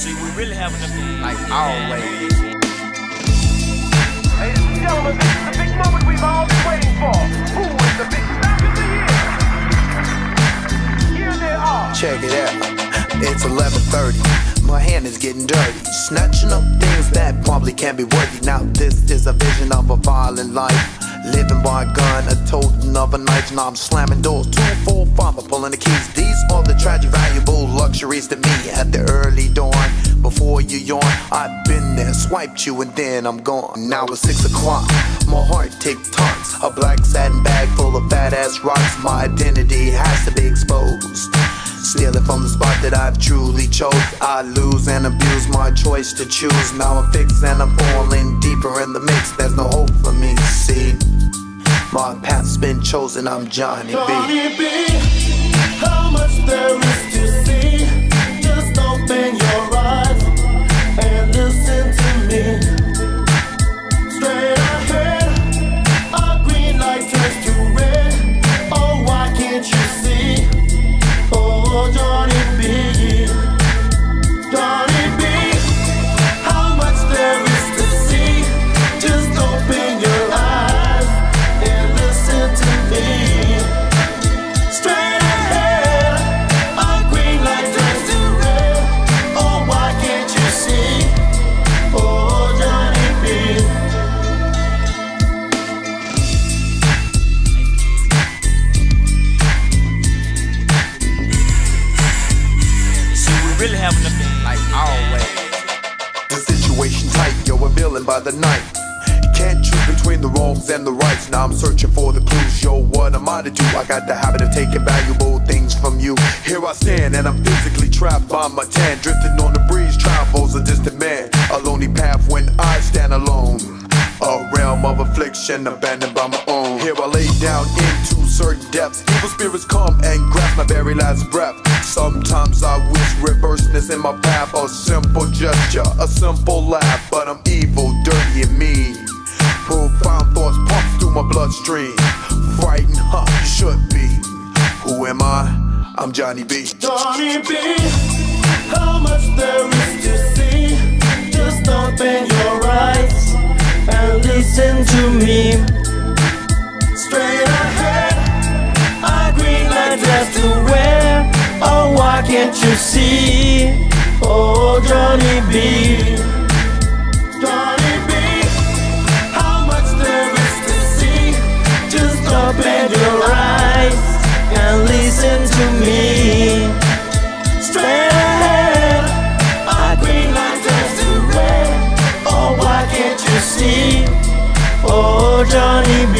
See, we really having a Like always. Ladies and gentlemen, this is the big moment we've all been waiting for. Who is the big match of the year? Here they are. Check it out. It's 11:30. My hand is getting dirty, snatching up things that probably can't be worthy. Now this is a vision of a violent life. Living by a gun, a totem of a knife. Now I'm slamming doors, two, four, five, I'm pulling the keys. These are the tragic, valuable luxuries to me at the early dawn. Before you yawn, I've been there, swiped you, and then I'm gone. Now it's 6 o'clock, my heart tick tocks. A black satin bag full of fat ass rocks. My identity has to be exposed. Stealing from the spot that I've truly chose. I lose and abuse my choice to choose. Now I'm fixed and I'm falling deeper in the mix. There's no hope for me. See, my path's been chosen. I'm Johnny B. Johnny B, how much there is to see. Just open your eyes and listen to me. Straight ahead, a green light turns to red. Oh, why can't you see? Oh, Johnny B, Johnny B, how much there is to see. Just open your eyes and listen to me. Straight ahead, a green light turns to red. Oh, why can't you see? Oh, Johnny B. See, we really having a Like always. The situation tight, yo, a villain by the night. Can't choose between the wrongs and the rights. Now I'm searching for the clues, yo. What am I to do? I got the habit of taking valuable things from you. Here I stand, and I'm physically trapped by my tan. Drifting on the breeze, travels a distant man. A lonely path when I stand alone. A realm of affliction, abandoned by my own. Here I lay down into certain depths. Evil spirits come and grasp my very last breath. Sometimes I wish reverseness in my path. A simple gesture, a simple laugh. But I'm evil, dirty, and mean. Profound thoughts pump through my bloodstream. Frightened, huh? You should be. Who am I? I'm Johnny B. Johnny B, how much there is to see. Just open your eyes and listen to me. Straight ahead, a green light dress to wear. Oh, why can't you see? Oh, Johnny B. Johnny B, how much there is to see. Just open your eyes and listen to me. Straight ahead, a green light turns to red. Oh, why can't you see? Oh, Johnny B.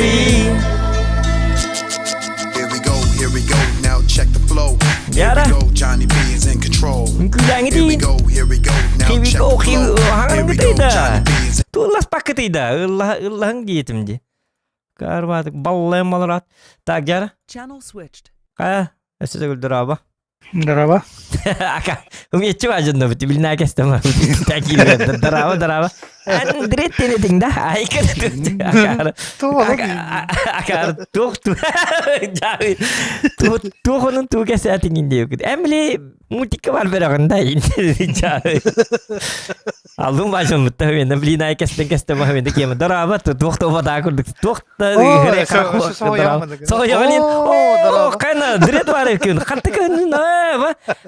Here we go, here we go. Now check the flow. Here Yara. we go, Johnny B is in control. Үҥкүүлээҥҥитий. Here we go, here we go. Now Here we check go, the here we flow. go. Here we go, Хаҥҥытый Johnny да. B is Тулласпаккытый да. Ылла ыллаһыҥ диэтим дии. Карватык баллайым маларат. Так, Яра. Channel switched. Хайа, өссө төгүл дорообо. Здорово. Ака, умеччи важно, билна кестем. Такие, дорообо, дорообо. Андрей тенетиң да, айка акар. Акар тух тух туу кэсээтиҥин диэбиккит. Эмили мультикка бар берэҕин да Аллум бажыммытта мен блин ай кэстен кэстен махмин киэм дорообо туох то бата курдук туох та соҕойоҕын о кайна дрет бар экен ханта көн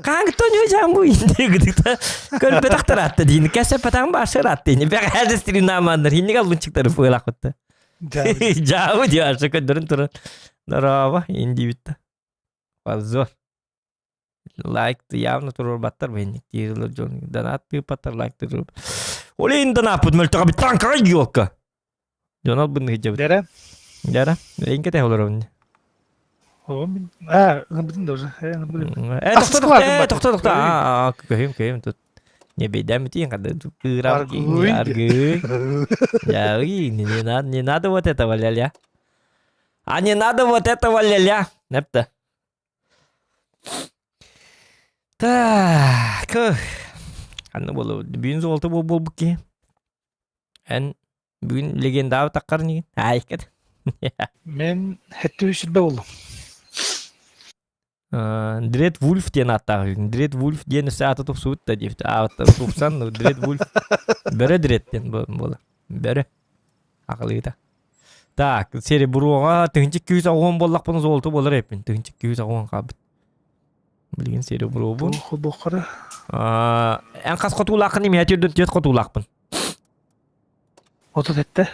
хаң тоню жамбу индегдикта көлбө тахтаратта дин кэсэ патаң башыратты ни бэҕэдестри наманнар хинник аллунчиктары фылакытта жабы диашы көдөрүн туран дорообо индибитта позор лайк явно турурбаттар бэйник тирлер жон донат тыыпаттар лайк турур олейин донаппыт мөлтөҕө биттан кай ёлка дьонол бын хыджабыт Дэрэ. Дара, эйинке олоробун. О, мин. А, ыңырбытын да уже. Э, ыңырбытын. Э, тохто, тохто, э, тохто, тохто. А, көһүм, көһүм тут. Не бейдәм тиин, когда кырам Аргуй. аргуй. Я, не, не надо, не надо вот этого ля-ля. А не надо вот этого ля-ля. Непта. Так. Анны болу, бүгүн золото бол болбук ки. Эн бүгүн легенда таккар нигин. Айкат. Мен хеттүү сүрбэ болду. Дред Вульф диэн ааттаах үһү. Дред Вульф диэн өссө аата тупсубут да диэбит. Аата тупсан Дред Вульф. Бөрө Дред диэн буола. Бөрө. Акылыыта. Так, сереброҕа 1290 буоллахпына золото буолар эппин. 1290 хаалбыт. Билигин серебробун. Холбоххара. Эн хас хотуулааххын имэ түрдүн түөрт хотуулаахпын. Отут этте.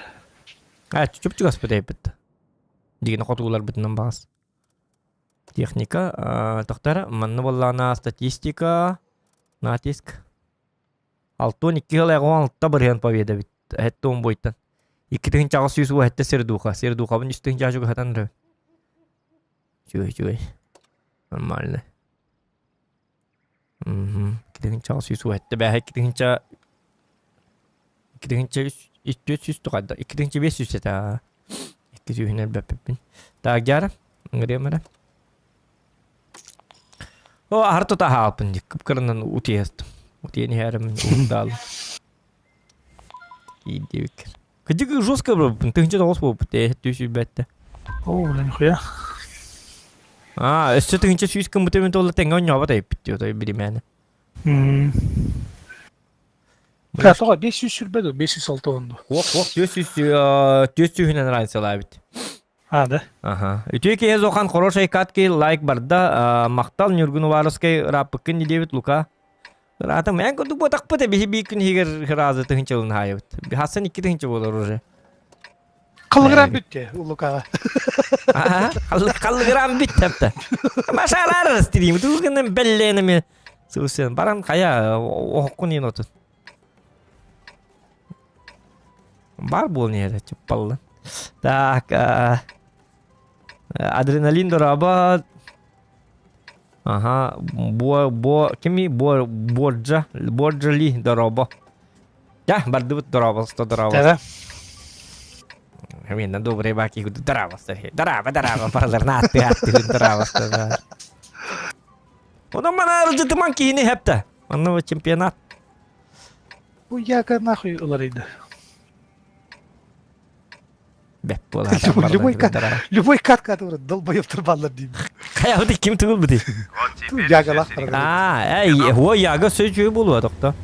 А, чуп-чугаспыт эппит. Дигини хотууларбытынан баас. Техника, тохтор, манна буоллаҕына статистика, натиск. 62 сыл 16 бырыһыан победа эбит. Эһэтте он буойтан. 2800 уһэтте сердуха. Сердухабын үс тыһыынча чугаһатан эрэ. Үчүгэй, үчүгэй. Нормально. Мм. 2800 уһэтте бээһэ 2000 2400 тухайда. 2500 этэ. Икки сүүһүн элбэппиппин. Так, дьара. Ыҥырыам эрэ. О, аһар тута хаалпын дии. Кып-кыранан утуйастым. Утуйан иһээрим уһуктаалым. Иирдибиккэр. Кыдьык жестко буолбуппун. 1009 буолбут. Ээ, 207. О, бля, нихуя. А, өссө 1100 гыммыт эбит буолла тэҥҥэ оонньообот эбиппит диye отой биримээнэ. Бля, тоҕо 500 сүрбэ дуо? 506 дуо? Уох, уох, 400 400-үнэн разницалаабыт. А, да? Ага. Үтүө киһи Зохан хорошей катки лайк барда. Махтал Ньургун Уваровскай ырааппыккын диэбит Лука. Ыраатым эн курдук буотахпыт биһи биир күн иһигэр ыраазы тыһынчалын хаайыбыт. Хассан икки тыһынча буолар уже. Халыгыран бүттэ Лукаҕа. Халыгыран бүттэ апта. Машарар стрим тугунан белленами сусен баран хая оһоккун иин отут. Бар буолан иһэр чыппаллан. Так, адреналин дорообо. Аха, бо бо кими бо борджа борджали дорообо. Да, бардыбыт дорообосто дорообо. Тэбэ. Мен добрый баки дорообосто. Дорообо, дорообо, параларна атты атты дорообосто. Онон мана ырдытыман киһини хэпта. Онно чемпионат. Бу яка нахуй ыларыйда. Бэт буолар. Любой любой катка долбоеб турбаллар дейм. Хайабыт ким тугул бути? Ягалах А, эй, о яга сөчү болуа тохто.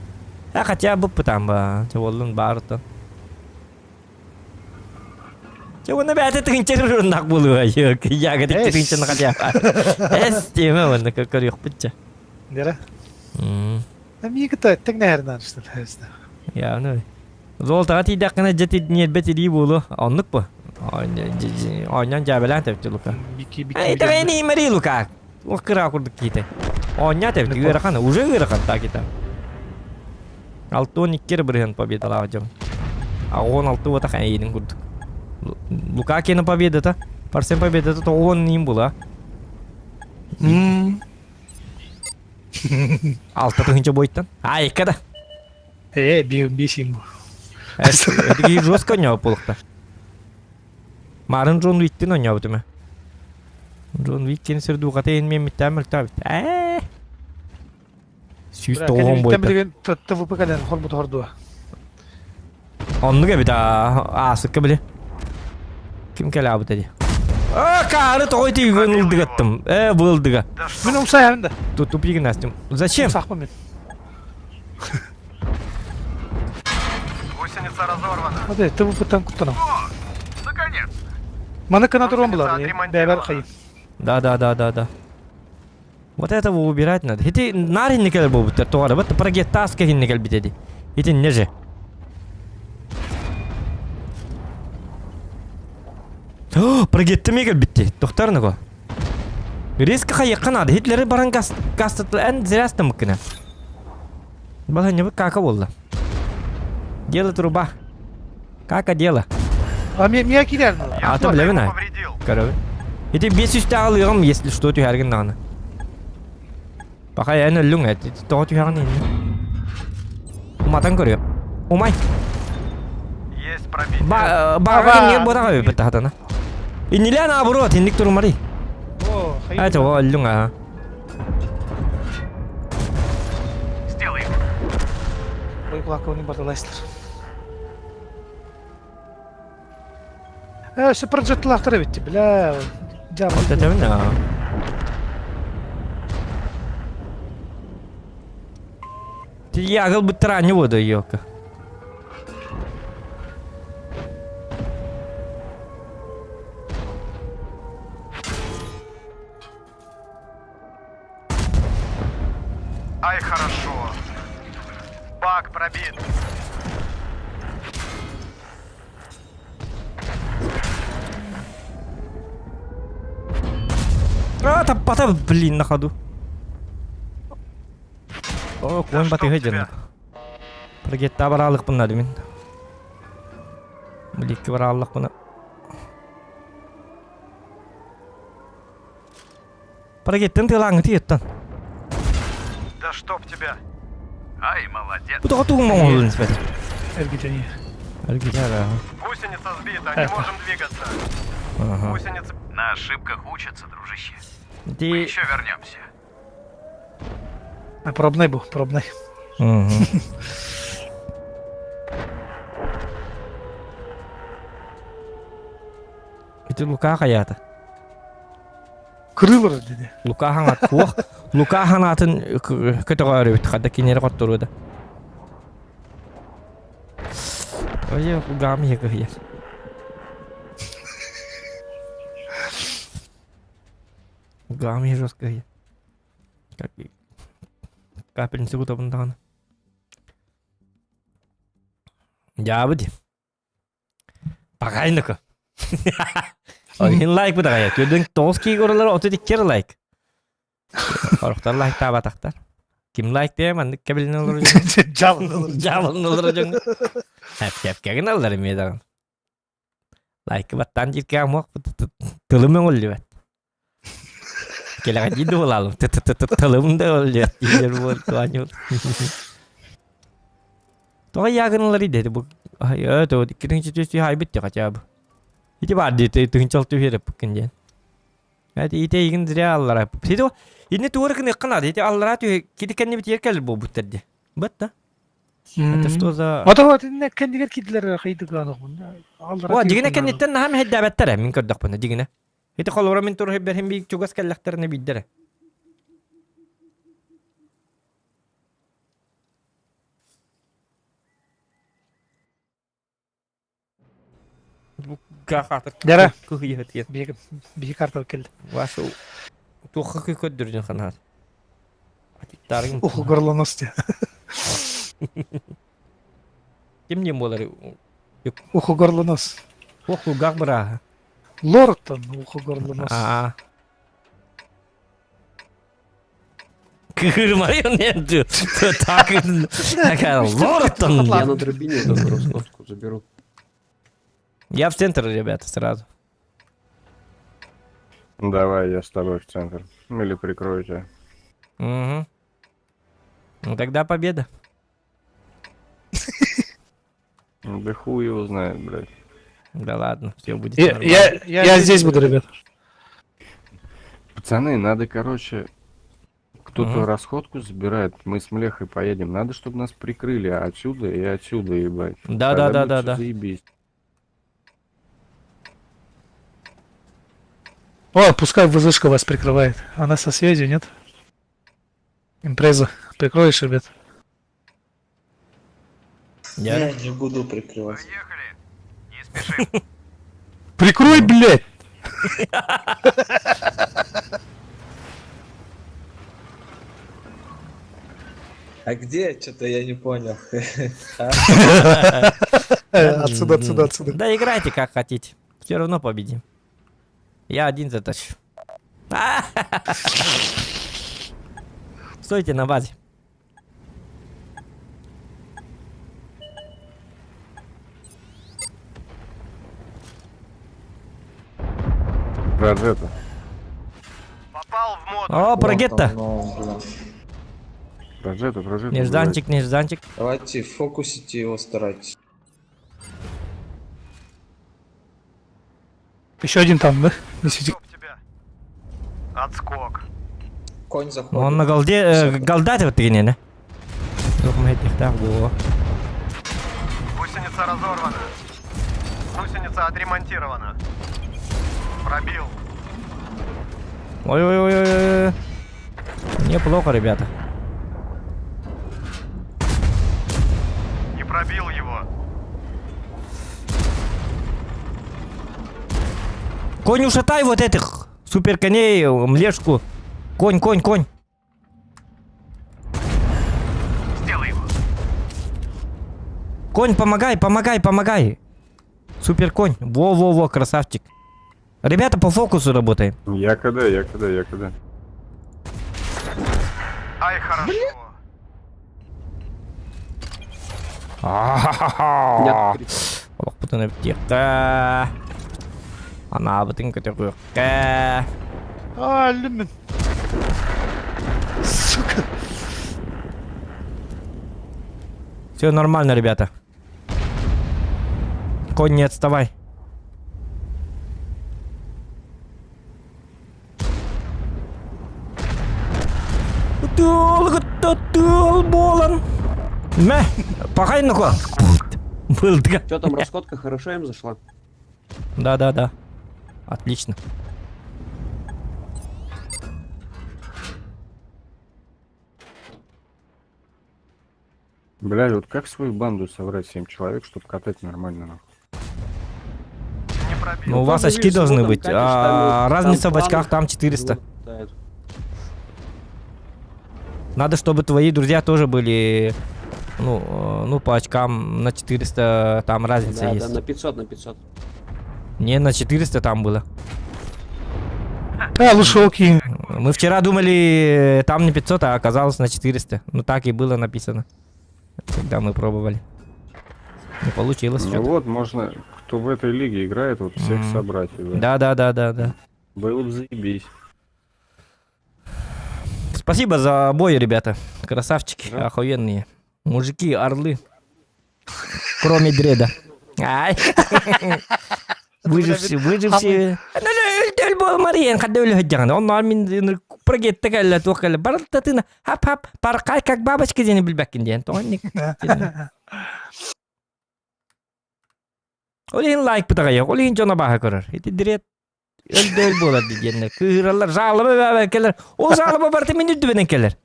А хотя бы пытам ба, чеволлун баарытан. Чевонна бәте тыгынча руннак болуа, яга тыгынча хотя. Эс теме онна көрүк битче. Нера? Миигита тэҥнэһэринэн Яны. Золотаҕа тиийдэххинэ дьэ ньиэрбэ тирии буолуо. Оннук бу. Оонньоон дьаабэлээн тэбит Лука. Итэҕэйин имэри Лука. Ох кыра курдук киитэ. Оонньоо тэбит ыарахан, уже ыарахан так итам. 62 бырыһын победалаах дьон. А 16 уотах эйиин курдук. Лука кена победата. Парсен победата тоҕуон ним була. 6 тыһыынча бойтан. Айка да. Э, бесим бу. Эдиги жестко ойнообут буолуохта. Марын Джон Уиктин ойнообут үмэ. Джон Уиктин сирдуухата иһин мен миттээн мөлтөөбүт. Ээ. 190 бойта. Билигин ТВП кэлэн хорбут хордуа. Оннук эбит аасыкка били. Ким кэлээбит эди? А, каары тоҕо итигин ылдыгаттым. Э, бу ылдыга. Мин умсайабын да. Тупигин астым. Зачем? Умсахпын мен. Гусеница разорвана. Hadi ТВП-тан куттанам. Наконец! Маны кына туран булар. Бэбэр хайым. Да, да, да, да, да. Вот этого убирать надо. Ити нар инникел буолбуттар тоҕо вот прогеттаска инникел битеди. Ити не же. Прогетты мегел битти. Тохтар го. Резко хайыққа надо. Хитлери баран газ газ эн зрястым мыккына. Бала не кака болла. Дело труба. Кака дело. А мне мне кидер. А то билебин Повредил. Короче. Ити 500 алыгым, если что, түһәргин даҕаны. Пока я өллүҥ эт, тоҕо түһэҕин инни. Уматан көрүөм. Умай. Есть пробитие. Ба баҕа иннигэр буотаҕа эбиппит тахатана. Иннилээн наоборот, инник турумари. О, хайым. А тоҕо өллүҥ аа. Сделай. Ой, кулакка бардалайсылар. Э, супержетлахтар эбит, бля. Тэтэбин аа. Ягыл быттыраанньы буода ёка. Ай, хорошо. Бак пробит. А, таппата, блин, на ходу. О, куон батыһы дьэн. Прогетта бараалыкпын мин. Биликки барааллахпына. Прогеттен тылааҥҥыты ыттан. Да чтоб тебя. Ай, молодец. Бу тоҕо тугуҥ оҥоһуллун испэтэ. Эргитени. Эргитэ Гусеница сбита, не можем двигаться. Ага. Гусеница... На ошибках учатся, дружище. Мы Ди... еще вернемся. А, пробный был, пробный. Мгм. Ити Лука хайаата? Крылор диди. Лука хаҥат туох? Лука ханаатын көтөҕөөрүбүт хадда киниэри хотторуо да. Ой, кулгаам иһэ кыһыйар. Кулгаам иһэ жестко кыһыйар. Как капельница кутабын даҕаны. Дьаабы дии. Пагайныка. Иһин лайк быдаҕайа. Түөрдүн тоҕус киһи көрөлөр, отут иккер лайк. Орохтор лайктаабатахтар. Ким лайк диэ маннык кэбилин олорор дьон. Дьаалын Дьаалын олорор дьон. Хэп-хэпкэгин аллар эмиэ даҕаны. Лайкы баттаан дьиркэ амуох тылым өҥүллүбэт. Кэлэҕэ дии дуолаалым тылым да өллүбэт дииллэр буол туаньул. Тоҕо ягыналар идэти бу ай то иккитинчи түс хайбит хотя бы. Ити бар дии тыһынчал түһэреппиккин диэн. Эти ите игин зря аллара. Сити инни туора кыныахха наада. Ити аллара түһэ кити кэннибит ер кэлэр буолбуттар дии. Бат да. Это что за... Ото вот кэннигэр киирдилэр хайдыгаан О, дигинэ кэнниттэн наһаа мэһэйдээбэттэр мин көрдөхпүнэ дигинэ. Ити холобура мин туруһу бэрһин биир чугас кэллэхтэринэ биирдэрэ. Дара. Кыһыйыһытыйан. Биһи карта кэлdi. Вашу туохха көрдөрдүн ханаат. Атиттарыҥ. Уху горлоности. Ким диэн буолар? Уху горлонос. Уох кулгаах бырааһа. Лортон уху горлонос. Аа. Кыырмайын енді. Так, такая лортон. Я на дробине эту расходку заберу. Я в центр, ребята, сразу. Давай, я с тобой в центр. Или прикрою тебя. Угу. Ну тогда победа. Да хуй его знает, блядь. Да ладно, все будет Я, нормально. я, я здесь буду, ребят. Пацаны, надо, короче, кто-то Мгм. расходку забирает, мы с Млехой поедем. Надо, чтобы нас прикрыли отсюда и отсюда, ебать. Да, да, Тогда да, будет да, всё да. Заебись. О, пускай ВЗшка вас прикрывает. Она со связью, нет? Импреза. Прикроешь, ребят? Я- не буду прикрывать. Поехали. Не спешим. Прикрой, блядь! А где? Что-то я не понял. Отсюда, отсюда, отсюда. Да играйте как хотите. Все равно победим. Я один затащу. Стойте на базе. Прожета. Попал в моду. О, прогетто. Прожета, прожета. Нежданчик, нежданчик. Давайте фокусите его старайтесь. Еще один там, да? Несите. Чтоб тебя. Отскок. Конь заходит. Он на голде, голда вот ты не, Гусеница разорвана. Гусеница отремонтирована. Пробил. Ой-ой-ой-ой. Неплохо, ребята. Пробил его. Конь, ушатай вот этих супер коней, млешку. Конь, конь, конь. Сделай его. Конь, помогай, помогай, помогай. Супер конь. Во-во-во, красавчик. Ребята, по фокусу работаем. Я когда, я когда, я когда. Ай, хорошо. Ахахаха. Олохпутун эбиттиэххэ. Анаабытын көтөҕүөххэ. А, люмин. Сука. Все нормально, ребята. Конь, не отставай. Тыл болан. Мә, пахай ну-ка. Был Что там, расходка хорошо им зашла? Да, да, да. Отлично. Бля, вот как свою банду собрать 7 человек, чтобы катать нормально, нахуй? Не пробил. Ну, у вас Там, очки видишь, должны вот там быть. катишь, А, там, разница там в очках план там 400. хватает. Надо, чтобы твои друзья тоже были, ну, ну, по очкам на 400 там разница Да, есть. да, на 500, на 500. Не, на 400 там было. А, лучше окей. Мы вчера думали, там не 500, а оказалось на 400. Ну, так и было написано, когда мы пробовали. Не получилось Ну что-то. вот, можно, кто в этой лиге играет, вот всех Мгм. собрать. ебать. Да, да, да, да, да. Было бы заебись. Спасибо за бой, ребята. Красавчики, Да. охуенные. Мужики, орлы. Кроме дреда. Ай. Выжившие, выжившие. Өл болмар ен хадда өлө хөддәгән. Оннар мин прогетте кэллэ туох кэллэ. Барылтатына хап-хап паркай как бабочка диэн билбэккин диэн. Тоҕон Ол иһин лайк бытаҕайах, ол иһин дьоно бааһа көрөр. Ити дред өлдөөл буолар диэннэр. Кыыраллар, жалоба баа кэлэр. Ол жалоба барыта мин үрдүбүнэн кэлэр.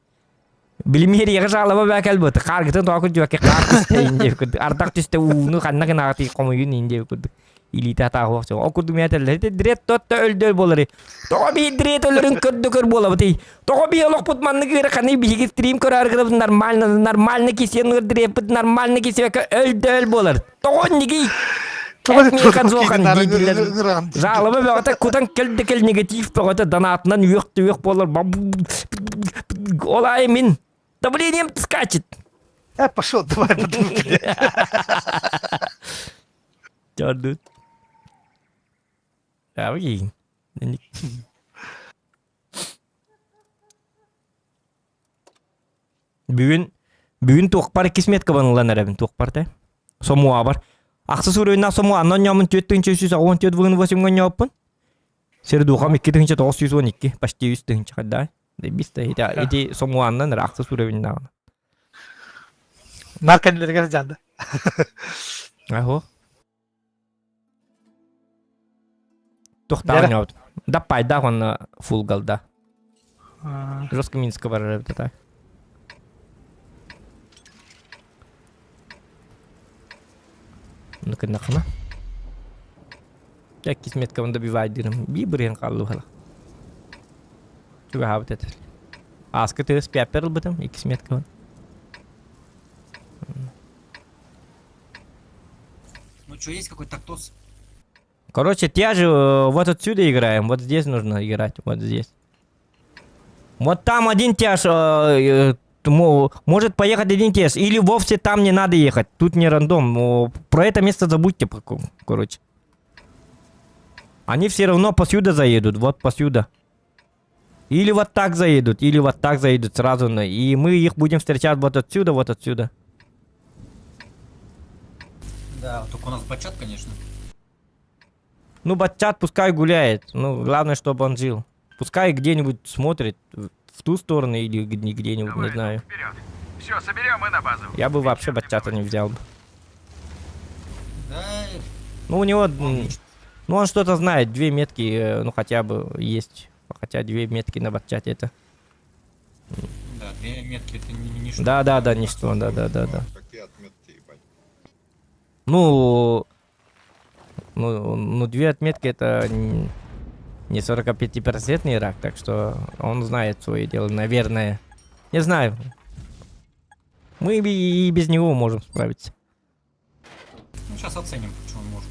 Билимиэрийэҕэ жалоба баа кэлбит. Хааргытын тоҕо күрдьүбэккэ хаар түстэ иин диэбит курдук. Ардах түстэ ууну ханна гынаҕытый хомуйун иин диэбит курдук. Илиитэ атааһуох Ол курдук мин этэллэр. Ити дред тот да өлдөөл буолар. Тоҕо биир дред өлөрүн көрдө көр буолабытый. Тоҕо биир олохпут маннык ыараханый биһиги стрим көрөр гынабыт нормально нормально кисиэн дреппит нормально кисиэкэ өлдөөл буолар. Тоҕо нигий Жалоба бөҕөтө кутан кэл да кэл негатив бөҕөтө донатынан үөх түөх буолар. Ол аайы мин давлением скачет. Пошел, давай потом. Чордут. Давай. Бүгүн бүгүн туохпар кисметка банылан эрэбин туохпар те. Сомуа бар. Ахсы суруйна сомуа аннан ньомун 4384 бүгүн 8 ньоппун. Сердухам 2912 почти 3 тыһынча хадда. Дебис ити ити сомуаннан эр ахсы суруйна. Нарканилерге жанды. Ахо. Тохтаан ньобут. Да пайда онна фул галда. Жестко Минска барар эбит так. Ну кыннахына. Я кисметка добивай дырым. Би бырын қаллы хала. Чуга хабыт это. Аска ты спяпер бытым, и кисметка. Ну что, есть какой-то тактос? Короче, те же вот отсюда играем, вот здесь нужно играть, вот здесь. Вот там один тяж может поехать один тяж, или вовсе там не надо ехать, тут не рандом. Про это место забудьте, короче. Они все равно посюда заедут, вот посюда. Или вот так заедут, или вот так заедут сразу, и мы их будем встречать вот отсюда, вот отсюда. Да, только у нас бачат, конечно. Ну, батчат пускай гуляет. Ну, главное, чтобы он жил. Пускай где-нибудь смотрит в ту сторону или где-нибудь, не знаю. Вперед. Все, соберем и на базу. Я бы вообще батчата не взял бы. Да, Ну, у него... Ну, он что-то знает. Две метки, ну, хотя бы есть. Хотя две метки на батчате это... да, две метки это не, не, ничто. Да, да, да, ничто, да, да, да, да. Какие отметки, ебать? Ну, ну, ну, две отметки это не 45-процентный рак, так что он знает свое дело, наверное. Не знаю. Мы и без него можем справиться. Ну, сейчас оценим, что он может.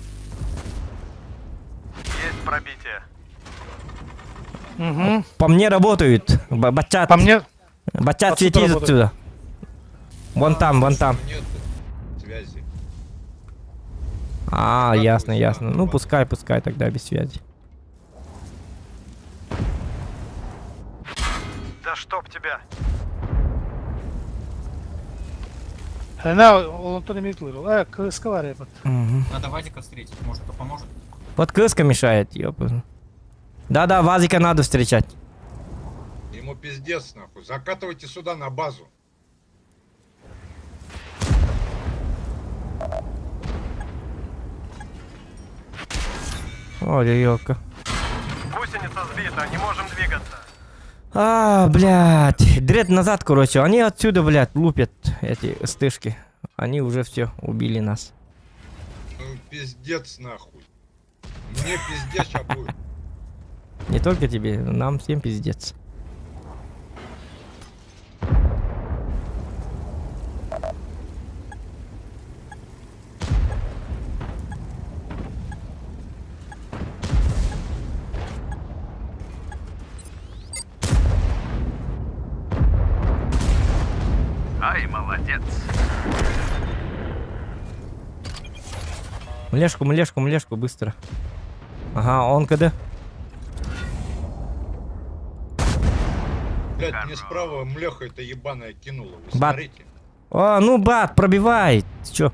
Есть пробитие. Угу. По мне работают. Бачат. По мне Бачат Отсюда светит работают. отсюда. Вон там, вон там. Нет связи. А, ясно, ясно. на Ну, базу. пускай, пускай тогда без связи. Да чтоб тебя. Она, он то не митлер. А, КСК варит. Мгм. Надо Вазика встретить, может, это поможет. Вот кыска мешает, ёпа. Да-да, Вазика надо встречать. Ему пиздец, нахуй. Закатывайте сюда на базу. Ой, ёлка. Гусеница сбита, не можем двигаться. А, блядь. Дред назад, короче. Они отсюда, блядь, лупят эти стышки. Они уже все убили нас. Ну, пиздец, нахуй. Мне пиздец сейчас будет. Не только тебе, нам всем пиздец. Ай, молодец. Млешку, млешку, млешку, быстро. Ага, он когда? Блядь, мне справа млеха эта ебаная кинула. Вы Бат. смотрите. О, ну бат, пробивай. Ты чё?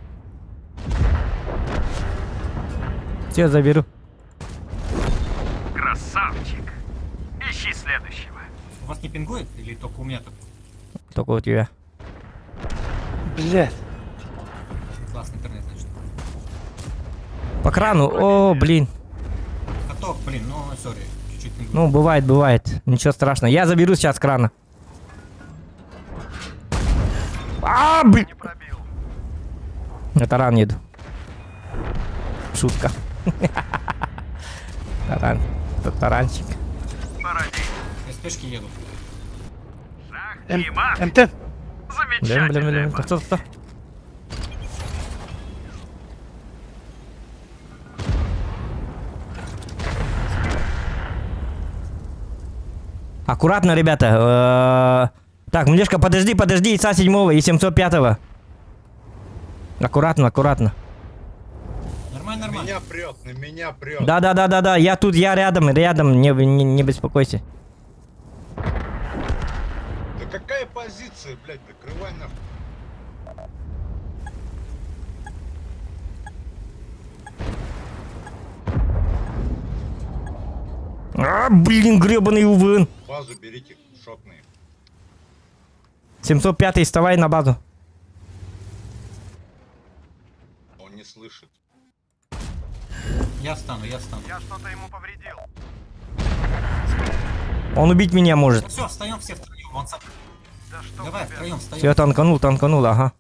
Все, заберу. Красавчик. Ищи следующего. У вас не пингует или только у меня так Только у тебя. Блядь. классный интернет, значит? По крану. О, блин. Каток, блин, ну, сори, чуть-чуть пингует. Ну, бывает, бывает. Ничего страшного. Я заберу сейчас крана. А, блин. Не пробил. На таран еду. Шутка. Таран. Таранчик. Поради. СПшки едут. Шах М- и мат. МТ. Блин, блин, Замечательная блин. партия. Кто, кто? Аккуратно, ребята. Так, Млешка, подожди, подожди, ИСа 7 и 705. Аккуратно, аккуратно. Нормально, На нормально. меня прет, на меня прет. Да, да, да, да, да, я тут, я рядом, рядом, не, не, не беспокойся. Да какая позиция, блядь, прикрывай нахуй. А, блин, гребаный УВН. Базу берите, шотные. 705 вставай на базу. Он не слышит. Я встану, я встану. Я что-то ему повредил. Он убить меня может. Все, встаем все втроем. Он сам. Да чтоб Давай, тебя. втроем встаем. Все, танканул, танканул, ага.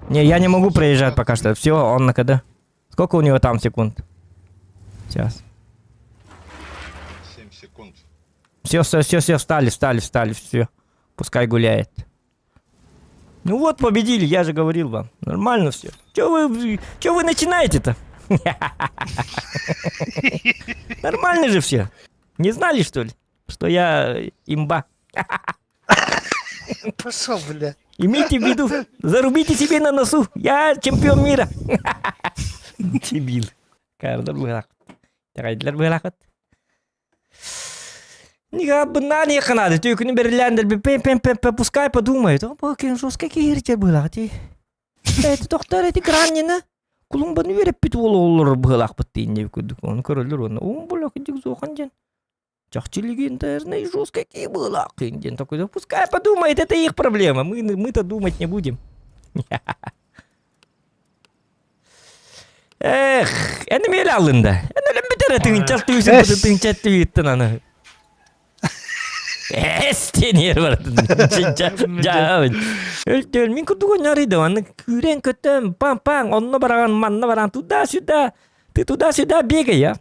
Не, я не могу проезжать пока что. Все, он на КД. Сколько у него там секунд? Сейчас. 7 секунд. Все, все, все, все, встали, встали, встали, все. Пускай гуляет. Ну вот, победили, я же говорил вам. Нормально все. Че вы, че вы начинаете-то? Нормально же все. Не знали, что ли, что я имба? Пошел, блядь. Имейте в виду, зарубите себе на носу. Я чемпион мира. Дебил. Кардар быһалаах. Тагайдылар быһалаахыт. Нига бына не ханады. Түйкүнү берилендер пем пем пем пем пускай подумает. О, бакен жестко кирте быһалаах. Это доктор эти гранина. Кулумбаны береп ол олор быһалаахпыт дейин күдүк. Оны көрөлөр оны. О, бля, кидик зохан ден. Чахчы легендарный жестко ки быһалаах ден. Такой, да пускай подумает, это их проблема. Мы, мы-то думать не будем. Эх, эни мел алында. Эни бүтәр тыгын чал түйсен, тыгын чат түйеттен аны. Эстенер бардын. Өлтөл мин курдук ойнорыйдым. Аны күүрэн көтөн пам-пам онно бараган манна баран туда-сюда. Ты туда-сюда бегай, а.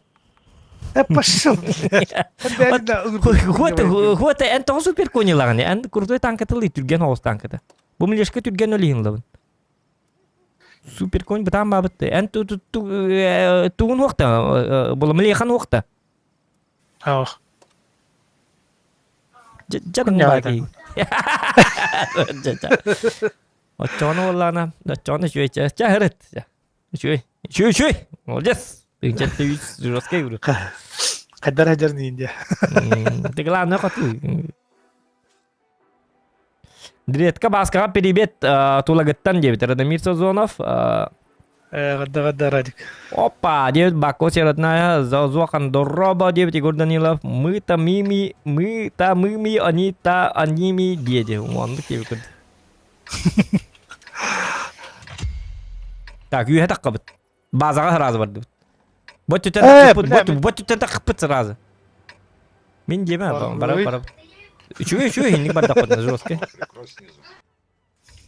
Э, пошел. Вот, вот, эн тоҕо супер конилаҕын, эн крутой танкатылый түргэн оҕус танката. Бу млешка түргэн өлиһин лабын. Супер конь бытаан баабытты. Эн тугун уохта, була млехан уохта. Ах. Дьадың баки. Оччону боллаана, оччону үчүгэй чаһырыт. Үчүгэй. Үчүгэй, үчүгэй. Молодец. Тыынчатты үс жесткий игру. Хайдар хайдар Индия. Ты главное хоту. Дредка Баскаға перебет Тулагыттан диэбит Радомир Сазонов. Гадда Радик. Опа, диэбит Бако родная, Зазуахан Дороба диэбит Егор Данилов. Мы-то мими, мы-то мыми, они-то аними диэди. Оннук диэбит. Так, үөһэ таххабыт. Базаҕа сразу бардыбыт. Бот түтэн таххыппыт, бот, бот түтэн таххыппыт сразу. Мин диэмэ, бара бара. Үчүгэй үчүгэй инник бардахпытына жесткий.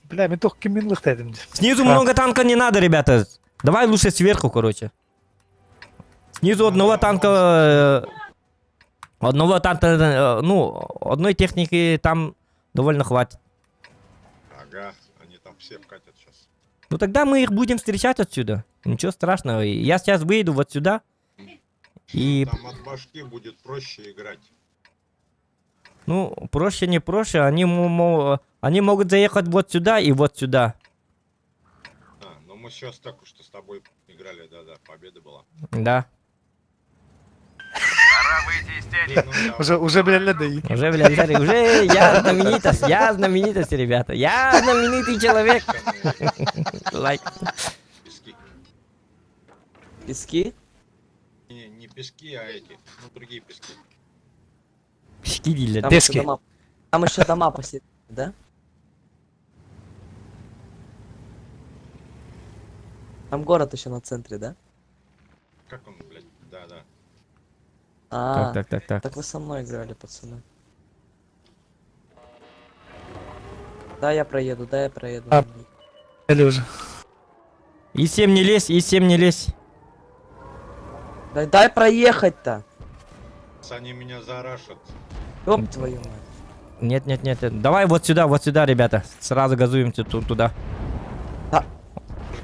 Бля, мен только киммен лыхтайдым. Снизу много танка не надо, ребята. Давай лучше сверху, короче. Снизу одного танка... Одного танка, ну, одной техники там довольно хватит. Ага, они там все вкатят сейчас. Ну тогда мы их будем встречать отсюда. Ничего страшного. Я сейчас выйду вот сюда. И... Там от башки будет проще играть. Ну, проще не проще. Они, они могут заехать вот сюда и вот сюда. А, ну мы сейчас так уж что с тобой играли, да-да, победа была. Да. Пора выйти из тени. Уже, уже, блядь, да. Уже, блядь, уже я знаменитость, я знаменитость, ребята. Я знаменитый человек. Лайк. Пески. Пески? Не, не пески, а эти, ну другие пески. Пески для Там еще дома, там еще дома посередине, да? Там город еще на центре, да? Как он, блядь, да-да. А, так. Так вы со мной играли, пацаны. Да, я проеду, да, я проеду. А, или уже. И 7 не лезь, и 7 не лезь. Да дай проехать-то. Они меня зарашат. Ёб твою мать. Нет, нет, нет. Давай вот сюда, ребята. Сразу газуем туда. А.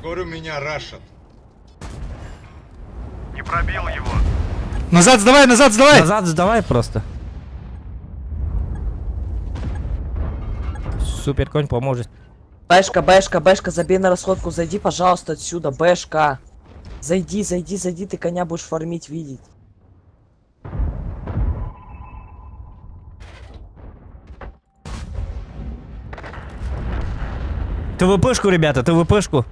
Говорю, меня рашат. Не пробил его. Назад сдавай, назад сдавай! Назад сдавай просто. Супер конь поможет. Бэшка, бэшка, бэшка, забей на расходку, зайди, пожалуйста, отсюда, бэшка. Зайди, зайди, зайди, ты коня будешь фармить, видеть. ТВПшку, ребята, ТВПшку.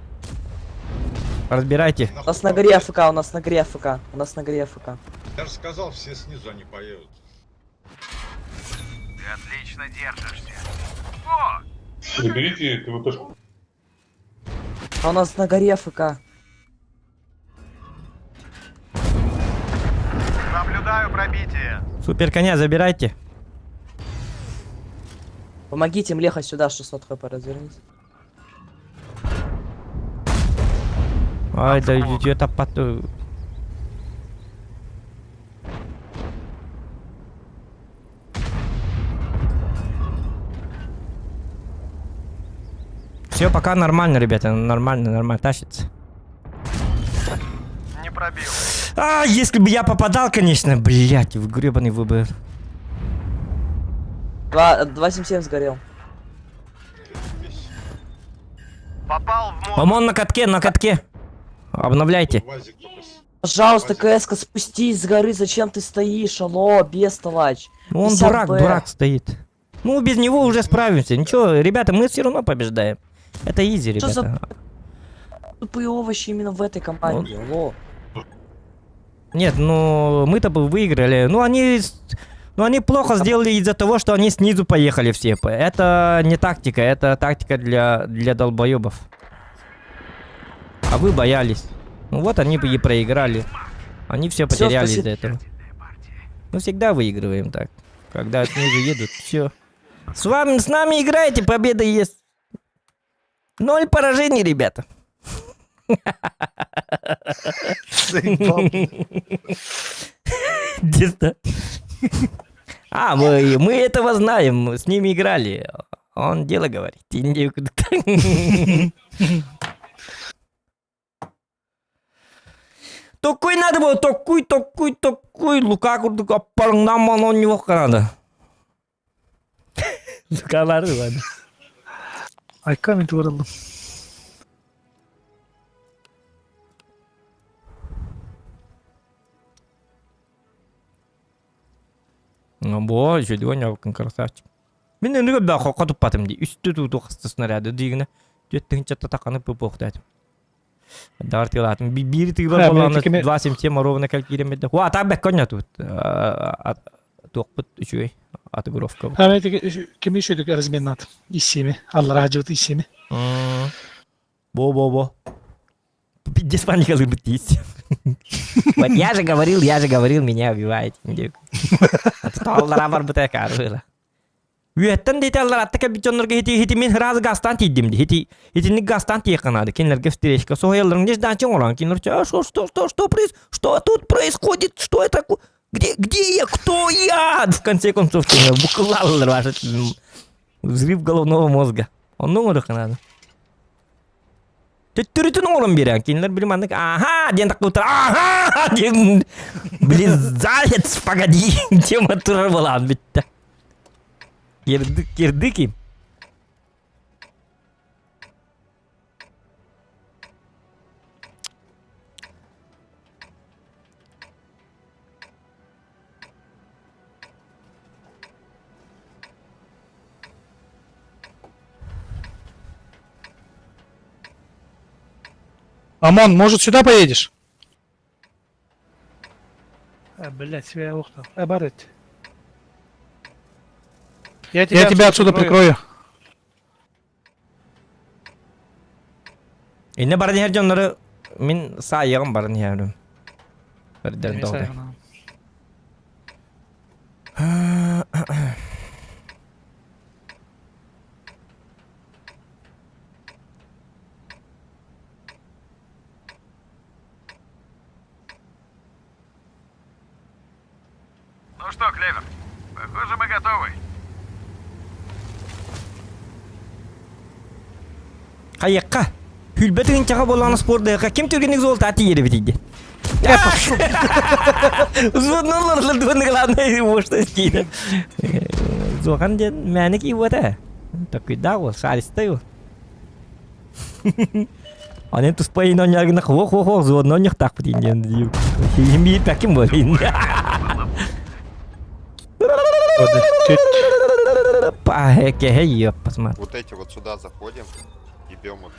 Разбирайте. У нас на горе АФК, у нас на горе АФК, у нас на горе АФК. Я же сказал, все снизу они поедут. Ты отлично держишься. О! Заберите ТВПшку. А у нас на горе АФК. Наблюдаю пробитие. Супер коня забирайте. Помогите, Млеха, сюда 600 хп развернись. Ай, да это потом. Все, пока нормально, ребята, нормально, нормально тащится. Не пробил. А, если бы я попадал, конечно, блять, в гребаный ВБР. 2.77 сгорел. Попал в По-моему, на катке, на катке. Обновляйте. Пожалуйста, КС-ка, спустись с горы, зачем ты стоишь? Алло, бестолочь. Ну, он дурак, дурак стоит. Ну, без него уже справимся. Ничего, ребята, мы все равно побеждаем. Это изи, Что ребята. за тупые овощи именно в этой команде? Алло. Нет, ну мы-то бы выиграли. Ну они плохо сделали из-за того, что они снизу поехали все. Это не тактика, это тактика для долбоебов. А вы боялись. Ну вот они бы и проиграли. Они все потеряли из-за этого. Мы всегда выигрываем так. Когда снизу едут, все. С вами, с нами играете, победа есть. Ноль поражений, ребята. Заебал. Где-то. А, мы, мы этого знаем, мы с ними играли. Он дело говорит. Такой надо было, такой, такой, такой. Лука курдук аппарыңнан он не надо. Лука барды ладно. Айка мен туарылдым. Ну, бо, еще дегон красавчик. Мин өнүгө бә хокка туппатым ди. Үстү туту хасты снаряды дигине. Түттүн чатта таканы пупохтат. Дартылатым. Биир тыгыбар боллаҕына 2.77 ровно кэлкиирэн бэрдэ. Уа, атаак бэккэ оонньоотубут. Туохпут үчүгэй отыгровка. А кими үчүгэй разменнат. Иссеми. Аллара жыбыт иссеми. Бо-бо-бо. Пиздец паникалырбыт тиис. Вот я же говорил, я же говорил, меня убиваете. Аллара барбыта карбыла. Үөттэн диэтэ алларатта кэлбит дьоннорго ити ити мин ыраас газтаан тиийдим дии. Ити итинник газтаан тиийиэххэ наада. Кинилэргэ встречка соһуйалларын нежданчик оҥорон кинилэр что что что что проис что тут происходит что это где где я кто я в конце концов букулаллар ваша взрыв головного мозга. Онно оҥоруохха наада. Төттөрүтүн оҥорон биэрэн кинилэр били маннык аха диэн тахтыбыттар аха диэн блин заяц погоди тема турар буолаан бүттэ. Кирдык кирдыки. Амон, может сюда поедешь? А, блядь, я ухнул. А, барыть. Я тебя, Я тебя отсюда прикрою. Инне баран иһэр дьоннору мин саайыаҕым баран иһэрим. Өрдөрөн тоҕо. Ну что, Клевер, похоже, мы готовы. Хайыахха? Хүлбэ тыһыынчаҕа буоллаҕына спордуохха ким түргэнник золото тиийэр эбитий диэн. Я пошел. Звоннулар главное что скида. Зохан диэн мээнэ киибуота. Такуйдаах уол, шаристай уол. Анен туспа иин онньоогуна хуох хуох хуох зуонна онньохтаахпыт иин диэн иин биир таким буол иин. Пахекеhe ёппасмат. Вот эти вот сюда заходим, ебем их.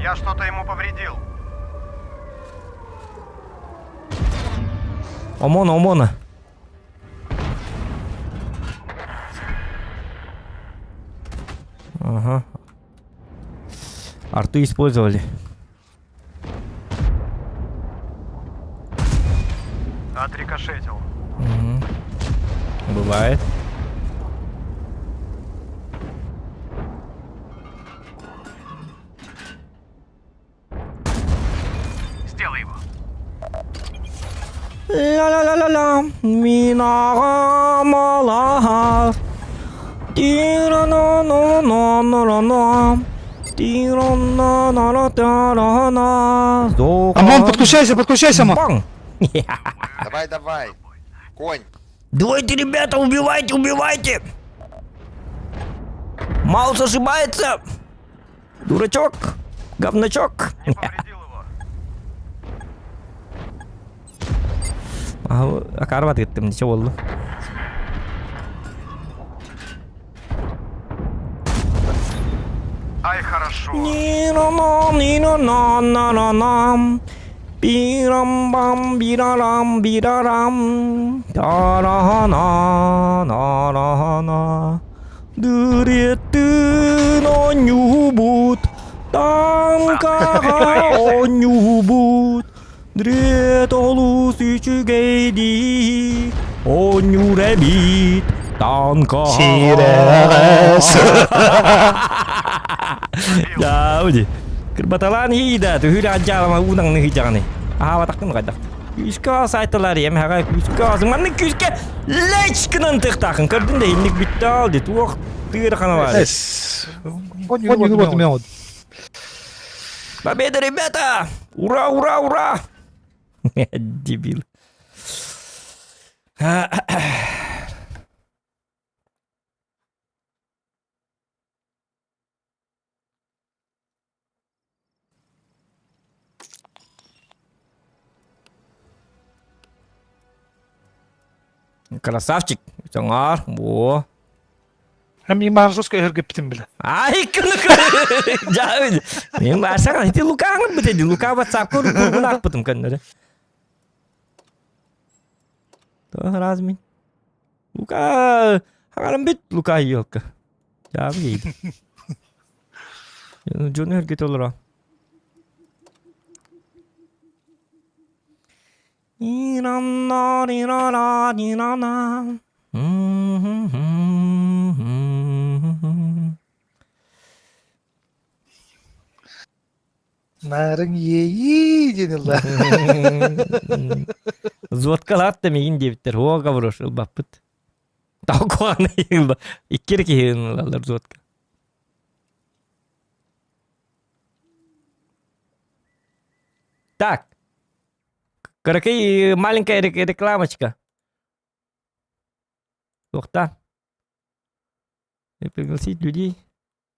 Я что-то ему повредил. Омона, омона. Ага. Арту использовали. Отрикошетил. Угу. Бывает. Сделай его. Ля-ля-ля-ля-ля, минага малаха. Тира-на-на-на-на-на-на. Тира-на-на-на-на-на. Амон, подключайся, подключайся, Амон. Бang! Давай, давай. Конь. Давайте, ребята, убивайте, убивайте! Маус ошибается! Дурачок! Говночок! Не повредил его. Акарбат гыттым, ничего болду. Ай, хорошо. Ни-на-на, ни-на-на-на-на-нам. Бирам-бам, бирарам, бирарам. Та-ра-на, на-ра-на. Дүреттин оонньуубут, тааҥкаҕа оонньуубут. Дрет олус үчүгэйдик оонньуур эбит танка. Сирэҕэс. Дауди. Кырбаталаан иһиида, түһүр аджаалама уунаңны хыйдьаҕаны. Аһаабатаххын хайдах. Күүскэ сайталар эмэҕэ күүскэ маннык күүскэ лэч гынан тыхтаахын көрдүн да инник бүттэал ди туох тыыр хана бар. Победа, ребята! Ура, ура, ура! Дебил. Красавчик. Саҥар. Во. Мин Марсовска өһөргөппүтүм биле. Ай, кыны Мен барсаң, ити Лука аңырбыт эди. Лука WhatsApp-ка кургун акпытым көннөрү. Раз мин. Лука, хагарым бит Лука елка. Жабы кейди. Дьону өргөтө олоро. Нарын иэйии диэн ылла. Зуоткалаат да миигин диэбиттэр. Оо, Гаврош, ылбаппыт. Таукуаны ылба. Икки эрэ киһи ылаллар зуотка. Так. Кыракый маленькая рекламочка. Туохта? И пригласить людей.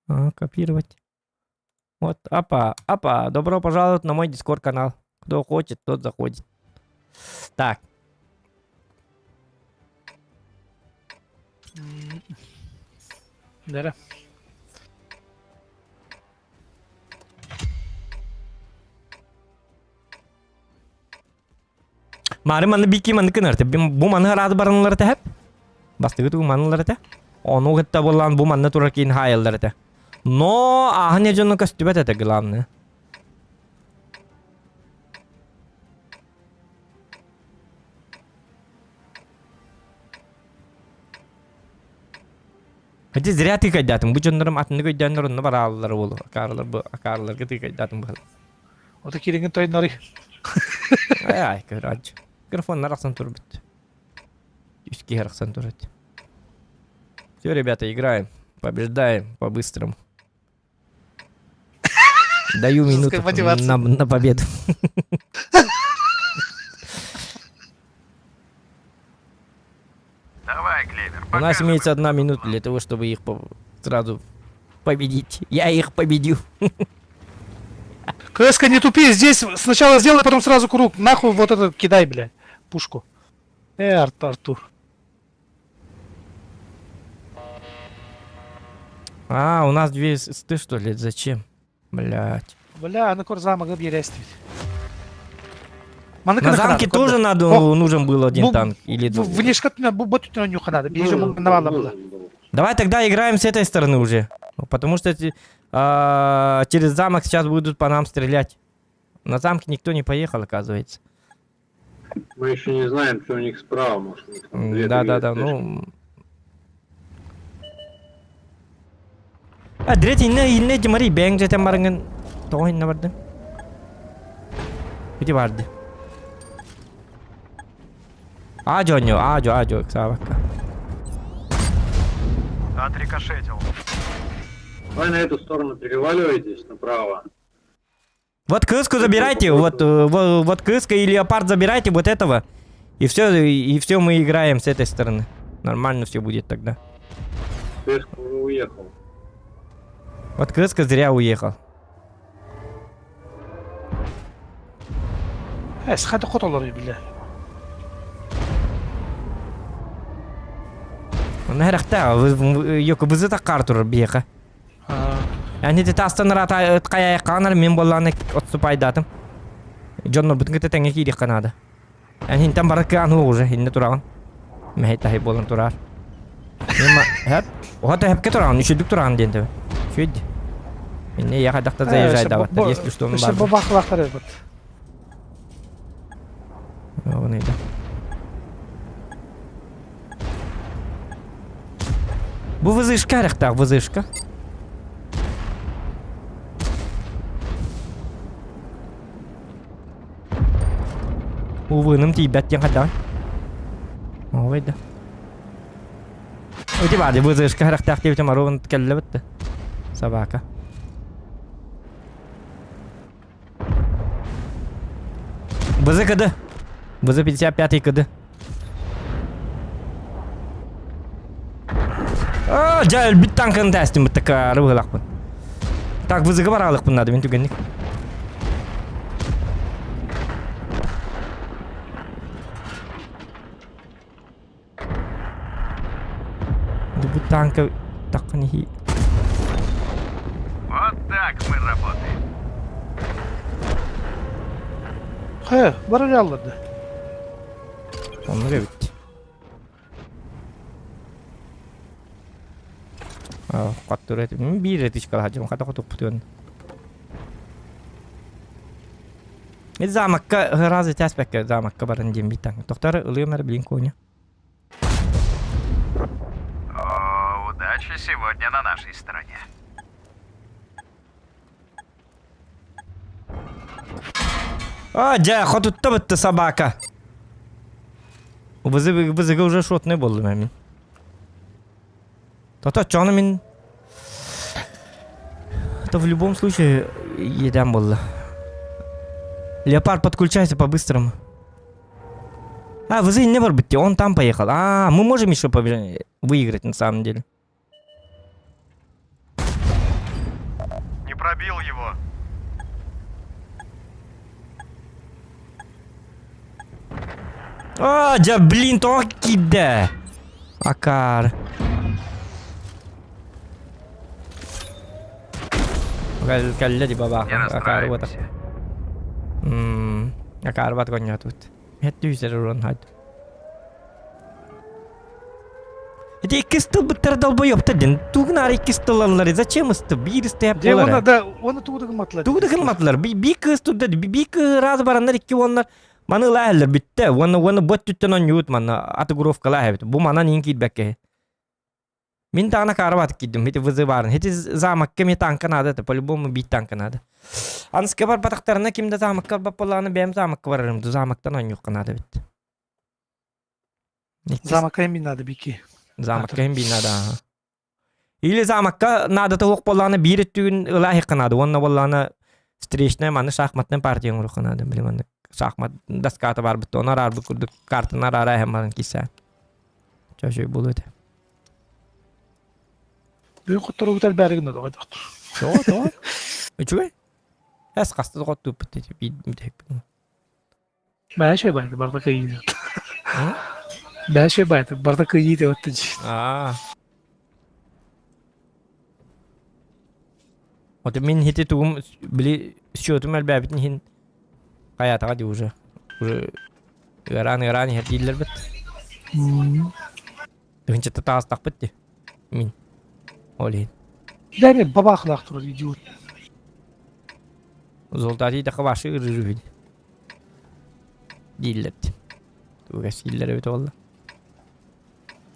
Ага, копировать. Вот, апа, апа, добро пожаловать на мой дискорд канал. Кто хочет, тот заходит. Так. Да. Мары манны бики манны кынар. Бу манны хараады баранылар этэ хэп. Бастыгы тугу маннылар этэ. Ону кытта боллан бу манны турар киин хаайыллар этэ. Но ааһын дьону көстүбэт этэ главное. Хотя зря ты кайдатым. Бу дьоннорум атыннык өйдөөннөр онно барааллар буолу. Акаарылар бу акаарыларга ты кайдатым быһыл. Ото кириҥин тойнорый. Ай ай көрөөччү. Микрофоннар ахсан турбут. Үс киһи арахсан турат. Все, ребята, играем. Побеждаем по-быстрому. Даю минуту на, на победу. Давай, Клевер, У нас имеется одна минута для того, чтобы их сразу победить. Я их победил. КСК, не тупи, здесь сначала сделай, потом сразу круг. Нахуй вот это кидай, блядь, пушку. Э, Артур. А, у нас две ты что ли? Зачем? Блять. Бля, аны көр замогы биэрээстибит. На замке тоже надо, нужен был один танк или два. Давай тогда играем с этой стороны уже. Потому что а, через замок сейчас будут по нам стрелять. На замке никто не поехал, оказывается. Мы еще не знаем, что у них справа, может, у них там две Да, да, да, ну... А, дрет инне инне димари бэҥ дьэтэн барыҥын тоҕо инне бардым? Ити барды. А дьонньо, а дьо, а дьо, ыксаабакка. Отрикошетил. Давай на эту сторону переваливайтесь направо. Вот кыску забирайте, вот, э, вот кыска и леопард забирайте вот этого. И все, и все мы играем с этой стороны. Нормально все будет тогда. Кыска уже уехал. Вот кыска зря уехал. Эс, хата хотолор бile. Онно хэрахта, йоку бызы таккар турар биэхэ. Ани ти тастан ыраата ыткайайкаанар мин буоллааны отступайдаатым. Дьоннорбутун кытта тэҥҥэ киириэххэ наада. Эн хинтэн бары кыаан хуох уже иннэ тураҕын. Мэһэй таһай буолан тураар. Хэп. Оха хэпкэ тураҕын, үчүдүк тураҕын диэн тэбэ. Үчүгэй дии. Инне я хайдахта заезжай даваттар, если что он бар. Бабахлахтар эбит. Оҕунайда. Бу вызышка арахтаах вызышка. Увыным тиийбэт диэн хайдаҕый? Оҕой да. Ити баады вызышка харахтаах диэбитим аруун кэллэбит да. Собака. ВЗ КД. ВЗ 55 КД. А, дьэ, өлбүт танканы тээстим быттакаары быһылаахпын. Так, ВЗ-га бараалыкпын надо, мин түгэнник. Бу танка таххан иһи. Вот так мы работаем. Хайа, бар алларды. Оннук эбит. Хаттыр этим. Биир этичка хадьым хата хотуппутун. Замокка разы тяспекке замокка баран диэн биттан. Тохтар ылыам эр блин коня. О, удача сегодня на нашей стороне. А, дьэ, хотутта бытты собака. Бызыга уже шотный болдум мин. Тото чону мин Это в любом случае едем было. Леопард, подключайся по-быстрому. А, вы не барбите, он там поехал. А, мы можем еще выиграть на самом деле. Не пробил его. А, дьэ, блин, тоҕо киирдэ? Акаар. Кэллэ ди бабаах. Не Акаар буотах. расстраивайся. Акаар бат конньоотубут. Хэттүүсэр урон хад. Эти иккис тылбыттара долбоёбтар дин. Тугунаар иккис тыллаллар. Зачем исты? Биир истэп Дьэ, буолар. уонна да, уонна тугу да гымматылар. Тугу да гымматылар. Би кыыс турда, би кыыс раз бараннар икки уоннар маны ылаһаллар бүттэ. Уонна уонна бот түттэн онньуут манна атыгуровкалаах эбит. Бу манан иин киирбэккэ. Мин даҕаны каарабат киирдим. Ити вызыварын. Ити замокка мне танка надо, это по-любому бить танка надо. Анска барбатахтарына ким да замокка барбат бэйэм замокка барарым. Замоктан онньуохха надо бит. Замокка им надо бики. Замокка им надо. Или замокка надо того буоллаҕына биир өттүгүн ылааһыахха наада уонна буоллаҕына встречная маны шахматнай партия оҥоруохха наада били маннык шахмат доската баар бутта ону араарбыт курдук картаны араара иһэн баран киирсээн чөчүй буолуо этэ Бүгүн хотторубут элбээри гынна доҕой доктор. Тоҕо тоҕо үчүгэй эс хаста да хоттууппут биир бүтэһикпит Баашай байты барда кыйыы. Баашай байты барда кыйыы деп атты Аа. Вот мин хити тугум били счетум элбээбитин иһин хайаатаҕа дии уже уже ыараан ыараан иһэр дииллэр бит. Тыһынчата таҕыстахпыт дии мин ол иһин. Да мен бабаахлаах турар идиот. Золотатый да ваши ырыырыһын дииллэр тугас дииллэр эбит буолла.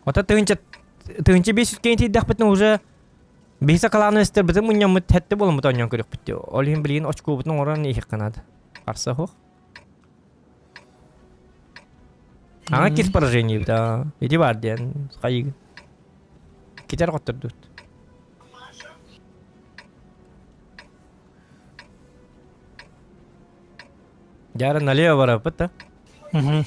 Ота тыһынча тыһынча биэс үскэйин тиийдэхпитинэ уже биһи сакалааны эстэрбитин мунньаммыт хэтте буоламмыт оонньоон көрүөхпүт дии. Ол иһин билигин очкуобутун оҥорон иһиэххэ наада. Харса суох. Ага кис поражение да. Иди бар диэн хайыгын. Китер хоттордут. Дьара налево бараппыт да? Угу.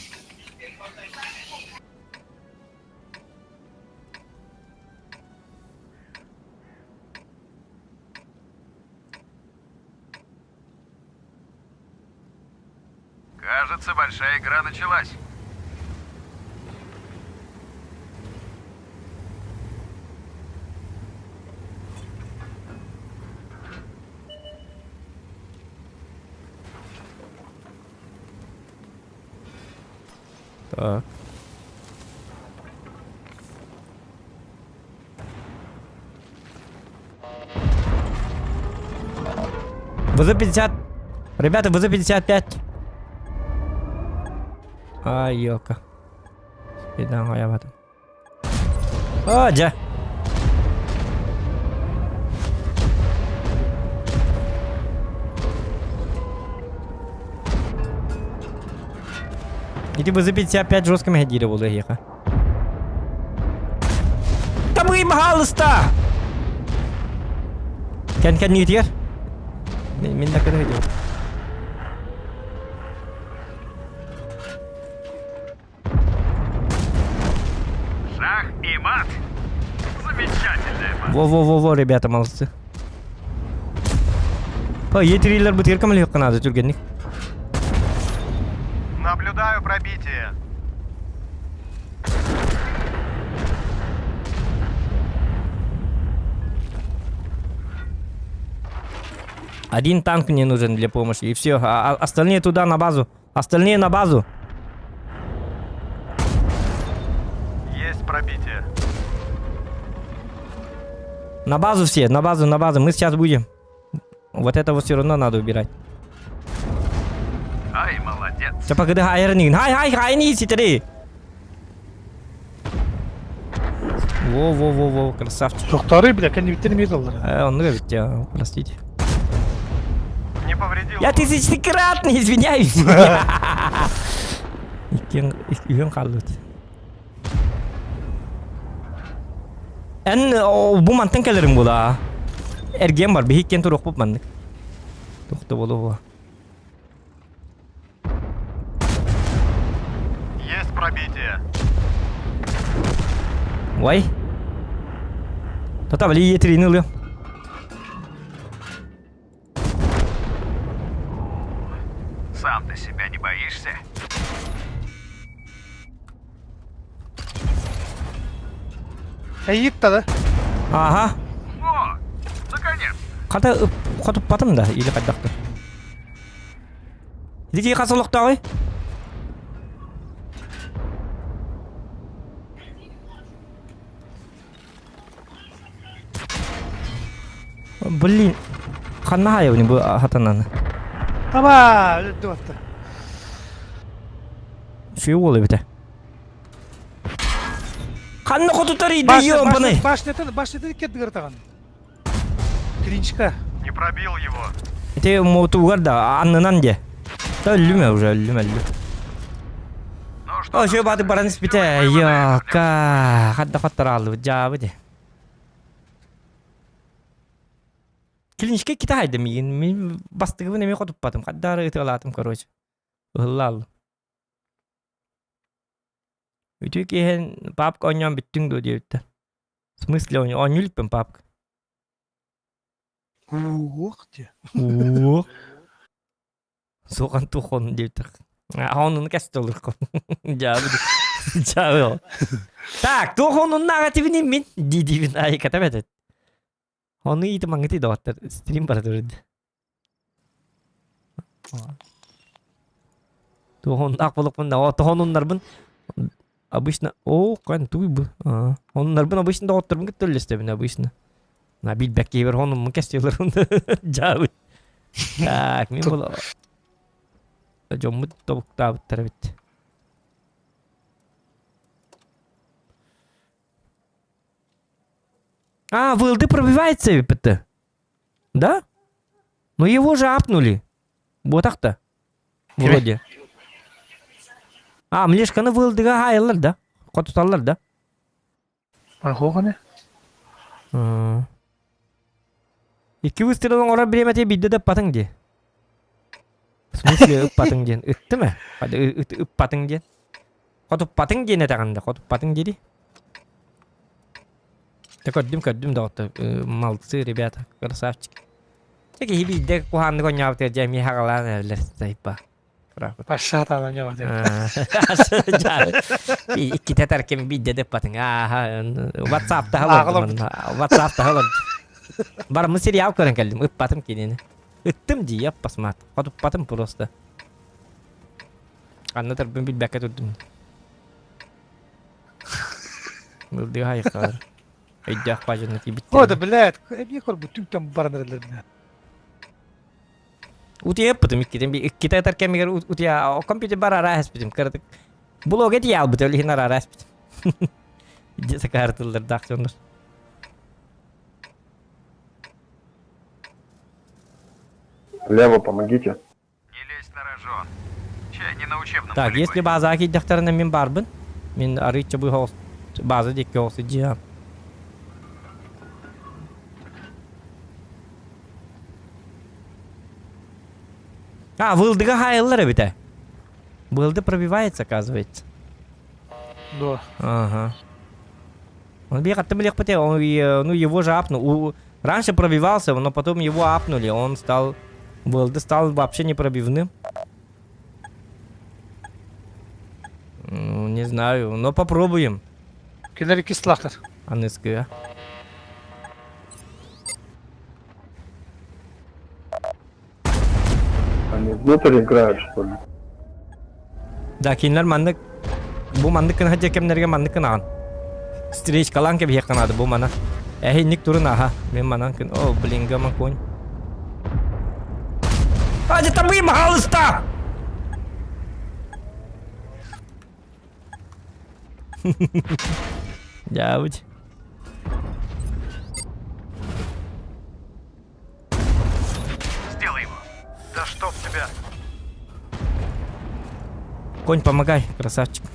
Кажется, большая игра началась. Так. ВЗ-50. Ребята, ВЗ-55. Ай, ёлка. Спидан хайабатым. А, дьэ. Ити БЗ-55 жестко мэһэдиирэ буолуо эһиэхэ. Табый, пожалуйста! Кэн кэннигитигэр. Мин да көрө сылдьабын. Шах и мат. Замечательная мат. Во-во-во-во, ребята, молодцы. По, етирилер бытырка мөлүөххэ наада түргэнник. Наблюдаю пробитие. Один танк мне нужен для помощи, и все. А, а остальные туда на базу. Остальные на базу. Есть пробитие. На базу все, на базу, на базу. Мы сейчас будем. Вот это вот все равно надо убирать. Ай, молодец. Чэ, погоди, хайрнин. Хай, хай, хай, не ситери. Во-во-во-во, красавчик. Тохтары, бля, кэннибиттэн эмиэ ыталлар. Э, он говорит, я, простите. Не повредил. Я тысячекратно извиняюсь. Иккиэн үһүөн хааллыбыт. Эн бу мантан кэлэрим була. Эргиэн бар, биһи иккиэн туруохпут маннык. Туох да буолуо. Есть пробитие. Ой. Тота, били етрини ылыам. Сам ты себя не боишься? Эйитта да. Ага. О, наконец! Хата хотуппатым да или хайдахты. Дики хас олохтооҕуй? Блин, ханна хаайабын бу хатананы. Аба, өлдү Сүйө уол эбитэ. Ханна хотутар иди ёбаный. Башнятын, башнятын кеддигер таган. Клинчка. Не пробил его. Ити мотугар да аннынан де. Да өллүм уже өллүм өллүм. Ну что, О, шö баты баран испите. Йока, хадда хаттаралды жабы де. Клиничке кита хайда миин. Мин бастыгыбын эми хотуппатым. Хаддары ытыалаатым, короче. Ыһыллааллым. Үтүө киэһэн папка оонньоон бүттүҥ дуо диэбиттэр. В смысле оонньуу иликпин папка? Уох диэ. Уох. Сухан тухон диэбиттэр. Онуну кэстэ олоркон. Дьаабы. Дьаабы. Так, туох онуннааҕа тибиним мин дии-диибин айыкатам этет. Ону иитим аңгыты доҕоттор стрим бара турд. Туохуннаах буолукпун да, тоһонуннарбын обычно оо кан туй бу. Оннарбын обычно доҕотторбун кытта үллэстэбин обычно. На билбэккэ бер хонуммун кэстиэлэрин дьаабыт. Так, мин була дьоммут тобуктаабыттар эбит. А, ВЛД пробивается ПТ. Да? Но его же апнули. Вот так-то. Вроде. А, млешканы ВЛД-га хайылар да? Хотуталлар да? Хоханы? Икки выстрелын оҥорор бириэмэтэ биирдэ да ыппатыҥ дии. В смысле ыппатыҥ диэн? Ыттым ээ. Ыппатыҥ диэн. Хотуппатыҥ диэн этэҕин да, хотуппатыҥ дири. Да көрдүм, көрдүм доҕоттор. Молодцы, ребята, красавчики. Чэ киһи биирдэ куһааннык оонньообутугар дьэ эмиэ хаҕалаан эрэллэр сайпа. Паша таана ньоҕо Иккитэ таркем биирдэ да ыппатыҥ. Ааха, WhatsApp-таһа олордум. WhatsApp-таһа олордум. Барыммын сериал көрөн кэллим, ыппатым кинини. Ыттым дии, аппасмаат. Хотуппатым просто. Ханна турбун билбэккэ турдум. Былдыга хайыккалар. Өйдөөх бажаны тиийбиттэр. О, да, блядь, эмиэ көрбүт түҥтэн баран эрэллэр бля. Утуйаппытым иккитин иккитэ ытар кэмигэр утуйа компьютер бар араа эспитим кыратык. Блог эти ялбыт өлүһүн араараспыт. Дьэ сакаартыллардаах дьоннор. Лево, помогите. Не лезь на рожон. Чай не на учебном Так, если полигоне. базаға киирдэхтэринэ мин баарбын. Мин арыычча быһа база диэки оҕус дьиэ. А, вылдыга хаайыллар эбитэ. Вылды пробивается, оказывается. Да. Ага. Он он, ну его же апнул. Раньше пробивался, но потом его апнули. Он стал... ВЛД стал вообще непробивным. Ну, не знаю, но попробуем. Кинилэр кислахтар. Аныскыга. Они внутрь играют, что ли? Да, кинилэр маннык бу маннык гына дьэ кэмнэргэ маннык гынаҕын. Встречкалаан кэбиһиэххэ наада бу мана. Эһинник турун аха. Мин манан кын. О, блин, гамма конь. А, где там пожалуйста! Дявуть. Сделай его. Да чтоб тебя. Конь, помогай, красавчик.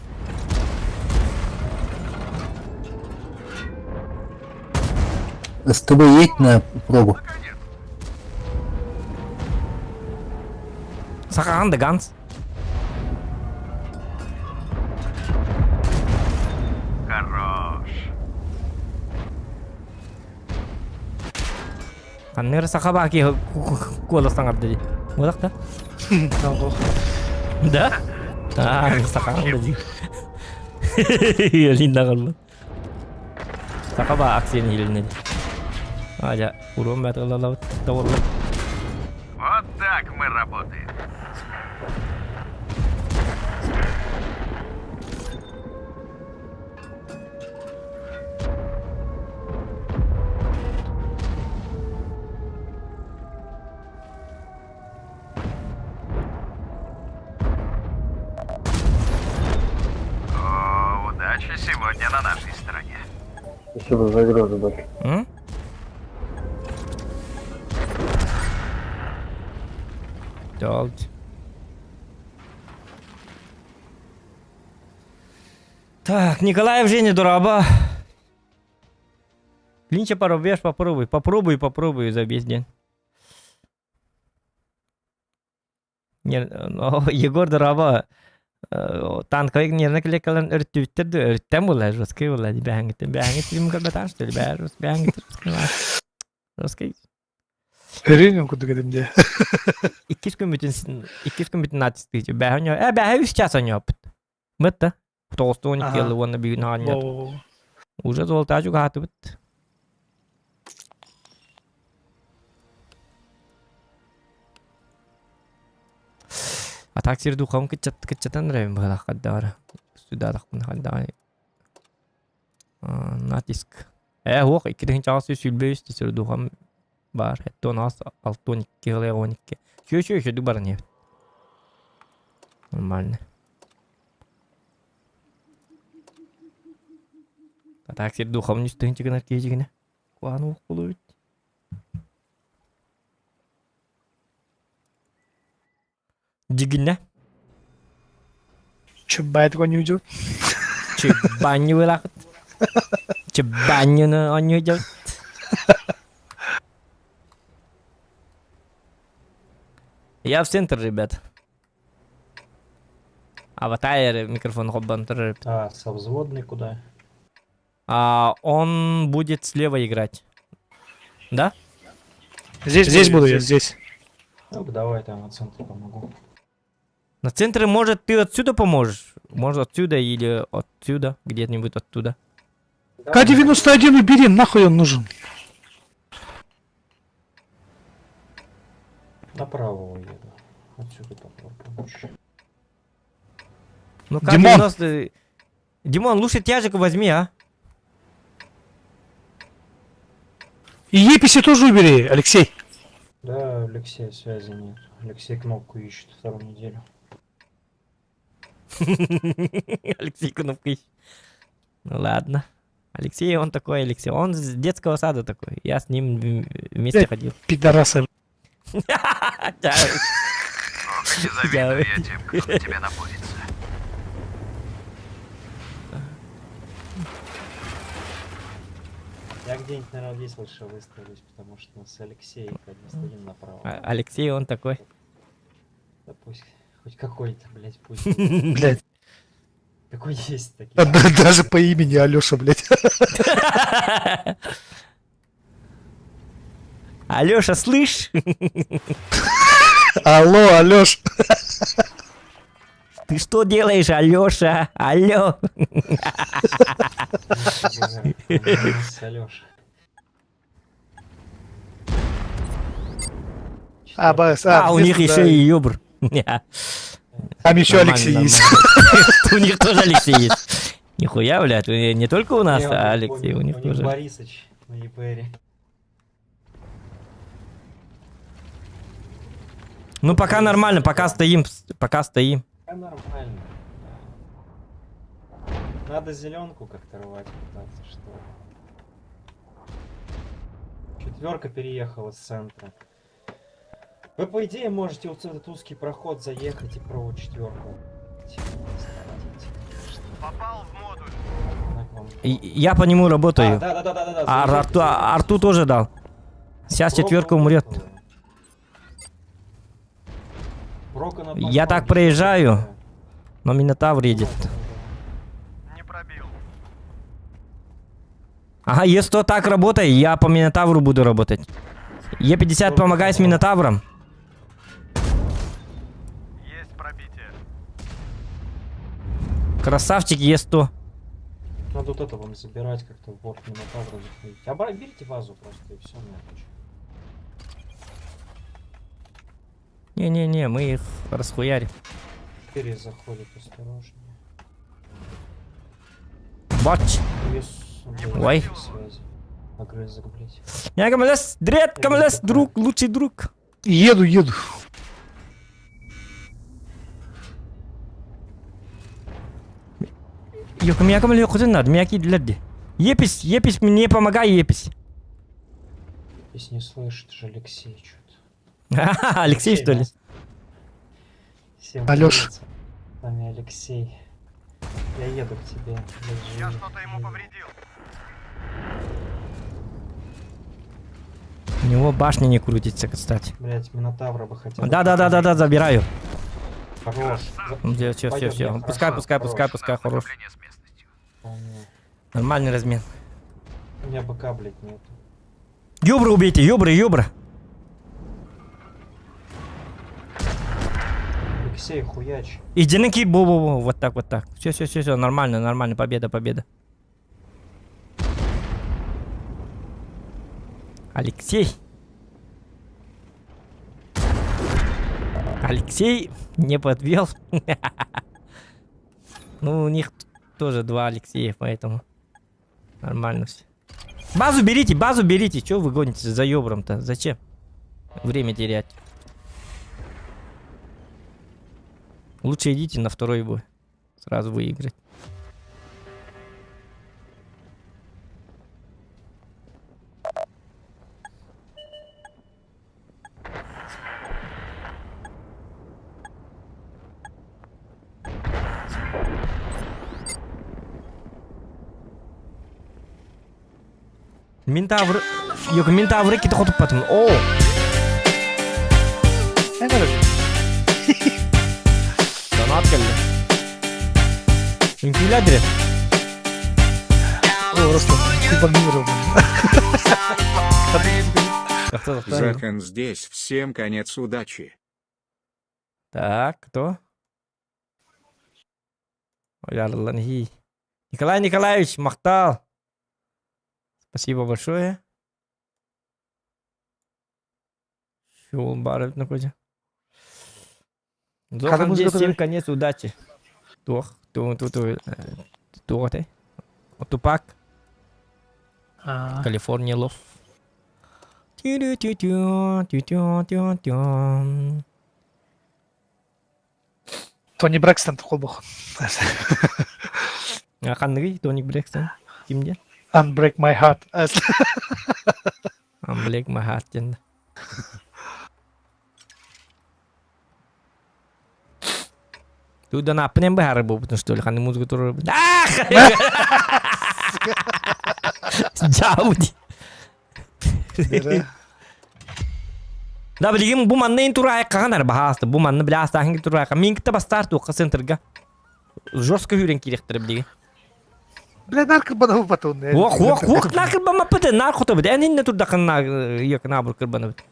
С тобой едь на пробу. Сахаан да Ганс. Хорош. Ханныр саха баки куолас таҥарда дии. Буолах да? Да? Аа, сахаан да дии. Линда қалбы. Саха ба акцияны хилинне дии. Ажа, урон бәт ылалабыт, тавалла. Вот так мы работаем. О, удача сегодня на нашей стороне. Спасибо за игру, ребят. М? Долд. Так, Николаев Женя Дураба. Линча порубеж, попробуй. Попробуй, попробуй за весь день. Не, ну, Егор Дураба танковик нервно клеткаларын өрттүбүттэр да өрттен буолла жесткий буолла бэһэҥиттэн бэһэҥит фильм көрбөтөн что ли бээ бэһэҥит жесткий Өрүүнүн курдук этим дии. Иккис күммүтүн иккис күммүтүн натистыычы бэһэ э бэһэ үс час оньоппут мытта тоҕустуон икки ылы уонна бүгүн хаанньат уже золотаачу хаатыбыт А так сир духом кыччат кыччатан эрэбин быһалаах хаддаара судаатахпын хаддаҕай натиск э уох икки чаас сүүрбэ үс сир духом баар эттон аас алтон икки ылыах он икки чүө чүө үчүдүк баран иһэбит нормально а так сир духом үс тыһынча гынар киһи дьигинэ куһаҕан уох буолуо эбит Дьигинэ. Чыббаайдык оонньуу Чыббаанньы буолаахыт. Чыббаанньыны оонньуу дьон. Я в центр, ребят. Аватар микрофон хоббан турар. А, совзводный куда? А, он будет слева играть. Да? Здесь, здесь буду я, здесь. Ну, давай там на центре помогу. На центре, может, ты отсюда поможешь? Может, отсюда или отсюда, где-нибудь оттуда. К-91 убери, нахуй он нужен. Направо уеду. Отсюда попробую помочь. Ну, Димон! К-90... Димон, лучше тяжик возьми, а? И еписи тоже убери, Алексей. Да, Алексея связи нет. Алексей кнопку ищет вторую неделю. Алексей Кнопкич. Ну ладно. Алексей, он такой, Алексей. Он с детского сада такой. Я с ним вместе Блядь, ходил. Пидорасы. Да. Ох, не завидую я тем, кто на тебя находится. Я где-нибудь, наверное, здесь лучше выставлюсь, потому что у нас Алексей один направо. А- Алексей, он такой. Да пусть хоть какой-то, блядь, пусть. Блядь. Какой есть такие. Даже по имени Алёша, блядь. Алёша, слышь? Алло, Алёш. Ты что делаешь, Алёша? Алло. Алёша. А, бас, а, А, у них где-то, еще да. и Юбр. Там еще Нормально, Алексей есть. нормально. У них тоже Алексей есть. Нихуя, блядь, не только у нас, Не, а Алексей, у них у тоже. Борисыч на ЕПРе. Ну, пока нормально, пока стоим, пока стоим. Пока нормально. да. Надо зеленку как-то рвать пытаться, что ли. Четверка переехала с центра. Вы, по идее, можете вот в этот узкий проход заехать и про четверку. Попал в модуль. Она к вам. Я по нему работаю. А, да-да-да-да-да, А заезжайте, Арту, Арту тоже дал. Сейчас Брока четверка умрет. Брока на том Я так фланге. проезжаю, но Минотавр едет. Не пробил. Ага, Е100 так работай, я по Минотавру буду работать. Е50 помогай с Минотавром. Есть пробитие. Красавчик Е100. Надо вот это вам забирать как-то в борт Минотавра заходить. А берите базу просто и все, нафиг. Не-не-не, мы их расхуярим. Четыре заходит, осторожнее. Бач. Вес, блядь, Ой. связи. Огрызок, блядь. Я КМЛС, дред, КМЛС, друг, лучший друг. Еду, еду. Yok, меня КМЛ надо, меня кидали. Епись, епись, мне помогай, епись. Здесь не слышит же Алексей что-то. Алексей, что ли? Всем Алёш. привет. С вами Алексей. Я еду к тебе. блядь, Я живи. что-то ему повредил. У него башня не крутится, кстати. Блять, Минотавра бы хотя бы. Да-да-да-да-да, забираю. Хорош. Все, все, все, Пойдёт, все. нет, Пускай, хорошо, пускай, пускай, хорош. пускай, хорош. Вполне. Нормальный размен. У меня БК, блядь, нету. Юбра убейте, юбра, юбра. Алексей, хуяч. Иди на ки, бу бу бу вот так, вот так. Все, все, все, все, нормально, нормально, победа, победа. Алексей. Алексей не подвел. Ну, у них тоже два Алексея, поэтому нормально все. Базу берите, базу берите. Чего вы гоните за ёбром-то? Зачем? Время терять. Лучше идите на второй бой. Сразу выиграть. Минтавр... Yok, Минтавры кити хотуп потом. О! Донат келди. Үҥкүүлээ О, просто кубанировал. Захан здесь, всем конец удачи. Так, кто? Ой, Николай Николаевич, Махтал. Спасибо большое. Шул барып находи. Когда Зохан здесь музыка всем конец удачи. Тух, ту ту ту ту ты. Тупак. А. Калифорния лов. Тю-тю-тю, тю-тю-тю-тю. Тони Брэкстон холбох. Ханныгый Тони Брэкстон? Ким диэн? Unbreak my heart. Unbreak my heart диэн. Тудан аппын быһаарар буолбутун что ли, ханнык музыка турар Ах! Дьаабы Да билигин бу манна ин тураайы хаһан ар баһааста бу манна бile астааһын тураайы мин кытта бастаар туохха центрга жестко үүрэн киириэхтэрэ билигин Бля, нар кырбана бупатун. Уох, уох, уох, нар кырбаммаппыт, нар хотобут. Эн инне турдахын якына бур кырбанабыт.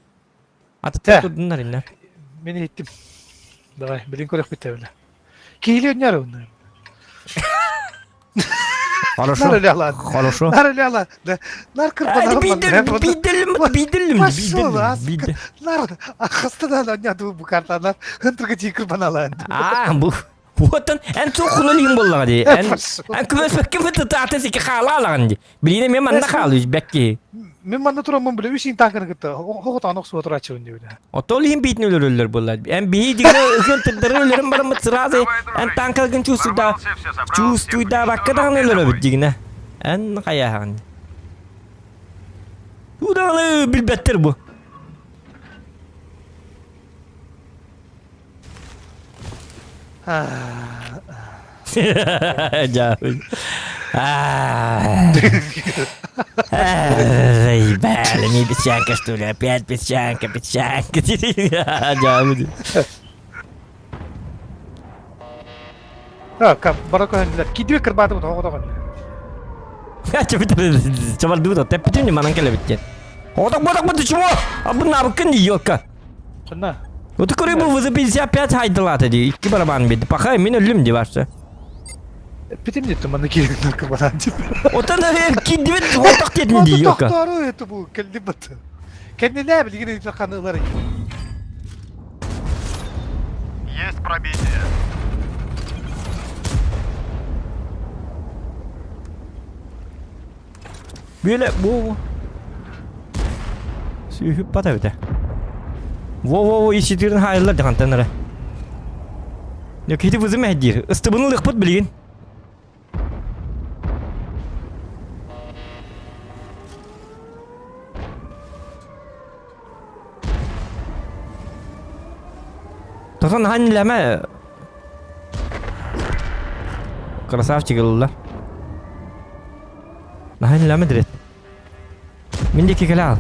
Атыттар турдуннар инне. Мен иһиттим. Давай, билин көрөх битте бile. Киһили өннөр онно. Хорошо. Хорошо. Нар Нар кырбана. Бидделим, бидделим, бидделим. Нар ахастан анняту бу картанар. Хынтырга ти кырбаналан. А, бу Уоттан эн туох хунан буоллаҕа дии. Эн эн көмөспөккө быты тааты сики хаалаалаҕын дии. Билине мен манна хаалыш бэкки. Мен манна тураммын биле үс танканы кытта хоҕотоон охсуа турааччыбын диэбитэ. Отол иһин биитин өлөрөллөр буолла. Эн биһи дигне ыгын тырдары өлөрөн бараммыт сразу эн танкалгын чувствуйда чувствуйдаабакка даҕаны өлөрөбүт дигне. Эн хайааһаҕын. Тудаҕаны билбэттэр бу. Дьаабый. Эй, бля, песчанка, что ли? Опять песчанка, песчанка. Дьаабый. А, барака кидүө кырбаатыбыт оҕотоҕон. Чабардыбыт, тэппитим манан кэлэбит Оток боток бу чего? А бу набыккын елка. Ханна? Вот көрө бу вызы 55 хайдылаата дии. Икки барабан бит. Паха мин өллүм ди барса. Питим деттим манна киирин кырбанаан дип. Отон кидибит оток дедим ди елка. Тохтору это бу келди бат. Кеннеле билигин итер канылар. Есть пробитие. Бүөлэ бу Сүүһүп бата бите. Во-во-во иситирин хайыллар дихантан эрэ. Я кити вызым эдир. Ыстыбын ылыхпыт билигин. Тотон хан ләмә Красавчик ылла. Наһан ләмә дирет. Мин диэки кэлэ ал.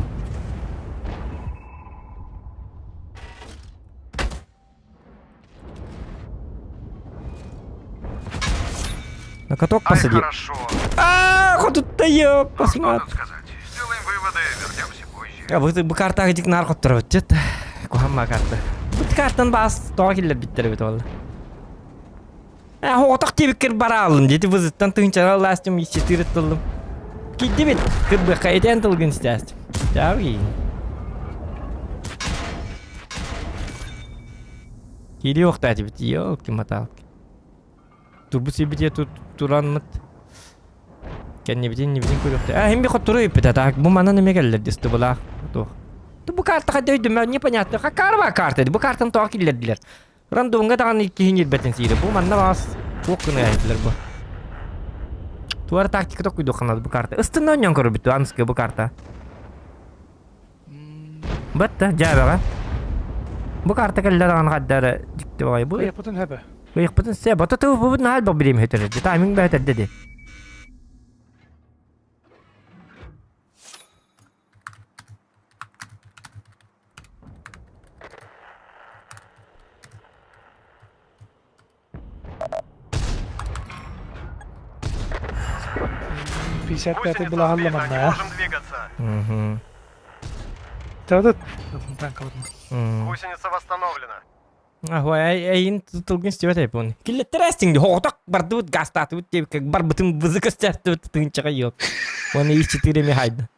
На каток посади. Хорошо. А, хотутта ёп, посмотри. Сделаем выводы, вернемся позже. Я бу бу картаҕа дик нар хотторобут дьет. Куһамма карта. Бу картан бас тоҕо киллэр биттэр эбит ол. Э, хоҕотох тиэбиккэр бараалын диэти вызыттан тыынчара ластым иччитир тыллым. Киддибит кырбыхха итэн тылгын истээстим. Дьаабы Кири охтаатибит, ёлки маталки. Турбут сибите тут туранмыт. Кэннибитин нибитин көрүөхтэ. А, хим би хоттору ыппыта так. Бу манан эме келлер дисты булаах. Туох. Бу карта хадда өйдөмө непонятно. Хакарба карта. Бу картаны тоҕо киллэрдилэр. Рандомҥа даҕаны киһи ньирбэтин сиирэ. Бу манна баҕас туох гына этилэр бу. Туара тактика токуйдуохханады бу карта. Ыстынна онньон көрбүт аныскы бу карта. Батта дьээбэҕэ. Бу карта кэллэ даҕаны хаддара дьикти баҕайы. Бу Ыйыппытын хөбө. Ыйыппытын сэ. Бата тыбыппыт наһаа элбэх бириэмэ өтөрөр. Тайминг бээтэрдэ ди. 55 была манна. Можем двигаться. Угу. Тәүдә танк Гусеница восстановлена. Ахуай эйин тылгын истибэт эпон. Киллеттер эстиңди хоҕоток бардыбыт гастаатыбыт диэбиккэ барбытын бызык өстөөхтүбүт тыынчаҕа yok. Уонна ис четыре эми хайда.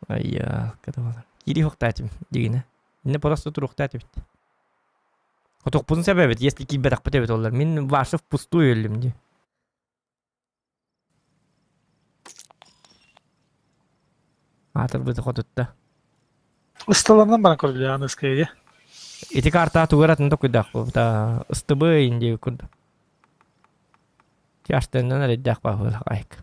Айя, ката Кири хохтаатым дигине. Инне просто туруохтаатыбыт. Хотохпутун сэбэбит, если киирбэтэхпит эбит оллар. Мин ваша впустую өллүм дии. Аатырбыты хотутта. Ысталарынан баран көрүлү аныская. Ити картаҕа тугу эрэ атын токуйдаах буолбута. Ыстыбы индия курдук. Тяжтэннэн эрэйдээх баһылык айк.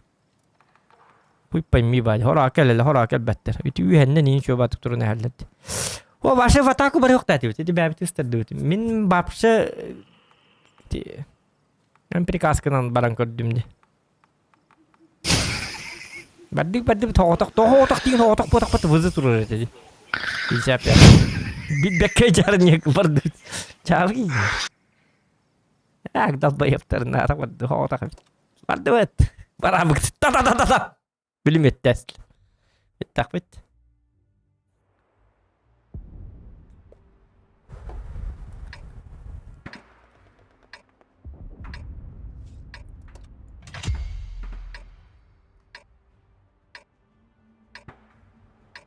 Хуй пойми баай. Хоро кэлэлэ, хоро кэлбэттэр. Үтү үһэннэн иин чуобатык турун эһэллэр. О, ваша в атаку барыахтаатыбыт. Ити бэбит ыстардыбыт. Мин вообще Мен приказкынан баран көрдүм ди. Бардык бардык тоҕотох тоҕотох тиин тоҕотох буотахпыт вызы турар этэ ди. 55. Билбэккэ дьарньык бардык. Чааргый. Так, долбоебтар наара барды тоҕотох эбит. Бардыбыт. Барабыт. Та-та-та-та-та. Билим эттээс. Эттэхпит.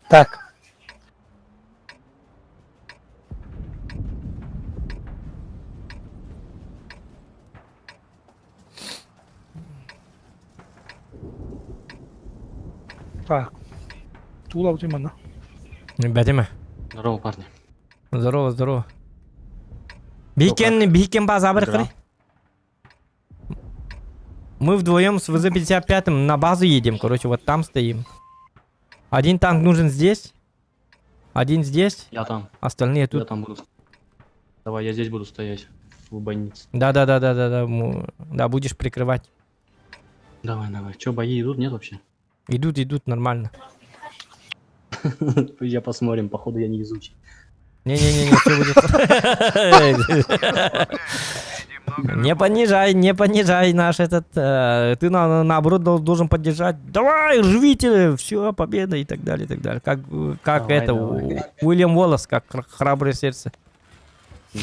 Так. Так. Тула утимана. Бэтиме. Здорово, парни. Здорово, здорово. Бикен, бикен база бір Мы вдвоем с ВЗ-55 на базу едем, короче, вот там стоим. Один танк нужен здесь, один здесь. Я там. Остальные тут. Я там буду. Давай, я здесь буду стоять. В больнице. Да-да-да-да-да-да. Да, будешь прикрывать. Давай, давай. Че, бои идут? Нет вообще? Идут, идут, нормально. Я посмотрим, походу я не везучий. Не-не-не, все будет. Не понижай, не понижай наш этот. Ты на, наоборот должен поддержать. Давай, рвите, все, победа и так далее, и так далее. Как, как Давай, это, давай. Уильям Уоллес, как храброе сердце. Ну,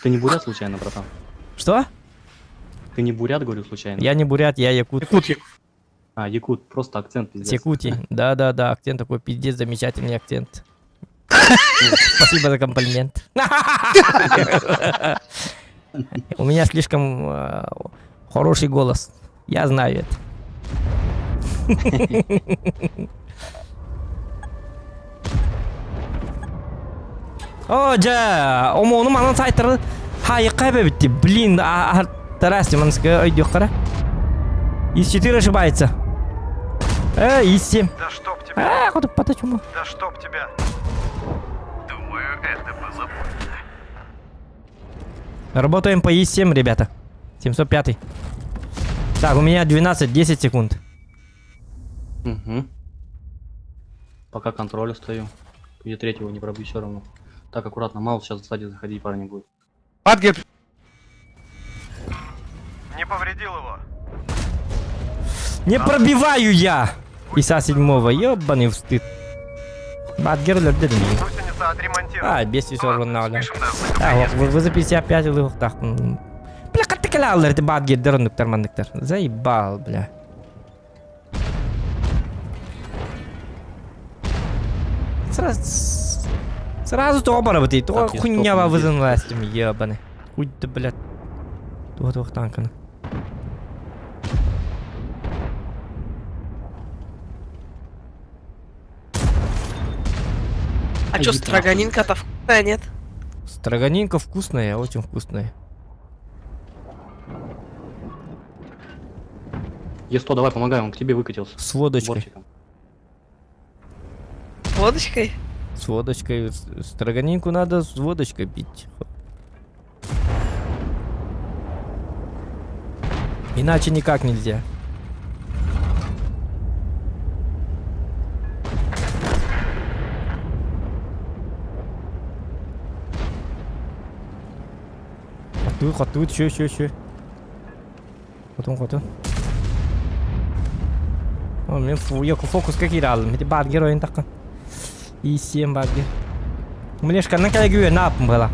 ты не бурят случайно, братан? Что? Ты не бурят, говорю, случайно? Я не бурят, я якут. Якут, А, якут, просто акцент пиздец. Якутии. Да-да-да, акцент такой пиздец, замечательный акцент. Спасибо за комплимент. У меня слишком хороший голос. Я знаю это. О, дьэ, омону манан сайтары хайыққа бэбитти. Блин, тарасти манска өйдүөххара. Из 4 ошибается. Из 7. Да чтоб тебя. А, куда поточу. Да чтоб тебя. Думаю, это было больно. Работаем по И7, ребята. 705. Так, у меня 12-10 секунд. Угу. Пока контролю стою. Я третьего не пробью все равно. Так, аккуратно, мало сейчас сзади заходить парни будет. Адгер. Не повредил его. Не пробиваю я! Иса седьмого, ёбаный встыд. Бадгер Гусеница отремонтирована. А, бес все равно. А, вы за 55 лыхтах. Бля, как ты калял, это бадгер, дырнуктар, мандыктар. Заебал, бля. Сразу... Сразу то оборотый, то хуйня вызывалась, ебаный. Хуй ты, блядь. Тух танканы. А чё, строганинка-то вкусная, нет? Строганинка вкусная, очень вкусная. Е100, давай, помогай, он к тебе выкатился. С водочкой. Борчиком. С водочкой? С водочкой. Строганинку надо с водочкой пить. Иначе никак нельзя. Хоту, хоту, чё, чё, чё. Хотун, хотун. О, мен фу, я фокус как иралым. Эти бар героин такка. И 7 бар гер. Млешка, на калягю на была.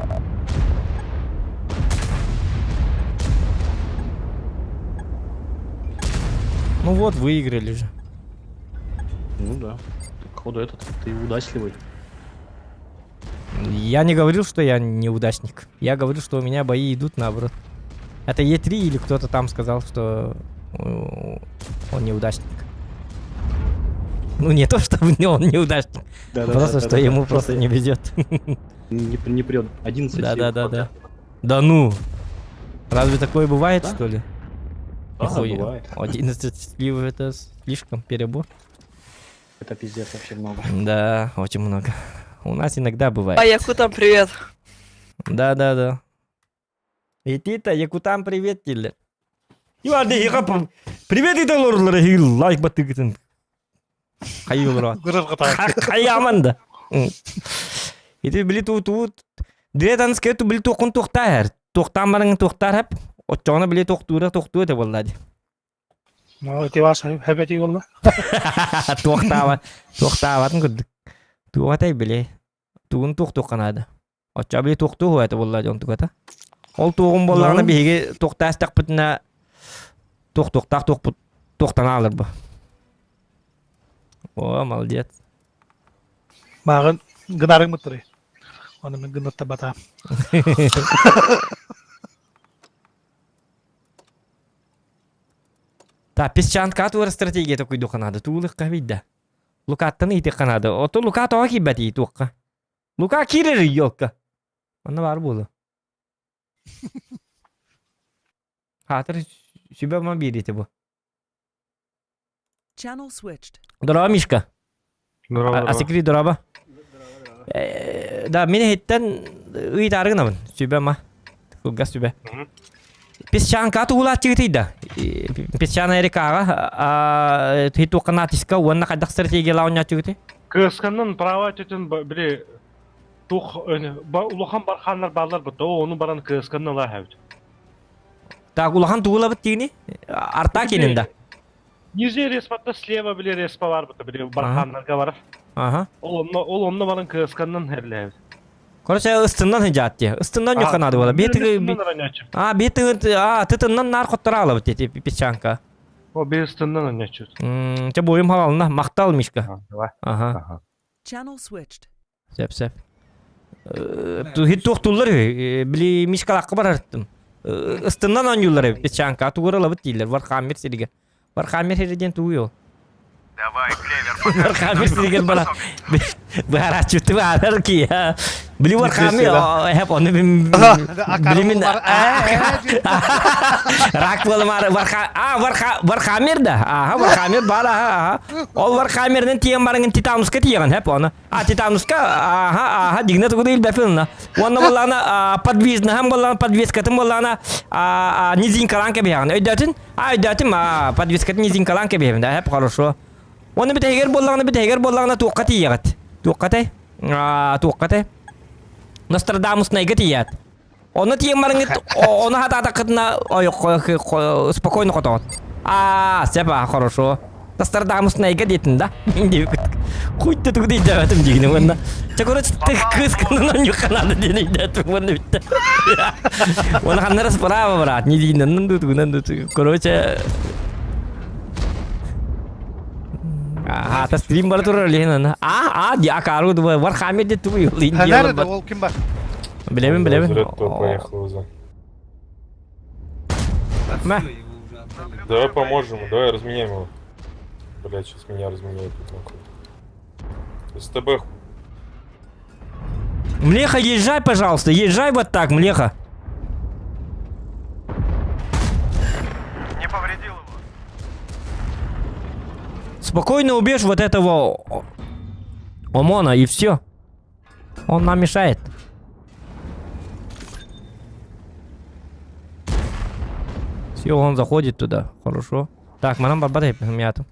Ну вот, выиграли же. Ну да. Походу этот, ты удачливый. Я не говорил, что я неудачник. Я говорю, что у меня бои идут наоборот. Это Е3 или кто-то там сказал, что он неудачник. Ну не то, что он неудачник, Да-да-да, просто что да-да-да. ему просто не везет. Не, не прет. 11 Да, да, сливов да, да. подряд. Да ну. Разве такое бывает, Да. что ли? Да, Нихуя. бывает. 11 сливов это слишком перебор. Это пиздец вообще много. Да, очень много. У нас иногда бывает. А якутам привет. Да, да, да. Итита, якутам привет дииллэр. Иван привет ите олорулар лайк баттыгытын. Хайы олору. Хайаман да. Ити били туу туу Дретанская ту били туохун туохтаар. Туохтаан баран туохтаар хап. Оччоҕуна били туохтуура туохтуу этэ буолла ди. Ити вас хэбэти болла. Туохтаабат туохтаабатын курдук. Туохатай били. Тугун туохтуохха наада. Оччо били туохтуу этэ буолла дьон тугата. Ол туоҕун буоллаҕына биһиги туохтаастахпытына туох-туохтаах туохпут туохтан аалар бу. О, молодец. Мааҕын гынарыҥ мыттырый. Оны мен гыннаттабата. Та песчанка туора стратегия такуйдуха надо. Туулых видда. Лукаттан ыйтыхха надо. Ото Лука тоҕо киирбэт туохха. Лука киирэр елка. Онно баар буолу. Хаатыр сүбэ ма биэрите бу. Channel switched. Здорово, Мишка. Здорово, Асикри, здорово. Да, мин иһиттэн ыйытаары гынабын. Сүбэ ма. Кылгас сүбэ. Песчанка тугулааччыгытый да. Песчаная рекаҕа хитуохха натиска уонна хайдах стратегиялаах оонньооччугутуй? Кыасканнан права өтөтүн били тух улахан бархааннар бааллар бутта ону баран кыасканна ылаа хэбит. Так, улахан тугулабыт тигини? Арта кинин да. Нижний респатта слева били респа бар бутта били бархааннарга барар. Ага. Ол онно ол онно баран кыасканнан хэрлээбит. Короче, ыстыннан хыдьаат дии. Ыстыннан ньукка наада буола. Биир А, биир а, тытыннан наар хоттора алабыт дии песчанка. О, биир ыстыннан онньоччут. Чэ, буйум халална. Махтал, Мишка. Давай. Ага. Channel switched. Сөп, сөп. Хит туохтууллар үһү. Били Мишкалаахха барарыттым. Ыстыннан оонньууллар эбит песчанка. Тугур ылабыт дииллэр. Вархаммер сиригэр. Вархаммер сири диэн тугуй ол? Давай, Клевер, Вархаммер сиригэр бара. Быһарааччыты баарар ки. Били Вархаммер хэп ону били мин рак буоламаар Варха а Варха Вархаммер да. Аха Вархаммер бар аха аха. Ол Вархаммерден тиэн барыңын Титануска тиэҕин хэп ону. А Титануска аха аха дигнэ тугу да илбэпин Уонна буоллаҕына подвижнаһан буоллаҕына подвескатын буоллаҕына низинкалаан кэбиһэҕин. Өйдөөтүн? А өйдөөтүм а подвескатын низинкалаан кэбиһэбин да хэп хорошо. Уонна бүтэһигэр буоллаҕына бүтэһигэр буоллаҕына туохха тиийэҕит? Туохха тэй? Туохха тэй? Нострадамуснайга тиийээт. Ону тиийэн барыҥыт ону хатаатаххытына спокойно хотоҕут. Аа, сөп аа, хорошо. Нострадамуснайга диэтин да? Диэбит. Хуй-то тугу дейдээбэтим дигини уонна. Чэ, короче, кыыс кынынан юханады диэн өйдөөтүм уонна бүттэ. Уонна ханнара справа, брат, не дииннэн ду тугунан ду. Короче, Аата стрим бара турар лehen А, а, ди акару ду бар хамер де ту юл Ханар да ол ким бар? Билебин, билебин. поехал уже. Давай поможем ему, давай разменяем его. Блять, сейчас меня разменяют тут нахуй. СТБ. Млеха, езжай, пожалуйста, езжай вот так, Млеха. Не повредил его. Спокойно убежь вот этого ОМОНа и все. Он нам мешает. Все, он заходит туда. Хорошо. Так, манан барбат мяту.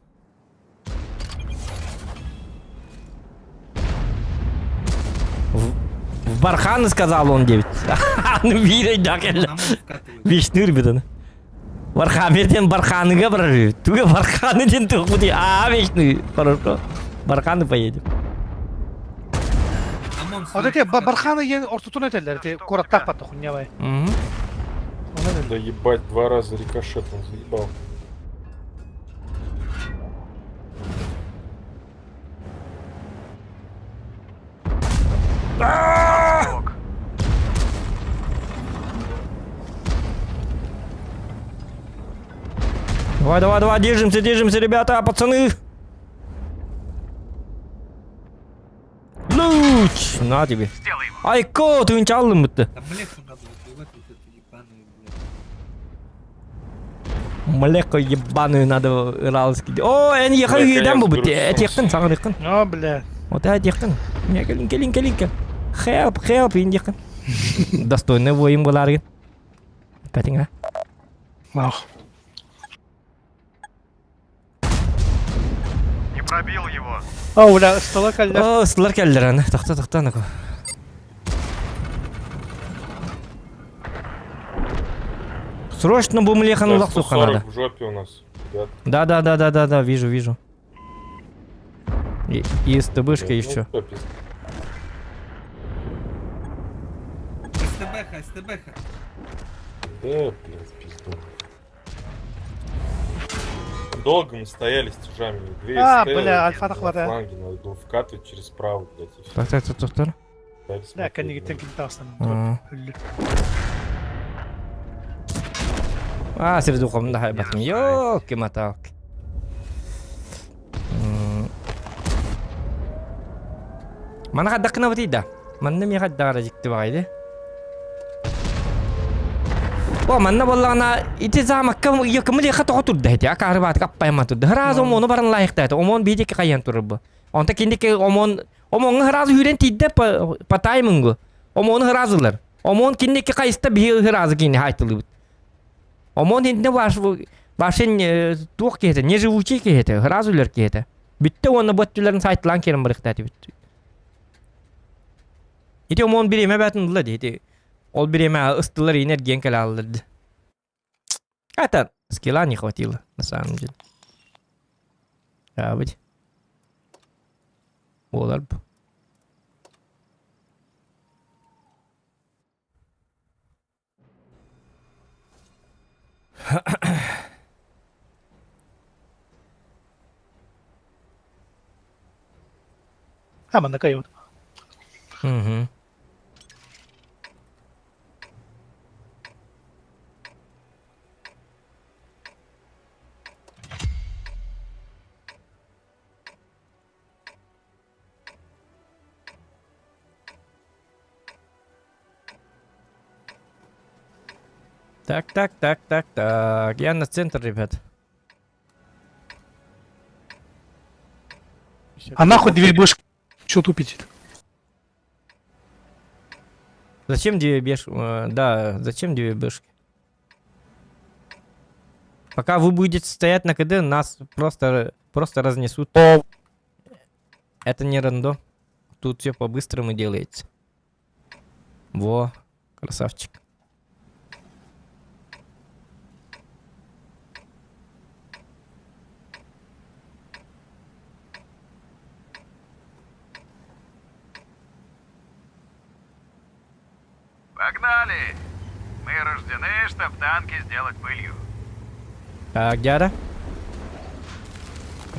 В, в барханы сказал он 9. Ну, биир да Вишныр битен. Бархамерден барханыга барар. Туга барханы ден тух А, вечный. Хорошо. Барханы поедем. Вот эти барханы ен ортотун этеллер, эти кураттах бат хуйня Да ебать, два раза рикошет он заебал. Давай, давай, давай, держимся, держимся, ребята, пацаны. Ну! Уч, на тебе. Айко, тыынча аллым бытты. Млеко ебаную надо ыралыски. О, эн еха үйден бу бут. Этиэххин, саҥарыаххын. О, бля. Вот этиэххин. Не кэлин, кэлин, кэлин, кэл. Help, help, индиэххин. Достойный воин буларгын. Пэтиҥ а? Ах. Не пробил его. О, бля, стола кэллэр. О, ыстылар кэллэр аны. Тохто, тохто, анаку. Срочно бу млеханы Да, улах 140 надо. в жопе у нас, ребят. Да, да, да, да, да, да, вижу, вижу. И, и СТБшка Ну, еще. кто пиздец? СТБХ, СТБХ. Да, блядь, пизду. Долго мы стояли с тяжами. Две А, СТ бля, альфа на хватает. фланге надо было вкатывать через правую, блядь, и всё. Так, так, так, так, так. Дали Да, смотреть, кэннигиттэн блядь. ким таҕыстан. А. А, сирдухом да хайбатым. Ёлки-моталки. Мана хаддакына бутыйда. Манна ми хаддагара дьикти баҕайды. О, манна буоллаҕына ити замокка кымылыахха тоҕо турда ити акаары баатык аппайма турда. Сразу омону баран лайыктаата. Омон биидики хайан турар бу. Онто киндики омон омоҥҥа сразу үүрэн тиийдэ по, по таймингу. Омону сразу ылар. Омон киндики хайыста биһи сразу кини хайтылыбыт. Омон интине ваш вашин туох киһитэ, не живучий киһитэ, сразу өлөр киһитэ. Бүттэ уонна бу өттүлэрин сайтылаан киирэн барыахтаат эбит. Ити омон бириэмэ бээтин ылла дии. Ити ол бириэмэ ыстылар иин эргиэн кэлэ аллар Это скилла не хватило, на самом деле. Быть. Буолар бу. А, манна кайбыт. Угу. Так, так, так, так, так. Я на центр, ребят. А нахуй дверь будешь? Чё тупить? Зачем две беш... Да, зачем две бешки? Пока вы будете стоять на КД, нас просто, просто разнесут. Это не рандом. Тут все по-быстрому делается. Во, красавчик. Погнали! Мы рождены, чтоб танки сделать пылью. Так, дядя.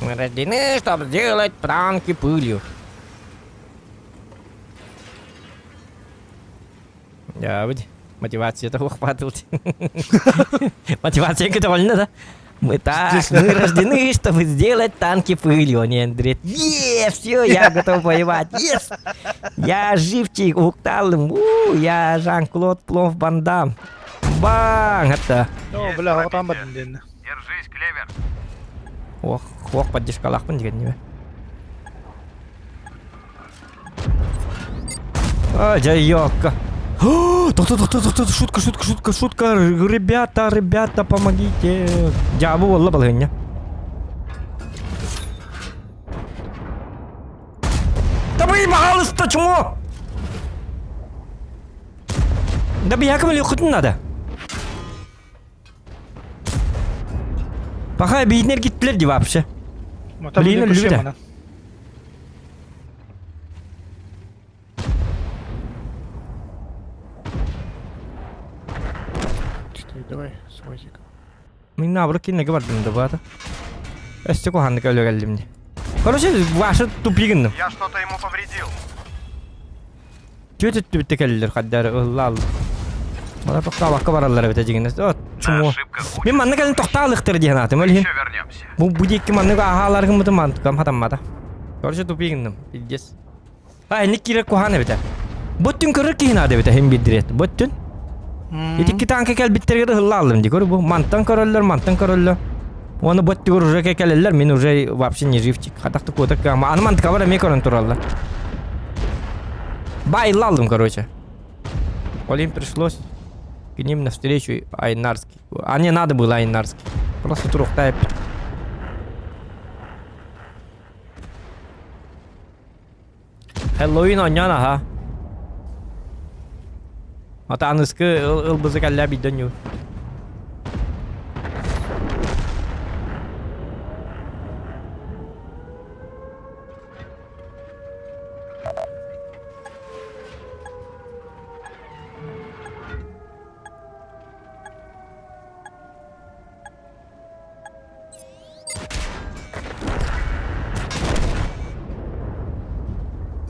Мы рождены, чтобы сделать танки пылью. Я ведь мотивация того хватило. Мотивация довольна, да? Мы так, мы рождены, чтобы сделать танки пылью. Не, Андрей, е, все, я готов воевать. Yes! Я живчик, укталым. У, я Жан-Клод Плов Бандам. Бang, это. О, бля, отан бардым диэн. Держись, Клевер. Ох, ох, поддержкалаахпын деген неме. А, дядёка. Тохто, тохто, тохто, шутка, шутка, шутка, шутка. Ребята, ребята, помогите. Дьабы буолла балаһыанньа. Да вы, пожалуйста, чмо! Да биһиэхэ мөлүөххүтүн надо. Пока биһинер гиттилер ди вообще. Блин, өлүбүтэ. Давай, с УАЗиком. Мин наоборот киннеге бардым да баата. Өссө куһааннык өлө кэллим дии. Короче, ваша тупигынным. Я что-то ему повредил. Түөт өттүбүттэ кэллилэр хаддары ылла алла. Мана тохтаабакка бараллар эбитэ дьиҥинэ. О, чумуо. Мин манна кэлин тохтаалыктар диэн аатым ол иһин. Бу бу диэки маннык ааһааларгыммытын мантыкам хатаммата. Короче, тупигынным. Пиздец. А, инник киирэр куһаан эбитэ. Боттүн көрөр киһи наада эбитэ, хим билдирет. Боттүн. Ити икки танка кэлбиттэригэр ыһылла аллым ди. Көрү бу. Мантан көрөллөр, мантан көрөллөр. Уонна боттүгөр уже кэлэллэр, мин уже вообще не живчик. Хатахты куота кыама. Аны мантыкабар эмиэ көрөн тураллар. Байылла алдым, короче. Ол им пришлось к ним навстречу Айнарский. А не надо было Айнарский. Просто турухтай. Хэллоуин оонньоон аха. Ата аныскы ылбызы кэллэ бидден нью.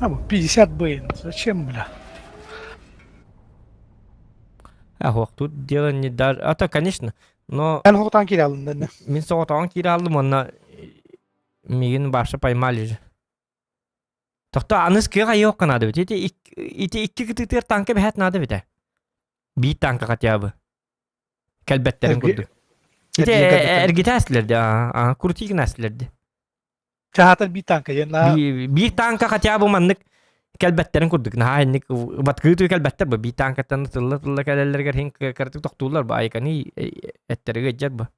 А, вот 50 Бэйн. Зачем, бля? Ах, тут дело не даже... А то, конечно, но... Эн хотан кире алын, Мин соҕотоҕун киирэ алдым, онно миигин баша поймали же. Тохто аныс кыах айыох наада бит. Ити ити икки кытыытыгар танка бэһэт наада бит. Биир танка хотя бы. Кэлбэттерин курдук. Ити эргитэ эстилерди, аа, крутигин эстилерди. Чаһатар биир танка диэн Биир танка хотя бы маннык кэлбэттерин курдук. Наһаа инник баткыы кэлбэттер бу. Биир танкаттан тылла-тылла кэлэллэригэр хин кыратык тохтууллар бу. Айканы эттеригэ ыдьар бу.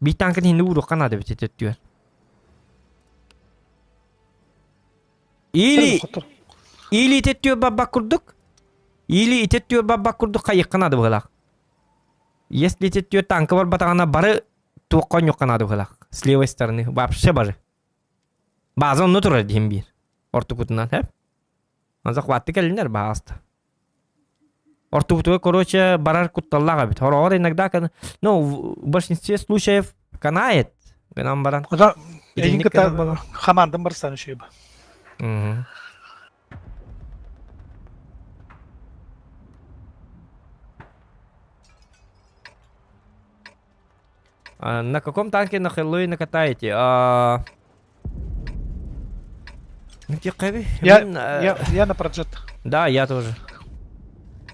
Биир танканы хинни ууруохха наада бит өттүгэр. Или или ити өттүгэр барбат курдук, или ити өттүгэр барбат курдук хайыахха наада быһыылаах. Если ити өттүгэр танка барбатаҕына бары туохха онньуохха наада быһыылаах. С левой стороны вообще бары. База онно турар диэн биир. Ортукутунан, хэп? Захватты кэлиннэр баҕаста. Ортубутугар, короче, барар кутталлаах эбит. Хороҕор иногда, ну, в большинстве случаев канает. Гынан баран. Ода эйин кытта хамаандам барсан үчүгэй ба. А, на каком танке на Хэллоуин катаете? А... Ну, Я, я, я на проджет. Да, я тоже.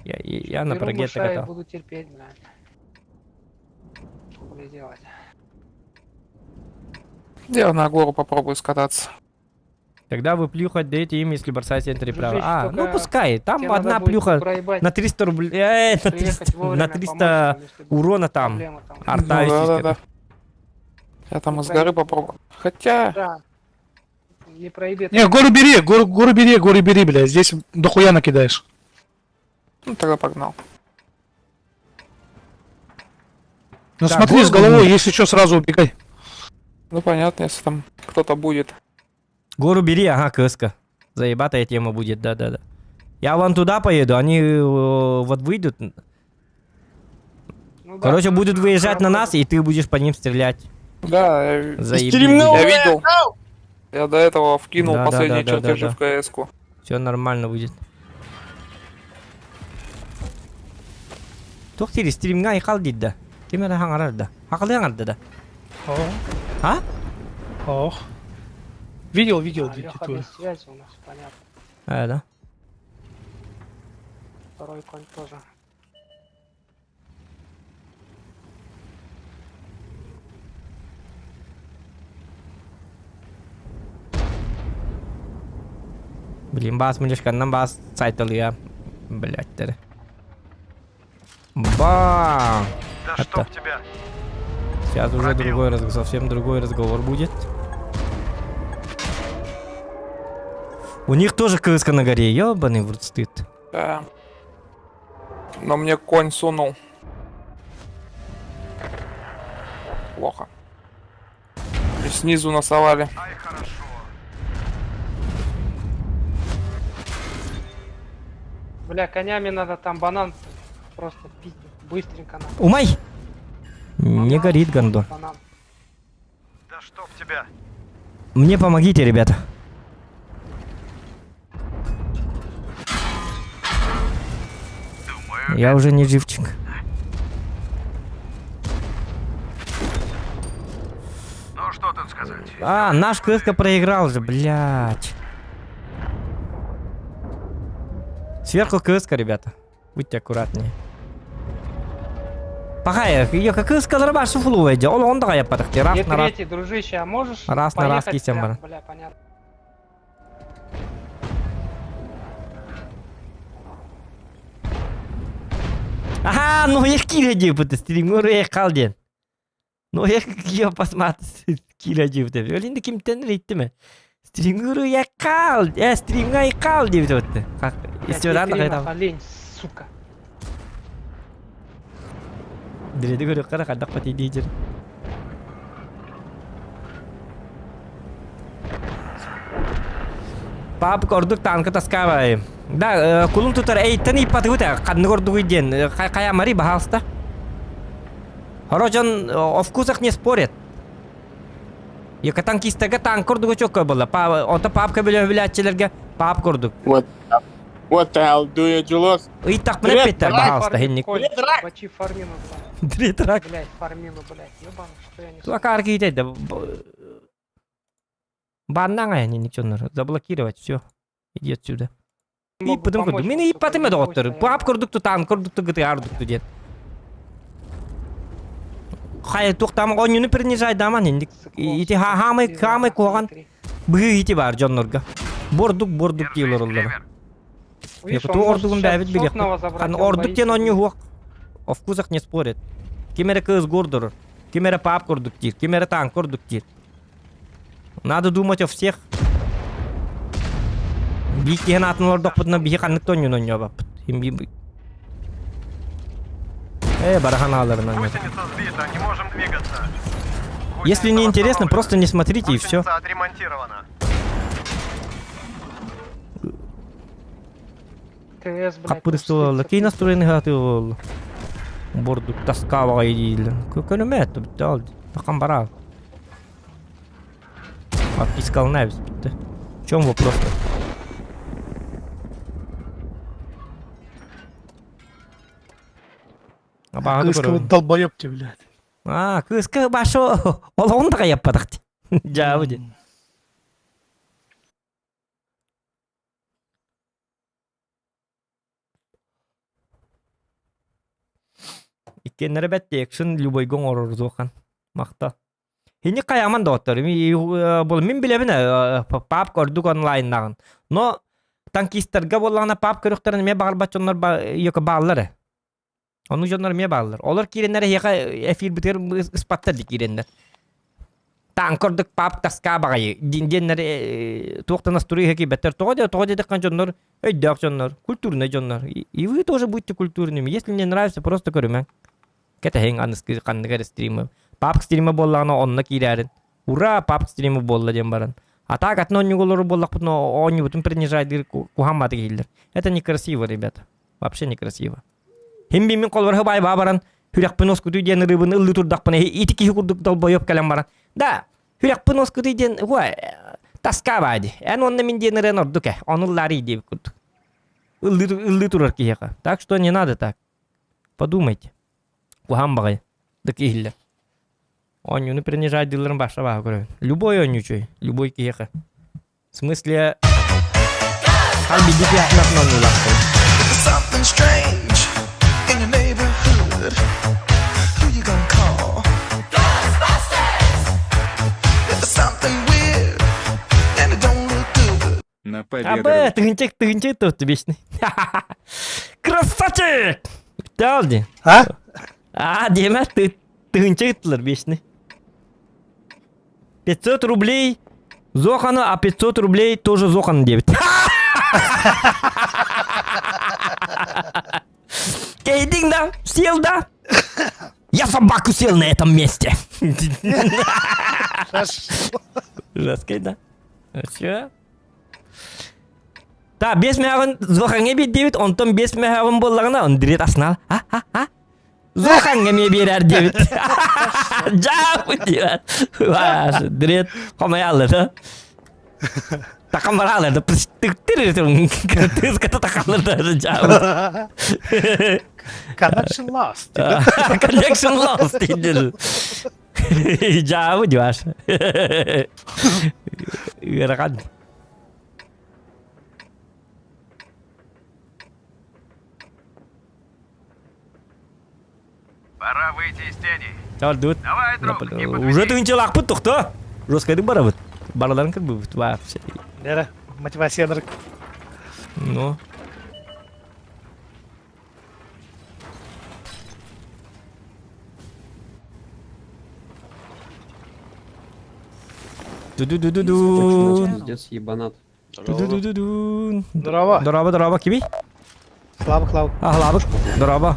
Я, я, я на прогетто катал. буду терпеть, блядь. Что делать? Я на гору попробую скататься. Тогда вы плюху отдаете им, если бросаете энтри право. Дружище, А, ну только пускай. Там тебе надо одна будет плюха проебать, на 300 рублей. на приехать 300, на вовремя, 300 помочь там, если будут урона там. проблемы там. Арта Ну да, да, если да. Я там из горы попробую. Хотя... Да. Не проебет. Не, гору бери, гору, гору бери, гору бери, бля. Здесь дохуя накидаешь. Ну тогда погнал. Ну Да, смотри с гору головой, бери. если что, сразу убегай. Ну понятно, если там кто-то будет. Гору бери, ага, кыска. Заебатая тема будет, да-да-да. Я вон туда поеду, они вот выйдут. Ну да, Короче, будут выезжать на нас, и ты будешь по ним стрелять. Да, я, Заебись. я видел. Я до этого вкинул Да, да, последние да, да, чертежи да, в КС-ку. Все нормально будет. Туох диир стримҥа айхал диир да. Ким эрэ хаҥарар да. Хахалыы хаҥарда да. А? Ох. Видел, видел, А, где Леха твой. без связи у нас, понятно. Э, да. Второй конь тоже. Блин, бас мылешканнан бас сайталыа. Блядь, Бам! Да Это. чтоб тебя! Сейчас уже другой разговор, совсем другой разговор будет. У них тоже крыска на горе, ёбаный в рот стыд. Да. Но мне конь сунул. Плохо. И снизу насовали. Ай, хорошо. Бля, конями надо там банан просто пить быстренько надо. Умай! Не горит, гандон. Банан. Да чтоб тебя! Мне помогите, ребята. Думаю, Я уже не живчик. ну что тут сказать? А, наш крыска проиграл же, блядь. Сверху кыска, ребята. Будьте аккуратнее. Пахая, ее кыскалары башы фулуэ же. Ол онда каяппатык. Раз Где на раз. третий, дружище, а можешь Раз на раз поехать кисем прям? бара. Бля, понятно. Аха, ну я кире деп стример кал ден. Ну я я посмотри кире деп. Өлінді кимтен рейтті Стримгүрү яккал, э стримга яккал деп өтті. Блядь, Истеран Е3 қайда. нахуй, Лень, сука. Диреди көрө кара кадак пати дейжер. Пап кордук танка таскабай. Да, кулун тутар эйттен иппаты гута, канны кордугу ден, кая мари бахалста. Хорожон о вкусах не спорят. Яка танкистага танк кордугу чокко была. Па, онта папка биле билячилерге пап кордук. What, what the hell do you, Julos? Ыйтак мене петтер бахалста хинник. Конь, бачи фармину, блядь. Дритрак. Блядь, фармину, блядь, ебаный, что я не Туакар кийтеді. Баннаңа не ничего заблокировать все. Иди отсюда. Могу Иппытым помочь курдук. вам, Мени сука, иппатым не эді оттыр. бойся, Пап курдукту, танк курдукту, ГТР курдукту дед. Хай туктам онюну принижай даман инди. Ити хамай хамай коган. Быгы ити бар жоннорга. Бордук бордук дийлер олар. Видишь, Ту он может ордугун щас бәбит билек. сотного забрать, Хан он ордук боится. тен оню хуак. О вкусах не спорят. Кимере кыз гордур. Кимере пап курдук дир. Кимере танк курдук дир. Надо думать о всех. Бии киһин атын олордохпутуна биһи ханнык тонньун онньообаппыт. Э, барахан ааларын онньо. Гусеница сбита, не можем двигаться. Если не интересно, просто не смотрите и все. Гусеница отремонтирована. ТС, блядь. Хаппырыстылалла. Кей настроение хаты ол. Бордук таскава идилен. Көкөнөмө этти битте ал. Такан бара. Подписка алынабыз битте. В чем вопрос? Кыска долбоеб ты, блядь. А, кыска башы олоғын да каяппадық. Жабы де. Иккеннere бәтте экшн любой гон орор зохан. Мақта. Хини каяман да оттар. Бұл мен билебин пап көрдүк онлайннагын. Но танкистерге боллагана пап көрөктөрүн ме багарбат жоннор йоко баалар. Ону жоннор ме баалар. Олар киреннер хеха эфир битер ыспаттар ди киреннер. Танк көрдүк пап таска багай. Динденнер туактан астуры хеки беттер того де того де кан жоннор өйдөк жоннор, культурный жоннор. И вы тоже будьте культурными. Если мне нравится, просто көрүмәң. Кэтэһиҥ аныскы ханнык эрэ стримы. Папк стримы буоллаҕына онно киирээрин. Ура, папк стримы буолла диэн баран. А так атын оонньуга буоллахпытына оонньубутун принижайдыыр куһаамматы киһилэр. Это некрасиво, ребята. Вообще некрасиво. Хим мин колбар хыбай баран хүрәхпин оскутуй диэн ырыбын ыллыы турдахпына ити киһи курдук долбоёб кэлэн баран. Да, хүрәхпин оскутуй диэн хуа таска бади. Эн онно мин диэн ырыан ордук э. Ону ыллаарый диэбит курдук. Ыллыы турар киһиэхэ. Так что не надо так. Подумайте. Куһаан баҕайы. Дык иһиллэр. Оонньууну принижайдыылларын баша баха көрөбүн. Любой оонньуучуй, любой киһиэхэ. В смысле, хал биирдии киһи атын атын оонньуулаахтар. Something strange in your neighborhood. Who you gonna call? Ghostbusters! If it's something weird and it don't look good. На Абы, победу. тыгынчык, тыгынчык тутту вечный. Красавчик! Бүтті А? А, диэмэ, тыгынчык ыттылар вечный. 500 рублей Зохану, а 500 рублей тоже Зохан диэбит. Кейдиң да, сел да. Я собаку съел на этом месте. Жесткий, да? Все. Та, бес мөһөҕүн Зохаҥҥа биэрдибит, онтон бес мөһөҕүн буоллаҕына, он дирет асынал. А, а, а? Зохаҥҥа эмиэ биэрэр диэбит. Дьаабы диэт. Ваш, дирет хомойаллар, да? Такам баралар, да, тыската такалар, да, дьаабы. Connection lost. Connection lost, диир. Дьаабы дьуаш. Ыарахан. Пора выйти из тени. Чалдыбыт. Давай, друг, не подведи. Уже тыһыынчалаахпыт тохто. Жесткайдык барабыт. Барыларын кырбыбыт вообще. Лера, мотивация Ну. Ду-ду-ду-ду-ду. Пиздец, ебанат. Ду-ду-ду-ду-ду. Здорово. Здорово, здорово, кими? Слава, Клава. Ахлабык. Здорово.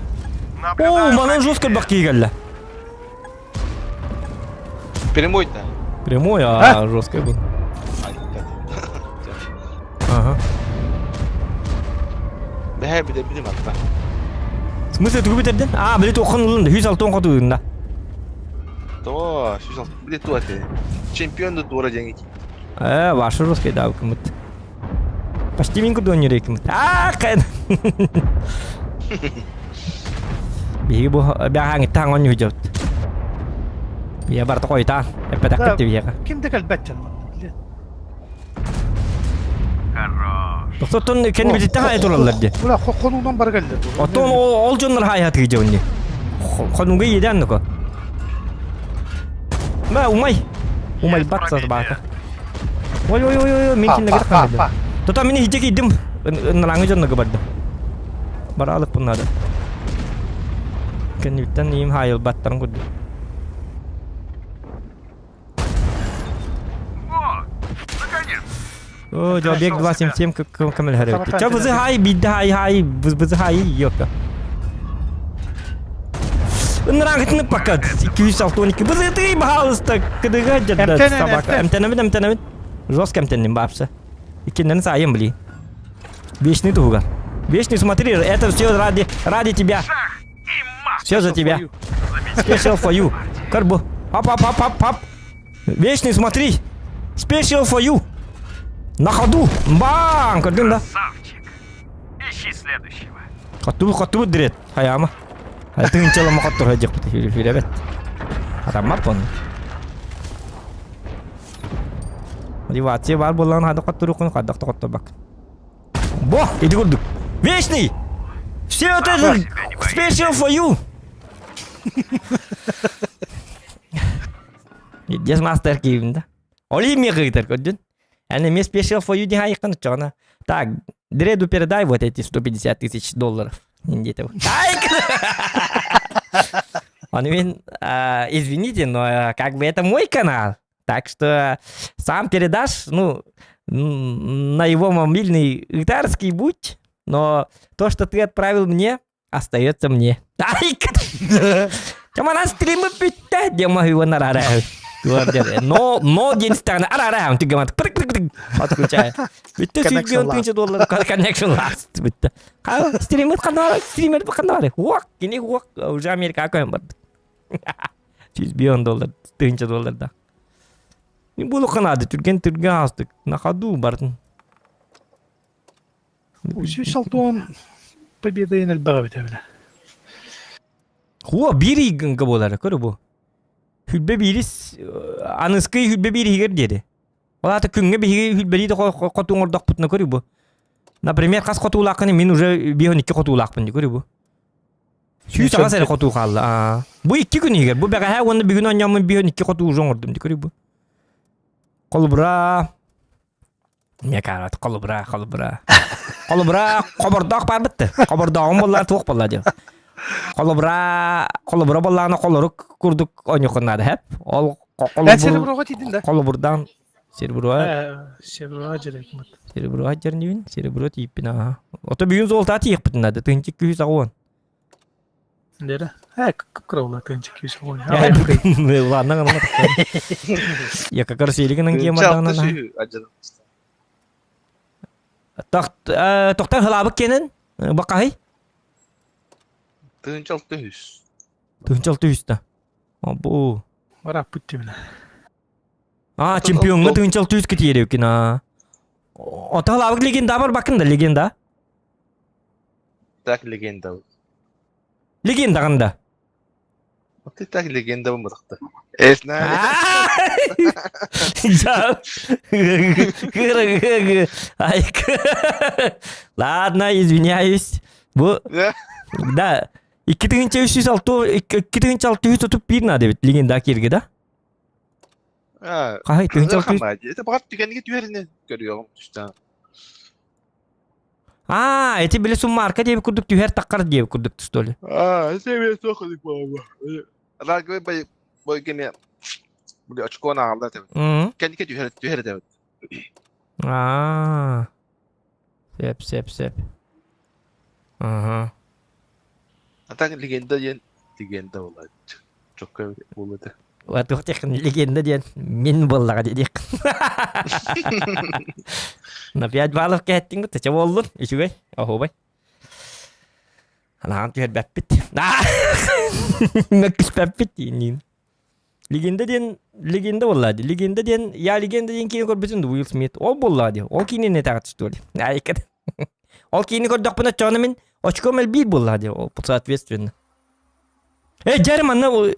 О, манан жестко бак кигэллэ. Прямой-то. Прямой, а жесткий был. Ага. Бэһэ биле билим атта. В смысле тугу бүтэрдин? А, били тохон ылын, 106 хотугунна. То, сүүс биле туаты. Чемпион да туора деңи. Э, ваши русский да, кымыт. Почти мин курдуон юрейкимит. А, кайын. Биһиги бу бэҕэһээҥиттэн оонньуу дьабыт. Бия барыта хойутаан, эппэтэхпит да биһиэхэ. Ким да кэлбэт дьон. Хорош. Оттон кэннибититтэн хайа тураллар дии. Бля, хонуунан бары кэллэр. Оттон ол дьоннор хайа тыгы дьонни. Хонууга иедэн нука. Мэ, умай. Умай бат сатбаата. Ой ой ой ой, мин кинилэргэ таххан Тота мин иһдьэ киирдим. Ынырааҥы дьоннорго бардым. Бара алыппын наада. Кэннибиттэн иим хаайылбаттарын курдук. Во! Наконец! О, Жобек 277 көмөлөһөр эбит. Ча бызы хай, бидде хай хай, бызы хай, ёпта. Ынырааҥытыны пока 262. Бызы ты, пожалуйста, кыдыга дьадда собака. Эмтэнэбит, эмтэнэбит. Жестко эмтэнним бапсы. Иккиннэн сайым, бли. Вечный тугар. Вечный, смотри, это все ради, ради тебя. Все за тебя. Special for you. Карбу. Ап, ап, ап, ап, ап. Вечный, смотри. Special for you. На ходу. Бам! Көрдүң да? Красавчик. Ищи следующего. Хоту, хоту дирет. Хайама. Тыынчалама хоттор хайдьахпыт хүлэбэт. Атаммаппын. Мотивация бар буоллаҕына хадах хотторуоххун хадах да хотторбак. Бо, ити курдук. Вечный! Все это special for you! Дес мастер киевин да. Оли мега көрдүн. Әне мне special for you диэн айыккын оччоҕуна. Так, Дреду передай вот эти 150 тысяч долларов. Где-то. Он мен, извините, но как бы это мой канал. Так что сам передашь, ну, на его мобильный итарский будь, но то, что ты отправил мне, остается мне. Чамана стримы бүттэ, дема его нарара. Но, но день стороны, арара, ты говорит, прыг прыг прыг, отключаю. Бүттэ сүүрбүөн тыынча доллар connection last бүттэ. Стример ханнары, стример ханнары. Уак, кини уак, уже Америка көйөн барды. 100 доллар, тыынча доллар да. Буду ханады, түрген түрген астык, на ходу бардын. 360 победа элбэҕэ эбитэ бile. Хуа биир ыйгынга буолара көрө бу. Хүлбэ биирис аныскый хүлбэ биир иһигэр диэри. Ол аата күҥҥэ биһиги хүлбэлии да хоту оҥордохпутуна көрү бу. Например, хас хотуулааххын мин уже 52 хотуулаахпын дии көрү бу. 108 эрэ хотуу хаалла. Бу икки күн иһигэр. Бу бэҕэһээ уонна бүгүн оонньооммун 52 хотуу уже оҥордум дии көрү бу. Холобура Мне кажется, холобура, холобура. Холобура, хобордоох баар бытты. Хобордооҕум буоллар туох буолла диэн. Холобура, холобура буоллаҕына холорук курдук оонньуоххун наада, хэп. Ол Эн сереброҕа тиийдин да? Холобурдаан сереброҕа Сереброҕа дьэрекмит. Сереброҕа дьэрнибин, серебро тиийппин аха. Ото бүгүн золотаа тиийэхпитин наада, тыһынча 280. Лера, э, кып-кыра тыынча күүс Ладно, Я как раз елигин гемардаҕына. Тохтон хылаабык кенен бакаһый? Тыынча алты үс. Тыынча алты үс да. Бу. Бараппыт тимine. А, чемпионга тыынча алты үскэ тиэребикин а. Ото хылаабык легенда бар бакын да легенда. Так легенда. Легендаҕын да. Ты так легенда бырахта. Ладно, извиняюсь. Бу... Да. 2306 2631 надо бит легенда кирге да? А, Хаһай 1600 Это баҕар түгэнгэ түһэринэ көрүөҕүм түстээн. А, эти били суммарка диэбит курдук түһэр таххар диэбит курдук что ли? А, это мен суох илик буолла. Рагы бай бой кеме били очконы аҕалла этебит. Мм. Кэнники түһэр түһэр этебит. Аа. Сеп, сеп, сеп. Ага. А так легенда диэн легенда буолла. Чокка буолла этэ. Туох диэххин легенда диэн мин буоллаҕа диэх. На 5 баллов кэһэттиҥ бу чэ буоллун үчүгэй оһуобай. Анаан түһэрбэппит. Мөккүспэппит диин. Легенда диэн легенда буолла дии. Легенда диэн я легенда диэн киинэ көрбүтүн Уилл Смит ол буолла дии. Ол киинэни этэҕит что ли? Айка. Ол киини көрдөхпүнэ оччоҕуна мин очком элбиир буолла дии. Ол соответственно. Э, дьэрэ манна э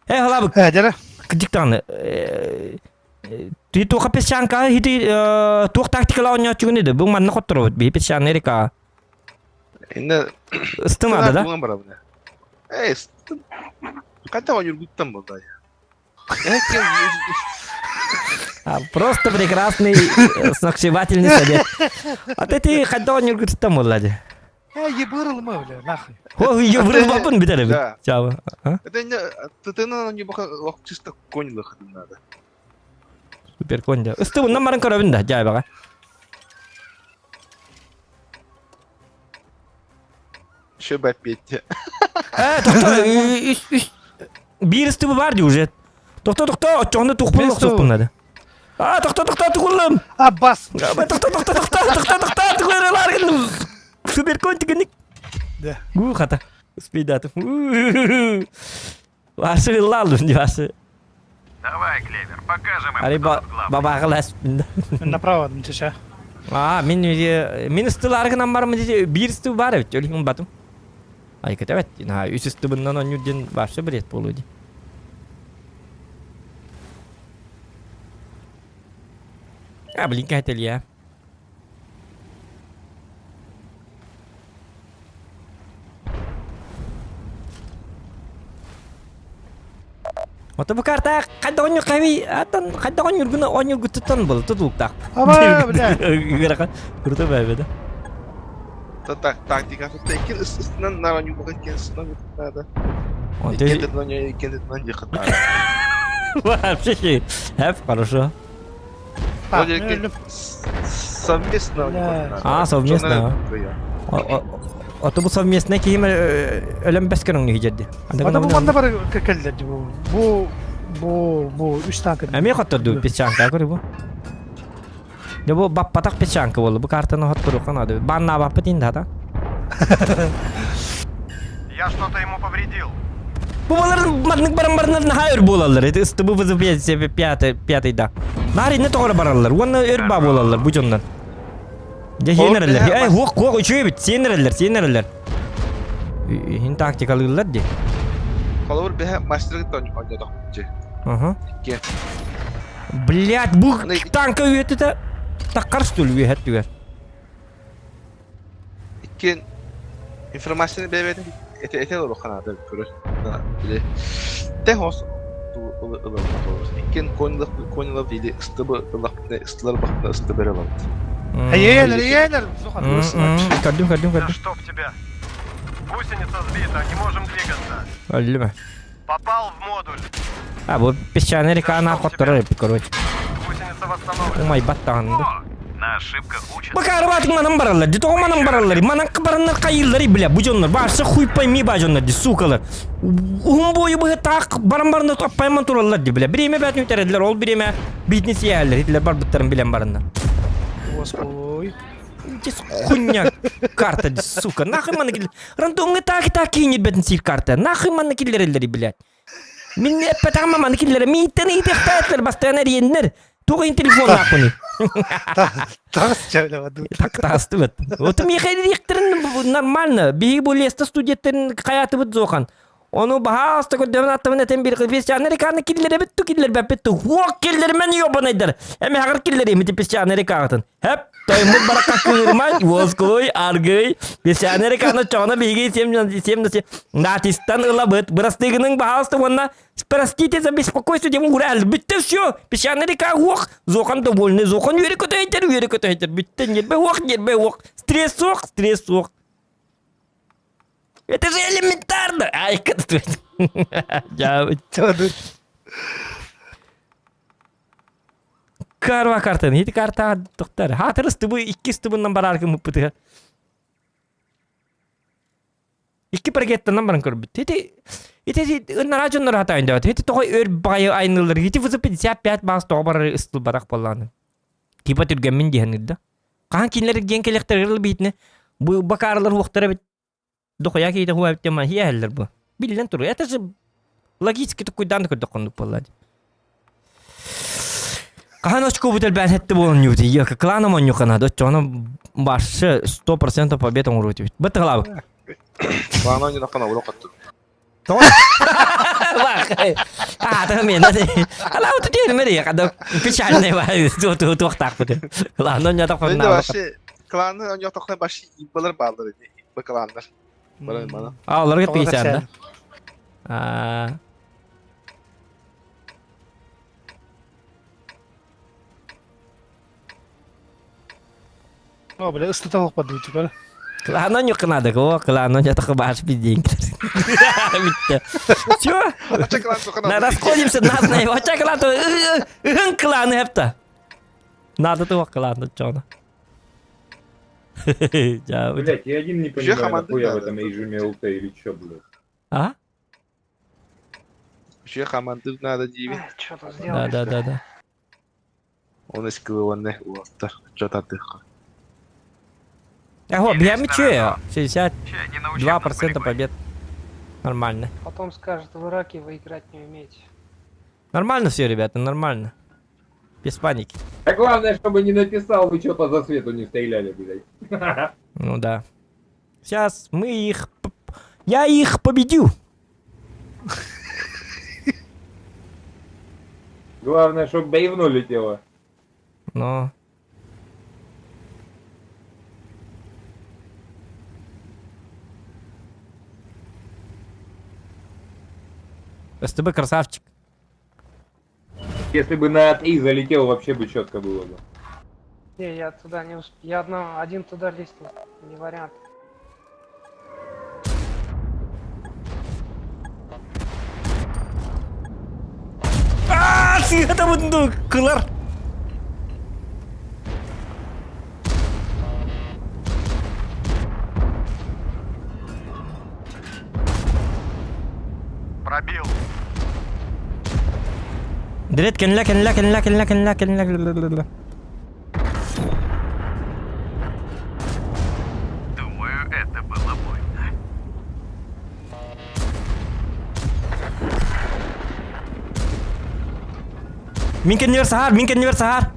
халабык. Э, дьэрэ. Кырдьык даҕаны. Ты туоха песчанка хити туох тактикала оонньооччугун иди. Бу манна хотторобут. Биһи песчаный река. Инне Ыстымада да? Булан барабын. Эй, ыстым. Қайта ойнургуттан болды. Просто прекрасный сногсшибательный совет. А ты қайта ойнургуттан болды. Э, ебырылма, бля, нахуй. О, ебырылмаппын бүтэр эбит. Да. Чаба. Это не ты на не баха чисто конь лохатын надо. Супер конь да. Ысты bundan баран көрөбүн да, жайбаға. Еще бы опять. Э, тохто, үс үс биир ыстыбы бар ди уже. Тохто, тохто, оччоҕуна тухпун лохсуппун надо. А, тохто, тохто, тугуллум. А, бас. Тохто, тохто, тохто, тохто, тохто, тугуллар гынным. Супер конь тигинник. Да. Гу хата. Успейдатым. Васы ыллаалым ди васы. Давай, Клевер, покажем им, Ари кто тут главный. бабаҕылас. Направо, чеша. А, мин мин ыстылары гынан барым ди биир ыстыы бар эбит, өлүһүн батым. Ай көтөбөт, на үс ыстыбыннан онньур диэн вообще бред буолуо ди. А, блин, кәтелия. Ото бу карта хайда онньур хави аттан хайда онньургуна онньургуттан был тутулуктаах. Аба, бля. Ыгараха круто бэбэ да. Так, тактика икки ыстынан нара нюбака икки ыстынан надо. Он Икки тытынан икки тытынан ехать надо. Вообще, хэп, хорошо. Совместно. А, совместно. Ото бу совместно киһим өлөм бэс көрөҥ ньүһүдьэрди. Ата бу манна бар кэллэр бу. Бу бу бу үс танка. Эмиэ хотторду песчанка көрү бу. Дьэ бу баппатах песчанка буолла. Бу картаны хотторуохха наада. Баннаабаппыт иин да Я что-то ему повредил. Бу балар маннык баран баранар наһаа өр буолаллар. Это ыстыбы вызов пятый пятый да. Наар инне тоҕо бараллар. Уонна өр ба буолаллар бу дьоннор. Дьэ сиэн эрэллэр. Эй, хуох хуох үчүгэй эбит. Сиэн эрэллэр, сиэн эрэллэр. Иһин тактикалыыллар дии. Холобур бэһэ мастеры ойнотохпут Аха. Икки. Блять, бу танка үөтүтэ таккар что ли үөһэт түгэр. Иккиэн информацияны бэйэ-бэйэтин этэ этэ олоруохха наада көрөр. Били тэҥ ос иккиэн конь конь ылап или ыстыбы ылахпытына ыстылар бахпытына ыстыбы эрэ ылабыт. Эйэлэр, эйэлэр. Көрдүм, көрдүм, Да көрдүм. чтоб тебя. Гусеница сбита, не можем двигаться. Өллүмэ. Попал в модуль. А, бу песчаная река на хотторор эпит, короче. Гусеница восстановлена. Умай баттаҕын. На ошибках учатся. Бакарбатык манан бараллар, ди тоҕо манан бараллар, манан бараннар хайыыллар, бля, бу дьоннор, баарса хуй пойми ба дьоннор, ди, сукалар. Уһун буойу быһытаах баран баран аппайман тураллар, ди, бля. Бириэмэ бээтин үтэрэллэр, ол бириэмэ бизнес иэһэллэр, итилэр барбыттарын билэн бараннар. Господи. Хуйня карта, ди, сука, нахуй манна кил... Рандомҥа так и так киинирбэтин сиир карта, нахуй манна киллэрэллэри, блядь. Мин эппэтэҕим маны киллэрэ мииттэн ыйытыахтаатылар бастаан эриэннэр. Туох иһин телефоннаахпыный? Таҕыс чэбилэбэ Так таҕыстыбыт. Вот миэхэ ириэхтэрин нормально. Биһиги бу леста студенттэрин хайаатыбыт зохан. Ону баһаалыста көрдөбүн аттыбын этэн бир песчаный реканы киллэребит ту киллэрбэппит ту. Хуок киллэрмэн ёбанайдар. Эмэҕэр киллэриэмити песчаный рекаҕытын. Хэп, тоймут баракка кыырман, уоскуй, аргый. Песчаный реканы чоҕуна биһиги сем сем натистан ылабыт. Бырастыгының баһаалыста уонна Простите за беспокойство, диэн уурал. Бүттэ все. Песчаный река уох. Зохан довольный. Зохан үөрэ көтөйтер, үөрэ көтөйтер. Бүттэ нербе уох, нербе уох. Стресс суох, стресс суох. Это же элементарно! Ай, как Карва картаны, ити карта доктор. Хатыр ыстыбы, икки ыстыбынан барар кымыппытыга. Икки паркеттанан баран көрбүт. Ити ити ыннара дьоннор хатайын дебат. Ити тоҕо өр баҕайы айнылар. Ити вызов 55 баас тоҕо барар ыстыл барах боллааны. Типа түргэммин диһэн да. Хаһан кинилэр диэн кэлэхтэригэр биитинэ бу бакаарлар уохтара эбит дохуя киһитэ хуа эбит диэн иһэллэр бу. Биллэн турар. Это же логически туккуйдаан да көрдөх оннук буолла. Хаһан очкобут элбээн хэтти буолан ньуути. Йока клана монньухана доччоно баршы 100% победа оҥоруут эбит. Бытыгалаабыт. Клана онньутаххына урок аттын. А, мен Ала вот теперь мери, когда печальный туохтаахпыт. Кланы онньотоххуна. Вообще кланы онньотоххуна баши ибалар бааллар ини. Ибба кланнар. Бара мана. А, оларга тиисээн да. А. О, бля, ыстыта хоппа типа. Клана нюкнады, о, клана нятах баш биденьк. Все? На расходимся, нас на его клан, кланы хепта. Надо того клана, чё Блять, я один не понимаю, нахуя в этом режиме ЛТ или чё, блядь. А? Вообще команды надо диви. Да, да, да, да. Он искылыванны уолаттар, чё-то Ого, бля, че? 62% побед. Нормально. Потом скажет, в Ираке вы играть не умеете. Нормально все, ребята, нормально. Без паники. А главное, чтобы не написал, вы что по засвету не стреляли, блядь. Ну да. Сейчас мы их... Я их победю. Главное, чтобы бревно летело. Но... СТБ красавчик. Если бы на А3 залетел, вообще бы четко было бы. Не, я туда не усп... Я одна, один туда лезть не, не вариант. А, это вот кылар. Пробил. Дрет кенле кенле кенле кенле кенле кенле Думаю, это было больно. Мин кэннибэр саһаар, мин кэннибэр саһаар.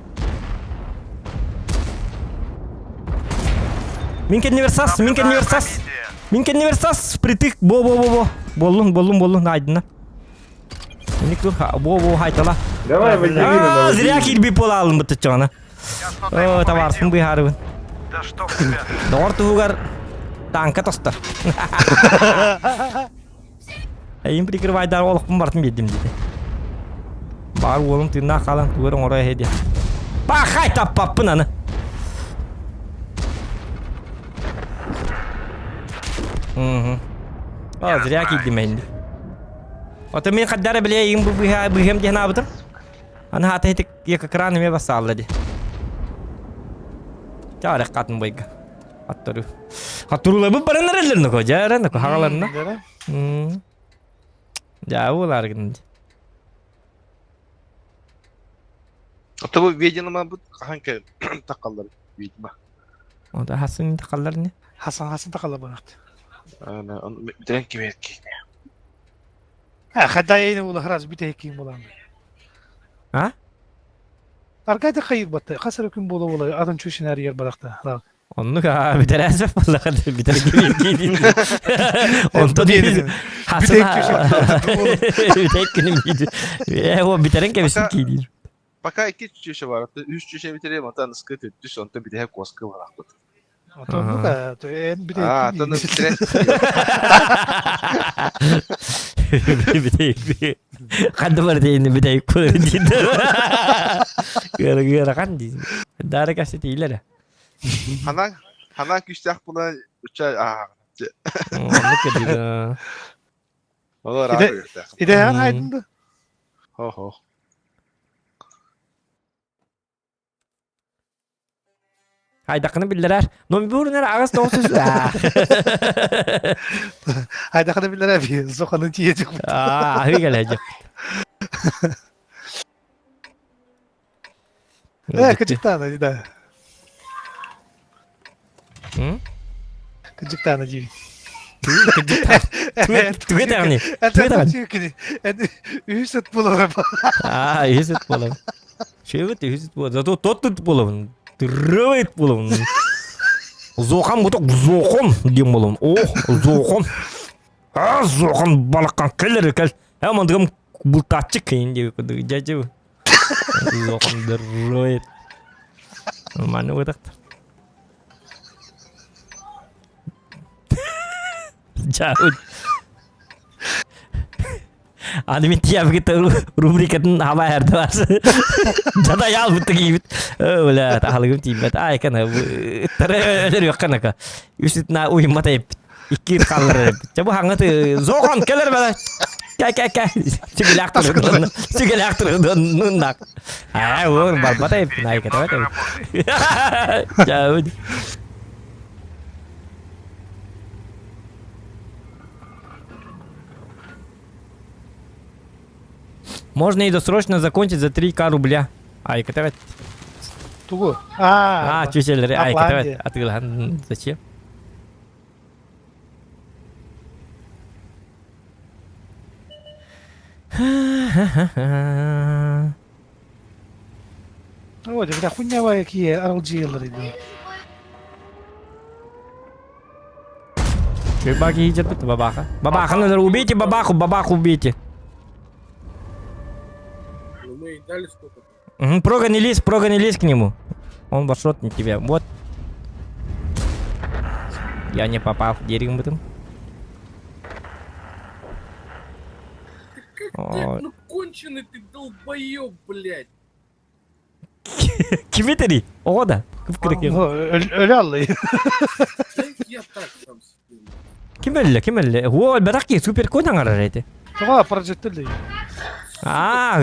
Мин кэннибэр сас, мин кэннибэр сас. Мин кэннибэр сас, впритык, бо-бо-бо-бо. Боллун, боллун, боллун, айдына. Ник тур, бо-бо, хайтала. Давай, Вазелина, А, зря кирби полалым бытты чона. О, товарсың быһаарыбын. Да что в тебя? Доҕор туһугар танка тостор. Эйин прикрывайдар олохпун бартын биэрдим диде. Баар уолум тыыннаах хаалан тугар оҥоро эһэ диэн. Пахай таппаппын аны. Мгм. О, зря киирдим эйинди. Ото мин хаддара биле эйин бу быһа быһым диэн аабытым. Аны хаата хитик экран эме басаалла ди. Чаарах катын бойга. Аттару. Аттарулабы баран эрэллэр ноко, жара ноко хагаларна. Дьаа буолаар гын. Ото бу видимо бу хаһан тақаллар видимо. Ота хасын тақаллар не? Хасан хасан тақаллар барат. Ана он бүтэн кимет ки. А хадайын ула храз бүтэ ким булан. А? Аркайда хайыр батты. Хасар күн бола бола адам чушин әр ер баракта. Оннук аа бүтэрээсэп буоллаха бүтэр киһи Онтон Бүтэк күнүм диир. Э, о бүтэрэн кэбисин киирдир. Пока икки чүчүчэ бар, үс чүчэ битерем, ата аныскы төттүс, онто битэһэ куоска барахпыт. Отоннук а, то эн А, атын битере. Бүтэйик. Ханды бар дейін бүтэйик болар дейді. Гыра гыра хан дейді. Дары кәсі тейлер. Ханан, ханан күстәк була, уча, а. Оннук кәдиді. Олар ары күстәк. Иде хан хайдынды. Хо-хо. Хайдаххына биллэрэр. Номбуурунар аҕыс тоҕус үс. Хайдаххына биллэрэр би зоханы тиийэ Аа, аһыы кэлэ Э, кыдьыктаана да. Кыдьыктаана диир. Туга даҕаны? Туга даҕаны? Үһүс ыт буолар. Аа, үһүс ыт буолар. Чөбөт үһүс ыт буолар. Зато тот ыт буолабын. Тырры ыт буолабын. Зохан буток зохон диэн буолабын. Ох, зохон. А, зохон балаккан кэлэр кэл. Э, мандыгым бултааччы кыйын диэбит курдук. Дьэ, Зохон дырры ыт. Нормально вытахтар. Дьаабыт. Аны мин тиябыгыт рубрикатын хаба эрдэ Жада ялбытты кийбит. Бля, тахалыгым тиийбэт. Ай кана ыттары өлөр юкканака. Үсүтна уймат эппит. Икки халлар эппит. Ча бу хаңгаты зохон келер бала. Кэ кэ кэ. Сүгелэхтыр. Сүгелэхтыр. Нуннак. Аа, ор барбат эппит. Ай кэтебет. Жабыт. Можно и досрочно закончить за 3к рубля. Ай, кэтебет. Тугу? Аа, чүселери ай кэтебет. Атыылаһан зачем? Ой, бля, хуйня какие RLG-лары, да. Чуйбаки идет бабаха. Бабаха, надо убейте бабаху, бабаху убейте. Ну мы и дали сколько. Угу, прога не лезь, прога не лезь к нему. Он вошел не тебя. Вот. Я не попал в дерево этом. Ты как, ну конченый ты долбоеб, блядь. Кими тэри? Оҕо да. Кып-кырык. Өлө аллай. Я так сам Ким өллө, ким өллө? О, бэрэх ки супер конь аҥарар эти. Тоҕо прожектор дии. Аа,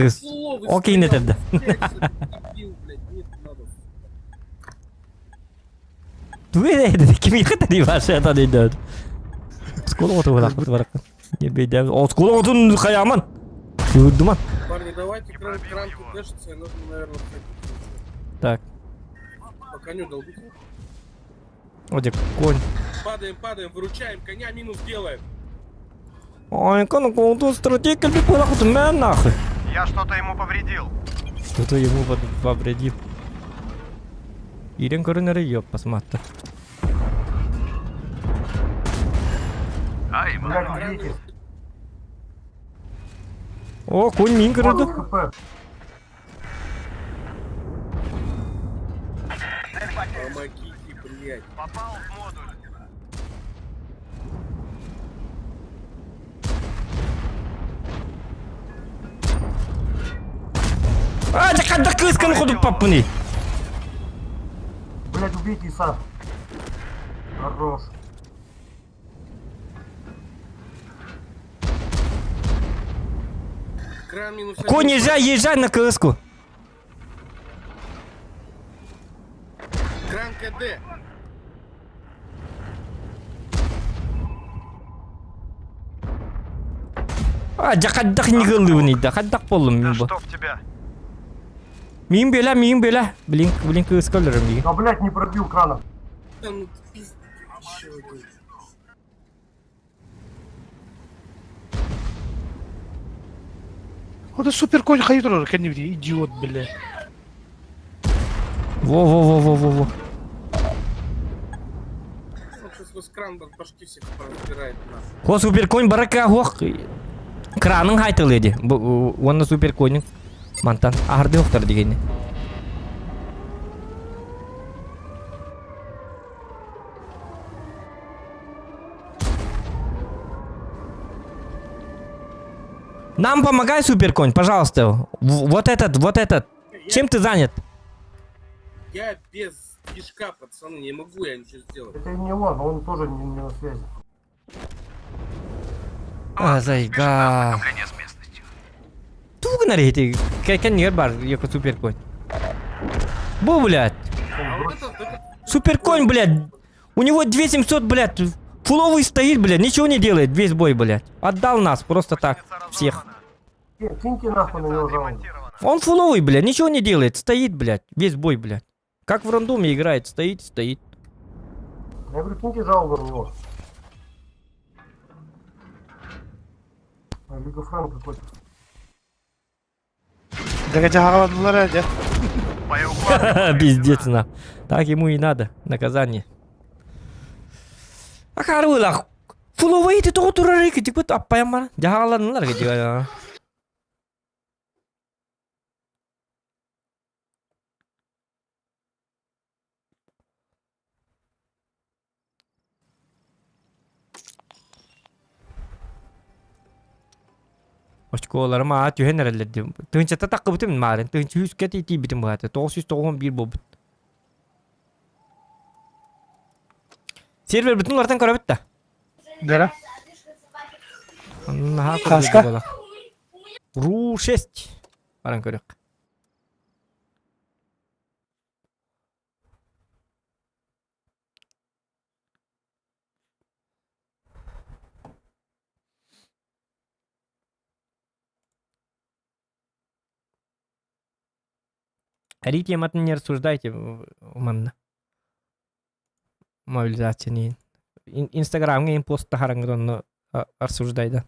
о киинэ тэрдэ. Тугу эдэ кимиэхэ тэри ваша ата дейдөөт. Оскуола оҕото барахпыт барахпыт. Оскуола оҕотун хайааман. Кыырдыман. Парни, давайте кран, кран ТТшится, и нужно, наверное, входить. Так. По коню долбите. Оде конь. Падаем, падаем, выручаем, коня минус делаем. Ой, кон конту стратегия кэлбит буолахпыт мэн нахуй. Я что-то ему повредил. Что-то ему повредил. Ирен көрүнөрө ёп посмотри. Ай, О, конь мин көрдү. Помогите, блядь. Попал в модуль. А, дьэ хайдах кыысканы ходуппаппыный? Блять, убейте Иса. Хорош. Кран минус Конь, езжай, езжай на кыыску. Кран КД. А, дьэ хайдах ньыгыллыбыный да, хайдах буоллум мин бу. Чтоб тебя. Миин бэлэ, миин бэлэ. Блин, блин, кыыска өлөрөм миигин. Да, блять, не пробил крана. Да ну ты пиздец, еще один. Вот супер конь хайдро, кәнебди, идиот, бля. Во-во-во-во-во-во. сквозь кран башки всех разбирает нас. Хо суперконь барака хуох кранын хайтылы ди. Уонна суперконь мантан ахарды охтар дигени. Нам помогай, суперконь, пожалуйста. Вот этот, вот этот. Чем ты занят? Я без движка, пацаны, не могу я ничего сделать. Это не он, он тоже не, не на связи. А, зайга. Тугнар эти. Кәкән бар, яко суперконь. Бу, блядь. Суперконь, блядь. У него 2700, блядь. Фуловый стоит, блядь, ничего не делает весь бой, блядь. Отдал нас просто так, всех. Киньте нахуй на него жалобу. Он фуловый, блядь, ничего не делает, стоит, блядь, весь бой, блядь. Как в рандоме играет, стоит, стоит. Я говорю, киньте жалобу на него. А, Лига Фран какой-то. Пиздец, на. Так ему и надо, наказание. А харылах. Фуловый ты того турарык, типа аппаямар. Жагаланылар где. Очколарым аа түһэн эрэллэр дии. Тыһынчата таххыбытым маарын. Тыһынча үскэ тиийбитим быһаата. 991 буолбут. Сервер бүтүн улартан көрөбүт да. Дара. Наһаа Хаска? курдук буола. Ру 6. Баран көрүөх. Эри тематын не рассуждайте манна. Мобилизация Инстаграмҥа им пост таһараңҥыт онно рассуждайдан.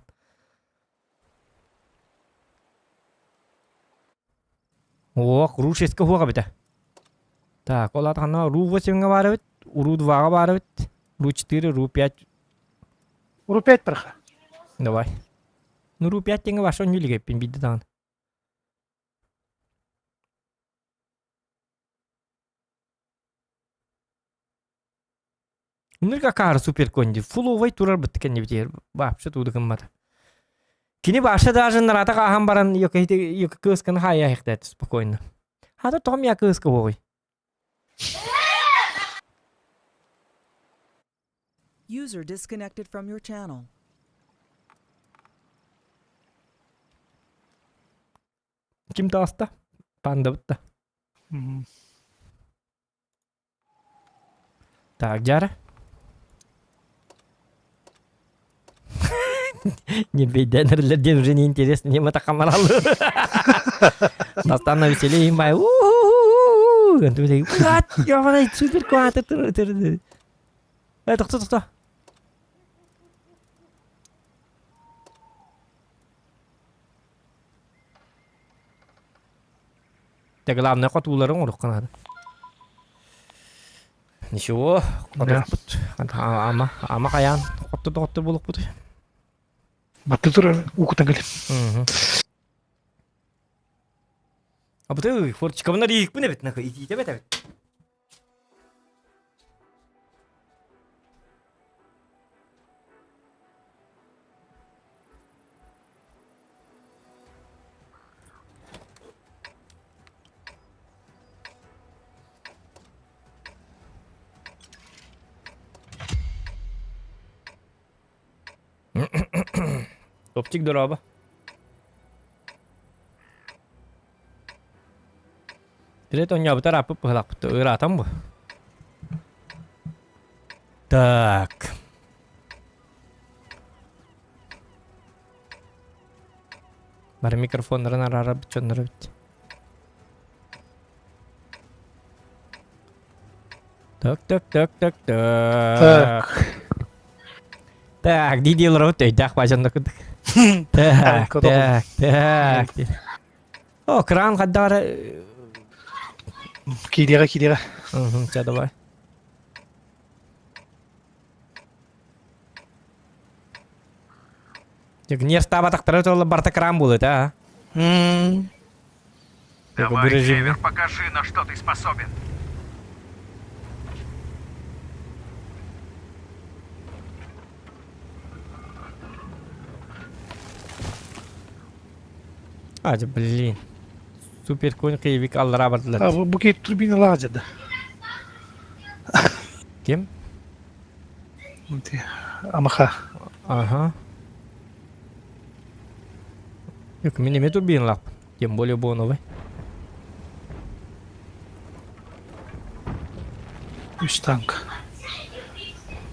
Ох, ру 6 хуоҕа битэ. Так, ол атаҕына ру 8-ҥа баар эбит, ру 2-ҕа баар эбит, ру 4, ру 5. Ру 5 праха. Давай. Ну, ру 5 теңге баша онньу биирдэ даҕаны. Нырга каары супер конди. Фуловай турар бытты кэннибитигэр вообще тууду гыммата. Кини баша даже нарата каахан баран йока кыысканы хаайа ихтээт спокойно. Хата тоҕом я кыыска буолуй. User disconnected from your channel. Ким таҕыста? Пандабыт да. Так, Дьара. Не бейденерлер диэн уже не интересно, не матахамаралы. Настан на веселее май. Блядь, супер кваты. Э, тохто, тохто. Те главное хотууларын оҥоруохха наада. Ничего, хотуохпут. Ама, ама хайаан хотто доҕоттор буолуохпут. Батты турар уукутан кэлим. Абыты, форчикабына рийикпин эбит, нахуй, итиитэ эбит. Топчик дороба. Тирет оонньообута ырааппыт быһыылаахпыт ыраатан бу. Так. Бары микрофоннарын араарабыт дьоннор эбит. Так, так, так, так, так. Так. Так, дии олоробут өйдөөх баажанна курдук. Так, так, так. О, кран хаддара. Киириэҕэ, киириэҕэ. Угу, ча давай. Нервтаабатахтара толла барта кран буолуо этэ, а? Давай, Север, покажи, на что ты способен. А, блин. Супер конь кыйбик аллара бардылар. А, бу кей турбина лазит. Ким? Амаха. Ага. Yok, мин эмиэ турбиналаахпын. Тем более боновый. Үс танк.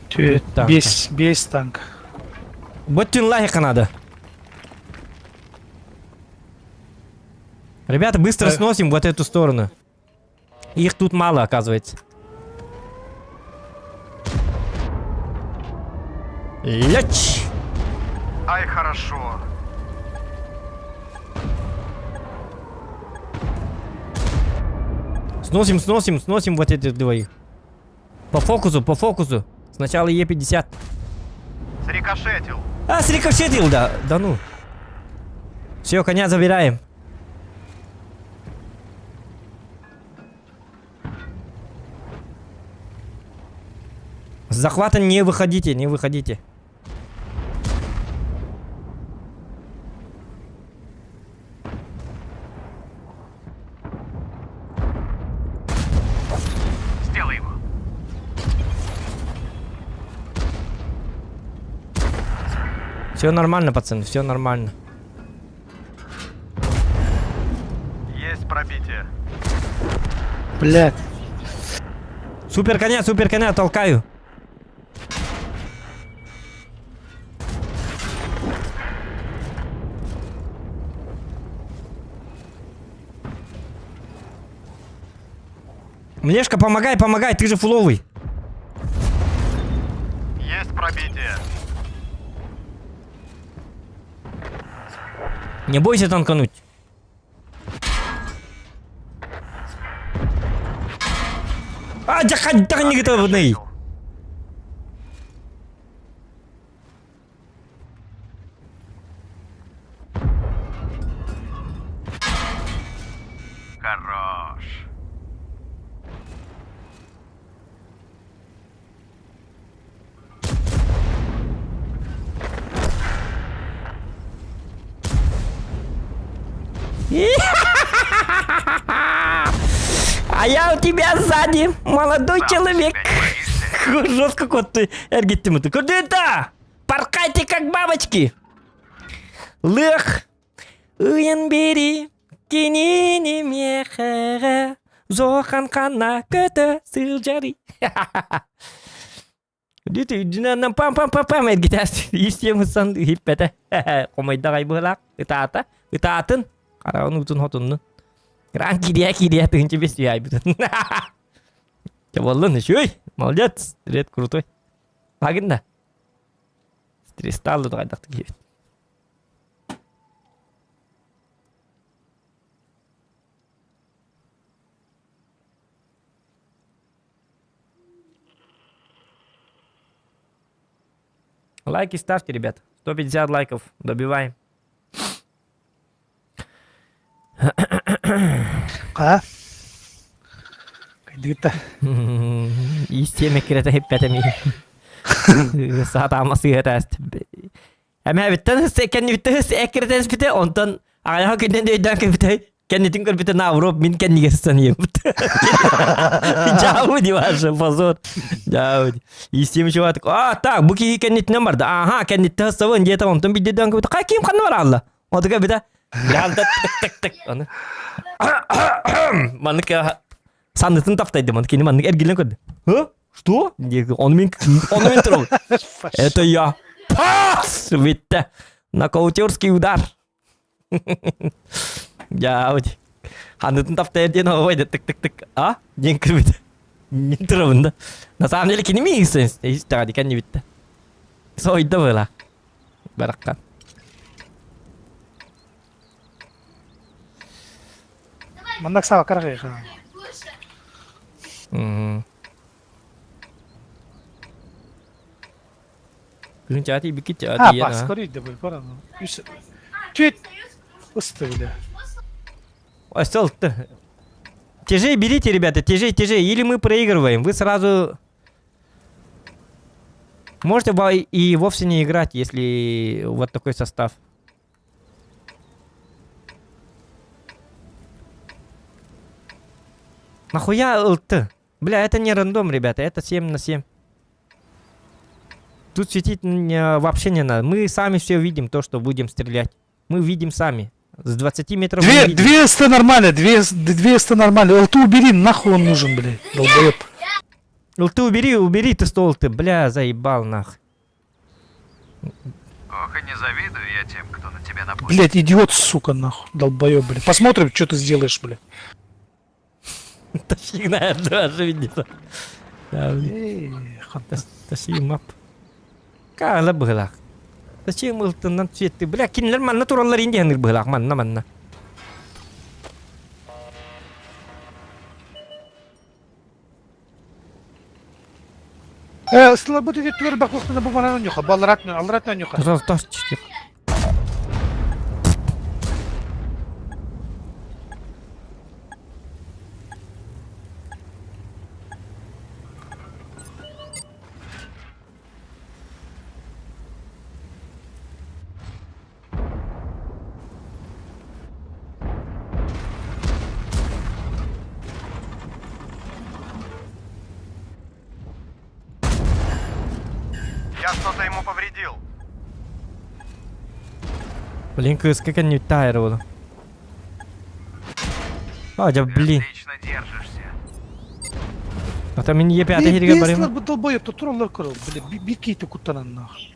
Түөрт, биэс, биэс танк. Бөттүн лайка надо. Ребята, быстро сносим вот эту сторону. Их тут мало, оказывается. Лечь! Ай, хорошо. Сносим, сносим, сносим вот этих двоих. По фокусу, по фокусу. Сначала Е50. Срикошетил. А, срикошетил, да. Да ну. Все, коня забираем. С захвата не выходите, не выходите. Сделай его. Все нормально, пацаны, все нормально. Есть пробитие. Блядь. Супер коня, супер коня, толкаю. Млешка, помогай, помогай, ты же фуловый. Есть пробитие. Не бойся танкануть. А, дьэ не Хорош. А я у тебя сзади, молодой человек. Жестко кот ты, эргиттим ты. Куда это? Паркайте как бабочки. Лых. Ыйан бери, кинини мехеге, зохан хана көтө сылдьарый. Дите үрдүнэн пам-пам-пам-пам эргитээс истиэм сан иһиппэтэ. Хомойдаҕай быһылаах ытаата. Ытаатын. Хараҕын уутун хотуннун. Гран кириэ кириэ тыһынча бес үйайбытын. Чабаллын үчүгэй. Молодец. Ред крутой. Багын да. Стресстаалды хайдахты киһибит. Лайки ставьте, ребят. 150 лайков. Добиваем. А? Кайдыта. Истеме кирете хиппетеми. Саатаама сыһытааст. Эмээбиттэн кэннибиттэн эккирэтэн онтон аҕайаха күннэн өйдөөн кэлбитэ кэннитин көрбүтэ наоборот мин кэннигэр саныйбыт. Дьаабы диваша позор. Дьаабы. Истиэм чувак а так бу киһи кэннитинэн барда. Аха кэнниттэн сабын диэтэ онтон бидден көрбүтэ хай ким ханна баралла. Отуга битэ Блян тык тык тык аны маннык саннытын таптайды маны кини маннык эргилен көрдү. Һы? Что? Оны мен оны мен турабын. Это я. Пас! Бүттэ. Нокаутерский удар. Дьаабыт. Ханнытын таптайар диэн оҕой да тык-тык-тык. А? Диэн кырбыт. Мен турабын да. На самом деле кини миигин истэҕэ дикэн бүттэ. Сойда была. Баракка. Маннак сава карагайха. Мгм. Кыһын чаати бикит А, чаати бас, көрүй да бұл, бар аны. Үс... Чет! Ысты, бля. Осел, Тяжей берите, ребята, тяжей, тяжей. Или мы проигрываем. Вы сразу... Можете и вовсе не играть, если вот такой состав. Нахуя ЛТ? Бля, это не рандом, ребята, это 7 на 7. Тут светить вообще не надо. Мы сами все видим, то, что будем стрелять. Мы видим сами. С 20 метров мы Две, видим. 200 нормально, 200, 200 нормально. ЛТ убери, нахуй он нужен, блядь, долбоеб. ЛТ убери, убери ты стол ты, бля, заебал нах. Ох, и не завидую я тем, кто на тебя напустит. Блядь, идиот, сука, нахуй, долбоеб, блядь. Посмотрим, что ты сделаешь, блядь. Тащи даже видит. Тащи мап. Кала быһылаах. Тащи мылтынан цветы. Бля, кинилер манна тураллар инди ханыр быһылаах манна манна. Э, слабо ты түгөр баклыктына бу манан нюха, балларатны, алларатны нюха. Тас тас чик. Я что-то ему повредил. Блин, кыз как они тайр буду. А, да блин. Отлично держишься. А там мин Е5 хириге барым. Бу долбоеб, тураллар көрөр, блядь, бир кейти куттанан нахуй.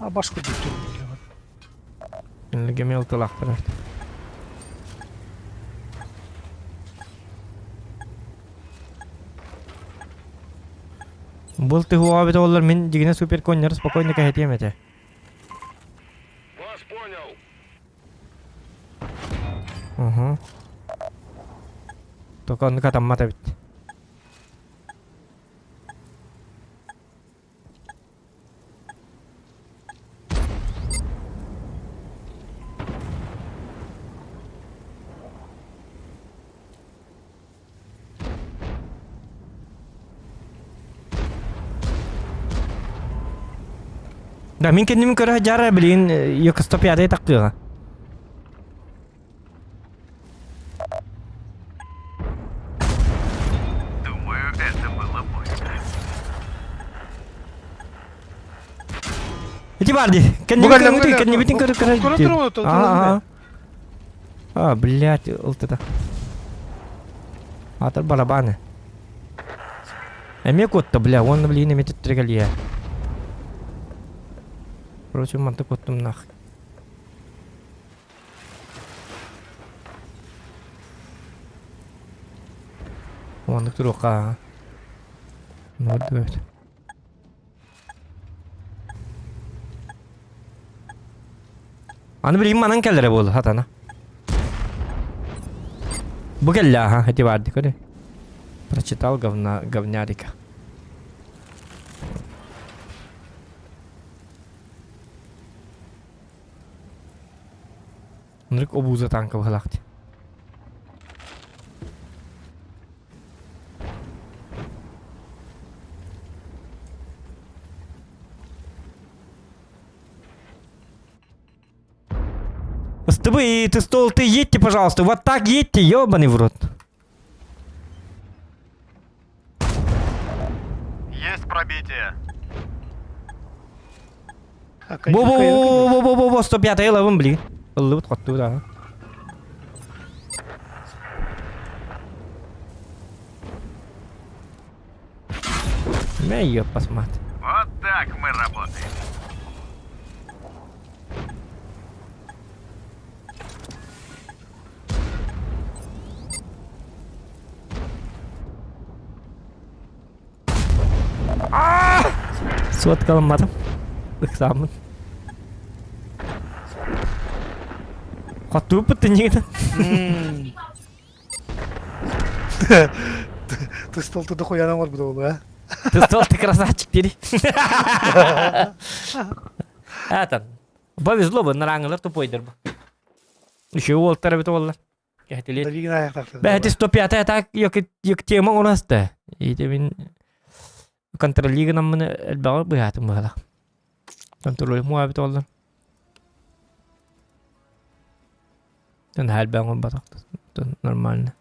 А башка дип блядь. Гемел тылахтыр. Был ты хуа бит олар мин дигине супер коннер спокойно кахетем эте. Вас понял. Угу. Только он там мата бит. Да, мин кенним көрө жара блин, yok 105 таккыга. Думаю, это было больно. Ити барды. Кенним Бугалля, көрө бугалля. кенним битин көрө көрө. Көрө туруп, туруп, А, а, блядь, ылтыта. Атыр барабаны. Эме котта, бля, он, блин, эме теттергелия. Короче, манты коттум нах. Оны турука. Ну, дует. Аны билим манан келлere болду хатана. Бу келле, ага, эти барды көрө. Прочитал говна, говнярика. Нырык обуза танка бахалахти. Стыбы, ты стол, ты едьте, пожалуйста. Вот так едьте, ёбаный в рот. Есть пробитие. Во-во-во-во-во-во-во, 105 ловым, блин. Лыбыт хотту, да. Мэ её посмотри. Вот так мы работаем. Суоткаламматым. Ыксааммын. Хоттууппут нигин. Ты стол туда хуя намар буду, а? Ты стол, ты красавчик, дири. Это, повезло бы, нараңылар тупойдыр бу. Еще уолтар бит оллар. Кэһэтилиэр. Бэһэти 105 так як тема у нас да. И мин контролигынан элбэҕи быһаатым быһала. Контроль муа бит оллар. Тон элбэҕи оҥорботох. Нормально.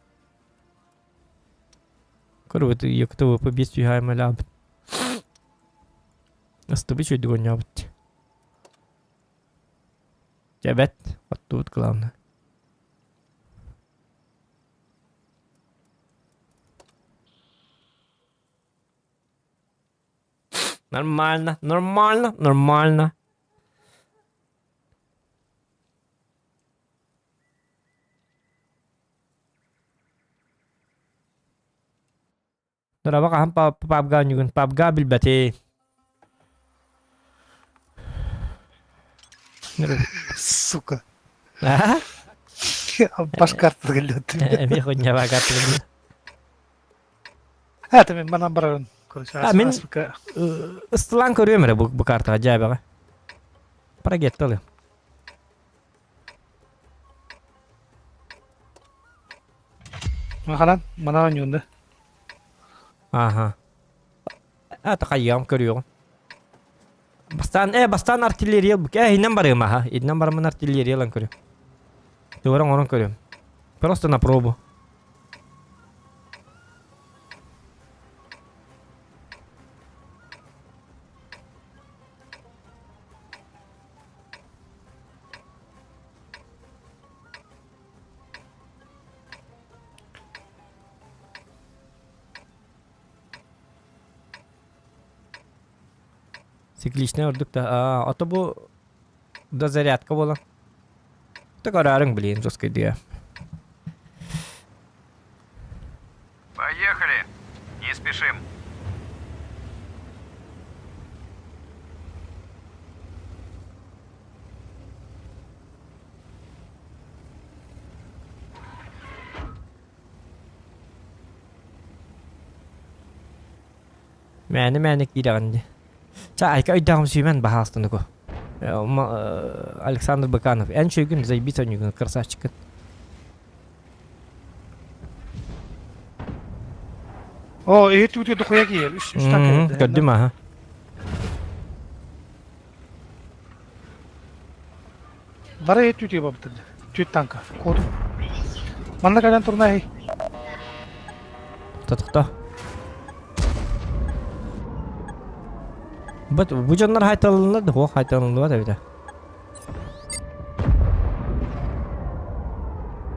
Көрбүт ЕКТВП 5 түһээмэлээбит. Астыбы чөйдүк оонньообут. Дьэбэт, оттубут главное. Нормально, нормально, нормально. Дороба хаһан пабга оонньуугун? Пабга билбэтий. Сука. А? Башкартыга лөттүм. Эмиэ хонньаба картыга. Это мен манан барарын. Короче, А, мин ыстылаан көрүөм эрэ бу картаҕа дьээбэҕэ. Прогетталы. Маханан, манан оонньуунда. Ага. Это хайыам көрүөҕүм. Бастаан, э, бастаан артиллерия ылбык. Э, иннен барыам аха. Иннен барамын артиллерия ылан көрүм. Тугара оҥорон көрүм. Просто на пробу. Цикличнай ордук да. А, ото бу да зарядка буолан. Так араарыҥ блин, жесткой Поехали! Не спешим. Мээнэ-мээнэ киирэҕин дии. Чэ, айка өйдөөҕүм сүүмэн баһаалыстаныку. Александр Быканов, эн чөйгүн заебись ойнугун, красавчиккын. О, иһит үүтү дохуя киэр. Үс үс так. Көрдүм аха. Бары иһит үүтү бабытыр. Түт танка. Кодум. Манна кэлэн турнай. Тохто. Бу бу дьоннор хайталынна да хуох хайталынныбат эбитэ.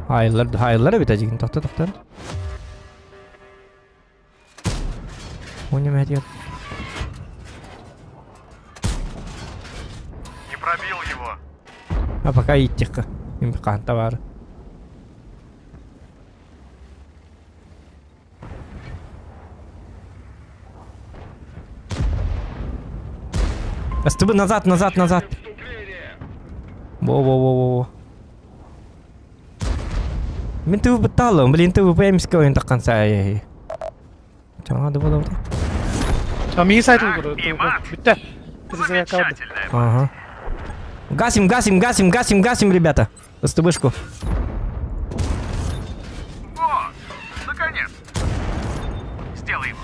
Хайыллар хайыллар эбитэ дьигин тохто тохтор. Уня мэтиэр. Не пробил его. А пока иттихка. Им хаанта бар. Астыбы назад, назад, назад. Во-во-во-во-во. Мин ТВП-талым, блин, ТВП эмискэ ойон таххан саайай. Чаҥа да буолабыт. А миги сайт Бүттэ. Ага. Гасим, гасим, гасим, гасим, гасим, ребята. СТБшку. Вот, наконец. Сделай его.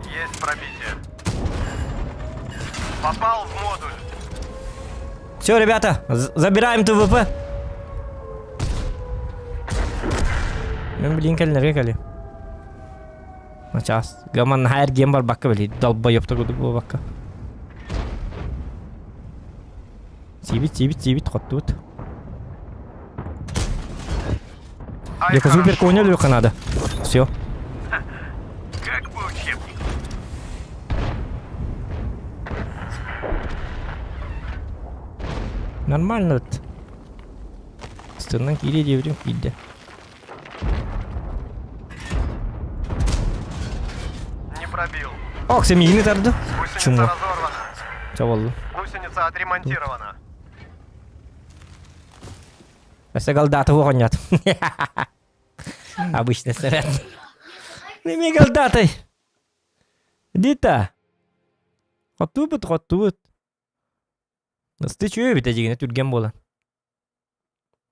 Есть пробитие. Попал в модуль. Все, ребята, забираем ТВП. Мен блин кэллэргэ кэлли. Начаас. Гаман наһаа эргиэн барбакка били долбоеб курдук буолбакка. Сиибит, сиибит, сиибит, хоттубут. Я супер коня Леха надо. Все. Как по учебнику. Нормально. Стеннан киирэ диэбитим киирдэ. Не пробил. Ох, семьини тарды. Гусеница Чума. разорвана. Чабаллы. Гусеница отремонтирована. Өссө голдата оҕонньот. Обычный снаряд. Неме голдатай. Дита. Хоттуубут, хоттуубут. Ысты үчүгэй эбит эдьигинэ түргэн буолан.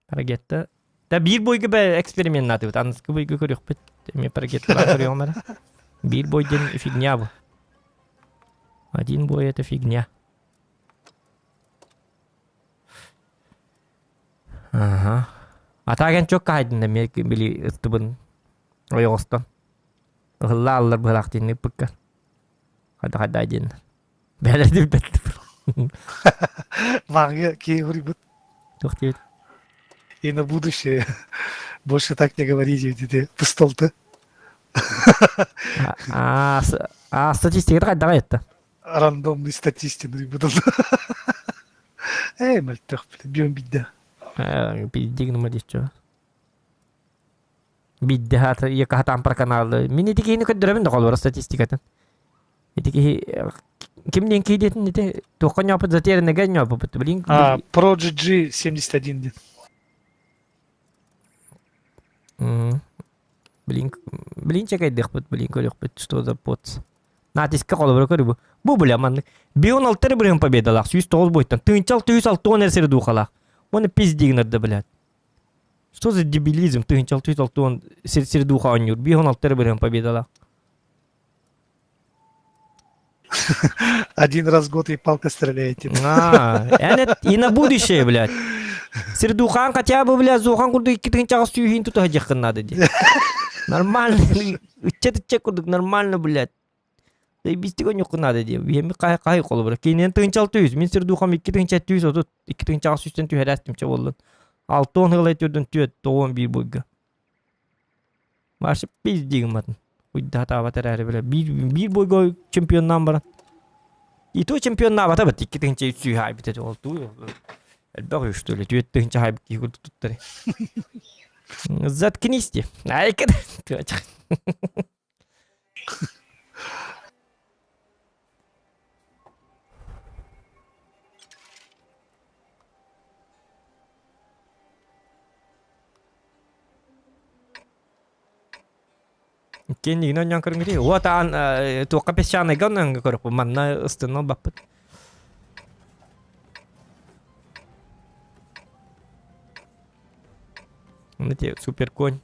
Парагетта. Да биир бойга бэ эксперименнаатыбыт. Аныскы бойга көрүөхпүт. Эмиэ парагетталаан көрүөҕүм эрэ. Биир бой диэн фигня бу. Один бой это фигня. Ага. Атааген чок каайдын эмиэ били ыстыбын ойоҕостон. Ыһылла аллар быһалаах диэн ыппыкка. Хайда-хайда диэн. Бээлэрди билбэттим. Мааҕы киһи хуруйбут. Туох диэбит? И на будущее больше так не говорите, диде пыстолты. А, а статистиката хайдаҕа этта? Рандомный статистик буйбут. Эй, мөлтөх, бион бидде. Пиздик нума диччо. Бидде хата якахатан пар каналы. Мин ити киһини көрдөрөбүн да холбора статистикатын. Ити киһи ким диэн киһи диэтин ити туохха ньоопут затерянныга ньоопупут блин. А, Pro GG 71 диэн. Блин, блин чекайдыхпыт, блин көрүөхпүт, что за поц. Натиска холобура көрү бу. Бу бля маннык. Бион алтары бырыһын победалаах, 109 бойтан. Тыынчал түйүс алтуон эрсери духалаах. Оны пиздигнерді, блядь. Что за дебилизм? Тыынчал түйүс алтуон сир духа оонньуур. Бион алтары бырыһын победалаах. Один раз в год и палка стреляете. А, и на будущее, блядь. Сирдухан хотя бы, блядь, зухан курдук икки тыһынчаҕа сүүһүн тута сылдьыаххын надо дии. Нормально, ыччат ыччат курдук нормально, блядь. Заебистик онньукку надо дии. Биһиэми хай хай холобура. Киниэн тыһынча алты үс. Мин сирдухам икки тыһынча түс отут. Икки тыһынчаҕа сүүстэн түһэрээстимчэ буоллун. Алты он ыалай түрдүн түөт, тоҕуон биир бойга. Вообще пиздец гымматын. Уйдаатаабат эрээри бile. Биир, биир бойго чемпионнаан баран. И то чемпионнаабата бит 2300 хайбыт этэ ол туу. Элбэх үс что ли 4000 хайбыт киһи курдук туттар. Заткнись ти. Айка. Кэннигин оонньоон көрүҥүтүй? Уот аан туохха песчаныйга оннооҥҥо көрүөхпүт. Манна ыстыын ылбаппыт. Оны те суперконь.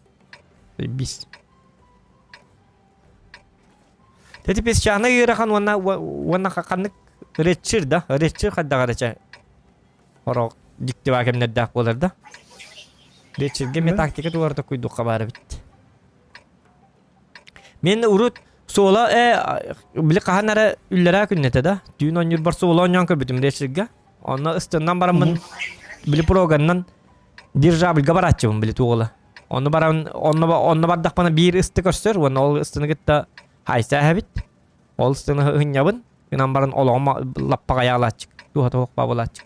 Бис. Тэти песчаный ыарахан уонна уонна ханнык ретчир да? Ретчир хайдаҕар эчэ Орох дьиктибаа кэмнэрдээх буолар да. Вечергэ эмиэ тактика туларда куйдухха баар эбит. Мен урут суола э били хаһан эрэ үллэрээ күннэтэ да. Түүн оонньуурбар суола оонньоон көрбүтүм вечергэ. Онно ыстыннан бараммын били проганнан дирижабльга барааччыбын били туола. Онно баран онно онно бардахпына биир ысты көрсөр уонна ол ыстыны кытта хайса эһэбит. Ол ыстыны ыһынньабын. Гынан баран олоҕум лаппаҕа айаалааччык, туһата суох баабылааччык.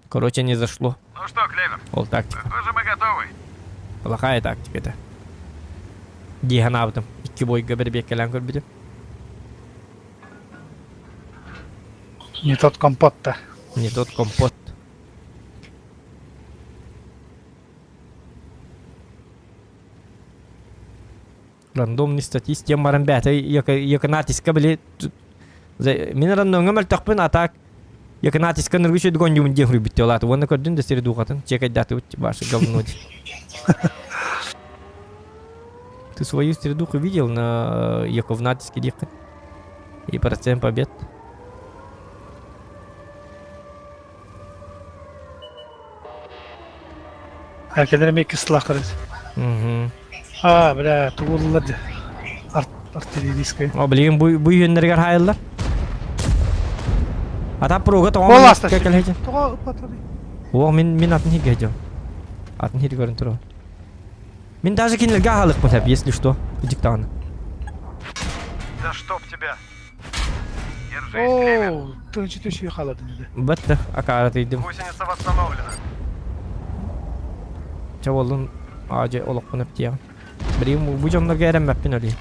Короче, не зашло. Ну что, Клевер, Ол тактика. похоже, мы готовы. Плохая тактика это. Дии санаабытым. Икки бойга бэрбиэккэлээн көрбүтүм. Не тот компот-то. Не тот компот. Рандомный статист диэн баран бэйэтэ Яконатиска били мин рандомҥа мөлтөхпүн а так Яконатиска ныргы үчүгэй оонньуубун диэн суруйбут ол аата уонна көрдүн да сири духатын чекайдаатыбыт ваше говно Ты свою средуху видел на Яковнатиске диэххин и процент побед Эркэлэр эмиэ кыстылаахтар эбит. Аа, бля, тугуллар дии. Артиллерийская. О, билигин бу бу үһүөннэригэр хаайыллар. Ата пруга тоҕо Ол аста. кэлэһэ. Тоҕо ыппатылар? О, мин мин атын хиргэ дьон. Атын хиргэ көрөн турабын. Мин даже кинилэргэ аһалыкпын сөп, если что. Диктаҕына. Да чтоб тебя! Держись, Клевер. Оо, тынчы түшүй халадын еді. Бытты, акаара тыйдым. Гусеница восстановлена. Чэ буоллун, аадьы олохпун өптиэҕим. Билигин бу дьоннорго эрэммэппин өлүйүм.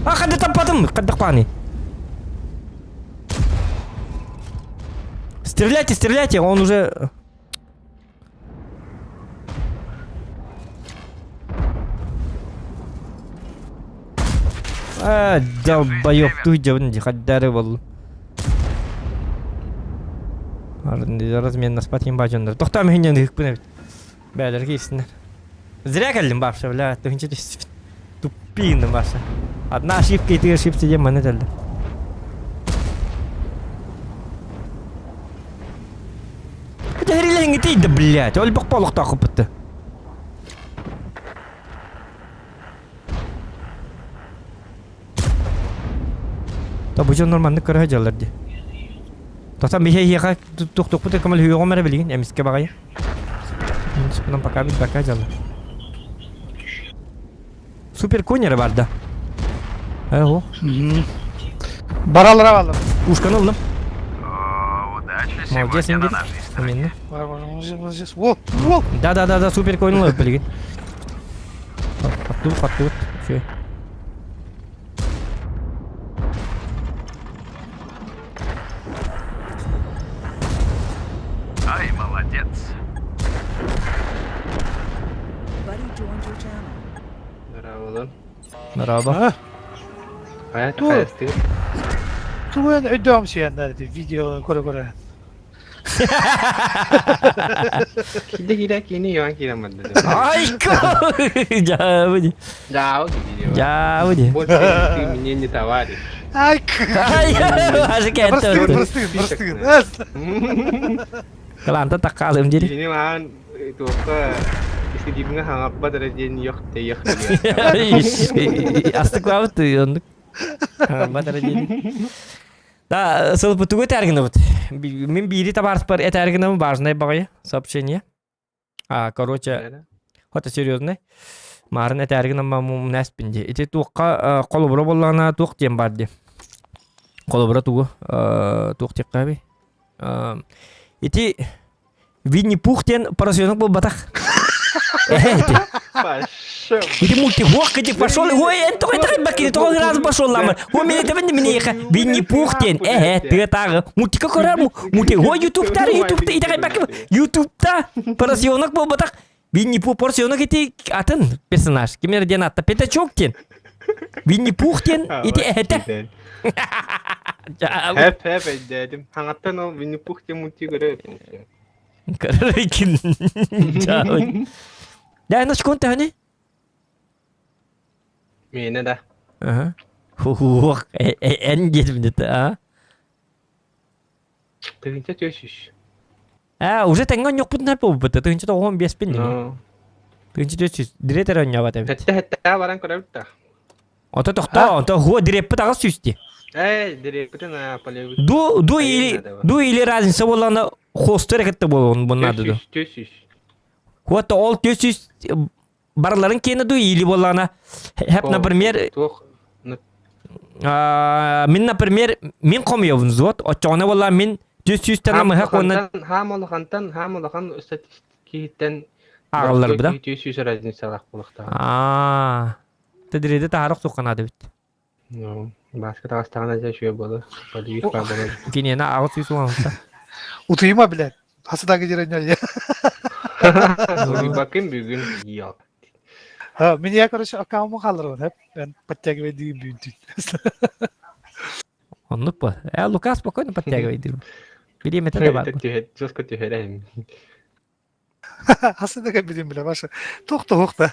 А, хадда таппатым! Хаддахпааны. Стреляйте, стреляйте, он уже... А, долбоёб, ты дьабын ди хаддары бол. Размен наспат бажондар. Тохтам хинен хыкпын эбит. Бәлер кийсиннер. Зря кэллим бапша, бля, тыһынча түспүт. Туппиинным бапша. Одна ошибка и ты ошибся диэн манна этэллэр. Дэрилэҥ да, блядь, өлбөх олохтоох бытты. Та бу дьон маннык көрө сылдьаллар дии. Тасан биһи эһиэхэ туохтуохпут көмөлөһүөҕүм эрэ билигин эмискэ баҕайы. Нам пока билбэккэ дьалла. Супер конь эрэ бар да. Э, о. Баралара балар. Ушканы ыллым. Удачи Молодец, сегодня на Ингрид. нашей стороне. Именно. Бар, бар, молодец. Во, во. Да, да, да, да, супер конь ылып билигин. Хаттыбыт, хаттыбыт. Все. Ай, молодец. Buddy joined your channel. Здорово. Merhaba. Hayat Dur. hayat Тугун өйдөм сиэннэр видео көрө-көрө. Киде кире кини yoan кире Ай, Жабыди. Жау киде. Жабыди. Больше ты мне не товарищ. Ай, Ай, Просты, просты, просты. Каланта таккалым дири. Кини маан туохка истидибиңе хаңаппа дәрәжен yok те yok. Астыклабыт оннук. Батара дири. Да, сылпы тугу этәргинабыт. Мин биири табаарыспар этәргинабын важное баҕайы сообщение. А, короче, хото серьезный. Марын этәргинама мумнәспин ди. Ити туохха холобура боллаҕына туох диэн бар ди. Холобура тугу туох диэххэ Ити Винни-Пух диэн поросенок буолбатах. Эти. Ити мультик, ох, кити пошел, ой, эн тоҕо итэҕэйбэт кини тоҕо ыраас пошел ламыр. О, мен этэбин мин эйиэхэ Винни-Пух диэн, эһэ, тыатааҕы. Мультика көрөр, мультик, ой, ютубтар, ютубта итэҕэйбэккэ, ютубта поросенок буолбатах. Винни-Пух поросенок ити атын персонаж. Ким эрэ диэн атта Пятачок диэн. Винни-Пух диэн ити эһэтэ. Хэп хэп өйдөөтүм. Хаҥаттан ол Винни-Пух диэн мультик көрөр этим. Көрөр икин. Да, на секунду, төһөнүй? Миэнэ да. Ага. Хух, эн диэтим дете, а? Тыһыынча түөс А, уже тэҥҥэ онньохпутун эп буолбут. Тыһыынча тоҕуон биэспин дии. Тыһыынча 400. Директор онньообот эбит. Сэттэ сэттэ баран көрөбүт да. Ото тохтоо, онто хуо диреппит аҕыс сүүс дии. Эй, диреппитин а, полевик. Ду, ду или, ду или разница буоллаҕына хостер кытта буолуон бу наада ду. 400. Вот ол 400 барыларын киэнэ ду или буоллаҕына хэп, например, Туох мин, например, мин хомуйабын взвод, оччоҕуна буоллаҕа мин 400-тэн намыһах уонна хаам улахантан хаам улахан статистикиттэн ааҕыллар да? 400 разницалаах буолуохтаах. Аа. Тедириэди таһаарах суохха эбит. Ну, бааска таҕыстаҕына дьэ үчүгэй буолар. Полевик баар буолар. Киниэнэ аҕыс сүүс уон Утуйма, блядь. Хасыдаги деревня. Утуйбаккын бүгүн йо. А, меня, короче, аккаунтум хаалларбын, хэп. Мен подтягивай диин бүгүн. Оннук бу. Э, Лука спокойно подтягивай диир. Бириэмэтэ да бар. Жестко түһэрэн. Хасыдаga билим биле башы. Тохта хохта.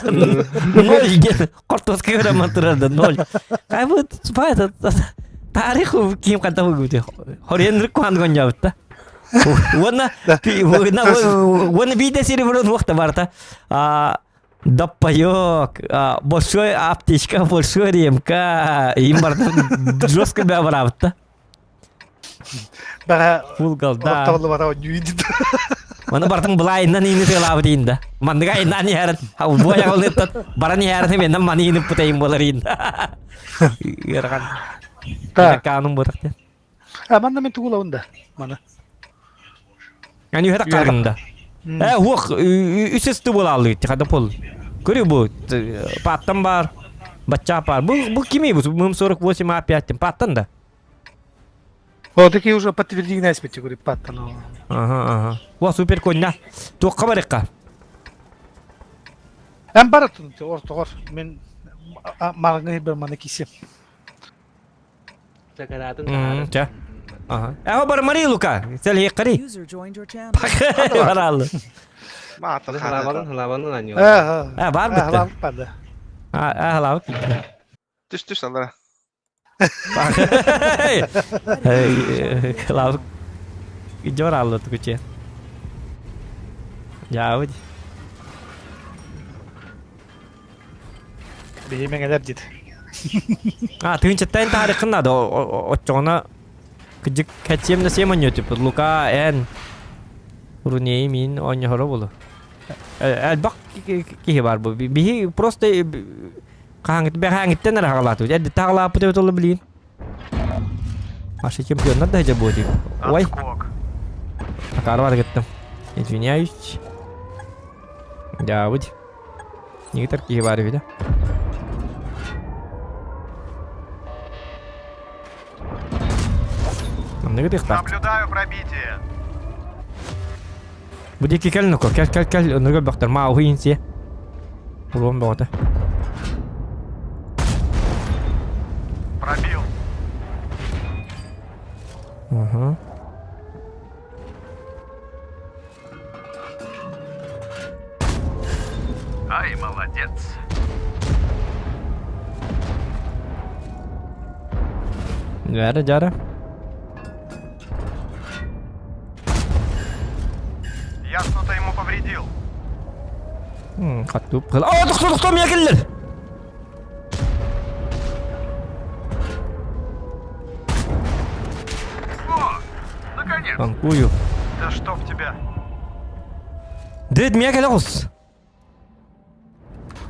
Ноль диэн хортуоска көрөн турар да ноль. Кай бу этот тарих ким ханта бу Хоренрик кухан гонньообут да. Уонна уонна биирдэ сири бурун уохта барта. А Доппайок, большой аптечка, большой ремка, им барда жестко бя барабытта. Бага Фул голда. Оттоллубата онньуйдит. Маны бартың былайынан ини тыылаабыт иин да. Манныга айынан иһэрин, буойаҕылыттан баран иһэрин менен маны инип путайын болар иин. Ыарахан. Так. Канун ботак диэн. А манна мен тугулабын да. Мана. Ани үһэ таккаргын да. Э, уох, үс өстү буолааллы хада пол. Көрү бу, паттан бар, бачча бар. Бу бу кими бу? ММ48 А5 паттан да. Вот такие уже подтвердили на спите, говорит, паттан. Ага, ага. Во супер конья. Туохха барыкка. Эм бар ортогор. Мен. Маргы бер маны кисем. Сакаратын Ча. Ага. Э, бар Мари Лука. Сел хеккари. User joined your channel. Бараллы. Хылабанын хылабанын аньо. А, бар битте. Барды. А, хылабыт. Түс түс алара. Хылабыт. Жор аллы тукуче. Жабыт. Биһимеңелер дит. А, тыынчаттан тарихын надо. Отчоғына кыжык кәтсем да сем ойнıyor типа. Лука, эн. Руней мин ойнохоро болу. Элбак киһи бар бу. Биһи просто хааңыт бэхээҥиттэн эрэ хаҕалаатыбыт. Эрдэ таҕалааппыт эбит олу билигин. Аша чемпионнар да буо дип. Ой. Акары бар кеттим. Извиняюсь. Дябыт. Нигитер киһи бар эбит. Манныгы тыхтаах. Наблюдаю пробитие. Бу диэки кэл нука, кэл кэл кэл, оннуга бөхтөр маа уһуйун сиэ. Уруон бөҕөтө. Пробил. Угу. Ай, молодец. Дьара, дьара. Я что-то ему повредил. Хаттуп. О, тохто, тохто, мия кэллэр! О, наконец. Танкую. Да чтоб тебя. Дред мия кэлэ оҕус.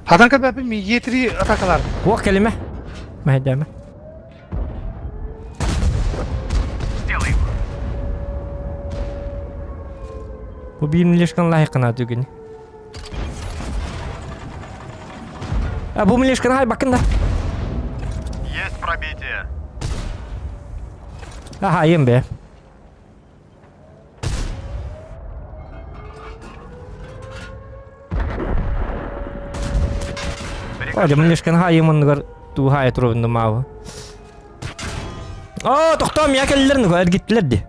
Хатан кэлбэппин ми Е3 атакалар. Уох кэлимэ. Мэһэйдээмэ. Сделай его. Бу биир милешкан лайықына түгін. А бу милешкан хай бакын да. Есть пробитие. Аха, ем бе. О, милешкан хай ем туһай турубунду маабы. О, тохтоо мия кэллэр эргиттилер ди.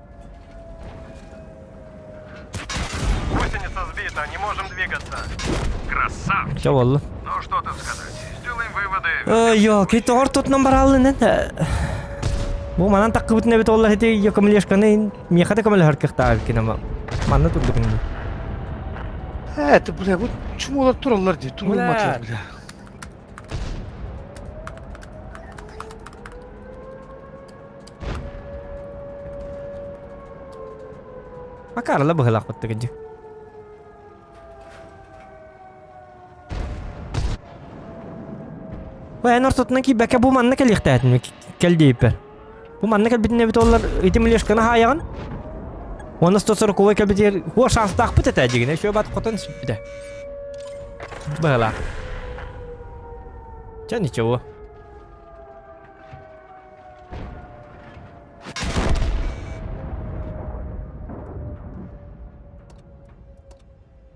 Гусеница сбита, не можем двигаться. Красавчик. Чэ боллу. Ну что тут сказать? Сделаем выводы. Йо, ки тоҕор тутунан барааллын Бу манан таккыбытын эбит оллар ити якомлешканы миэхэ да көмөлөһөр кыахтаах эбиккин ама манна турдугун дии. Это, бля, вот чумолар тураллар дии, турулматылар, бля. Акарла быһылаах быттыгын Эн ортотунан киирбэккэ бу манна кэлиэхтээтин кэл диэппэр. Бу манна кэлбитин эбит оллар ити млешканы хаайаҕын. Уонна 140 кэлбитигэр хуо шанстаахпыт этэ дьигинэ еще бат хотон сүппүтэ. Быһылаах. Чэ ничего.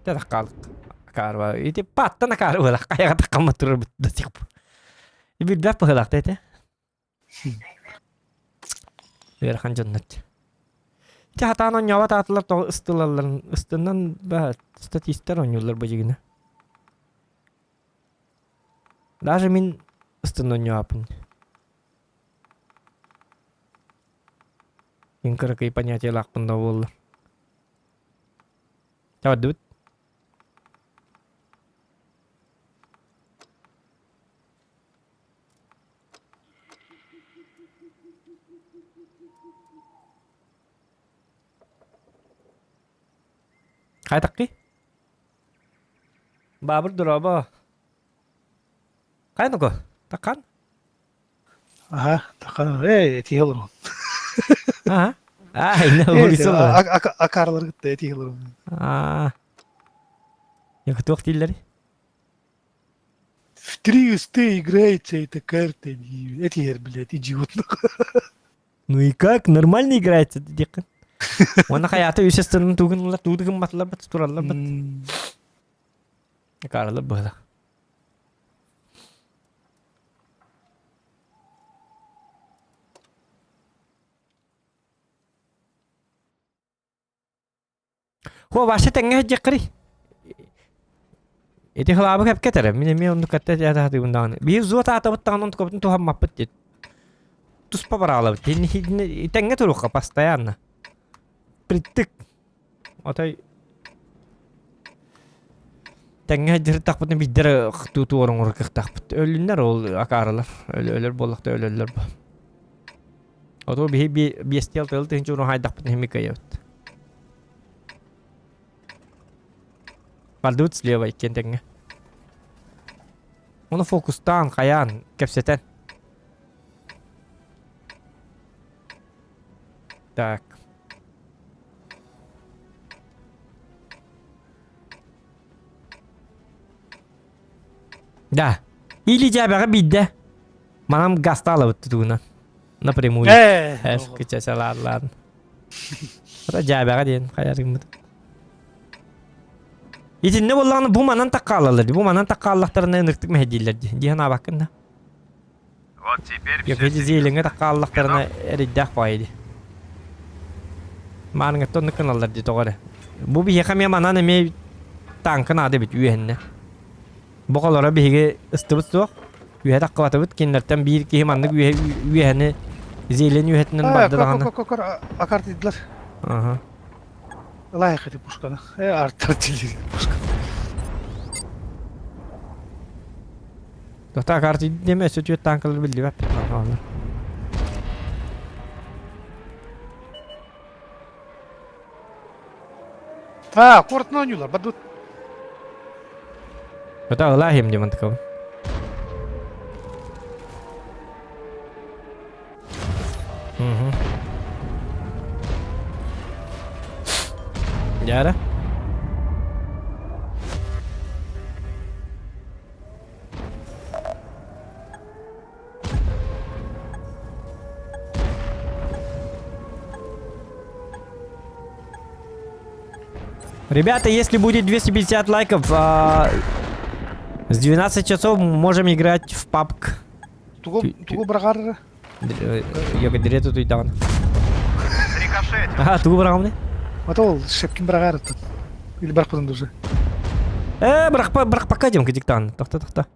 Хаалык. Акаарба. Ити паттан акаары буолах. Хайаҕа таххаммат турар до сих пор. Билбэт быһылаахта этэ. Ыарахан дьоннор. Ити хатаан оонньообот аатылар тоҕо ыстылалларын ыстынан ба статистар оонньууллар бу дьигинэ. Даже мин ыстын оонньообаппын. Мин кыракый понятиелаахпын да буолла. Чабардыбыт. Хайдаххый? Баабыр дорообо. Хайа Такан? Аха, такан, эй, этии олорон. Аха. Аа, инна улица. Акарлар кытта этии олорон. Аа. Я туох дииллэр? В три СТ играется эта карта, эти, блядь, идиот. Ну и как? Нормально играется диэххин. Уонна хайаата үс астынан тугун туудугун батылар бат тураллар бат. Акаралар быһыла. Хо вообще тэҥҥэ сылдьыаххарый. Ити хылаабы кэпкэтэрэ. Мин эмиэ оннук кэтте сатыыбын даҕаны. Биир зуот аатабыт даҕаны онтукабытын туһаммаппыт диэт. Туспа бараалабыт. Тэҥҥэ туруохха постоянно. Притык. Отой тэҥҥэ сылдьыртахпытына биирдэрэ туор оҥорор кыахтаахпыт. Өлүннэр ол акаарылар. Өлөр буоллахта өлөллөр бу. Ото биһи биэстиэл тыл тыһынча урун хайдахпытын хими кыайабыт. Бардыбыт слева иккиэн тэҥҥэ. Ону фокустаан, хайаан, кэпсэтэн. Так. Да. Или дьээбэҕэ биирдэ. Манам гастаалабыт тутугунан. Напрямую. Э, Эс, кыча ладно. Ата дьээбэҕэ диэн хайаргыммыт. Итиннэ буоллаҕына бу манан таккаалалар дии. Бу манан таккааллахтарына ынырыктык мэһэйдииллэр дии. Дии санаабаккын да. Вот теперь Йок, все зелеҥҥэ таккааллахтарына эрэйдээх баҕайы дии. Маарыҥҥаттан оннук гыналлар дии тоҕо эрэ. Бу биһиэхэ эмиэ манан эмиэ тааҥка наада эбит үөһэннэ. Бу холоро биһиги ыстыбыт суох. Үөһэ таххыбатыбыт. Кинилэртэн биир киһи маннык үөһэ үөһэни зелень үөһэтинэн барда даҕаны. Кокор акартыйдылар. Аха. Лайық эти пушканы. Э, артиллерия пушка. Тота акарты деме өссө түөрт танкалар биллибэппит. А, кортно ойнулар, бадут. Это ылаахим демон такого. Угу. Яра. Ребята, если будет 250 лайков, а, с 12 часов можем играть в PUBG. Тугу тугу быраҕар Йога дирету туйдаҕын. Ага, тугу быраҕамны? Ата ол шепкин быраҕар оттон. Или барпытын дуже. Э, бырахпа, бырахпакка дем кидиктан. Тохта, тохта.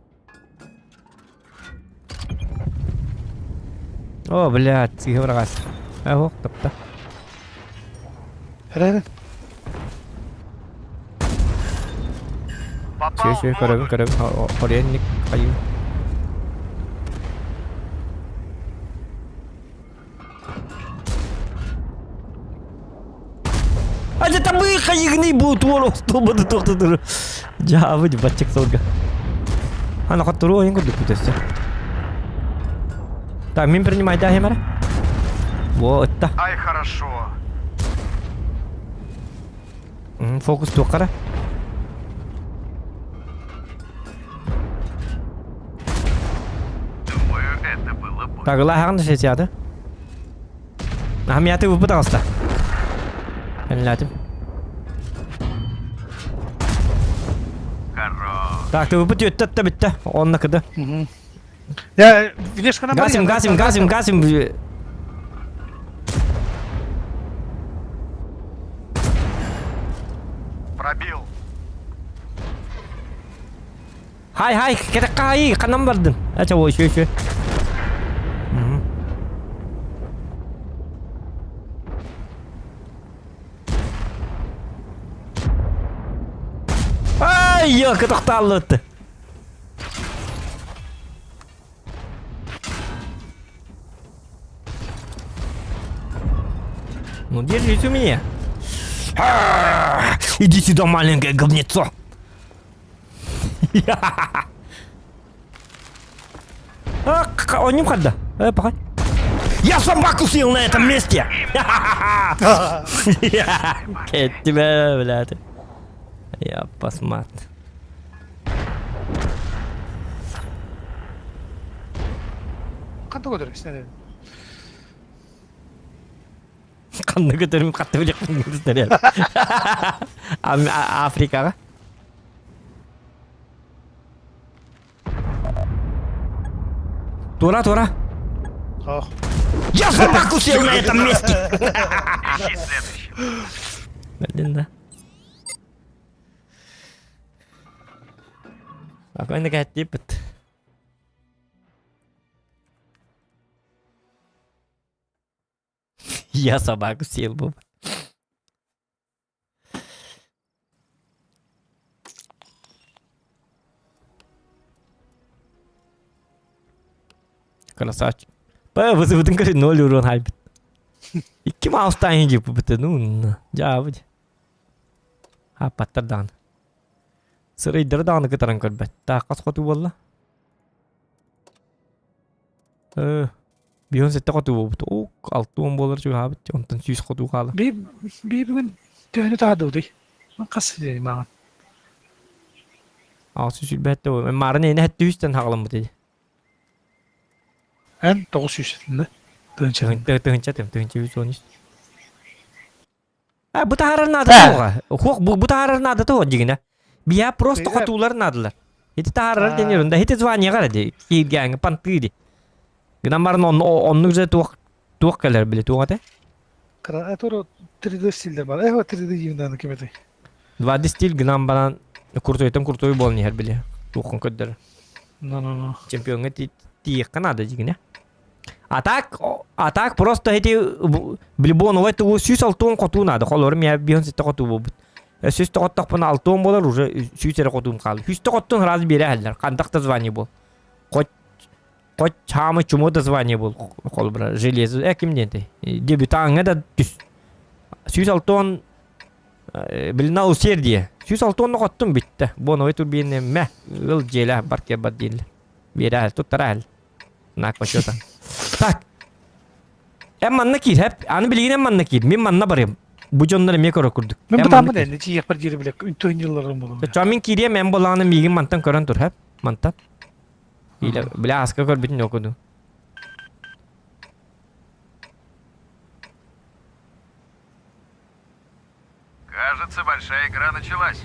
О, блядь, сыыһа быраҕас. Ох, топта. Эрэ Чү, чү, көрөбүн, көрөбүн. Хоренник хайыы. А это мы хайыгны бу туор остуолбаты туохтатыр. Дьаабы баччык сылга. Ана хоттору ойын курдук күтөссө. Так, мин принимай да хемара. Во, это. Ай, хорошо. Фокус туоххара. Думаю, это было бы. Так, ылааһаҕын да сетяды. Ахмияты выпыт аҕыста. Кэннилээтим. Хорош. Так, ты выпыт үөттэ бүттэ. Онна кыды. Я внешкана Гасим, гасим, гасим, гасим. Пробил. Хай, хай, кэтэххэ ханан бардын? Ача, ой, үчү, үчү. Ай, ёлка тохтааллыбытты. Ну, держись у меня. Иди сюда, маленькое говнецо. А, он не входа. Э, пока. Я собаку съел на этом месте! Тебя, блядь. Я посмат. Ханта көтөр снаряд. Ханна көтөрүм хатты билиэхпин снаряд. Африкаҕа. Тура, тура. Ох. Я собаку съел на этом месте! Блин, да. Спокойно кэттииппит. Я собаку съел бы. Красавчик. Па вызывытын көрө ноль урон хайбыт. Икки маустан жиппыт ну жаабыт. Аппаттар даҕаны. Сырайдары даҕаны кытаран көрбөт. Таах хас хоту буолла? Э, бион сетте хоту буолбут. О, 60 буолар чугаһаабыт. Онтон 100 хоту хаала. Би би бүгүн төһөнү таһардыбытый? Хас мааҕын? Аас сүлбэттэ буолла. Марын эне хэтти үстен хаҕаламмыт edi. Эн 900 этинде. Тыһынча. Тыһынча тым, тыһынча 113. А, бу таһаарар наада суоҕа. Хуох бу, бу таһаарар наада туох дьигинэ. Биһа просто хотуулар наадалар. Ити таһаарар дэнер, да ити званиеҕа ди, кииргээҥи пантыы ди. Гынан баран онну оннук же туох туох кэлэр били туох этэ? Кыра туру 3D стилдер бар. Эхо 3D юнданы ким этэй? 2D стиль гынан баран куртуйтан куртуй буолан иһэр били. Туохун көрдөр. Ну ну ну. Чемпиоҥҥа тиийиэххэ наада дьигинэ. А так, а так просто эти Блибоновай тугу 160 хотуу надо. Холор мия бион ситте хотуу буолбут. Сүүс тоҕоттохпуна алтуон буолар уже сүүс эрэ хотуум хаалар. Сүүс тоҕоттун раз биэрэ иһэллэр. Хантах да звание буол. Хоть хоть самый чумо да звание буол холбура железо э ким диэнтэй дебютаҥҥа да түс. 160 билина усердие. 160 хоттум бүттэ. Боновай турбина мэ ыл дьиэлэ бар бар дииллэр. Биэрэ туттара иһэллэр. Знак почета. Так. Эн манна киир, хэп. Аны билигин эн манна киир. Мин манна барыам. Бу дьоннор эмиэ көрөр курдук. Мин бытааммын энни тиийиэхпэр диэри билэ үнтүөн дьылларым болуҥ. Чо мин киириэм эн болааны миигин мантан көрөн тур, хэп. Мантан. Или бля аска көрбүтүн окуду. Кажется, большая игра началась.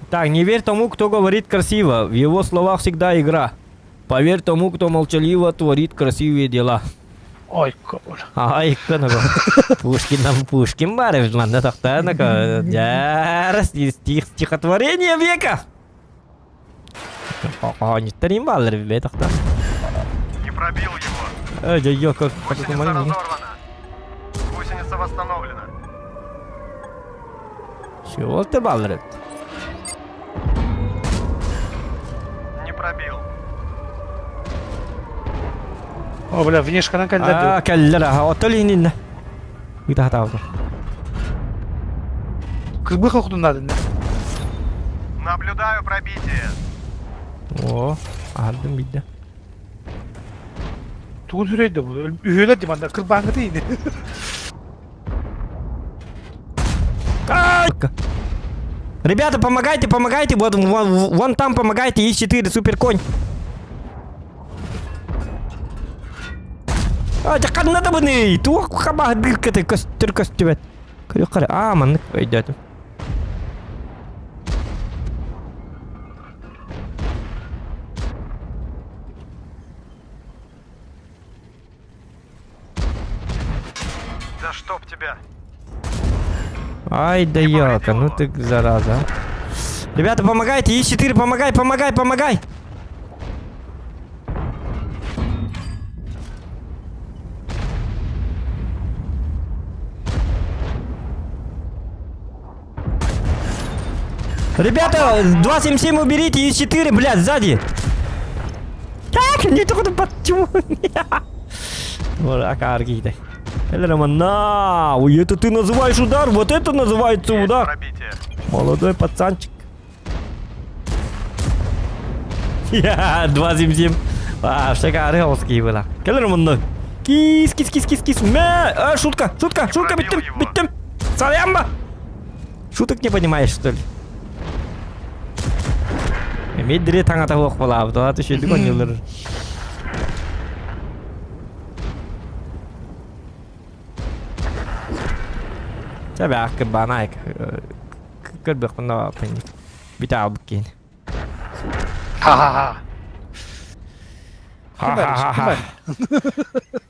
Так, не верь тому, кто говорит красиво. В его словах всегда игра. Поверь тому, кто молчаливо творит красивые дела. Ой, кобыл. Ай, кынаго. Пушкин нам Пушкин бар, манна тохтаанака. Дьаарас стих стихотворение века. Хоһоонньуттар им бааллар бибэ тохтоо. Не пробил его. Эй, дьэ, как Гусеница разорвана. Гусеница восстановлена. Чего ты бааллар эбит? Не пробил. О, бля, внешканан кэллэр Аа, кэллэр, аха, оттол иһининнэ. Ыта хатаабыта. Кырбы хохтуннадын. Наблюдаю пробитие. О, аһардым бидде. Тугун хүрейді бұл. Үһүлэр диманда кырбааңыты ини. Ребята, помогайте, помогайте, вот вон, вон там помогайте, ИС-4, суперконь. А, дьэ ханна да быный? Туох хабаһы дыркаты көстөр көстүбэт. Көрүөх көрө. Аа, маннык өйдөөтүм. Да чтоб тебя. Ай да ёлка, ну ты зараза. Ребята, помогайте, ИС-4, помогай, помогай, помогай! Ребята, 277 уберите, ИС-4, блядь, сзади! Так, не только почему? Вот, акарги На, ой, это ты называешь удар? Вот это называется удар! Пробитие. Молодой пацанчик. Я, 277. А, шагары олский была. Кэлэр мунну. Кис, кис, кис, кис, кис. Мә, а, шутка, шутка, шутка, бүттүм, бүттүм. Салямба. Шуток не понимаешь, что ли? Меддире таҥата суох буолаабыт, аата үчүгэйдик оонньууллар. Чэ бээх кырбаана көрбөхпүн да бүтэ аалбыт киһини. Ха-ха-ха. Ким бар? Ким бар?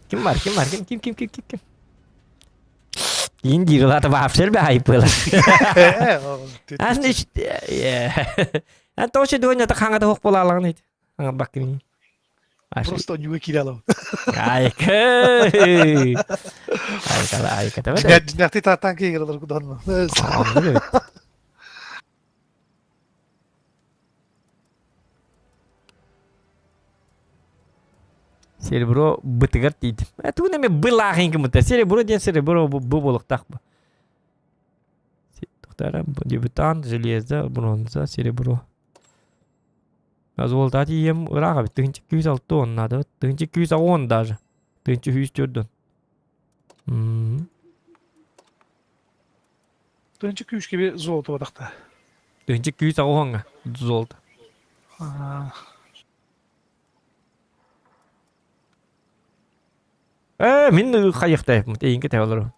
Ким бар? Ким бар? Ким ким ким ким ким ким? Иин диир улаата вообще хайпыла. Ан Ан тоше дуоня та хаңа та хоқ болаалаҕын ит. Аңа баккини. Просто онюга кире алабын. Айка. Айка айка та. Дьинэхти тааттан кииралар куданма. Серебро бытыгар тиийдим. Э, тугун эме былаахын кымыта. Серебро диэн серебро бу буолуохтаах бу. Тохтара дебютант, железо, бронза, серебро. Золото тиийэм ыраах эбит. Тыһынча 206 он надо. Тыһынча 210 даже. Тыһынча 104 М. Тыһынча күүскэ би золото батахта. Тыһынча 210 золото. Э, мин хайыхтайпмыт, эйинке тэбалар.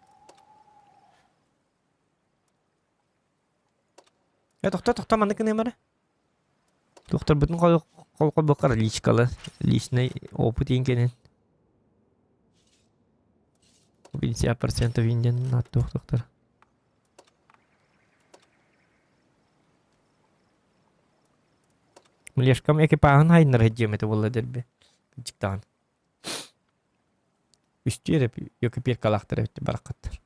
Э, тохто, тохто, маннык гыныамара. Докторбутун кол кол личкалы, личный опыт иҥкенин. 50% инден аттуох доктор. Млешкам экипааһын хайыннар диэм этэ буолла дэрби. Дьиктаан. Үстүү эрэ ёкипиркалаахтар эбит бараххаттар.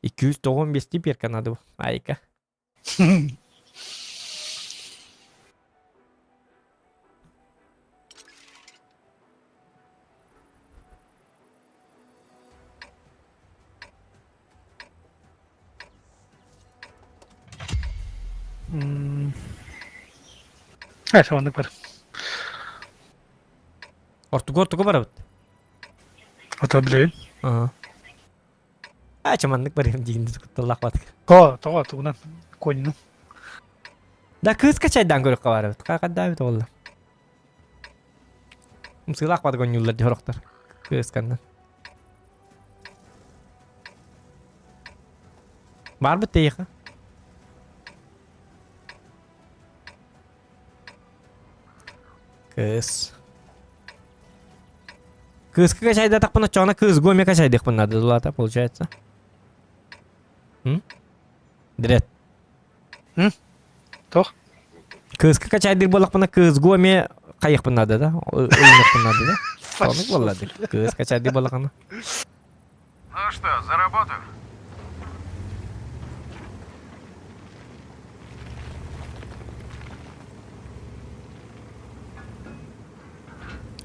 295 перка надо Айка. Э, оннук бар. Ортугу ортугу барабыт. Ото билэбин. Ага. А, чаманнык барыам диин кутталлаах батык. Того, того, тугунан, конину. Да кыыс качайдан көрүккэ барабыт. Какаддаабит олла. Сыылаах батык онньууллар дьорохтор. Кыысканнан. Барбыт тейха. Кыыс. Кыыска качайдатахпына чоҕуна кыыс гоме качайдыахпын наада дулаата получается. М? Дрет. М? Тох? Кыыска качайдыр буоллахпына кыыс гоме хайыахпын наада да? Ылыныахпын наада да? Сонук буолла Кыыс качайдыр буоллахына. Ну что, за работу?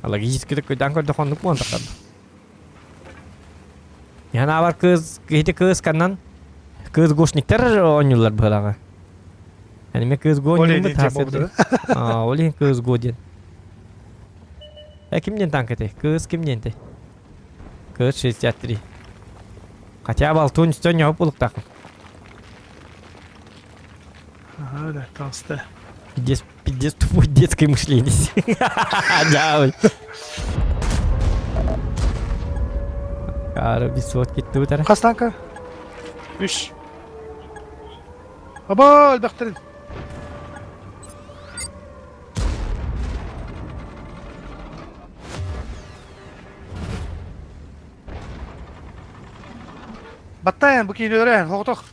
Логически такой көрдөх оннук буолан тахсар. Яна бар кыз, киһити кыз каннан кыз гошниктар оонньууллар быһылаҕа. Эниме кыз го Оле оонньууммут диэн буолбут Аа, ол иһин кыз го диэн. Э, ким диэн танк этэй? Кыз ким диэн этэй? Кыз 63. Хотя бы алтын үстөн ньоһуп булуктаахпын. Ага, да, толстая. Пиздец, пиздец тупой детское мышление. Да, ой. Ара бисот кетті бітәрі. Хас танка? Үш. Аба, элбэхтэрин. Баттайын, бу киинелere, хоҕотох.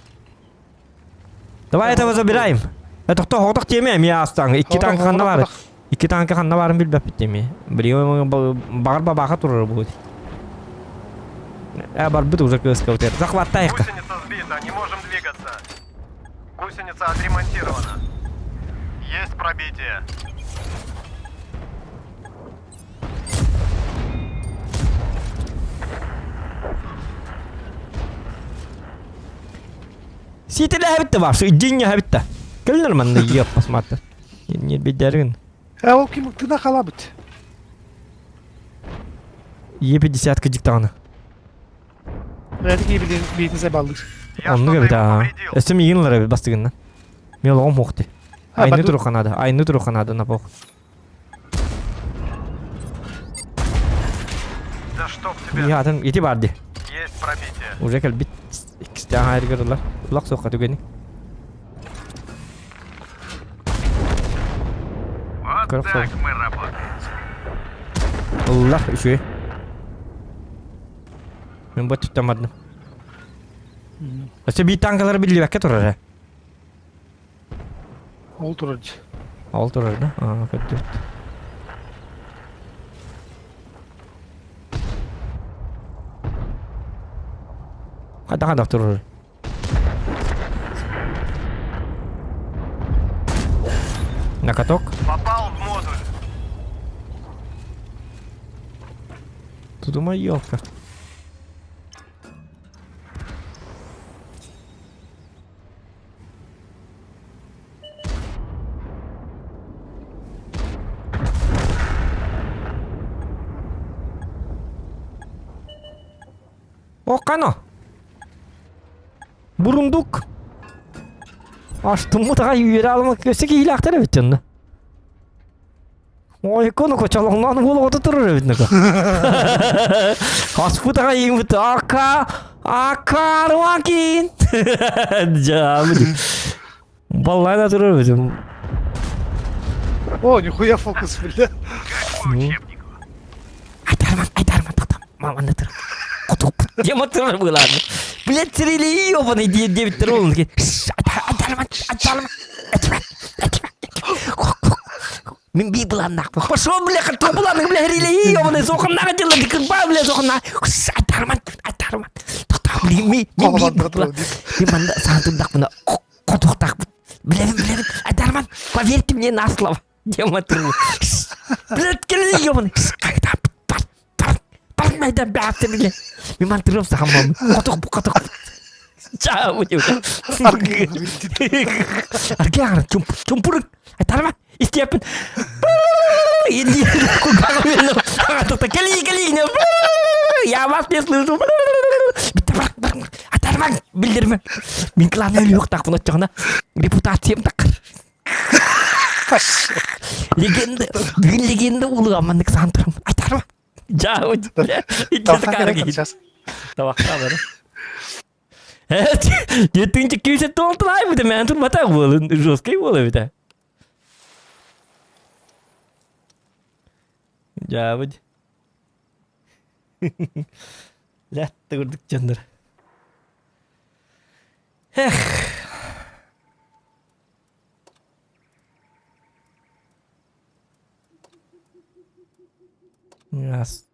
Давай этого забираем. Это кто хоҕотох тиэмэ эмиэ астаҥ. Икки танка ханна бар. Икки танка ханна барын билбэппит тиэмэ. Билигин баҕар бабаха турар будет. Э, барбыт уже кыска вот это. Захватай-ка. Гусеница сбита, не можем двигаться. Гусеница отремонтирована. Есть пробитие. Ситилээбитте бар, дьиҥҥэ битте. Кэллэр манна иэп посмотри. Не бедерин. Э, ол ким тына халабыт. Е50 диктаны. Бәді ки билин бейтин сайбалдыр. Оннук эбит аа. Өссө миигин ылар эбит бастыгынна. Мен олоҕум хуохти. А, Айны баду- туруханада, айны туруханада на пох. Да чтоб тебя. Ятын ити бар ди. Есть пробитие. Уже кэлбит иккистээх айыргырылар. Улах суохха түгэни. Көрөх Так мы работаем. Ылла, үчүгэй. Мин бу өттүттэн бардым. Өссө биир танкалар биллибэккэ турар ээ. Ол турар дии. Ол турар да? Аа, көрдүбүт. Хайдах хайдах турар? На каток? Попал в модуль. Тут моя елка. Окано! Бурундук! Астыммыт аҕай үөрэ алма өссө киһилээхтэр эбит дьонно. Ой, кону кочолоҥноон уол оҕото турар эбит нака. Аспыт аҕай иҥмит ака акарвакин. Дьаамы. Баллайна турар эбит. О, нихуя фокус, бля. Айтарман, айтарман, тоқтам. Маманды тұр. Құтылып. Дема тұрар бұларды. Блядь, сирили ебаный дебиттер ол. Айтарман, айтарман, айтарман, Мин би буланнах. Пошел, бля, хату буланных, бля, рили ебаный, соханнага дела, дикырба, бля, соханна. Айтарман, айтарман. Тоқтам, ми, ми, ми, ми, манда саатындақ бұна, қотуқтақ. Билебин, билебин, айтарман, поверьте мне на слово. Дема тұру. Блядь, кели ебаный. Когда Бармайдан бәғаттыр бile. Мен мантырым саған мам. Қотық, қотық. Чао, деп. Арге ағыр, чумпурык. Айтарма, истепін. Енді Кели, кели, я вас не слышу. Айтармаң, білдірме. Мен клан өлі жоқ тақ, бұны репутациям тақыр. Легенда, бүгін легенда улы амандык саған тұрамын. Айтарма. Жа, Сейчас. Табақта бар. Жетинчи күйсе толтырай бит, мен турбата бол, жесткий бол бит. Жа, бит. Ләтті көрдік жандар. Эх. Раз.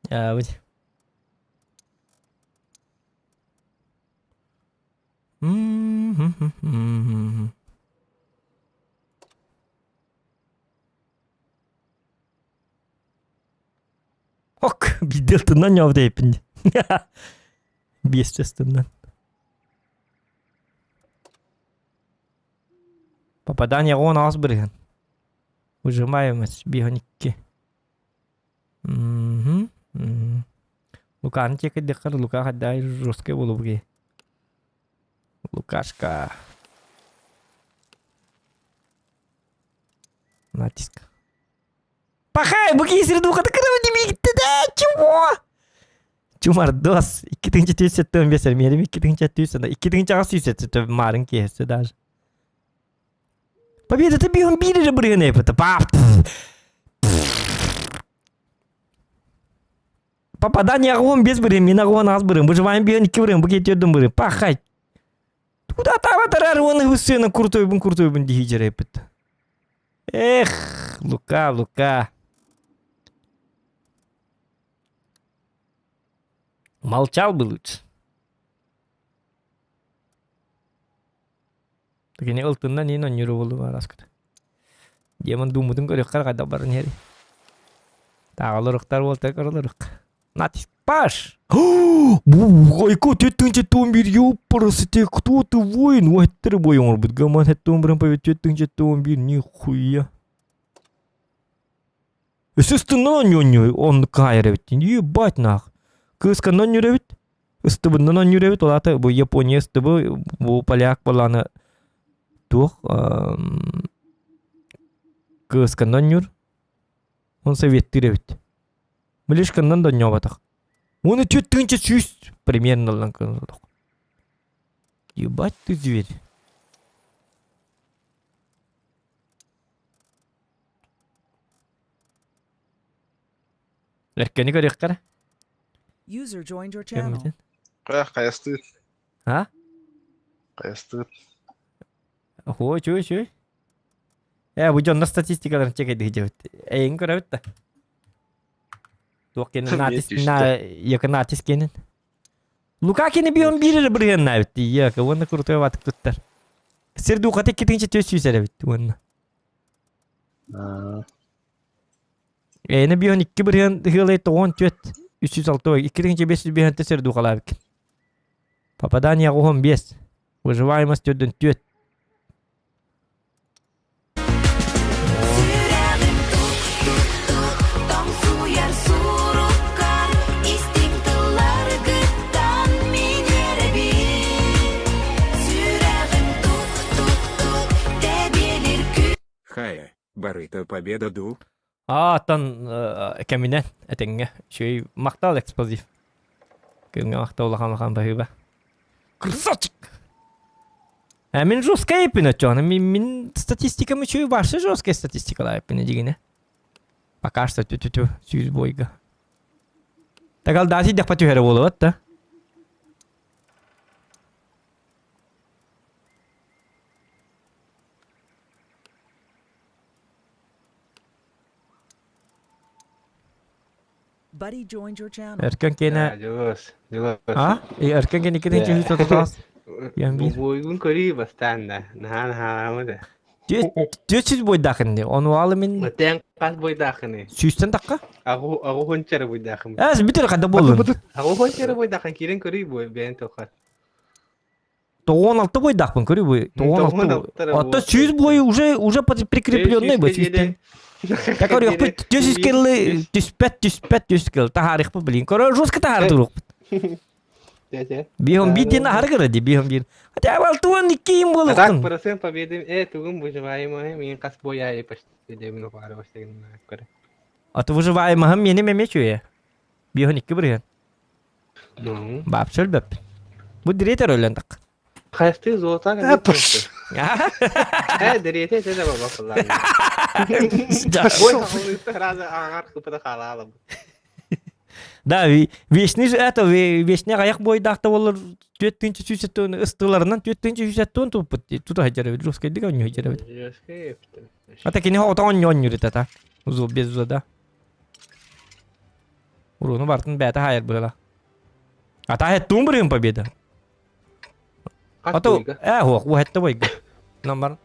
Жа, бит. Ок, биделтынан явдайпын. Естественно. Попадание он Асберген. Выжимаемость бионики. Угу. Луканы текедеккар Лука хаддай жесткий болубуги. Лукашка. Натиск. Пахай, буки среду да, чего? Чумардос, 2-түйсеттен мерим 2-түйсеттен, 2-түйсеттен марын кесті даже. Победа ты бигом бири же брыганы, это пап. Попадание огонь без брым, мин огонь аз брым, выживаем бион ики брым, букет едым брым, пахай. Куда там тарар он гусына крутой бун крутой бун дихи Эх, Лука, Лука. Молчал бы лучше. Тагини ылтыннан ин онньуру болду араскыта. Демон думудун көрүк кайда барын хери. Тағалырықтар болта көрілірік. Натиск Паш! Айко, теттіңче томбир, ёпарасы, кто ты воин? Ой, ты бой, он будет гаман, томбрым повет, теттіңче томбир, нихуя. Естественно, он кайревит, ебать нах. Кыска нонюревит, ыстыбы нонюревит, олата бу Япония ыстыбы, бу поляк баланы тух, кыска нонюр, он советтиревит. Билишканнан да нёбатах. Оны теттіңче сүйіс примерно лан Ебать ты зверь. Өркөнү көрүөххэ. User joined your channel. Кая хайастыыр. А? Хайастыыр. Охуо, чуй, чуй. Э, бу дьоннор статистикаларын чекайдыы дьэбит. Эйин көрөбүт да. Туох кенин натис на яка натис кенин. Лука кини бион биир эрэ бырыһыаннаабыт дии. Яка уонна крутой ватык туттар. Сир дуухата иккитинчи төс сүүс эрэ эбит уонна. Эйне бион икки бырыһыан ыһыалай тоҕон түөт 306 2505 сир дуухалаабыт. Попадание 15. Выживаемость төрдүн түөт. Хайа, барыта победа ду? Ааттан кэминэн этэҥҥэ үчүгэй махтал эксплозив. Күҥҥэ махтал улахан улахан баһыыба. Красавчик! А мин жесткая эппин оччоҕуна мин, мин статистикам үчүгэй вообще жесткая статистикалаах эппин дигине. Пока что тю-тю-тю сүүс бойга. Тагал даати дахпа түһэрэ буолуот да. Buddy joined your channel. Өркөн киэнэ Дьулус, Дьулус. А? Өркөн киэнэ икки тыһыынча үс отутаас. Буойгун көрүү бастаан да. Наһаа наһаама да. Түөрт сүүс буойдаах инни. Ону алы мин Тэн хас буойдаахыны? Сүүстэн тахха? Аҕу аҕу хончара буойдаахым. Эс бүтэр ханна буоллун. Аҕу хончара буойдаахын киирэн көрүй буой бэйэн тоқар. 96 бойдаахпын көрүү бу. 96. Отто 100 бой уже уже прикрепленный бу сүүстэн. Так көрүөхпүт 400 килли түспэт түспэт 100 килл таһаарыахпыт блин. Көрө жестко таһаардыруохпут. Биһом биир диэн аһары кыра ди биһом биир. Хотя алтуан икки им Так буолуохтун. процент победы э тугун выживаемый мин хас боя и почти дебин пары бастагын көрө. А то выживаемый мени меме чуе. Биһон икки бырыһын. Ну. Баап сөлбөп. Бу дириэтер өлөн так. Хайастыы золота Э, дириэте этэ да баба кыллаан. Бой сразу аңар кыпыта хаалаалым. Да, вечный же это, вечный аяқ бойдаахта болар түөт тыынча сүүсеттон ыстыларынан түөт тыынча сүүсеттон туппут. Тута хajарабит, русский дыга онню хajарабит. Ата кини хоҕото онню онню ритата. Узул без узада. Уруну бартын бэйэтэ хаайар быһыла. А та хеттуун бырыын победа. А то э хуох уһэтте бойга. Гынан баран.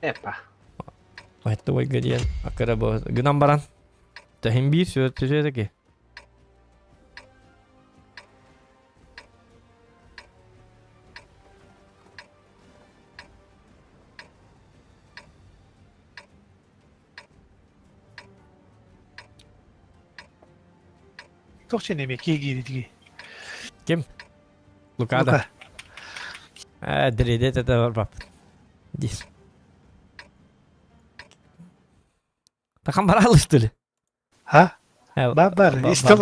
Эпа. Уһэтте бойга диэн акыра бу гынан баран. Тэһин биир сүөт сүөтеки. Туох дьиэ эмиэ киһи киирдиги? Ким? Лукада. Э, дредет это барбап. Дис. Такам баралы что ли? А? Бар бар, истел.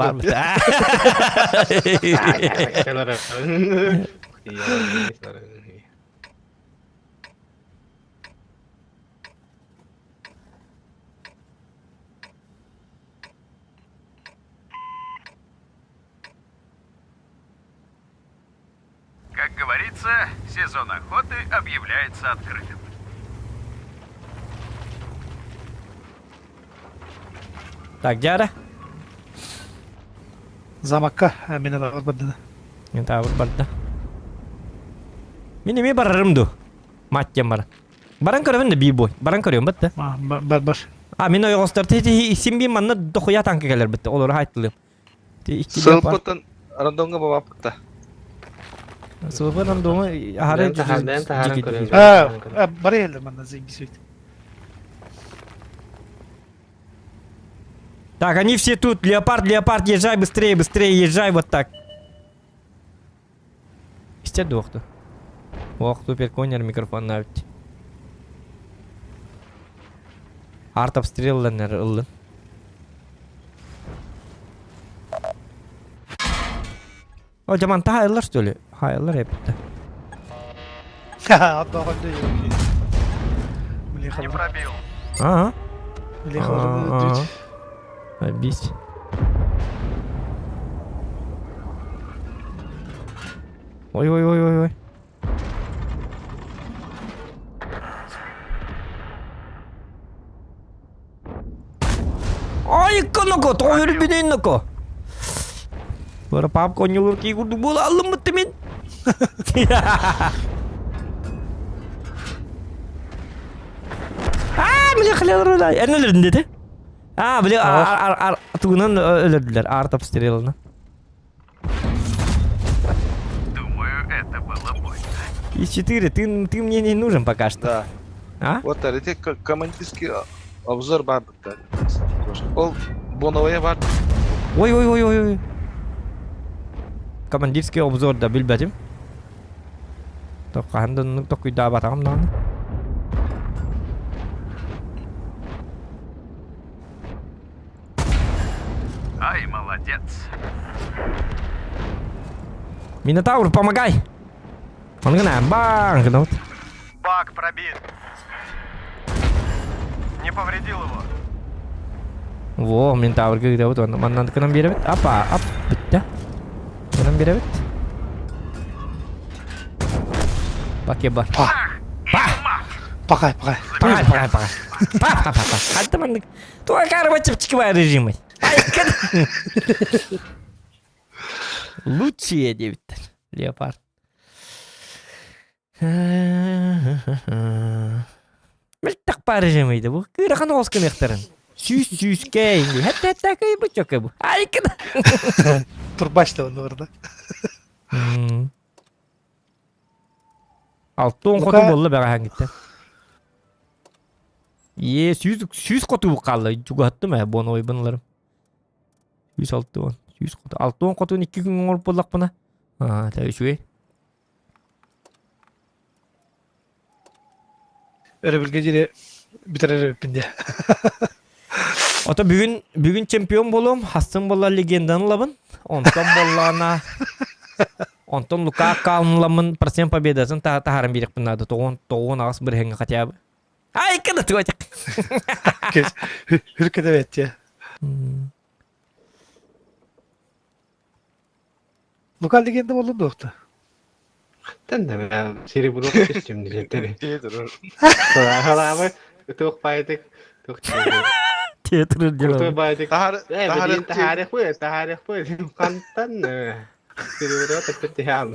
Как говорится, сезон охоты объявляется открытым. Так, Дяра? Замокка мин аҕар бардына. Мин таабыр барда. Мин эмиэ барарым ду. Мать диэн баран. Баран көрөбүн да биир бой. Баран көрүөм бат да. Бар бар. А мин ойоҕостор син биир манна дохуя танка кэлэр битте. Олору хайтылыым. Сылпытын рандомҥа бабаппыта. Сылпы рандомҥа аһары А, бары элдер манна заебись Так, они все тут. Леопард, леопард, езжай быстрее, быстрее, езжай вот так. Истер дуохту. Ох, супер конер микрофон навить. Арт обстрелланер ыллын. О, жаманта хайылар, что ли? Хайылар эппитте. Не пробил. Ага. Бис. Ой ой ой ой ой. Ай икконоко, тоҕо үрбүнүнноко. Бара папка онньулур кии курдук буола аллыммытты мин. Аа, били хлелруда. Эн өлөрдүн деді. Аа, били тугунан өлөрдүлэр, арт обстрелына. Думаю, это было больно. Из 4, ты, ты мне не нужен пока что. Да. А? Вот эти командирский обзор бар бытта. Ол боновая бар. Ой, ой, ой, ой, ой. Командирский обзор да билбэтим. Хаһан да оннук токуйдаабатаҕым даҕаны. Ай, молодец. Минотавр, помогай! Он гына, бang гына Бак пробит. Не повредил его. Во, Минотаврга гыдабыт онно маннан кынан биэрэбит. Апа, ап, бүттэ. Кынан биэрэбит. Пакеба. Па. Па! Пахай, пахай. Пахай, пахай, пахай. Па, па, па, па. Ханта маннык. Туга карба чепчики режимы. Лучшие диэбиттэр. Леопард. Мөлтөх баар режимийdi бу. Кыырахан оҕус гыныахтарын. Сүүс сүүскэ инди. Хэтте хэтте кый бу чөкө бу. Айкын. Турбач да онно барда. Алтын хоту болла бэҕэһээҥҥиттэн. Е, сүүс сүүс хоту хаалла. Чугаһаттым ээ, буоновайбын ыларым. 160, 100 хоту. 60 хотун икки күн оҥорбут буоллахпына. Аа, это үчүгэй. Өрөбүлгэ диэри бүтэрэр эбиппин диэ. Ото бүгүн бүгүн чемпион буолуом, хастын буолла легенданы ылабын. Онтон буоллаана Онтон Лука аккаунламмын процент победасын таһааран биэриэхпин наада. Тоҕуон тоҕуон аҕыс бырыһыаҥҥа хотя бы. Ай, кына туотик. Хүркэтэбэт Лука легенда болду дуохта. Тэн серебро түстүм диэтери. Халаабы туох баайдык туох Театр Крутой баайдык. Таһаарых таһаарых хантан серебро тэппит тиһаал.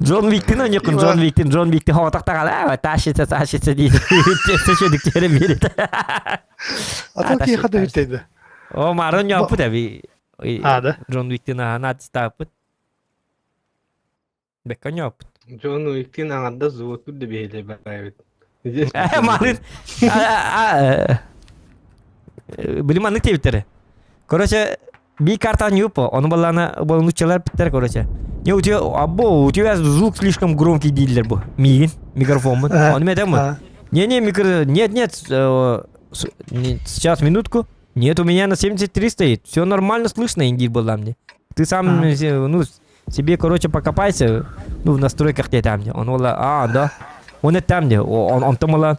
Джон Виктин ойнекун, Джон Виктин, Джон Виктин хоҕотох таҕала, тащится, тащится диир. Тесте биэрит. А то киһи да үтейді. О, марын яппыт әби. А, да? Джон Виктин аһана аттааппыт. Бекка яппыт. Джон Уиктин аңарда зуотур да биһиле баайбыт. Марын Билим аннык тебиттери. Короче, би карта не упо, ону баллана болнучалар биттер, короче. Не, у тебя, або, у тебя звук слишком громкий дииллэр бу. Миигин, микрофоммун. Ону мен этэммин. Не-не, микро... Нет, нет, сейчас, минутку. Нет, у меня на 73 стоит. Все нормально слышно, индир была мне. Ты сам, ну, себе, короче, покопайся, ну, в настройках где там, где. Он, а, да. Он это там, где. Он, он там,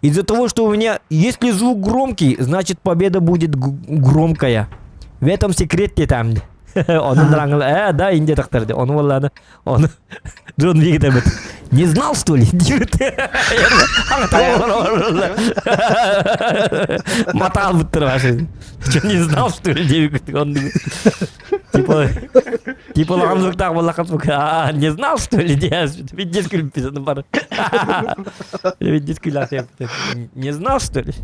из-за того, что у меня, если звук громкий, значит победа будет громкая. В этом секрет те там. Onun раңыл, э, да, инде тақтарды. Оны болланы, оны Джон Вик деп. Не знал, что ли? Матал буттыр вообще. Что, не знал, что ли? Деп он типа, типа лаған звуктағы боллақан звук. А, не знал, что ли? Видеть күліп бар. Видеть күліп Не знал, что ли?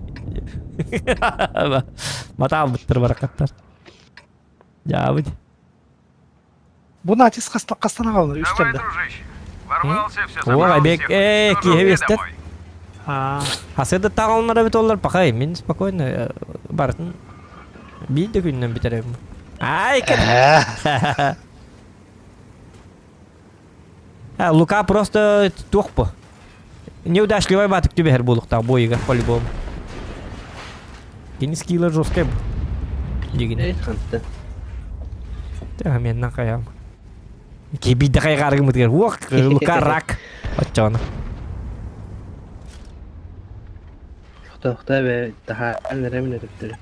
Матал буттыр баракаттар. Дьаабыт. Бу натис хастана қалды Давай, үстемде. дружище. Ворвался, все О, забрал, Айбек, всех э, уничтожил киһи и бестер. домой. Хасыда тағалнара бит олар пахай, мин спокойно бартын биир да күнүнэн бүтэрэбин. Ай, А, Лука просто туох бу. Неудачливай батык түбэһэр буолуктаах бойыгар по-любому. Кини скилла жесткай бу. Дигин. Та мен накаям. Кибидда кайгарыгымытыгар. Уох, Лука рак. Оччоно. Тохта бе таһаан эремин өтөптөр.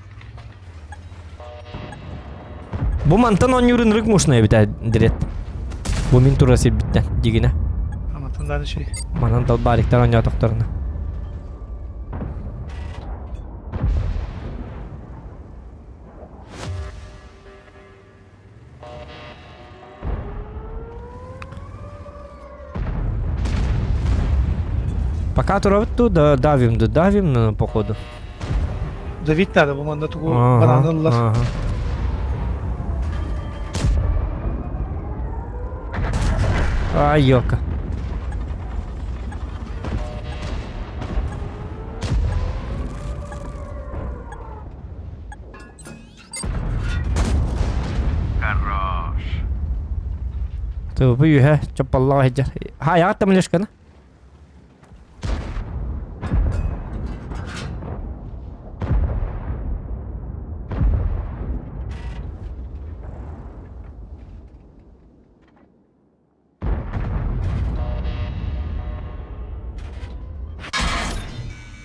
Бу мантан оонньуурун ырык мушна эбит дирет. Бу мин тура сирбиттэн дигинэ. Амантан дааны шей. Манан далбаариктар оонньоотохторуна. Пока турабыт ту да давим да давим ну, походу. Давить надо, бу манна тугу бананыллар. Ага. Ай, ёлка. Хорош. Тыбы үһэ чоппаллаҕа сылдьар. Хайаҕат тамлешканы?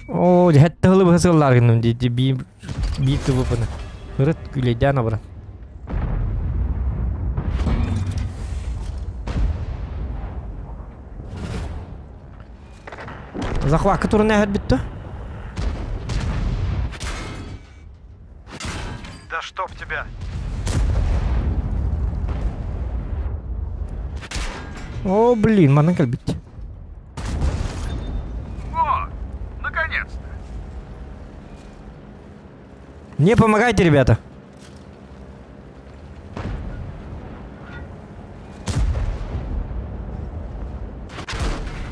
Оо, дьэ хылы быһа сыллаар гынным дии дии биир биир тыбыппына. Ырыт күлэйдээн абыран. Захватка турун эһэр бүттü. Да чтоб тебя! О, блин, манан кэлбит. О, наконец-то! Не помогайте, ребята.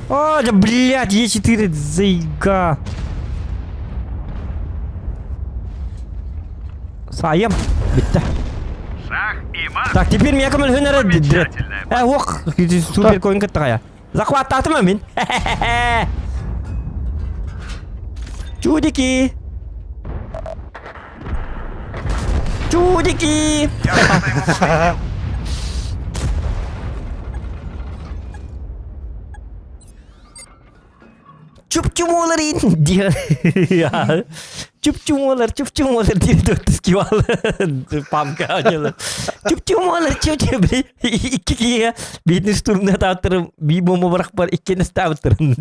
О, да блядь, Е4 заига. Саем. Битте. Шах и мат! Так, теперь меня көмөлһүн эрэ дрет. Замечательная Э, ох, супер коин кыттагая. Захваттаатым мин. Чудики! Чудики! Чупчумолар диэн. Чупчумолар, чупчумолар диэн туттускивал. Памка аньылы. Чупчумолар, чупчу, блин. Икки киһигэ биитин штурмна тааттырым, бии бомба барахпар иккиэн ыстаабыттырым.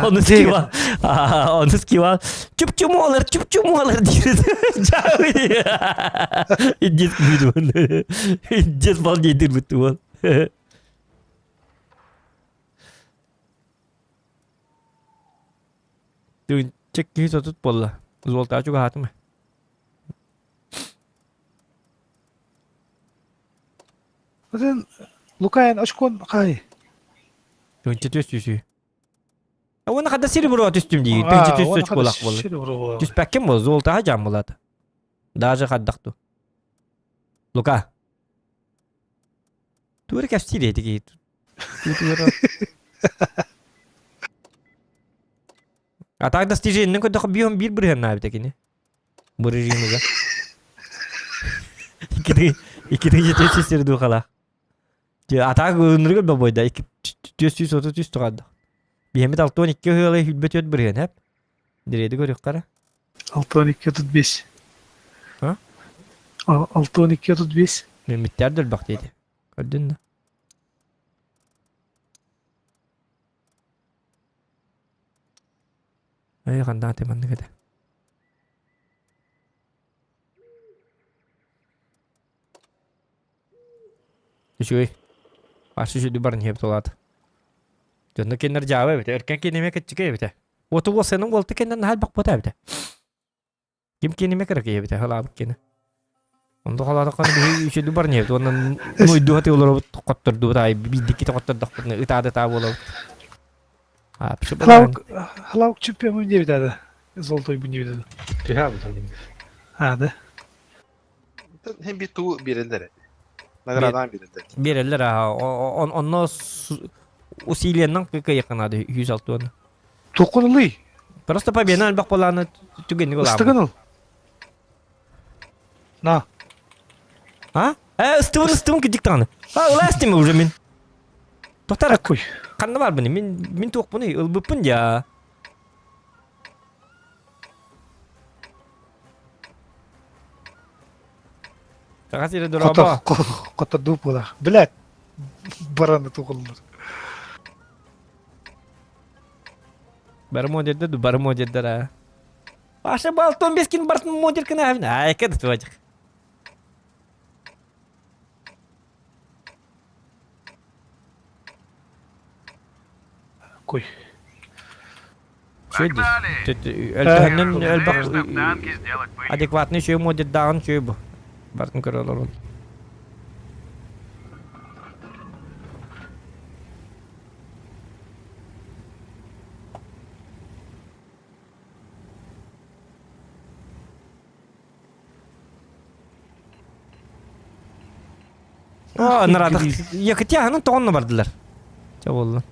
Ону скива. Ону скива. Чупчумолар, чупчумолар диир. Индиец күйдү. Индиец балдейдир бүттү ол. Тыынча киһи сотут буолла. Золотаа чугаһаатым. Отын Лукаен очкон хай. Тыынча түс түсүү. Уонна хада серебро түстүм дии. Тыынча түс очколах буолла. Түспэккин буол, золотаға жам булады. Даже хаддахту. Лука. Тура кэпсиир этиги. А так достижение көрдөхө бион биир бырыһыаннаа эбит кини. Бу режимыга. Икки икки жети сир духалаах. А так ынырыгы бобойда икки түс түс оту түс тугадда. Биһэмит алтон икки ыалы хүлбэ түөт бырыһыан хэп. Диреди көрүк кара. 6 12 35. А? 6 12 35. Мен миттер дөлбөх дейdi. Көрдүн да. Эй, хандааты маннык этэ. Үчүгэй. Аш үчүдү барын хеп толаат. Дьонно кеннер жаабы эбите. Өркөн кинеме кеччике эбите. Оту уосанын уолта кеннен наһаа элбэх буота эбитэ. Ким киниме кыракый эбитэ халаабыт кини. Онду халаатаххана биһи үчүдү баран иһэбит уонна нуйдуһа олоробут хоттордубут аай биирдикките хоттордохпутуна ытаады ытаа буолабыт. А, Халаук халаук чемпион диэбит ада. Золотой бу диэбит ада. Түһэ А, да. Hem bir туу биэрэллэр. Наградаан биэрэллэр. Биэрэллэр аа онно усилиеннан кыйыкканаады 106 Токунулуй. Просто победа элбэх буолааны түгэнник улааммыт. Ыстыгын ыл. На. А? Э, ыстыбын ыстыбын кидик даҕаны. А, ылаас уже мин. Тоқтар. Аккуй. Ханна бар бұны? Мин мин туохпуну ылбыппын я. Саха сирэ дорообо. Хотор буолар. Блядь, бараны тугуллар. Бары модердер, бары модердер а. Паша балтон бескин бартын модер кына. Ай, кэд твадик. Кой. Өлтөһөннөн элбэх адекватный үчүгэй модердааҕын үчүгэй бу. Бартын көрө олорун. Аа, нарадах. Якутия тоҕонно бардылар. Чэ буолла.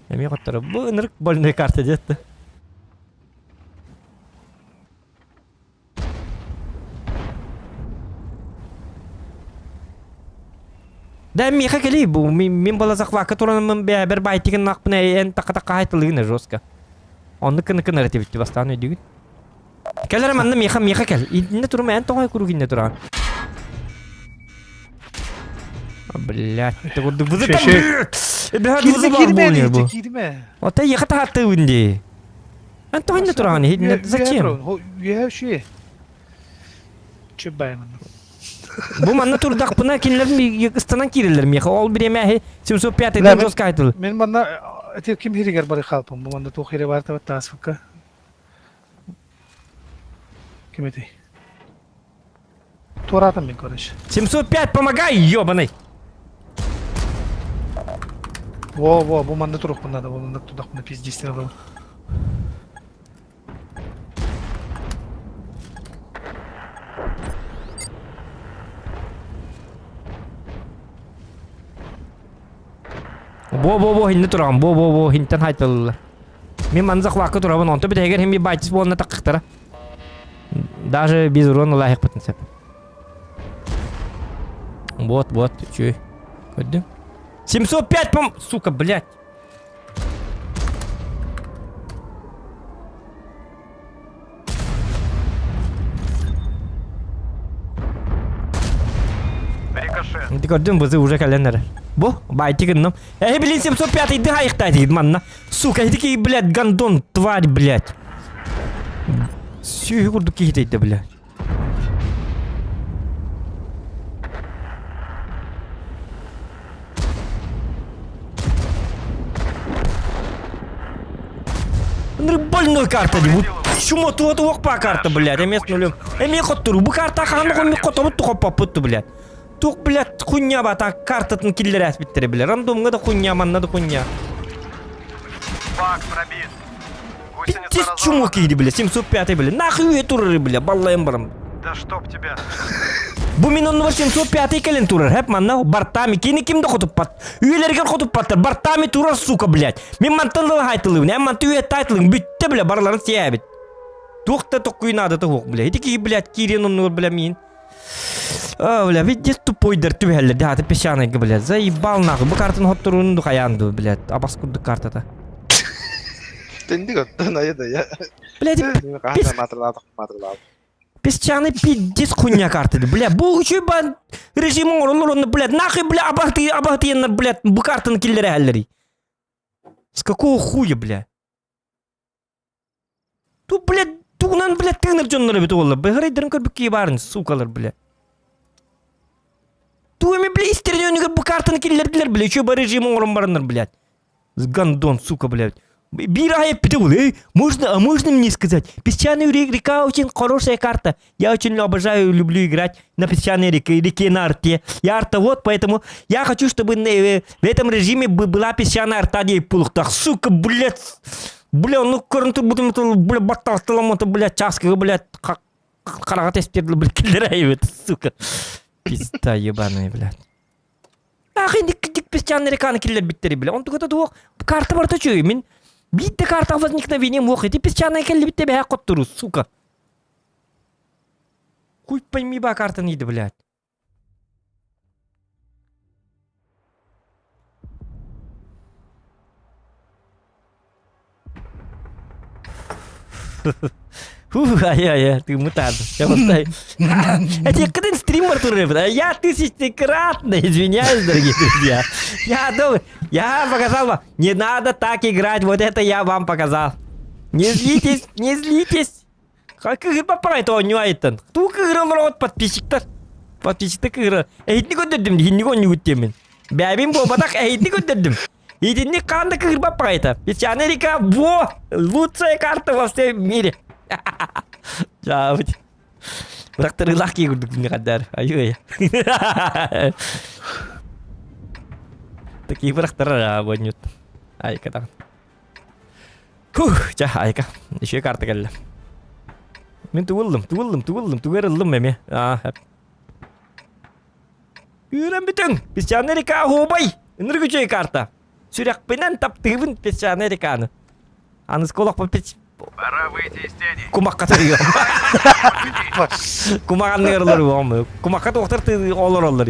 Эмиэ хотторо. Бу ынырык больной карта диэтти. Да миэхэ кэлий бу мин бала захвакка тураныммын бэйэбэр байтигин нахпына эн така-така хайтылыгын жестко. Онну кыны кынар этибитти бастаан өйдүгүн. Кэлэр манна миэхэ миэхэ кэл. Иннэ турума эн тоҕой куруук иннэ туран. Блядь, ты курдук бузы там. Бэһэр бузы бар буолуо бу. Киирмэ. Ота ехэ таһаттыыбын дии. Эн тоҕо иннэ тураҕын? Зачем? Үөһэ үчүгэй. Чүббай манна. Бу манна турдахпына кинилэр ыстанан киирэллэр миэхэ. Ол бириэмэ 705 жестко айтыл. Мен манна эти ким хиригер бары халпым. Бу манна туох хире бар табат тааспыкка. Ким этэй? Туораатым мен короче. 705, помогай, ёбаный! Во, во, бу манна турукпун надо, бу манна тудахпына пиздец надо. Бо бо бо хинне турам, бо бо бо хинтен хайтылылар. Мен манна захвакка турабын, онто битэгер хим байтис буолна такыктара. Даже без урона лайықпытын сеп. Вот, вот, чуй. Көрдүм. 705, пом... Сука, блядь. Ити көрдүм бызы уже кэлэн эрэр. Бу, байти гынным. Эһи блин 705 иди хайыхтай дейт манна. Сука, ити блядь, гандон, тварь, блядь. Сүүһү курдук киһитейде, блядь. Больной карта дии. Чума туа туох карта, блядь. Эмес нулем. Эми хоттуру. Бу карта хаһан хомми хотобут тухоппаппыт, блядь. Тух, блядь, хуйня бата картатын киллерээс биттери, блядь. Рандомҥа да хуйня, манна да хуйня. Бак пробит. Пиздец чума кииди, блядь. 705, блядь. Нахуй турары, блядь. Баллайым барам. Да чтоб тебя. Бу мин оннугар 705 кэлэн турар, хэп манна бартами кини ким да хотуппат. Үйэлэригэр хотуппаттар, бартами турар, сука, блядь. Мин мантан ыла хайтылыбын, эн манты үйэ тайтылың бүттэ, бля, барыларын сиэбит. Туох да токкуй наадата суох, бля. Ити киһи, блядь, киириэн оннугар, бля, миин. А, бля, видишь, тупойдар түбэһэллэр, дьааты песчаныйга, блядь. Заебал нахуй. Бу картаны хотторуун хайаан дуу, блядь. Абас курдук картата. Тендик оттон айы да я. Блядь, Песчаный пиздец хуйня карты, бля, бу үчүй бан режим оҥороллор онно, блядь, нахуй, бля, абахты, абахтыяннар, блядь, бу картаны киллэрэ С какого хуя, бля? Ту, блядь, тугунан, блядь, тыынар дьоннор эбит уолла. Быһарайдарын көрбүккэ баарын, сукалар, бля. Ту эми, бля, истерин өнүгэр бу картаны киллэрдилэр, бля, үчүй ба режим оҥорон бараннар, блядь. Гандон, сука, блядь. Биир аайы эппитэ буолуо. Эй, можно, а можно мне сказать? Песчаная река очень хорошая карта. Я очень обожаю, люблю играть на песчаной реке, реке на арте. Я артовод, поэтому я хочу, чтобы в этом режиме была песчаная арта диэбит буолуохтаах. Сука, блядь. Бля, ну көрөн турбутум, бля, баттаҕатталаммыта, блядь, чааскыга, блядь, хараҕа тэстиэр, блядь, киллэрээйбит, сука. Пизда ебаная, блядь. Ах, дик песчаный реканы киллэрбиттери бile. Онтугата туох карта барта үчүгэй. Мин биирдэ карта возникновение муох ити песчаный кэллибитте бэһэ хоттуру, сука. Хуй пойми ба картаны иди, блядь. Фух, ай-ай, ты мутант. Я вот Эти стрим Артур Я тысячекратно извиняюсь, дорогие друзья. Я думаю, я показал вам. Не надо так играть, вот это я вам показал. Не злитесь, не злитесь. Кыһырбаппаҕай тоонньу айыттан. Туу кыһыралар от подписчиктар. Подписчиктар кыһыра. Эһитини көрдөрдүм, иһинник онньугут диэмин. Бэбин буолбатах эһитини көрдөрдүм. Итинник хаан да кыһырбаппаҕайта. Песчаная река, во! Лучшая карта во всем мире. Жаабыт. Бырахтарыылаах киһи курдук кинини хаддар. Айыы Такие бырахтарар абоннют. Айка даҕан. Фух, ча, айка. Еще карта кэллэ. Мин тугуллум, тугуллум, тугуллум, тугу ыллым эми. Аа, Үүрэн бүтүҥ! Песчаная река оһуобай! Ынырык үчүгэй карта. Сүрэхпинэн таптыыбын песчаная реканы. Аныскы олохпун печ... Пора выйти из тени. Кумахха төрүөм. Кумах анныгар олоруом. Кумахха туохтар олороллор.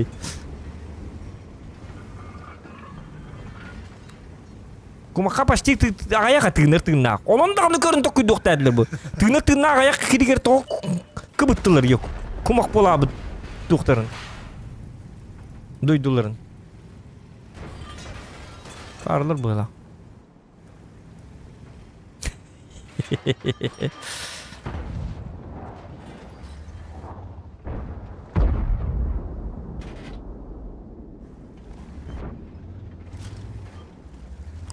Кумахха почти аҕайах тыынар тыыннаах. Онон даҕаны көрөн токкуйдуохтаадылар бу. Тыынар тыыннаах аҕайах киригэр тоҕо кыбыттылар yok. Кумах буолаабыт туохтарын. Дойдуларын. Карлар быһыла.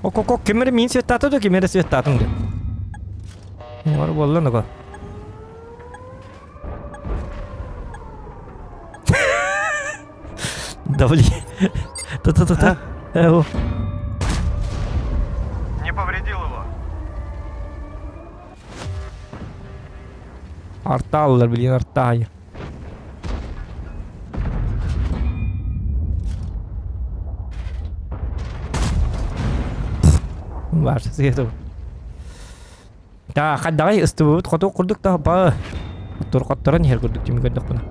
Ок-ок-ок, ким эрэ миин светтаата да, ким эрэ светтаатым да. Бар буолла нога. Давли. Та-та-та-та. Э, Не повредил его. Арталлар, блин, артай. Баар сыһыатым. Та хаддаҕай ыстыбыбыт хоту курдук да ба туркотторон иһэр курдук түмүк көрдөхпүнэ.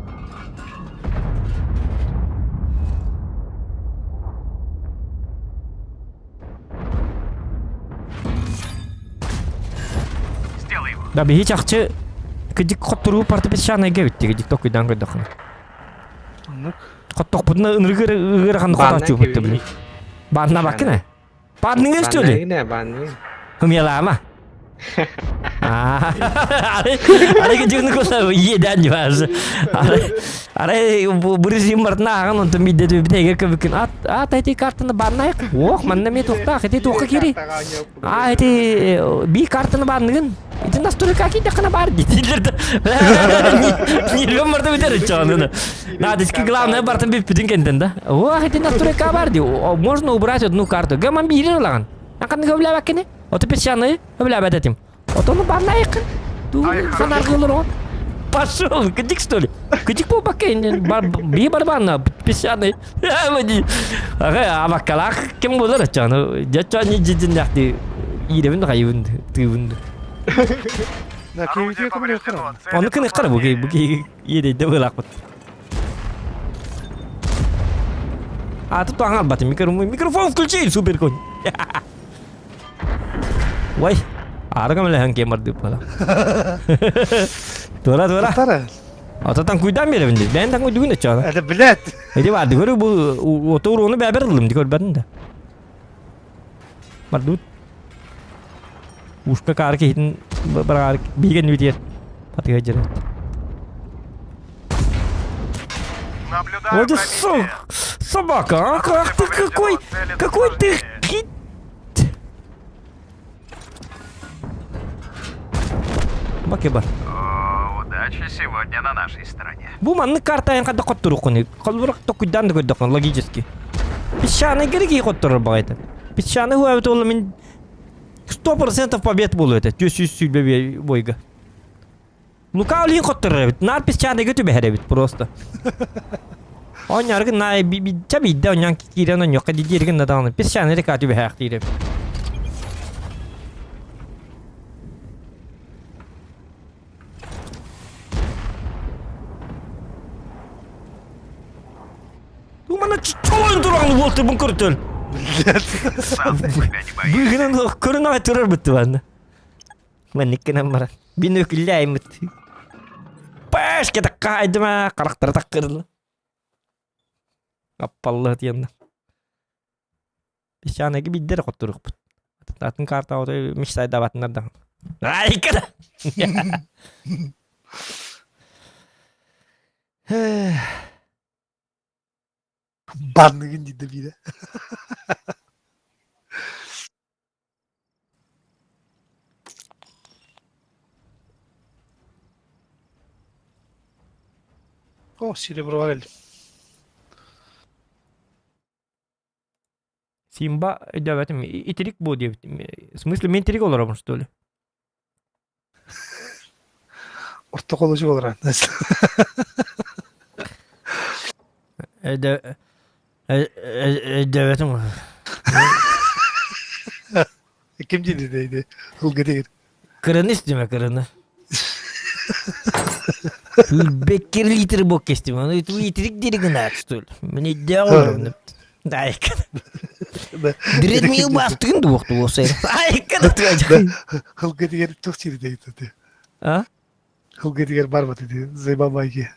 Да биһи чахчы кыдьык хотторуу парты песчаныйга бүттэ кыдьык токуйдаан көрдөххүнэ. Оннук. Хоттохпутуна ынырык ыарахан хотооччу бутта били. Баанна баккына. Баанныҥа что ли? Банныгы, банныгы. Умелама. Арай кыдьыгны кула иеден баар. Арай бу режим бартына ааҕан онтон биирдэ түбүтэ көбүкүн ат ат эти картаны баннайык. Ох, манна ме туохтаах эти туохха кири. А эти би картаны банныгын. Ити настройка кийдэххинэ баар дииллэр да. Нервем барда бүтэр чоонуна. Надо, главное бартын бүппүтүн кентен да. Ох, эти настройка бар ди. Можно убрать одну карту. Гаман биирин ылаган. Акан көбләбәккини. Ото песчаный көбләбәт этим. Отону барнайыкын. Ханаргылыр он. Пошел, кыдик что ли? Кыдик бу бакка би барбанна песчаный. Ага, абаккалах ким болар чаны. Жача не жидин яхты. Иребин хайыбын тыыбын. Да, күйүтү кым кырам. Оны кыны кыр бу бу иедейде былакпыт. А тут аңалбаты микрофон включи, супер конь. Ой, ары көмөлөһөн кем бар деп бала. Тура тура. Тара. Ататан куйдан беребин дейт. Бэйэн таҥ уйдугун өччөҕө. Это блядь. Эти барды көрү бу ото уруону бэбер ыллым ди көрбөтүн да. Бардыбыт. Ушка каар киһитин барагаар биһиген бүтиэр. Атыга дьэрет. Наблюдаю Вот и собака, а? Ах ты какой, какой ты хит... Баке бар. О, удача сегодня на нашей стороне. Бу маннык карта эн хадда хотторуққуни. Холбур токуйдан да көрдөххүн логически. Песчаный керек хотторор бағайта. Песчаный хуабит ол мин 100% побед болу это. Түс сүлбе бойга. Лука олин хотторор эбит. Нар песчаныйга түбэһэр эбит просто. Онньаргын на ча бидде онньан киирэн онньуохха дидиэргин да даҕаны песчаный река түбэһээхтиир эбит. Умана чолон туран уолтурбун көртөн. Сам ты себя не боишься. Быгынан көрүн аҕай турар бытты банна. Манниккинэн баран. Бинокльлэймит. Пашка таккаайдыма, харахтара таккырылла. Аппаллы тиэнна. Песчаныгы биддер хотторукпут. Атын карта отой мечтайдабатыннар да. Айка да. Банныгын дейді бире. О, серебро бар эле. Симба өйдөөбөтүм итирик буо диэбитим. В смысле мен итирик олоробун что ли? Ортоколочу олоран. Өйдөөбөтүм. Ким диди дейди? Ылгы дегер. Кыраны истиме кыраны. Беккер литр бок кестим. Аны итирик диригин что ли? Мен өйдөөх олоробун. Айка. Дредмил бастыгын дуохту болсай. Айка да Хылгы дегер тух сири дейди. А? Хылгы дегер бар бат ди. Зайбабайги.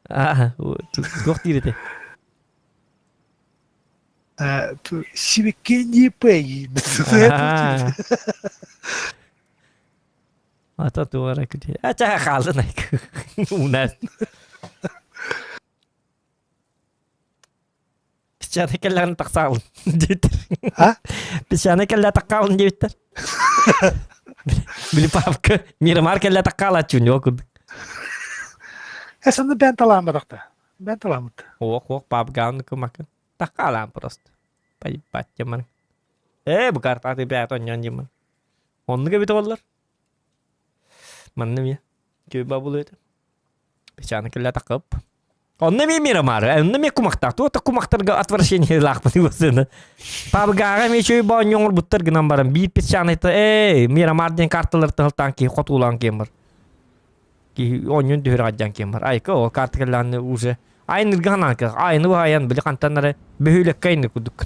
А, туох диир Сибикки пэй. Ата туара күтэ. Ача хаалын айк. Унас. Песчаный кэллэҕин тахсаалын диэбиттэр. А? Песчаный кэллэ таххаалын диэбиттэр. Били папка Мирамар кэллэ таххаалааччы ньуо курдук. Э, сонно бэн талаан батахта. Бэн талаамыт. Ох, ох, папгаан кымакын. Таххаалаан просто. Поебать дьаман. Э, бу картаты бэт онньон дьаман. Оннук эбит оллар. Манна эмиэ. Күйбэ булу этэ. Печаны кэллэ такып. Онно эмиэ Мирамар, онно эмиэ кумахтаах. Туох да кумахтарга отвращение лаахпын уосына. Пабгаага эмиэ үчүгэй боонньу оҥорбуттар гынан баран биир песчаныйта ээ Мирамар диэн карталар тыһылтаан киһи хотуулаан киэн бар. Киһи оонньуун түһүрэ адьан киэн бар. Айка ол карта кэллэҕинэ уже айнырга ханаан айны баайан били хантан эрэ бөһүөлэккэ айны курдук.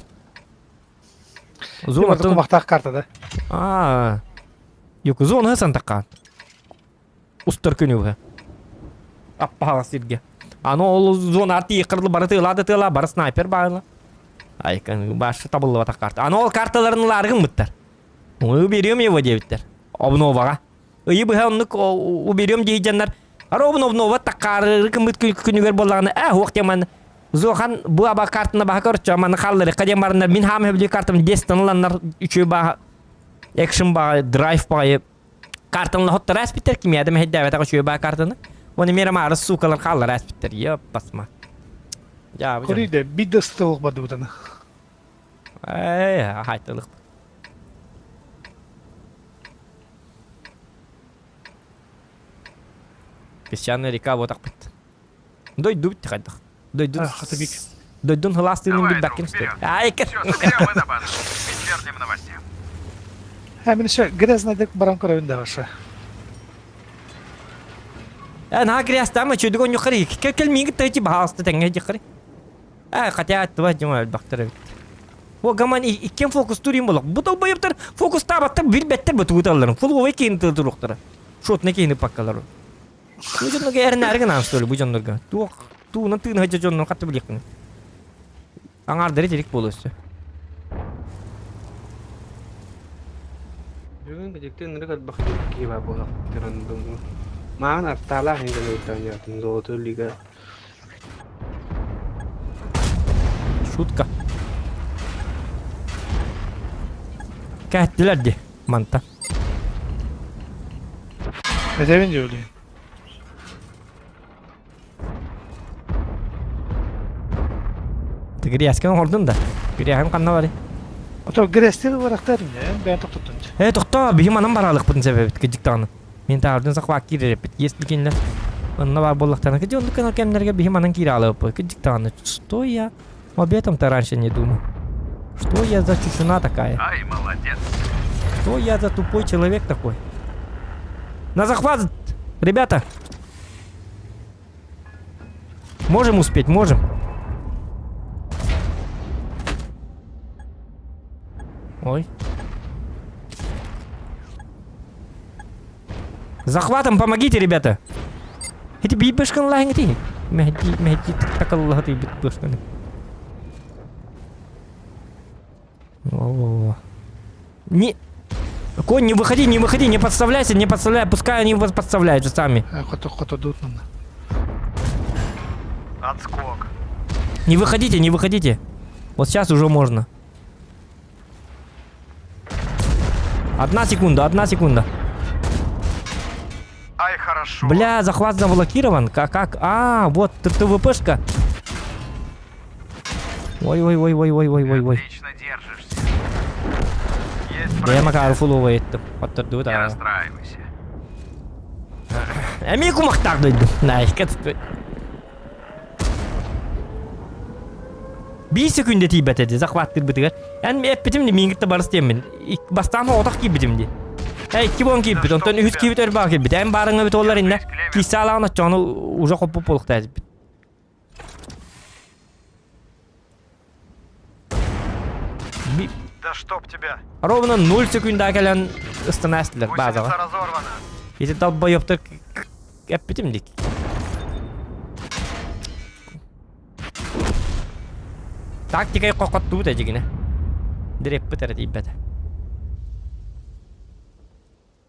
Зона кумахтаах карта да. Аа. Юку зона сантакаан. Устар күнү Аппаһала сирге. Аны ол зона тии кырлы бары тыла да тыла бары снайпер баайла. Айкан башы табыллыбатах карта. Аны ол карталарын ылааргын быттар. Уберем его диэбиттэр. Обноваҕа. Ыйы быһа оннук уберем диэйдьаннар. Ара обнова таккаарыры кыммыт күнүгэр буоллаҕына ээ хуох диэман Зохан бу аба картына баха көрчө маны халлары диэн бараннар мин хаам хөбүлүү картам дестан ыланнар үчү баха экшн баҕа драйв баҕайы картаны хоттор ааспыттар кимиэдэ мэһэйдээбэтэх үчүгэй баа картаны уонна миэрэ маары суукалар хааллар ааспыттар ёп басма дьаабы Көрүйдэ биир да ыстылык бардыбытаны. Эй, хайтылык. Песчаная река вот так бит. Дойду бит хайдах. Дойду. Хатыбик. Дойдун хылаас тыынын билбэккин стоит. Ай, Все, друзья, мы на базу. Вечерним новостям. Ә, мин еще грязнайдык баран көрөбүн да баша. Э, наһаа грязтаама чөйдүк онньуххар кел кел миигит тайти баһаалыста тэҥҥэ дьиххари. Э, хотя аттыба дьоҥо элбэхтэр эбит. О, гаман иккен фокустуур им болок. Бу долбоебтар фокустаабаттар билбэттэр бу тугуталларын. Фулговой киин туруктара. Шотный киини паккалар. Бу дьоннорго эрнээри гынаан что ли бу дьоннорго. Туох туунан тыын сылдьар дьоннор хатты билиэхпин. Аҥаардары тирик буолуо өссө. Бүгүн дьикти ынырык элбэх киһи баар буолуохтарын думаю. Маҕан артаалаах иҥэн ыйтан Золотой лига. Шутка. Кэһэттилэр дии манта. Этэбин дьүүлүйүн. Ты грязьканы оҥордун да? Гряһым ханна барый? Ото грязьтер барахтар не, бэйэн тохтоттун. Э, тохтоо, биһи манан бараалыкпытын сэбэбит кыдьык даҕаны. Мин таһырдын сахлаах киирэреппит. Если кинилэр онно баар буоллахтарына, кыдьы оннук гынар кэмнэргэ биһи манан киирэ аалыаппыт. Кыдьык даҕаны. Что я об этом-то раньше не думал? Что я за чушуна такая? Ай, молодец. Что я за тупой человек такой? На захват, ребята! Можем успеть, можем. Ой. Захватом помогите, ребята. Эти бибешкан лайнгти. Мехди, мехди, такаллахаты бит бышканы. Во-во-во. Не... Конь, не выходи, не выходи, не подставляйся, не подставляй, пускай они вас подставляются сами. Хото хото дут нам. Отскок. Не выходите, не выходите. Вот сейчас уже можно. Одна секунда, одна секунда. Ай, хорошо. Бля, захват заблокирован. Как, как? А, вот ТВПшка. Ой-ой-ой-ой-ой-ой-ой-ой. Отлично держишься. Есть Я макар фуловый еттім. Оттырды Не да. расстраивайся. Эми кумахтар дойду. Найка. Bir секунда тиибэт эти захваттыр бытыгар. Эн эппитим ди мингитте барыс диэммин. Бастаан отох киибитим ди. Эй, икки буон киибит, онтон үһүс киибит өрбаа киибит. Эн барыңа бит олар инне. Киссаалаҕын оччону уже хоппуп буолуохтаа эбит. Да чтоб тебя. Ровно 0 секунда кэлэн ыстанаастылар Гусеница базаҕа. разорвана. Ити долбоёбтор эппитим дик. Тактикай қоқоттубут эдигине. Диреппит эрэ тиийбэтэ.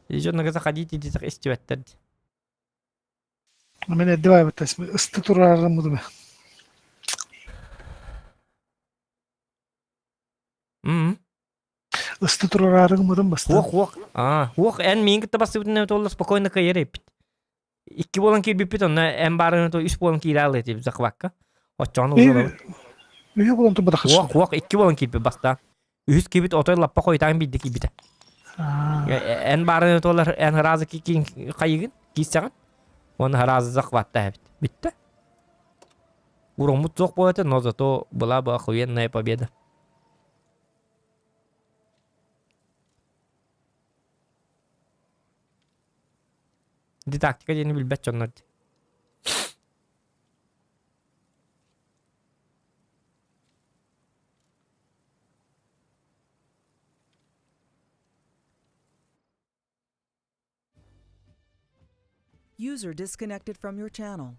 Дьоннорго заходите диэтэх истибэттэр дии. Мен эрдэ баайбыт ысты тураарым будума. М. Ысты тураарым будум бастан. Уох уох. Аа, уох эн миин кытта бассыбытын толла спокойно кыйар эппит. Икки буолан киирбиппит онно эн баарыны то үс буолан киирэ алыы этибит захвакка. Оччоҕуна узалабыт. Үһү буолан турбатах. Уох уох икки буолан киирбит бастаан. Үһүс киирбит отой лаппа хойутаан биирдэ киирбитэ. Эн баарыны туолар эн ыраазы киин хайыгын киирсэҕин. Уонна ыраазы захватта эбит. Бүттэ. Уроммут суох буолата, но зато была бы охуенная победа. Ити тактика диэни билбэт дьоннор дии. User disconnected from your channel.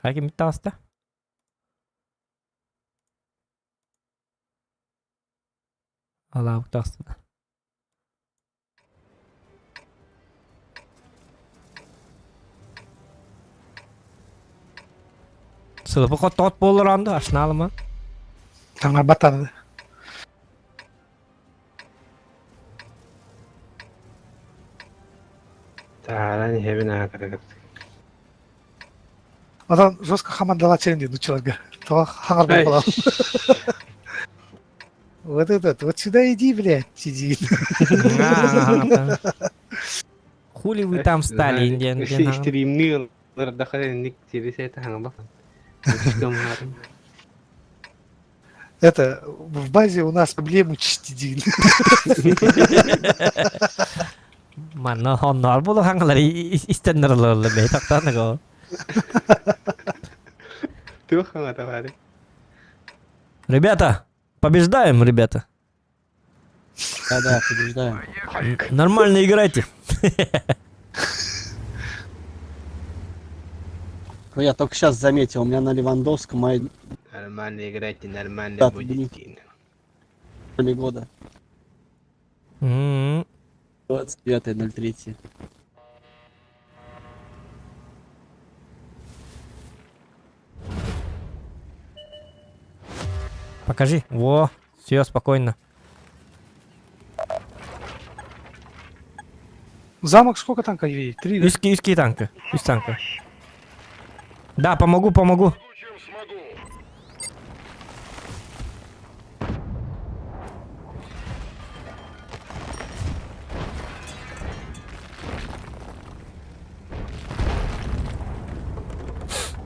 Хайа киммит таҕыста? Алаабыт таҕыста. Сылыпы хоттоҕот буоллар онда ашнаалыма. Таҥарбат аны. Тааран иһэбин аатырыгыт. Оттон жестко хамандалааччы дии нуччаларга. Тоҕо хаҥарбат буолан. Вот этот, вот сюда иди, блядь, сиди. Хули вы там стали, диэн диэн. Стримни ылырдахара инник тири сәйті хаҥабахан. Это, в базе у нас проблемы чистидин. Манна онноор буолу хаҥалар истэннэр олороллор бэйи тахтаан го. Туох хаҥата баары? Ребята, побеждаем, ребята. Да-да, побеждаем. Нормально играйте. Ну, я только сейчас заметил, у меня на Левандовском мои Нормально играйте, нормально даты будет. дни года. М. 29.03. Покажи. Во, все, спокойно. Замок сколько танка едет? Три, да? Үс, үс танка. Үс танка. Да, помогу, помогу.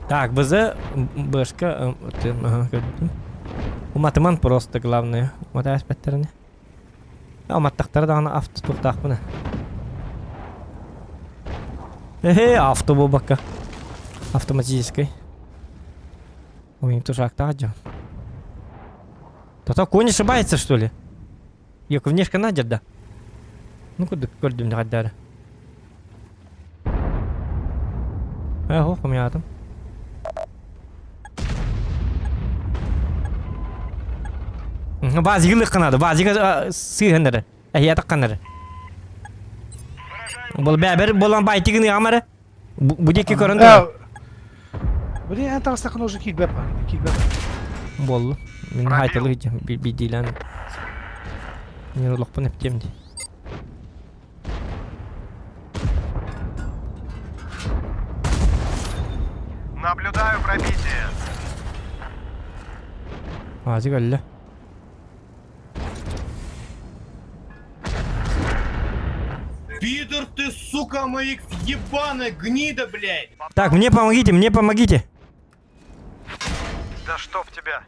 Так, БЗ, Бшка, ты, ага, көрдүм. Уматыман просто главное. Уматаас бэттерини. Уматтахтара даҕаны авто туохтаахпына. Эхе, авто буолбакка. Автоматический. Ой, тоже актаах дьон. Тото конь ошибается, что ли? Йок, внешка надер, да? Ну куда көрдүм дагаддары. Э, ох, умятым. Базигы лыкканады, базига сыыһаннары, эһиэ такканнары. Бол бәбер болан байтигин ямары. Бу диэки көрөн турар. Блин, эн таҕыстаххына уже киирбэт ба, киирбэт. Боллу. Мин хайталы бидилен. Мен олохпун эптиэм ди. Наблюдаю пробитие. Азик өллө. Пидор ты, сука, моих ебаная гнида, блядь! Так, мне помогите, мне помогите. Да чтоб тебя!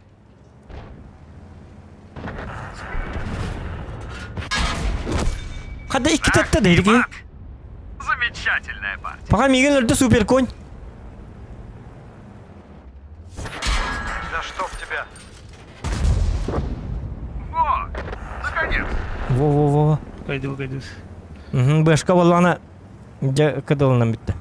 Хада икки татта дерги. Замечательная партия. Пока мигин өлдө супер конь. Да чтоб тебя! Во! Наконец! Во-во-во. Пойду, пойду. Угу, бэшка боллана. Дьэ кыдылынан бүттэ.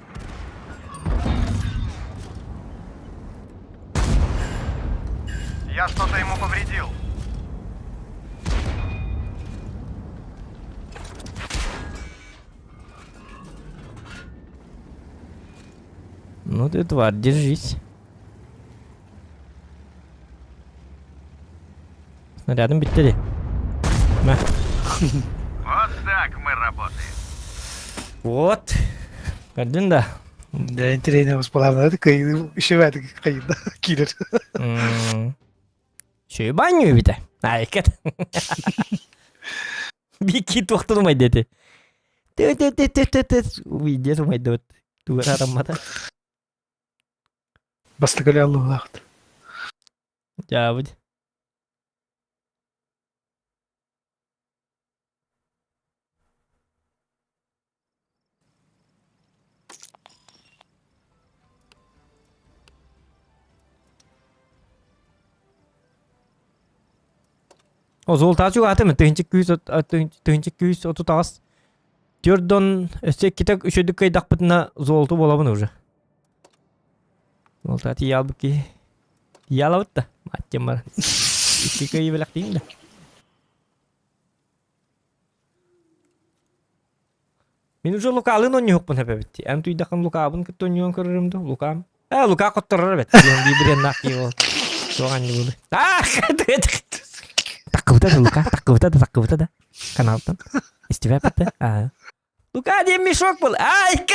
Я что-то ему повредил. Ну ты тварь, держись. Снарядом бүттэ ди. Мә. Вот так мы работаем. Вот. Көрдүн да. Да, интересно, воспалавна, кыйды, ишебәдик кыйды, килер. Шөйбанню бите. Айкет. Бики туохтун умайды Тэ тэ тэ тэ тэ тэ Уйде умайды вот. Тугар араммата. Бастыкали аллахт. Дьаабыт. О, золотаачы атым 1238. Төрдон өссө иккитэ үчүдүк кыйдахпытына золото буолабын уже. Золото тиийэ киһи. Тиийэ да. Маттем бар. Икки кыйы бэлэхтиим да. Мин уже Лукалын онньуһукпун эбэбит. Эн туйдахын Лукабын кытта онньуон көрөрүм да Лукам. Э, Лука хотторор эбит. Диэн биир кии ол. Суох анньы буолу. Ах! Таккыбыта да Лука, таккыбыта да, таккыбыта да. Каналтан. Истибэ патта. Аа. Лука диэн мешок был. Аа, икки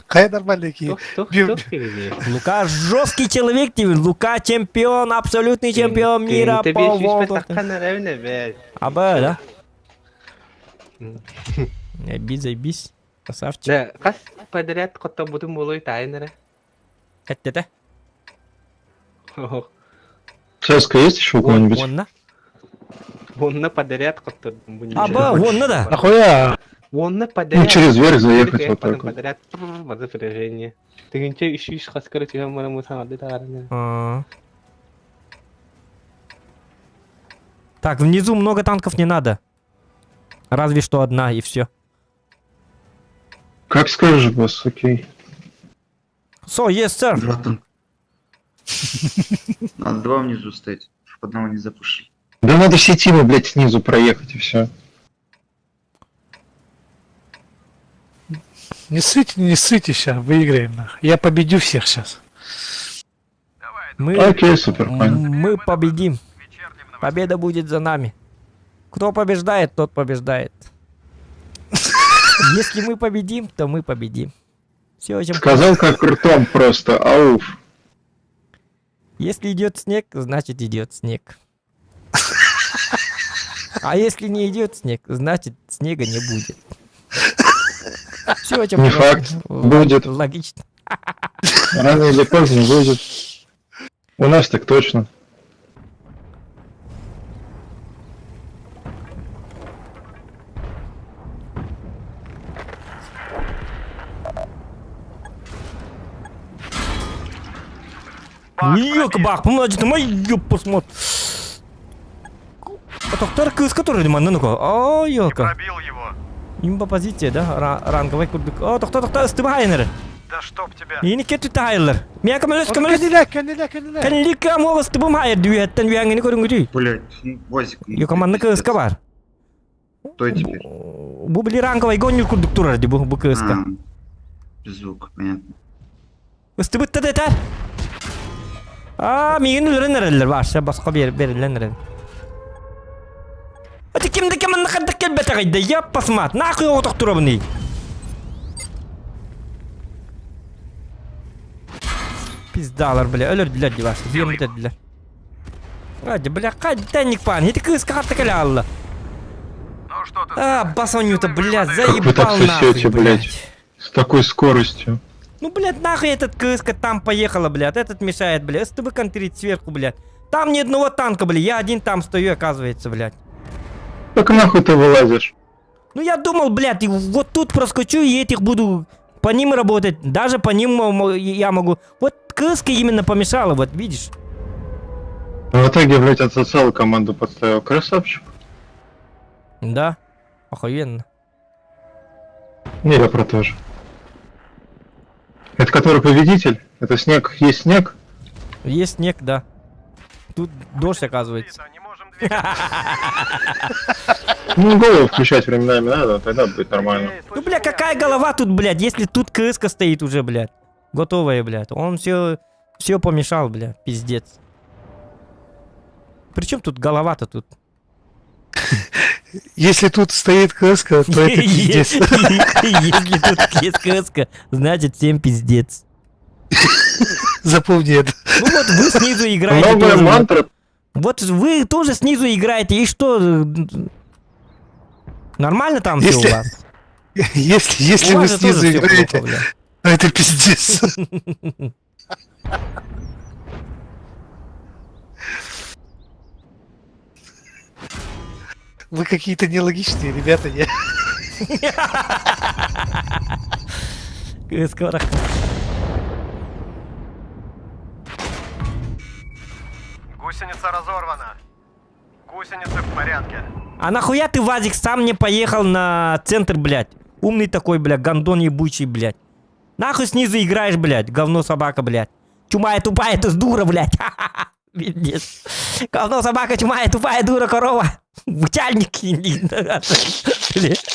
Хайа нормальный ки. Лука жесткий человек тебе. Лука чемпион, абсолютный чемпион мира по World Аба, да? Заебись, заебись. Красавчик. Да, хас подряд хоттобутун буолуй таайын эрэ. Хэттэтэ. Цеска есть еще у кого-нибудь? Онна. Онна подряд хоттордум. Аба, онна да. Нахуя? Онна подряд. Ну, через верх заехать вот так вот. Подряд, напряжение. Тыгынча үш үш хас короче гаммара мусаңарды таарына. Так, внизу много танков не надо. Разве что одна и все. Как скажешь, босс, окей. So, yes, sir. Надо два внизу стоять, чтобы одного не запушили. Да надо все тимы, блядь, снизу проехать и все. Не ссыте, не ссыте сейчас, выиграем нах. Я победю всех сейчас. Мы, Окей, супер, понял. Мы победим. Победа будет за нами. Кто побеждает, тот побеждает. Если мы победим, то мы победим. Все очень Сказал как ртом просто, ауф. Если идет снег, значит идет снег. А если не идет снег, значит снега не будет. Все очень Не просто. факт. Будет. Логично. Рано или поздно будет. У нас так точно. Ёк, бах, мой, ёп, посмотри. Тохтор кыыска турар манна нука. Ой, елка. Имба позиция, да? Ранговай курдук. О, тохто, тохто, ыстыба хайыныр. Да чтоб тебя. Ини кетү тахайылар. Мия көмөлөс, көмөлөс. Кэннилэ, кэннилэ, кэннилэ. Кэннилик амуга ыстыбым хайыр дүйэттен үйәңини көрүнгүтүй. Блять, Вазик. Йо манна кыыска бар. Кто теперь? Бу били ранговай гоннюр курдук турар ди бу бу кыыска. Без звука, понятно. Ыстыбытта да этэр. Аа, миигин өлөрөн эрэллэр баарша босхо бериллэн эрэл. Ати ким да ким манна хардак келбэтэҕий да, я посмат, нахуй оҕотох турабыный. Пиздалар, бля, өлөрдүлэр ди баарша, зием бүтэрдилэр. Ради, бля, хадданник пан, ити кыыска харта кэлэ алла. А, басонюта, бля, Как вы так заебал нахуй, сосете, блядь? С такой скоростью. Ну, блядь, нахуй этот КСК там поехала, блядь, этот мешает, блядь, СТБ контрит сверху, блядь. Там ни одного танка, блядь, я один там стою, оказывается, блядь. Так нахуй ты вылазишь? Ну, я думал, блядь, и вот тут проскочу и этих буду по ним работать, даже по ним я могу. Вот КСК именно помешала, вот видишь. В итоге, блядь, отсосал команду подставил. Красавчик. Да, охуенно. Не, я про то же. Это который победитель? Это снег? Есть снег? Есть снег, да. Тут дождь, оказывается. Ну, голову включать временами надо, тогда будет нормально. Ну, бля, какая голова тут, блядь, если тут КСК стоит уже, блядь. Готовая, блядь. Он все, все помешал, блядь, пиздец. Причем тут голова-то тут? Если тут стоит КСК, то это пиздец. Если тут есть КСК, значит всем пиздец. Запомни это. Ну вот вы снизу играете Новая тоже. мантра. Вот вы тоже снизу играете, и что? Нормально там все у вас? Если, вы снизу играете, то это пиздец. Вы какие-то нелогичные ребята, не? Скоро. Гусеница разорвана. Гусеницы в порядке. А нахуя ты, Вазик, сам не поехал на центр, блядь? Умный такой, блядь, гондон ебучий, блядь. Нахуй снизу играешь, блядь, говно собака, блядь. Чумая тупая, ты с дура, блядь. Пиздец. Говно собака, чумая тупая дура корова. Бучальник.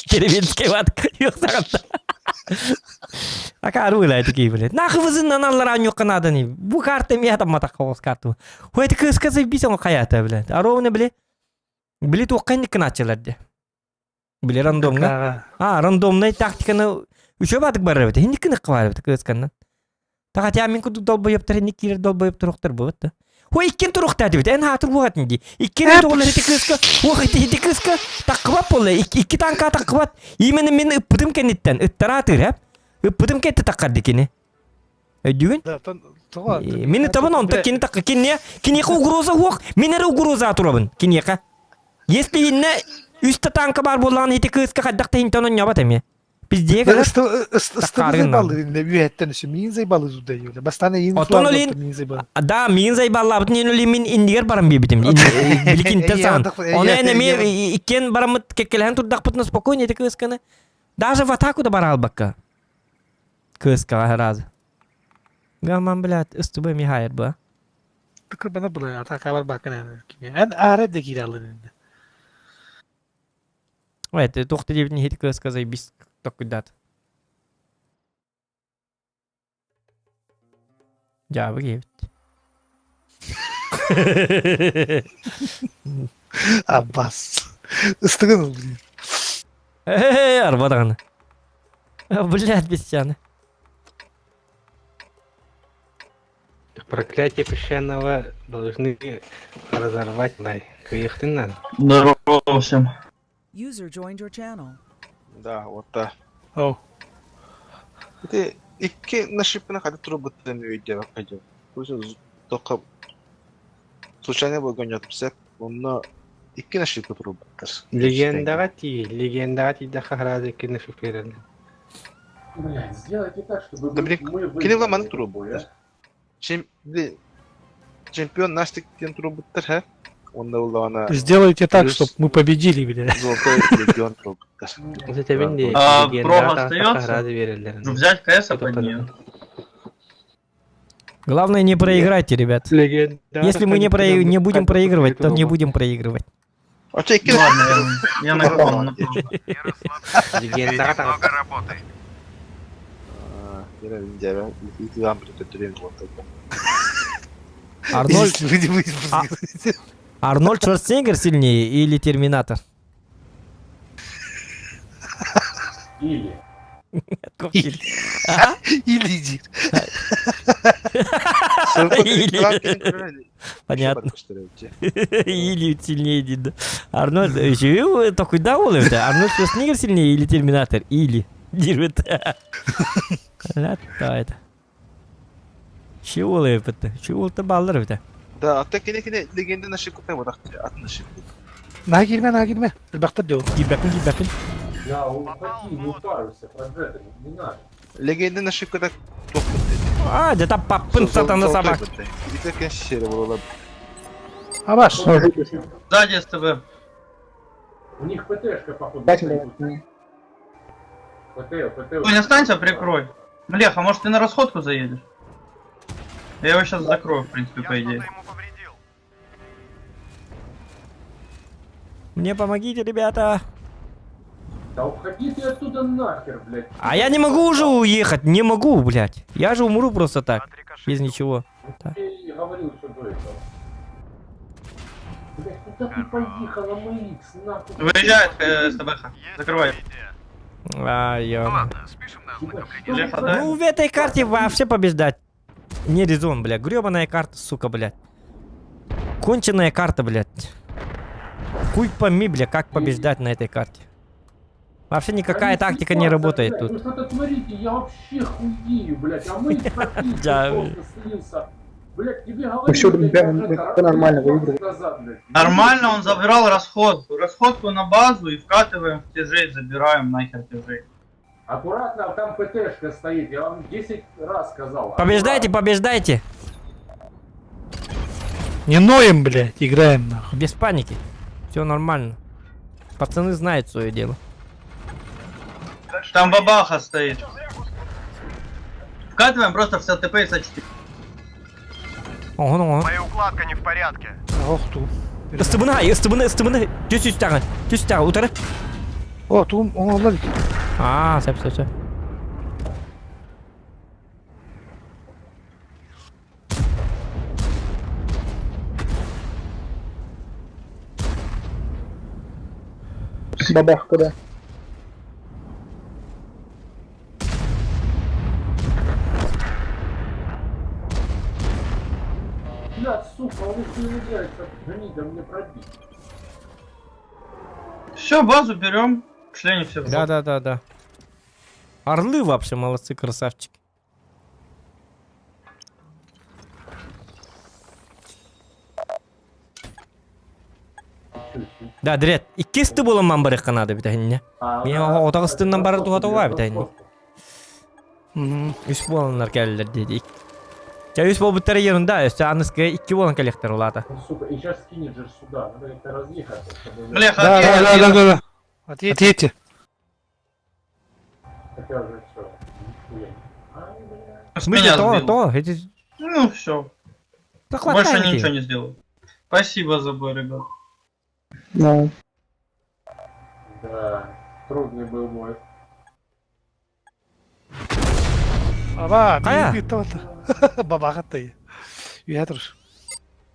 Деревенский ват. Акарула такие, блядь. Нахуй вы на наллара надо не. Бу карта меня там матахос карту. Хуй ты сказать бисом хаята, блядь. А ровно, блядь. Били туоххайник кынааччылар дии. Били рандомҥа. А, рандомнай тактиканы үчүгэй баатык барар эбит. Хинник кыныкка бар эбит кыысканнан. Тахатя мин курдук долбоёптар хинник киирэр долбоёп туруктар буот да. Хой иккин туруктаа дибит. Эн хаатыр буогат инди. Иккин тоҕолор ити кыыска. Ох ити ити кыыска таккыбат буолла. Икки танка таккыбат. Именно мин ыппытым кэнниттэн ыттара атыыр эп. Ыппытым кэннитэ таккар кини. Өйдүүгүн? Мин ытабын онто кини такка кине киниэхэ угроза уох мин эрэ угроза турабын киниэхэ. Если инне үстэ танка бар буоллаҕына ити кыыска хайдах да иһинтэн онньообот эмиэ. Пиздее кэлэр. Ыстыбы заебалы, үөһэттэн өссө миин заебалы зудайы. Бастаан эйин Отон олин да миин заебаллаабытын иһин олин мин иннигэр баран биэбитим. Биликинтэн саҕан. Ону эн эмиэ иккиэн бараммыт кэккэлэһэн турдахпытына спокойно ити кыысканы даже в атаку да бара албакка. Кыыскаҕа сразу. Гаман, блядь, ыстыбы эмиэ хаайар ба. Тыкырбана была, атака барбакка Эн аара да киирэ алын инде. Ой, ты туох диэбитин иһит кыыска заебись токкуйдаат. Дьаабы киэбит. Аббас. Ыстыгын блин. Эй, арба даҕаны. Блядь, бесяны. Проклятие песчаного должны разорвать лай. Кыйыхтын надо. Здорово всем. User joined your channel. Да, вот да. Оу. Ити икки нашипына хата турбуттан өйдөбөк хайдым. Тоққа случайно болгон жатып онно икки нашипка турбуттар. Легендаға ти, легендаға ти да харазы кинешіп береді. Блядь, сделайте так, чтобы Да, блин, мы кини выиграли ламаны этот бой, турбуттар. Чем чемпион Настик тен турбуттар, ха? Уонна буллаҕына Сделайте так, плюс чтобы мы победили, блядь. Золотой легион ылбыттар. А, Прога остается? Ну, Взять КС под нее. Главное не проиграйте, ребят. Если мы не, про... не будем проигрывать, то не будем проигрывать. Ладно, я на на Много работы. Арнольд... А- Арнольд Шварценеггер сильнее или Терминатор? Или. Или. Или иди. Или. Понятно. Или сильнее дейді. Арнольд, еще такой да ол это. Арнольд Шварценеггер сильнее или Терминатор? Или. Диrbet. Да, это. Чего это? Чего это баллар это? Да, а так кини легенда наши купе вот атын наши. На кирме, на кирме. Элбэхтэр дио. Кирбэппин, кирбэппин. Да, уходи, не парься, проджектор, не надо. Легенда наши купе А, где-то папын сатана собак. Ити кэшшери буолла. Абаш. Сзади СТБ. У них ПТшка, походу. стоит. ПТ, ПТ. Тонь, останься, прикрой. Млеха, может ты на расходку заедешь? Я его сейчас закрою, в принципе, по идее. Мне помогите, ребята. Да уходи ты оттуда нахер, блядь. А я не могу уже уехать, не могу, блядь. Я же умру просто так, без ничего. Так. Я и говорил что до этого. Блядь, куда ты поехала, МХ, нахуй? Выезжает СТБ-ха. Закрывай. А, ё. Леха, да? Ну, в этой карте вообще побеждать не резон, бля. Гребаная карта, сука, блядь. Конченая карта, блядь. Хуй пойми, бля, как побеждать на этой карте. Вообще никакая Да не тактика не съебаться, работает блядь, Вы тут. что-то творите, я вообще хуею, блядь, а мы Да. просто слился. Блядь, тебе Ну говорили, всё, блядь, ребят, прожектор, это нормально, раз выиграли. назад, блядь. Нормально он забрал расходку. Расходку на базу и вкатываем в тяжей, забираем нахер тяжей. Аккуратно, там ПТшка стоит, я вам 10 раз сказал. Побеждайте, побеждайте. Не ноем, блядь, играем нахуй. Без паники. Все нормально. Пацаны знают свое дело. Там бабаха стоит. Вкатываем просто в СТП и С4. Ого, ого. Моя укладка не в порядке. Ох ту. Ыстыбына, ыстыбына, ыстыбына. Түс үстәгін, түс үстәгін, утыры. О, тум, оңоллар. А, сөп, сөп, сөп. Бабах куда? Блядь, сука, он их не умудряется гнида мне пробить. Все, базу берем. Члени все в Да, да, да, да. Орлы вообще молодцы, красавчики. Да, дрет. Иккисти буламан бар канады битәһинне. Мин отагыстыннан бары тухатыга битәһинне. Үс буоланнар кэллэр диди. Ча үс болбуттар ерунда, өстө аныскы икки буолан кэлехтер улата. Ну, сука, и сейчас скинет же сюда, надо как-то разъехаться. чтобы- Бляха, Да, да, да, да, да, да. Отъедьте. Хотя уже все. Нихуя. Ай, бля. В смысле, Меня то, сбил. то, эти... Ну все. Да Больше хватает. ничего не сделаю. Спасибо за бой, ребят. Да. Да, трудный был бой. Аба, Кая? бит Бабаха тай. Үйәтір.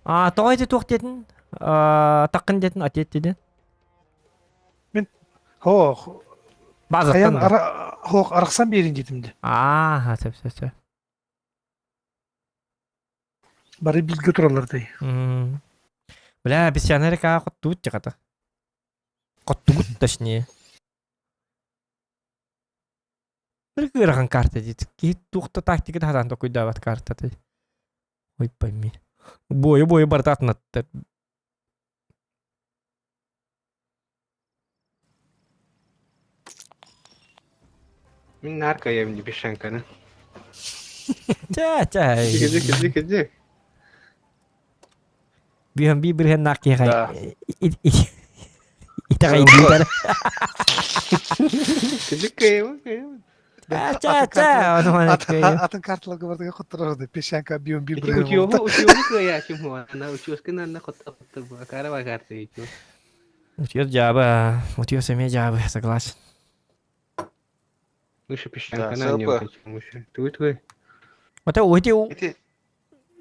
А, то эти тух дедин, тақын дедин, атет дедин. Мен хо Базаттан. Хаян ара хо арақсан берин дедим де. А, сөп, сөп, сөп. Бары билге туралар дай. М. Бля, обезьяна река хоттуут тихата. Хоттугут, точнее. Бір кырахан карта дейді. Кейт тухта тактика тадан такой дават карта ты. Ой, пойми. Бою, бою бартат на. Мин нарко ем не бешенка, Тя, тя. Иди, иди, иди. Биһэн би бирһеннаах киһи итэҕэйдиитэр. Атын карталарга бардыга хоттарар песенка бион би Учуоһу учуоһу кыайаачым хуана учуоскын анна хоттор бу акара бакарты ичу. Утуйар жаба, утуйар семья жабы, согласен. Выше песчанка на не выше. Туй туй. Ата ути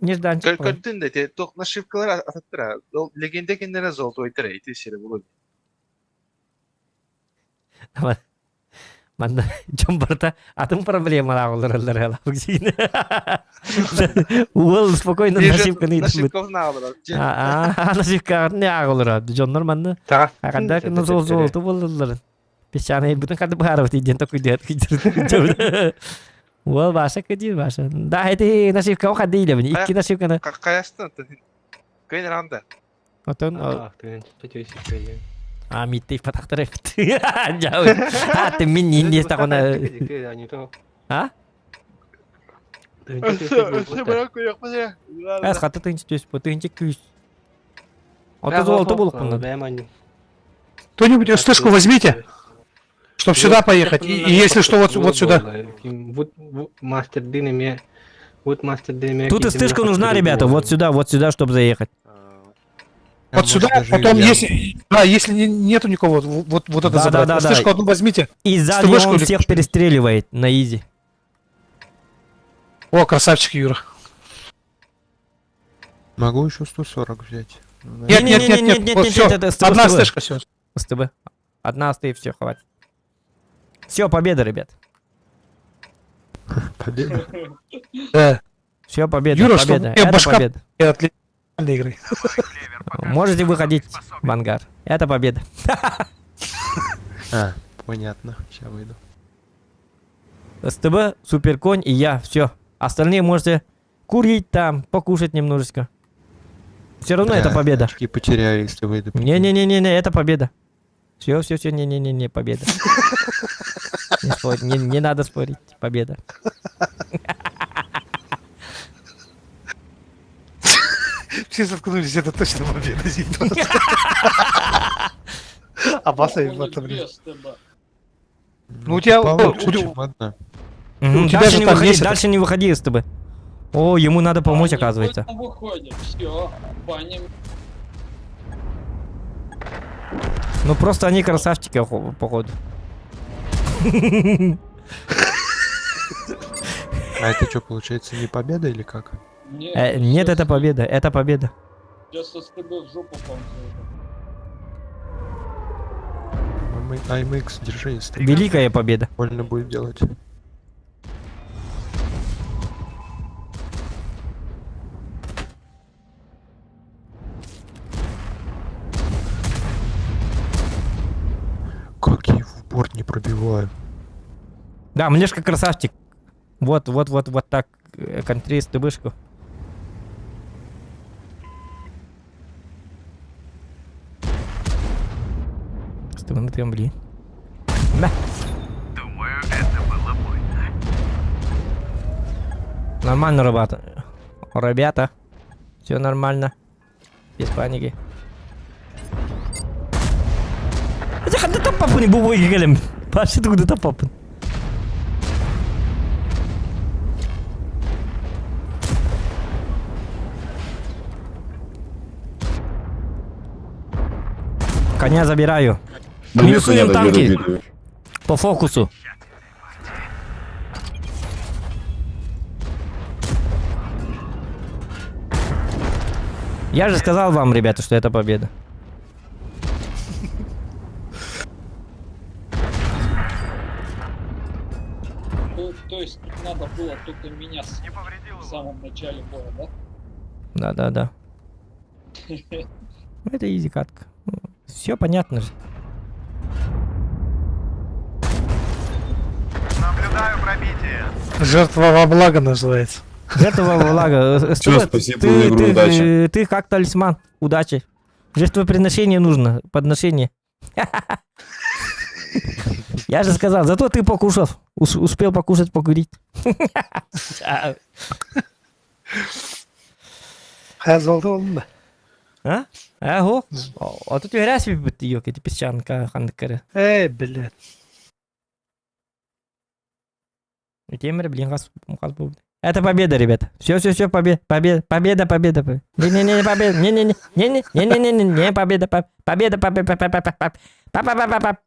Нежданчик. Көрдүн да те тох нашивкалар ататтара. Ол легенда кендере золотойтара ити сире булу. Манна дьон барыта атын проблемалаах олороллор алабык Уол спокойно нашивканы Аа, нашивканы ааҕылар. Дьоннор манна ханда золото боллулар. Песчаный бутын хады баарабыт диэн токуйдуят Уол Баша кыдир Баша. Да, это нашивка хады илебин. Икки нашивканы. Каястан. Кыйын ранда. Отон А, митти патахтар эпит. Жау. А, ты мин не тахона. А? Эс хаты тынч түс, бу тынчы күүс. Ото золото булып Кто-нибудь СТшку возьмите, чтобы сюда поехать. И, если что, вот, вот сюда. Вот мастер дынами, вот мастер дынами. Тут СТшка нужна, ребята, вот сюда, вот сюда, чтобы заехать. Вот сюда, потом если, да, если нету никого, вот, вот это Да, забрать. да, да, да. СТшку одну возьмите. И сзади СТБшку он или- всех перестреливает на изи. О, красавчик Юра. Могу еще 140 взять. Нет, нет, нет, нет, вот всё. это СТБ, Одна СТБ. СТшка всё. СТБ. Одна СТ и все, хватит. Все, победа, ребят. Победа. Да. Все, победа, Юра, чтобы победа. мне Это башка победа. от легендарной игры. Можете выходить в ангар. Это победа. А, понятно. Сейчас выйду. СТБ, Суперконь и я. Все. Остальные можете курить там, покушать немножечко. Все равно это Бля, победа. Очки потеряю, если выйду. Не-не-не-не, это победа. Все, все, все, не-не-не-не, победа. Не, спорь, не, не надо спорить, победа. Все заткнулись, это точно победа. А баса и в блин. Ну у тебя... Получше, у- чем одна. Мгм, У тебя дальше же не там выходи, есть дальше не выходи, СТБ. О, ему надо помочь, оказывается. Выходим, все, баним. Ну просто они красавчики, походу. А это что, получается, не победа или как? Нет, Нет, это победа, это победа. Сейчас СТБ в жопу ползает. AMX, держи, если Великая победа. больно будет делать. Как я его в борт не пробиваю? Да, Млешка красавчик. Вот, вот, вот, вот так. Контри СТБшку. СТБ на блин. Да. Думаю, это было больно. Нормально, ребята. Ребята, все нормально. Без паники. Это ханда тапапын, бубой келем. Пашы тугды тапапын. Коня забираю. Минусуем танки. По фокусу. Я же сказал вам, ребята, что это победа. То, то есть тут надо было только меня с... в самом начале боя, да? Да-да-да. Ну, Это изи катка. Все понятно же. Наблюдаю пробитие. Жертва во благо называется. Жертва во благо. Всё, СТБ, спасибо ты, за игру, ты, удачи. ты как талисман. Удачи. Жертвоприношение нужно. Подношение. Я же сказал, зато ты покушал. Успел покушать, покурить. Хайа золото oldu da. А? А, хо. А тут түһэрээс бит ёки, ти песчанка ханнык Эй, блядь. Темір, блин, хас, хас был. Это победа, ребят. Все, все, все, победа, победа, победа, победа. Не, не, не, победа, не, не, не, не, не, не, не, не, не, не, победа, победа, победа, победа, победа,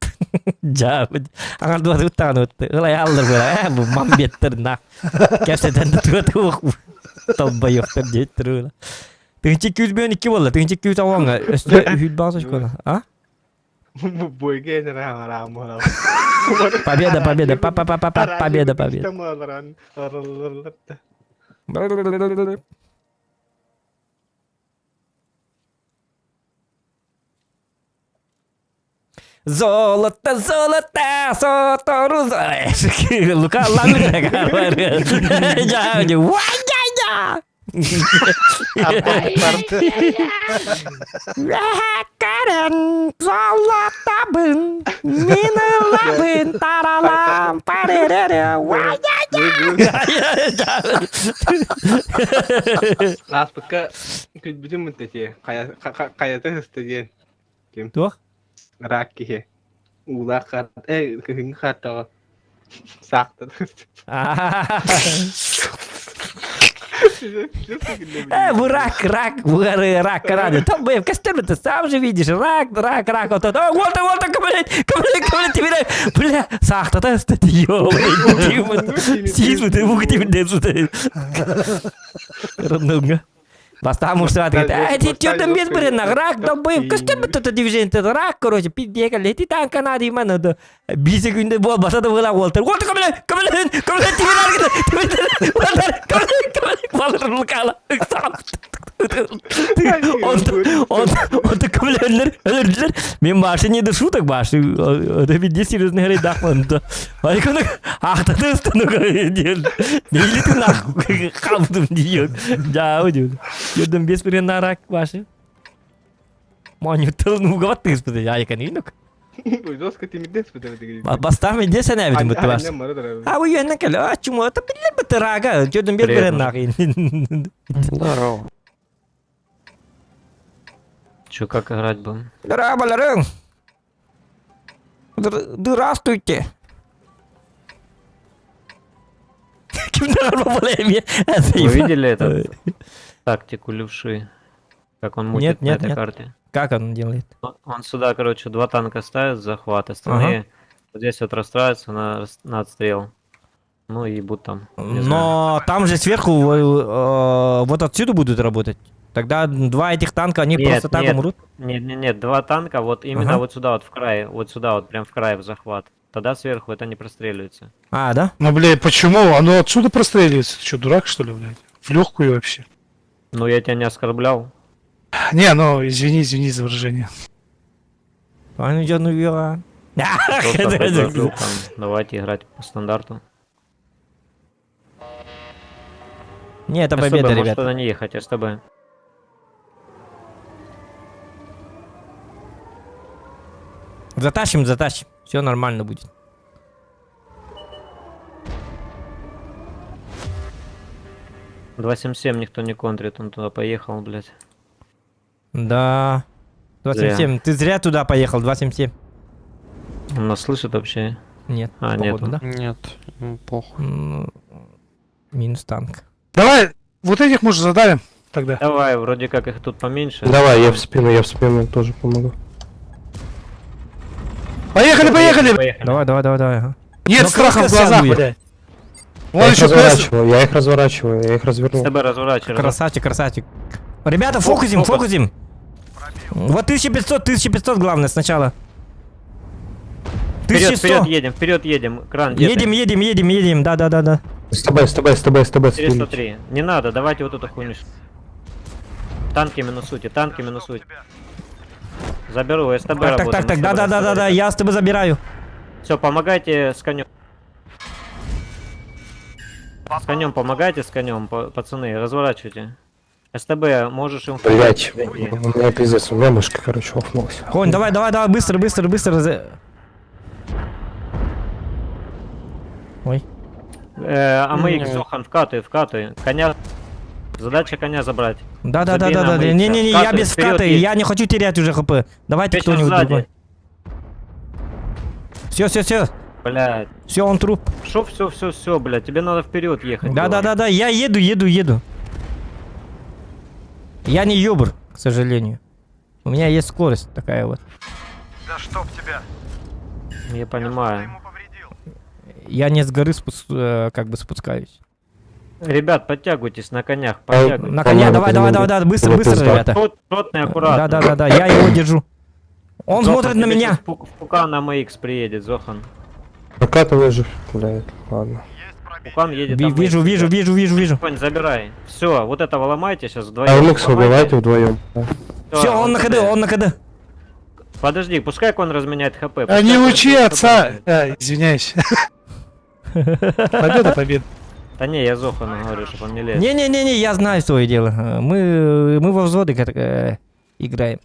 Жа, аңар дуа туттан өтті. Ылай алдыр бұла, ә, бұл мамбеттір на. Кәседен де туа туық. Толбайықтыр дейттір ұла. Тыңчы 202 болды, тыңчы 200 ауаңа. Үсті үхіл бағыз очкола. А? Бойга эне рамы. Победа, победа, па па па па па победа, победа. Золото, золото, сотору, Лука Карен, золотобын, минылабын, таралам, паререре, Ласпыкка күлбүтүм мынтати каята хыстыген. Ким? Туох? Рак кихи. Уулаах хат, э кыһыҥҥы хаттаҕа саахтан. Э, рак, рак, рак, рак. Там бы костюм ты сам же видишь. Рак, рак, рак. Вот это. Вот, вот, блядь, блядь, блядь, тебе, бля, сахта, да, ё, Сизу, ты мук тебе Роднунга. Бастам урсат, говорит, а эти тёрдым без блин, рак, долбоеб, костюм это движение, рак, короче, пиздека, лети танка надо, именно, да. Бисе күндө бол баса да була болтыр. Вот көмөлө, көмөлө, көмөлө тибер тибер, Уолтер, көмөлө, көмөлө, балыр лукала. Он, он көмөлөлөр, өлөрдүлөр. Мен башы не до шуток башы. Это ведь серьезно говорит, дахман. Айконы ахтаты стану Не ты нахуй хабдым диyor. Да, удив. Йөрдüm бес бирен рак башы. Маню тылын угават тыгыз айкан инок. Доска тимирдес бу Бастам иде сен әбитин бутты баш. А вы йөннен кел. А чумо та билер бутты рага. Жөдүм бер берен нагын. Здорово. Чё, как играть будем? Здорово, баларың. Здравствуйте. Вы видели этот тактику левши? Как он мутит Нет, на нет, этой нет. карте? Как он делает? Он сюда, короче, два танка ставит захват, остальные Ага. вот здесь вот расстраиваются на отстрел. Ну и ебут там. Не знаю. Но там же сверху вот отсюда будут работать. Тогда два этих танка, они Нет, просто так нет, умрут. Нет, нет, нет, два танка вот именно Ага. вот сюда вот в край, вот сюда вот прям в край в захват. Тогда сверху это не простреливается. А, да? Ну, блядь, почему? Оно отсюда простреливается? Ты что, дурак, что ли, блядь? В легкую вообще. Ну я тебя не оскорблял. Не, ну, извини, извини за выражение. Просто предложил там, давайте играть по стандарту. Не, это СТБ, победа, может ребят. туда не ехать, СТБ. Затащим, затащим. Все нормально будет. 277 никто не контрит, он туда поехал, блядь. Да. 277. Ты зря туда поехал, 277. Он нас слышит вообще? Нет. А, нет. походу, да? Нет, ему похуй. Ну, Минус танк. Давай, вот этих, может, задавим тогда. Давай, вроде как их тут поменьше. Давай, я в спину тоже помогу. Поехали, поехали! Давай, давай, давай, давай. ага. Нет Но страха в краска глазах, вся блядь. Я Вон их еще разворачиваю, я их разворачиваю, я их развернул. СТБ разворачивай. Красавчик, красавчик. Ребята, фокусим, фокус. фокусим. Вот 1500, 1500 главное сначала. Вперед, 1100. вперед едем, вперед едем. Кран, где ты? Едем, едем, едем, едем. Да, да, да, да. СТБ, СТБ, СТБ, СТБ, 403. Не надо, давайте вот эту хуйню. Танки минусуйте, танки минусуйте. Заберу, СТБ Так, так, работаем, так, так, СТБ, да, да, да, да, да, я с тобой забираю. Все, помогайте с конем. С конем помогайте, с конем, пацаны, разворачивайте. СТБ, можешь им... Блять, у меня пиздец, у меня мышка, короче, офнулась. Конь, давай, давай, давай, быстро, быстро, быстро. Ой. А мы их Зохан вкаты, вкаты. Коня... Задача коня забрать. Да, да, да, Забей да, на да. AMX. Не, не, не, я Вкаты, без вперед вката, едь. я не хочу терять уже хп. Давайте Тебе щас кто-нибудь сзади. другой. Все, все, все. Блядь. Все, он труп. Шо все, все, все, блядь, тебе надо вперед ехать. Да, было. да, да, да, я еду, еду, еду. Я не ёбр, к сожалению. У меня есть скорость такая вот. Да чтоб тебя. Я понимаю. Я не с горы как бы спускаюсь. Ребят, подтягивайтесь на конях, подтягивайтесь. На коня, давай, давай, давай, давай, быстро, быстро, ребята. Шотный аккуратно. Да, да, да, да, я его держу. Он Зохан, смотрит на тебе меня. щас В Пукан AMX приедет, Зохан. Прокатывай же, блядь, ладно. Пукан едет Ви- AMX. Вижу, вижу, вижу, вижу, вижу. Конь, забирай. Все, вот этого ломайте сейчас вдвоем. А MX убивайте вдвоем. да. Все, он на КД, он на КД. Подожди, пускай кон разменяет хп. А пускай не кон учи разменяет отца! хп. А, извиняюсь. Победа, победа. Да не, я Зохану говорю, чтобы он не лез. Не-не-не-не, я знаю свое дело. Мы во взводы играем.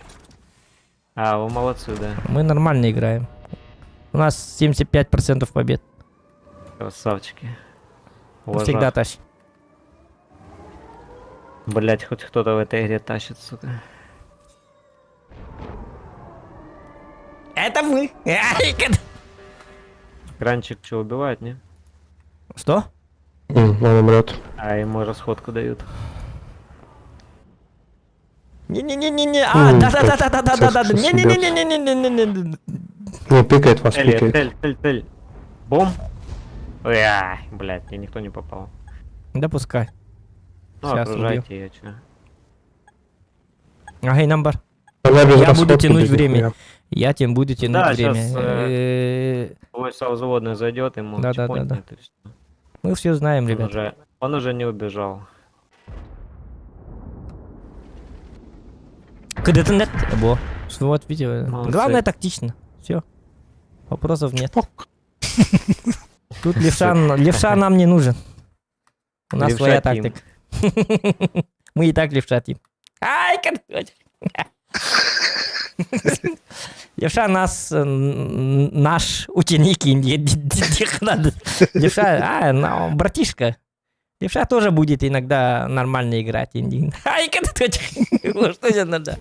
А, вы молодцы, да. Мы нормально играем. У нас 75% побед. Красавчики. Всегда Уважаю. тащим. Блять, хоть кто-то в этой игре тащит, сука. Это мы. Кранчик что, убивает, не? Что? Он умрет. А ему расходку дают. Не-не-не-не-не. А, да-да-да-да-да-да-да. Не-не-не-не-не-не-не-не. Не, пикает вас, Цель, пикает. цель, цель, цель. Бум. Ой, блять, мне никто не попал. Да пускай. Ну, Сейчас окружайте ее, чё. Ага, намбар. Она без Я буду расходки, тянуть без время. нихуя. Я тем буду тянуть Да, время. щас, Твой совзводный зайдет, ему Да, да, да, чпонькнет, да. и всё. Мы все знаем, Он ребят. уже не убежал. КДТ Во. Вот, видите. Молодцы. Главное тактично. Все. Вопросов нет. Тут левша, левша нам не нужен. У нас Левша своя тим. тактика. Мы и так левша тим. Ай, короче. Левша нас, наш ученик, и надо. Левша, а, братишка. Левша тоже будет иногда нормально играть. Ай, короче, что тебе надо?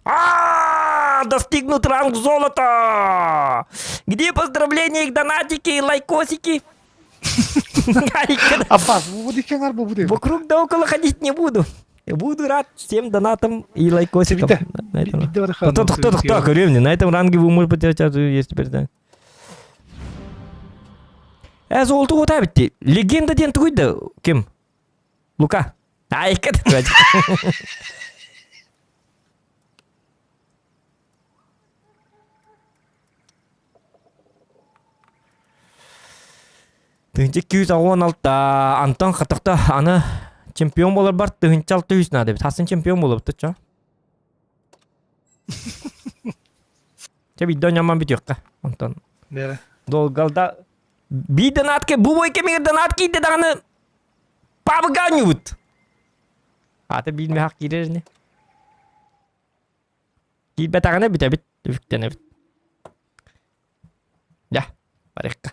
А, достигнут ранг золота! Где поздравления, их донатики и лайкосики? Аббас, вот Вокруг да около ходить не буду. Буду рад всем донатам и лайкосикам. На этом. Кто, кто, кто, времени? На этом ранге вы можете потерять, а, есть теперь, да. Золото вот битти. Легенда ден тугуйда. Ким? Лука. Ай, кат. Тыһынча 216 Антон хатахта аны чемпион болар бар тыһынча 600 надо. Хасын чемпион болар бит чо. Че бидон яман бит юкка Антон. Да. Долгалда би донатке бу бой кемигер донат кийде даганы пабыганют. Аты билме хак кирерне. Кийбе таганы бите бит түфүктене бит. Я, барыкка.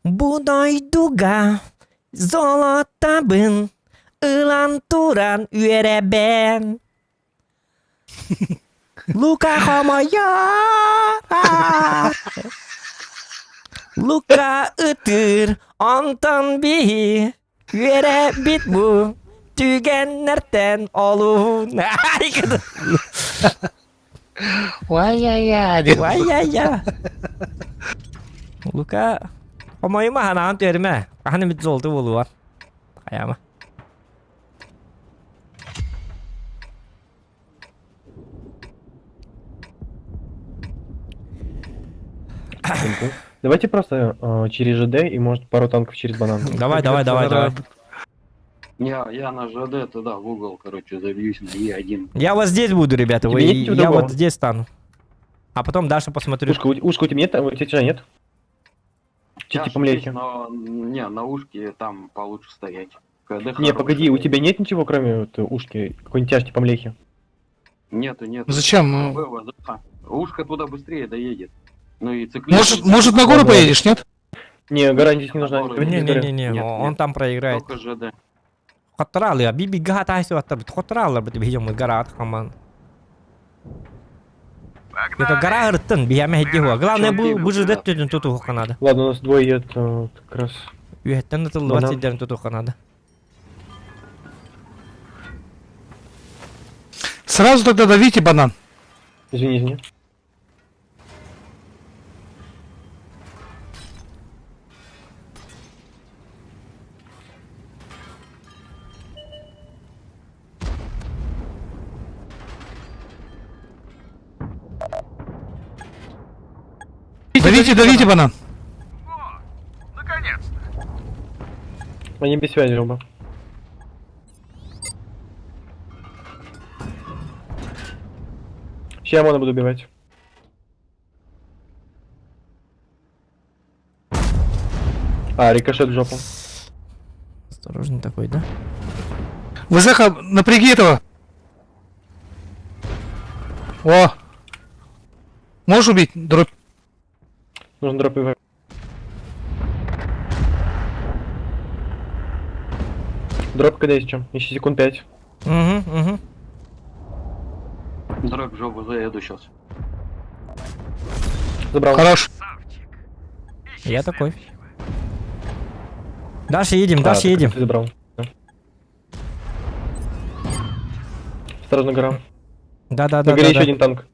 Будайдуга золотабын ылан туран үөребен. Лука хомояр. Лука ытыр онтон биһи үөребит бу түгеннертен олуун. Вай-яй-я. Вай-яй-я. Лука хомойума ханаан түөрүмэ. Ханы бит золоту болуар. Аяма. Давайте просто через ЖД и может пару танков через банан. Давай, давай, давай, давай. Я на ЖД туда в угол, короче, забьюсь на Е1. Я вот здесь буду, ребята. Тебе нет ничего я другого? вот здесь стану. А потом дальше посмотрю. Ушка, ушка у тебя нет? У тебя нет? Тяж Типа млехи. есть, но не, на ушке там получше стоять. КД Не, погоди, у хороший. тебя нет ничего, кроме вот ушки? Какой-нибудь тяж типа млехи? Нету, нету. Зачем? Ну- КБ, ВЗ. Ушка туда быстрее доедет. Ну и циклист. Может, может на гору Ладно. поедешь, нет? Не, гора здесь не нужна. Не-не-не, он там проиграет. Только ЖД. Хотторалы, а биби гата айсы ваттар, хотторалы, бит бихем гора хаман. Это гора ырттын, бихеме хедди хуа. Главное, бу бу жерде төтүн туту надо. Ладно, у нас двое едет как раз. Үһеттен тыллыбат Банан. сиддерин туту надо. Сразу тогда давите банан. Извини, извини. Давите, давите банан. Они без связи оба. Сейчас я Мона буду убивать. А, рикошет в жопу. Осторожный такой, да? ВЗХ, напряги этого. О! Можешь убить? Дробь. Нужно дроп убивать. Дроп когда есть чем? Еще секунд 5. Угу, угу. Дробь в жопу заеду сейчас. Забрал. Хорош. Я такой. Дальше едем, А, дальше так едем. Ты забрал. Да. Осторожно, гора. Да, да, На да. горе да, еще да. один танк.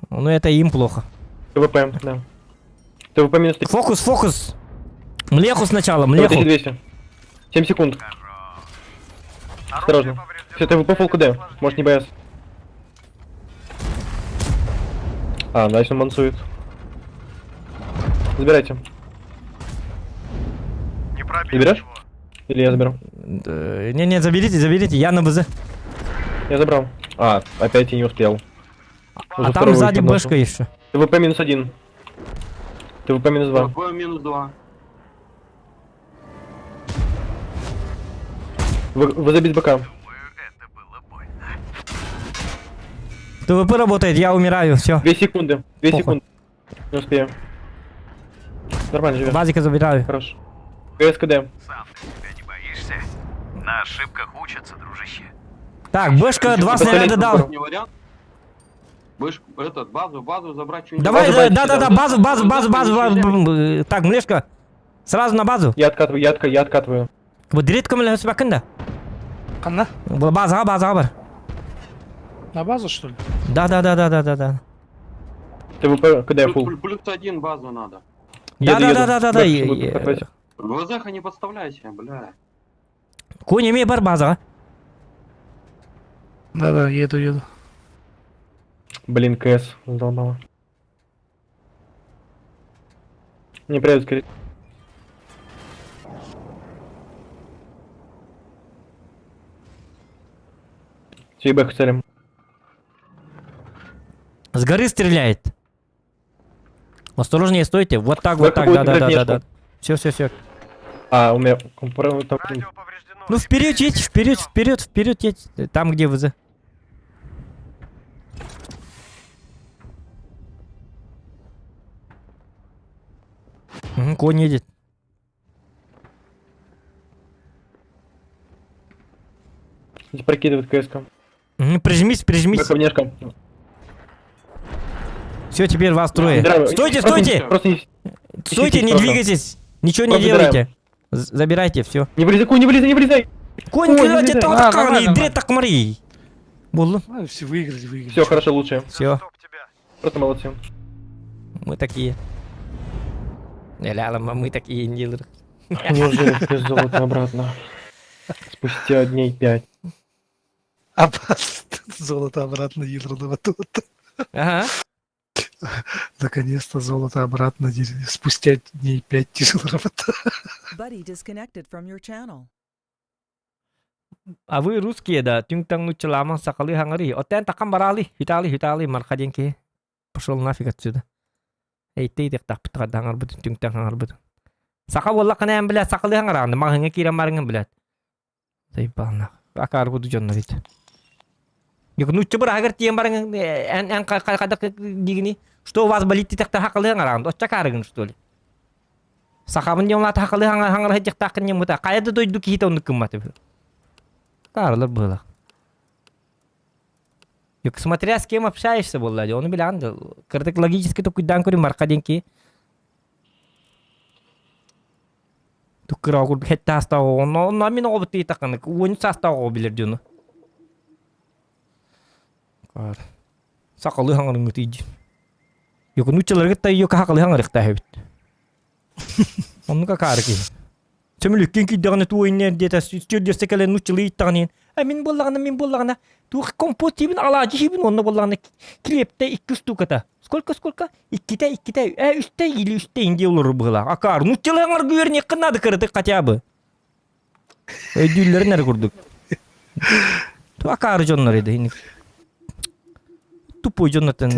Ну это им плохо. ТВП, да. ТВП минус 3. Фокус, фокус. Млеху сначала, млеху. 1200. 7 секунд. Осторожно. Все, ТВП full КД. Может не бояться. А, значит он мансует. Забирайте. Заберешь? Или я заберу? Не-не, заберите, заберите, я на БЗ. Я забрал. А, опять я не успел. А Уже там второго сзади подношу. бэшка еще. ТВП минус 1. ТВП минус 2. ТВП минус 2. Вы забить БК. ТВП работает, я умираю, все. 2 секунды. 2 Похуй. секунды. Не успею. Нормально живем. Базика забираю. Хорош. ГСКД. Сам ты себя не боишься? На ошибках учатся, дружище. Так, бэшка два снаряда дал. Не вариант. Бэш, этот, базу, базу забрать что-нибудь. Давай, да, да, да, да, базу, базу, базу, базу, базу. Так, Млешка, сразу на базу. Я откатываю, я откатываю. Вот директ млеха сбакында. Ханна? Базаға, базаға бар. На базу, что ли? Да, да, да, да, да, да, да. ТВП КД фул. Плюс один базу надо. Да, Еду, да, еду. да, да, да, да. Бэшку буду откатывать. ВЗХ не подставляйся, бля. Конь имей бар базаға. Да-да, еду, еду. Блин, КС задолбала. Не придет скорее. Все, бэк целим. С горы стреляет. Осторожнее стойте. Вот так, вот Бэха так, будет да, да, играть да, да, внешку. да. Все, все, все. А, у меня там... Ну вперед едь, вперед, вперед, вперед едь. Там, где ВЗ. Угу, конь едет. Здесь прокидывает КС-ка. Угу, прижмись, прижмись. Бэха внешка. Все, теперь вас трое. Забираю. Стойте, Просто стойте! не- Просто не... Стойте, не просто. двигайтесь! Ничего не Просто делайте. забираем. Забирайте, все. Не вылезай, конь, не вылезай, не вылезай! Конь, Конь, не кстати, вылезай. это вот А, так, нормально, не так мари. Буллу. А, все выиграли, выиграли. Все, хорошо, лучше. Все, Просто молодцы. мы такие. Ля, мы такие не делаем. Неужели все золото обратно? Спустя дней 5. А золото обратно Ядроного тут. Ага. Наконец-то золото обратно спустя дней 5 тяжело работа. Buddy disconnected from your channel. А вы русские, да? Түҥ таҥ нууччалаамаҥ сахалыы саҥарыый. Оттон такам барали. Виталий, Виталий, мархаденки. Пошел нафиг отсюда. Эйтей диэхтаахпыт хадаҥарбытын түҥтэн хаҥарбытын. Саха буоллаххына эн блядь сахалыы хаҥараҕын маҕаһыыҥҥа киирэн барыҥын блядь. Заебал Акаар куду дьоннор ит. Нуучча бырааһыгар тиийэн барыҥ эн эн хайдах диигини что у вас болит дитэхтэ хакалыы хаҥараҕын оччо акаарыгын что ли? Сахабын диэн улаата хакалыы хаҥара сылдьыахтааххын диэн бута хайа да дойду киһитэ оннук гыммат үһү. Акаарылар быһыылаах. Смотря с кем общаешься буолла дии, ону билэҕин да, кыратык логически токуйдаан көрүн марха диэн киһи. Кыра курдук хэтте саастаах оҕо, онно онно мин оҕобут ыйытаххына, уон саастаах оҕо билэр дьону. Сахалыы хаҥарыҥҥытый дии. Йоку нууччаларгыт та йока хакалыы хаҥарыахтаах эбит. Оннук акаары киһи. Сөмөлүккүн күйдэҕинэ туу иннэр диэтэ стюардесса кэлэн нууччалыы ыйыттаҕын иһин «А мин буоллаҕына, мин буоллаҕына туох компот сиибин, алаадьы сиибин уонна буоллаҕына килиэптэ икки штуката. Сколько, сколько? Иккитэ, иккитэ, э, үстэ или үстэ индия олорор быһыылаах. Акаар, нууччалыы аҥаргы үөрэниэххин наада кыратык хотя бы. Өйдүүллэрин эрэ курдук. Акаары дьоннор edi. Тупой дьоннортон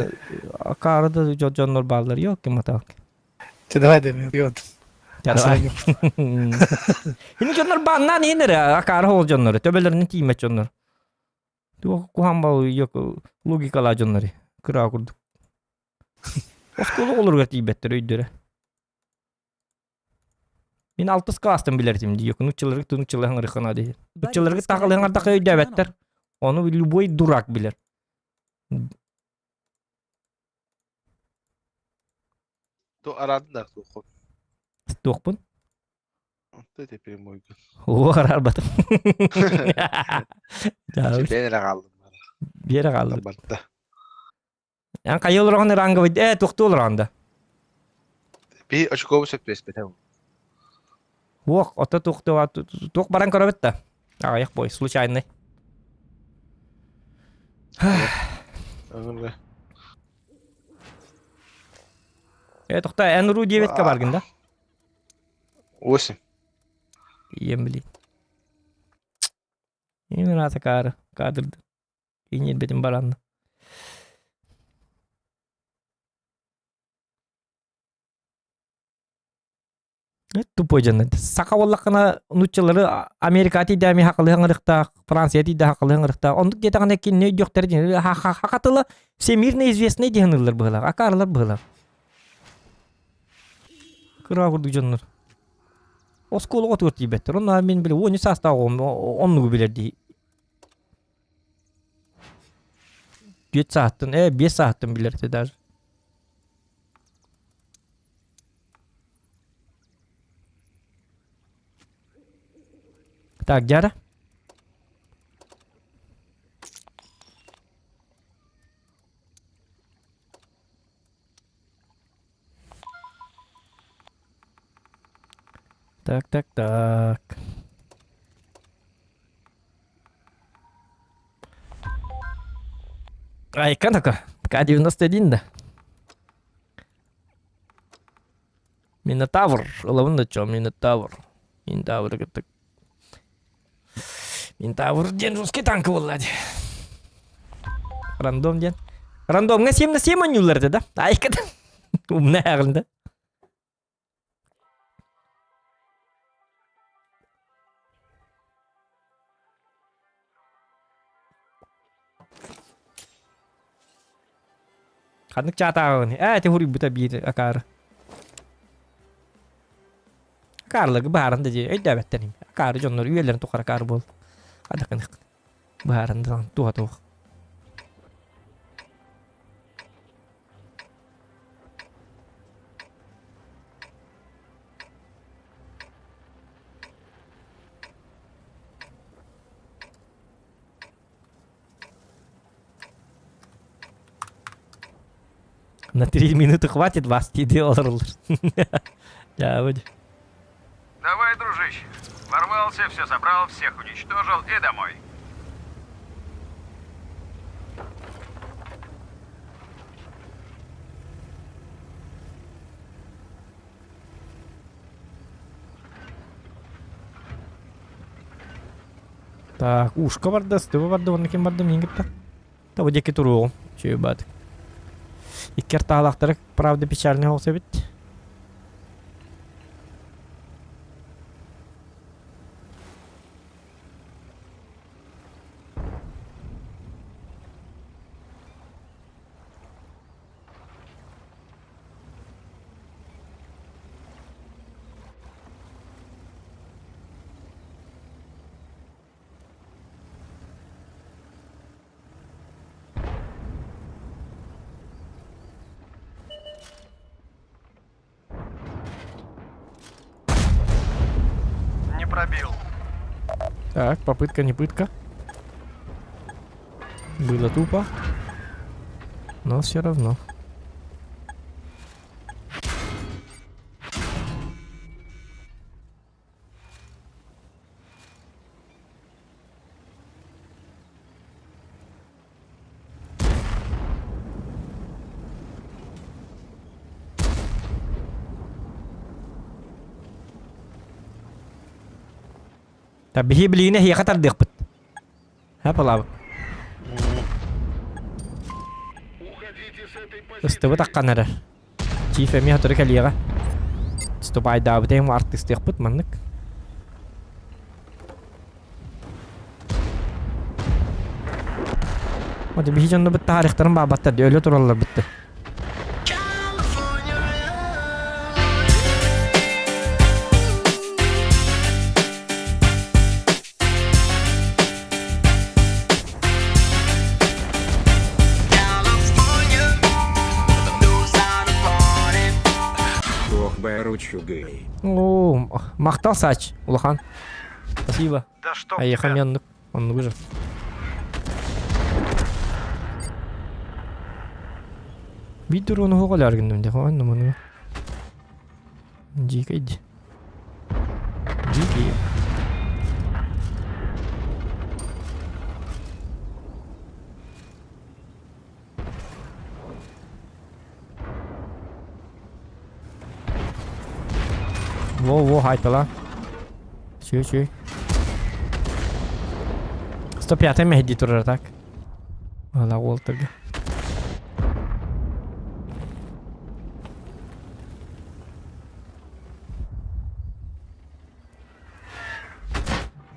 акаары да дьоннор бааллар. Yok ким атаак. Чэ, давай да миллион. Давай. Ини дьоннор бааннаан иһин эрэ акаары ол дьоннор, төбөлөрүнэн тииймэт дьоннор. Туох куһаан бал логикалаа дьоннор кыра курдук. Оскуола оҕолоругар тиийбэттэр өйдөрө. Мин алтыс кылаастан билэр этим дии, нуччаларга тунуччалар хаҥырыххана дии. Нуччаларга тахалыһаҥардахха өйдөөбөттөр. Ону любой дурак билэр. То араадын да туоххун. Туохпун? Ты теперь мой Оо, араарбатым. Бэйэн эрэ хааллым. Биэрэ хааллым. Барда. Эн хайа олороҕун ранговый э туохтуу олороҕун да? Би очкову сөп түбэспэтэ. Уох, ото туох туох баран көрөбүт да. Аҕыйах бой, случайный. Э, тохта, эн уруу диэбитке баргын да? Восемь. Ием били. Именно кадры, кадрды. Иниэрбитин баранна. Тупой дьон. Саха буоллаххына нууччалары Америка тиийдээми хакылыһан ырыхтаах, Франция тиийдэ хакылыһан ырыхтаах. Оннук диэтэҕинэ кинини өйдүөхтэрэ диэн хака тыла всемирно известный диэн ыллар быһыылаах, акаарылар быһыылаах. Кыра курдук дьоннор. Оскуолаҕа отугар тиийбэттэр. Онно мин били 13 саастаах оҕом оннугу билэр дии. Биэс сааттан, э, биэс сааттан билэр этэ даже. Так, Дяра? Так, так, так. Айка така. К-91 да. Минотавр. Ылабын да чё, Минотавр. Минотавр кытта. Минотавр диэн русский танк буолла дии. Рандом диэн. Рандомҥа 7 на 7 оонньууллар этэ да? Айка да. Умна ааҕында. Ханнык чаатааҕын? Ээ, ити хуруйбута биир акаары. Акаарыларга быһааран да дии, өйдөөбөттөр ини. Акаары дьоннор үйэлэрин тухары акаары буол. Хадакынык. Быһааран да туһа туох. На три минуты хватит вас, тебе олороллар. Дьэ, Давай, дружище. Ворвался, все собрал, всех уничтожил и домой. Так, ушка барда, стыба барда, онно ким барда, мин кытта. Таба диэки туруоҕум. Чүө баат. Икки артаалаахтара правда печальный соҕус эбит. Не пробил. Так, попытка не пытка. Было тупо. Но все равно. Та биһи билигин эһиэхэ тардыахпыт. Ха палаабыт. Ыстыбыт аххан эрэр. Чиф эмиэ сотору кэлиэҕэ. Ступайдаабыт эҥ артыыстыахпыт маннык. Вот биһи дьоннобут таарыхтарын баабаттар өлө тураллар бытты. Туох баар үчүгэй. Оо, махтал Сач, улахан. Спасибо. Да что Айыха мен оннук, оннугу же. Биир дрону хоҕолоор гынным дьэ, онну муну. Дьиикэй дии. Дьиикэй. Во-во, хайтала. Чүй, чүй. 105 мэһдии турар так. Ала уолтарга.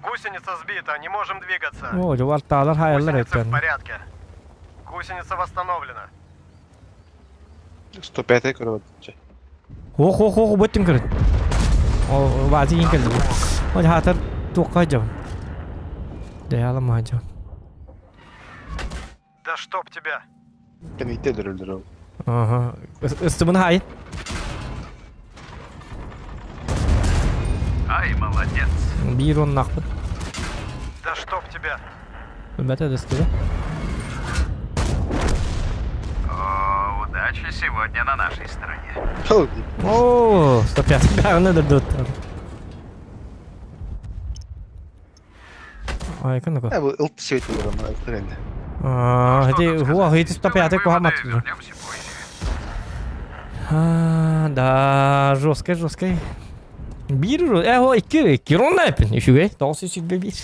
Гусеница сбита, не можем двигаться. О, дьугартаалар хаайаллар Гусеница в эттэн. порядке. Гусеница восстановлена. 105 көрөбүт. Ох, ох, ох, бөттүн көрүт. О, баати кин келди. О, хатар туохха дьон. Дьаалама дьон. Да чтоб тебя. Кэнниттэ өлөрөллөр ол. Ага. Ыстыбын хай. Ай, молодец. Биир оннахпыт. Да чтоб тебя. Өлбөтө ыстыбы. О, удача сегодня на нашей стороне. О, 105 бәріне дұрды. Ай, кын Э, бу ылт свет олорон, ылт ренде. Аа, хати хуа хити 105 куха А, да, жесткой, жесткой. Биир э, о, икки, икки ронна эпин, үчүгэй, тоҕус үчүгэй биир.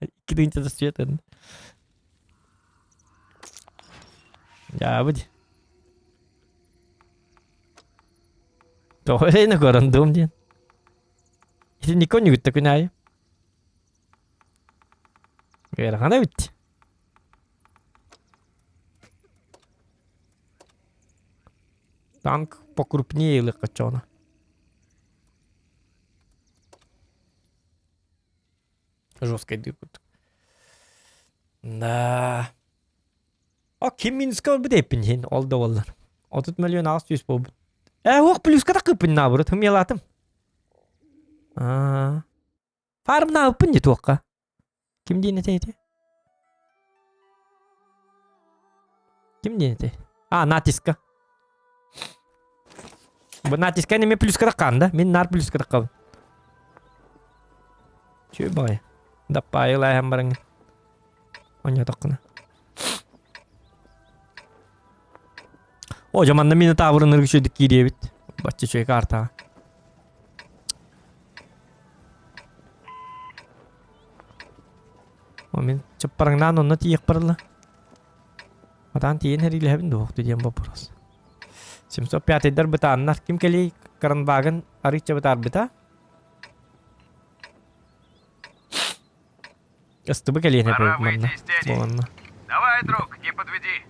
Икки тыынча свет эн. Дьаабыт. Тоҕо эрэ көрөндум диэн. Ити Никон үгүттэ күн аайы. Ыарахан эбит. Танк покрупнее ылыахха Жесткой дыркут. Да. А ким минуска ылбыт эппин иһин ол да буоллар. 30 миллион 800 буолбут. Э, уох плюска такыппын наоборот, хымыялаатым. Аа. Фармнаабыппын дии туохха. Ким диэн этэй ити? Ким диэн этэй? А, натиска. Бу натиска неме плюска таккан да? Мин нар плюска таккабын. Чү баҕайы. Даппаайылааһан бараҥҥын. Онньотоххуна. О, дьэ манна мини таабырыныргы үчүгдүк киириэбит. Бачча үчүгэй картаҕа. О, мин чаппарыҥнаан онно тиийиэх барылла. Атаан тиийэн эриилэһэбин дуо диэн боппуруос. 705-дэр бытааннар. Ким кэлий Каранбагын арыычча бытаарбыта. Ыстыбы кэлиэн Пора манна. выйти из тени. Буоланна. Давай, друг, не подведи.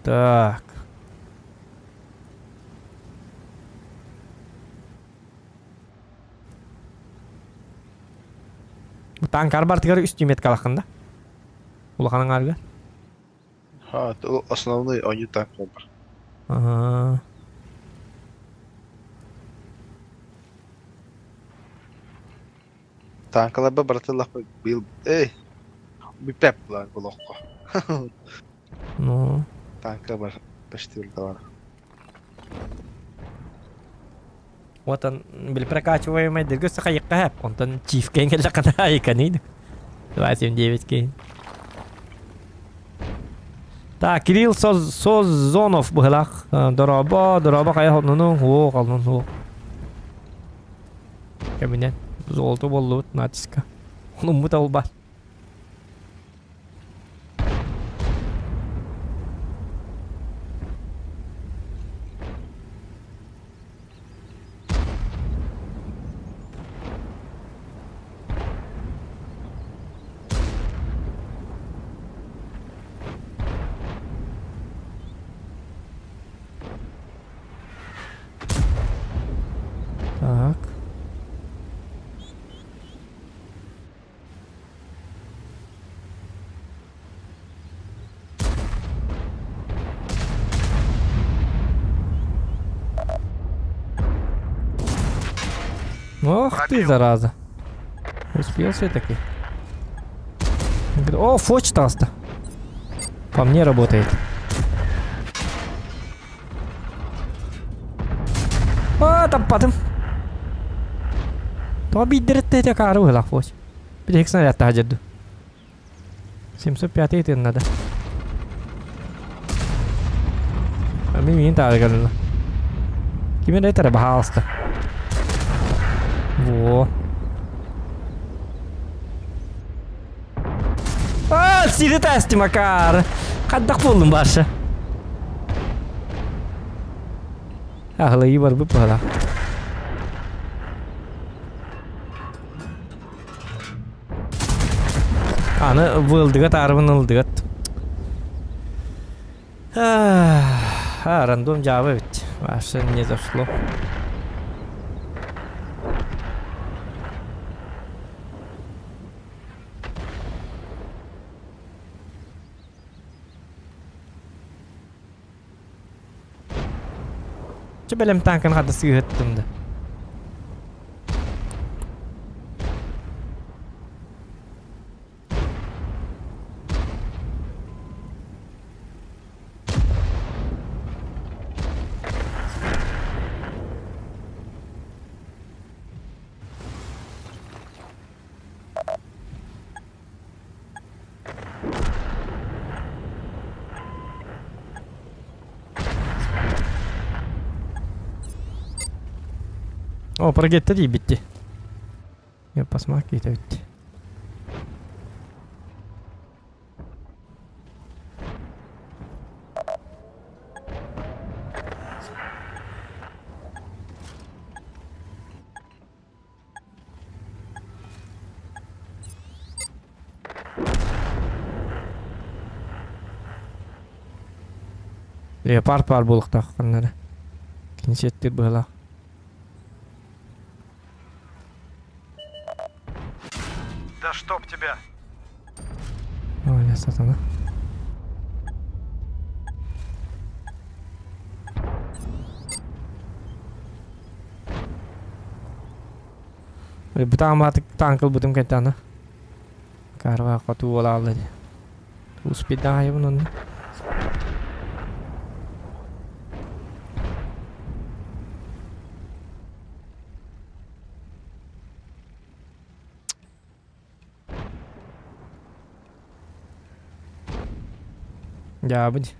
Так. Танкар бартыгар үс түймет калахында. Улахан аңарга. Ха, основной они так бар. Ага. Танкаларба братылах бил эй. Бүппэп булар болохко. Ну. Танка бар почти бар. Вот он, били прокачиваемый дыргы сахайыкка хэп. Онтон чиф кең келе кана айканын. 279 кейн. Так, Кирилл Созонов быһылах. Дороба, дороба кая холнуну, о, холнуну. Кабинет. Золото боллубут натиска. Онуммут албат. Так. Ох ты, зараза. Успел все-таки. О, фоч таста. По мне работает. А, там потом. То биддерте те кары выла фоч. Бир снаряд тажыды. 705 ты надо. Мен мен тағы көрді. Кимен айтар бахалысты. Во. А, сири тәсті макар. Қаддақ болдым баршы. Ахлайы бар бұп бала. Аны вылдыгат, арбын ылдыгат. А, рандом жабы ведь. Вообще не зашло. Че бэлэм танкын хада сыыһыттым да. О, прогетті дей бітті. Я посмак ете бітті. Леопард бар булуктаах каннары. Кинсеттир быһылаах. Да чтоб тебя! Ой, я сатана. Бутаамаатык танкыл бутум кентана. Карва хоту олаалла ди. Успедаем онно. Дьаабыт.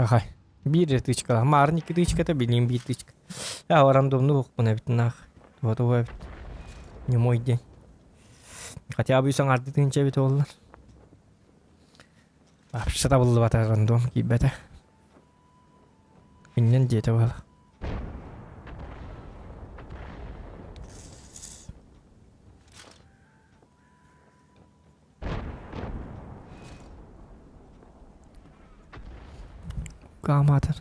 Пахай. Биир тычка. Маарын икки тычката, билигин биир тычка. Я рандомну укпун эбит нах. Туга эбит. Не мой день. Хотя бы саҥарды тыынча эбит оллар. Вообще табыллыбата рандом киирбэтэ. Иннен диэтэ буола. Каматыр.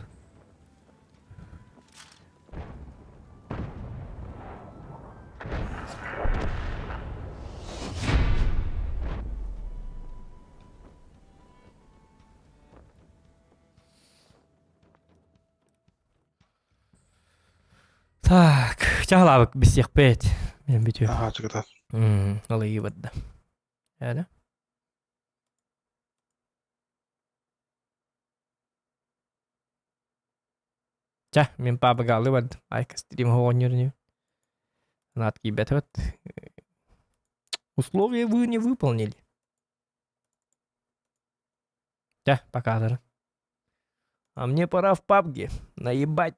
Так, чаһылаабык бисиэхпит. Мен бүтүө. Аха, чыгытар. Ылыйы барда. Әле. Ча, мен папа бардым. Айка стрим оонньур Наат киирбэтэ вот. Условия вы не выполнили. Ча, показано. А мне пора в пабге. Наебать.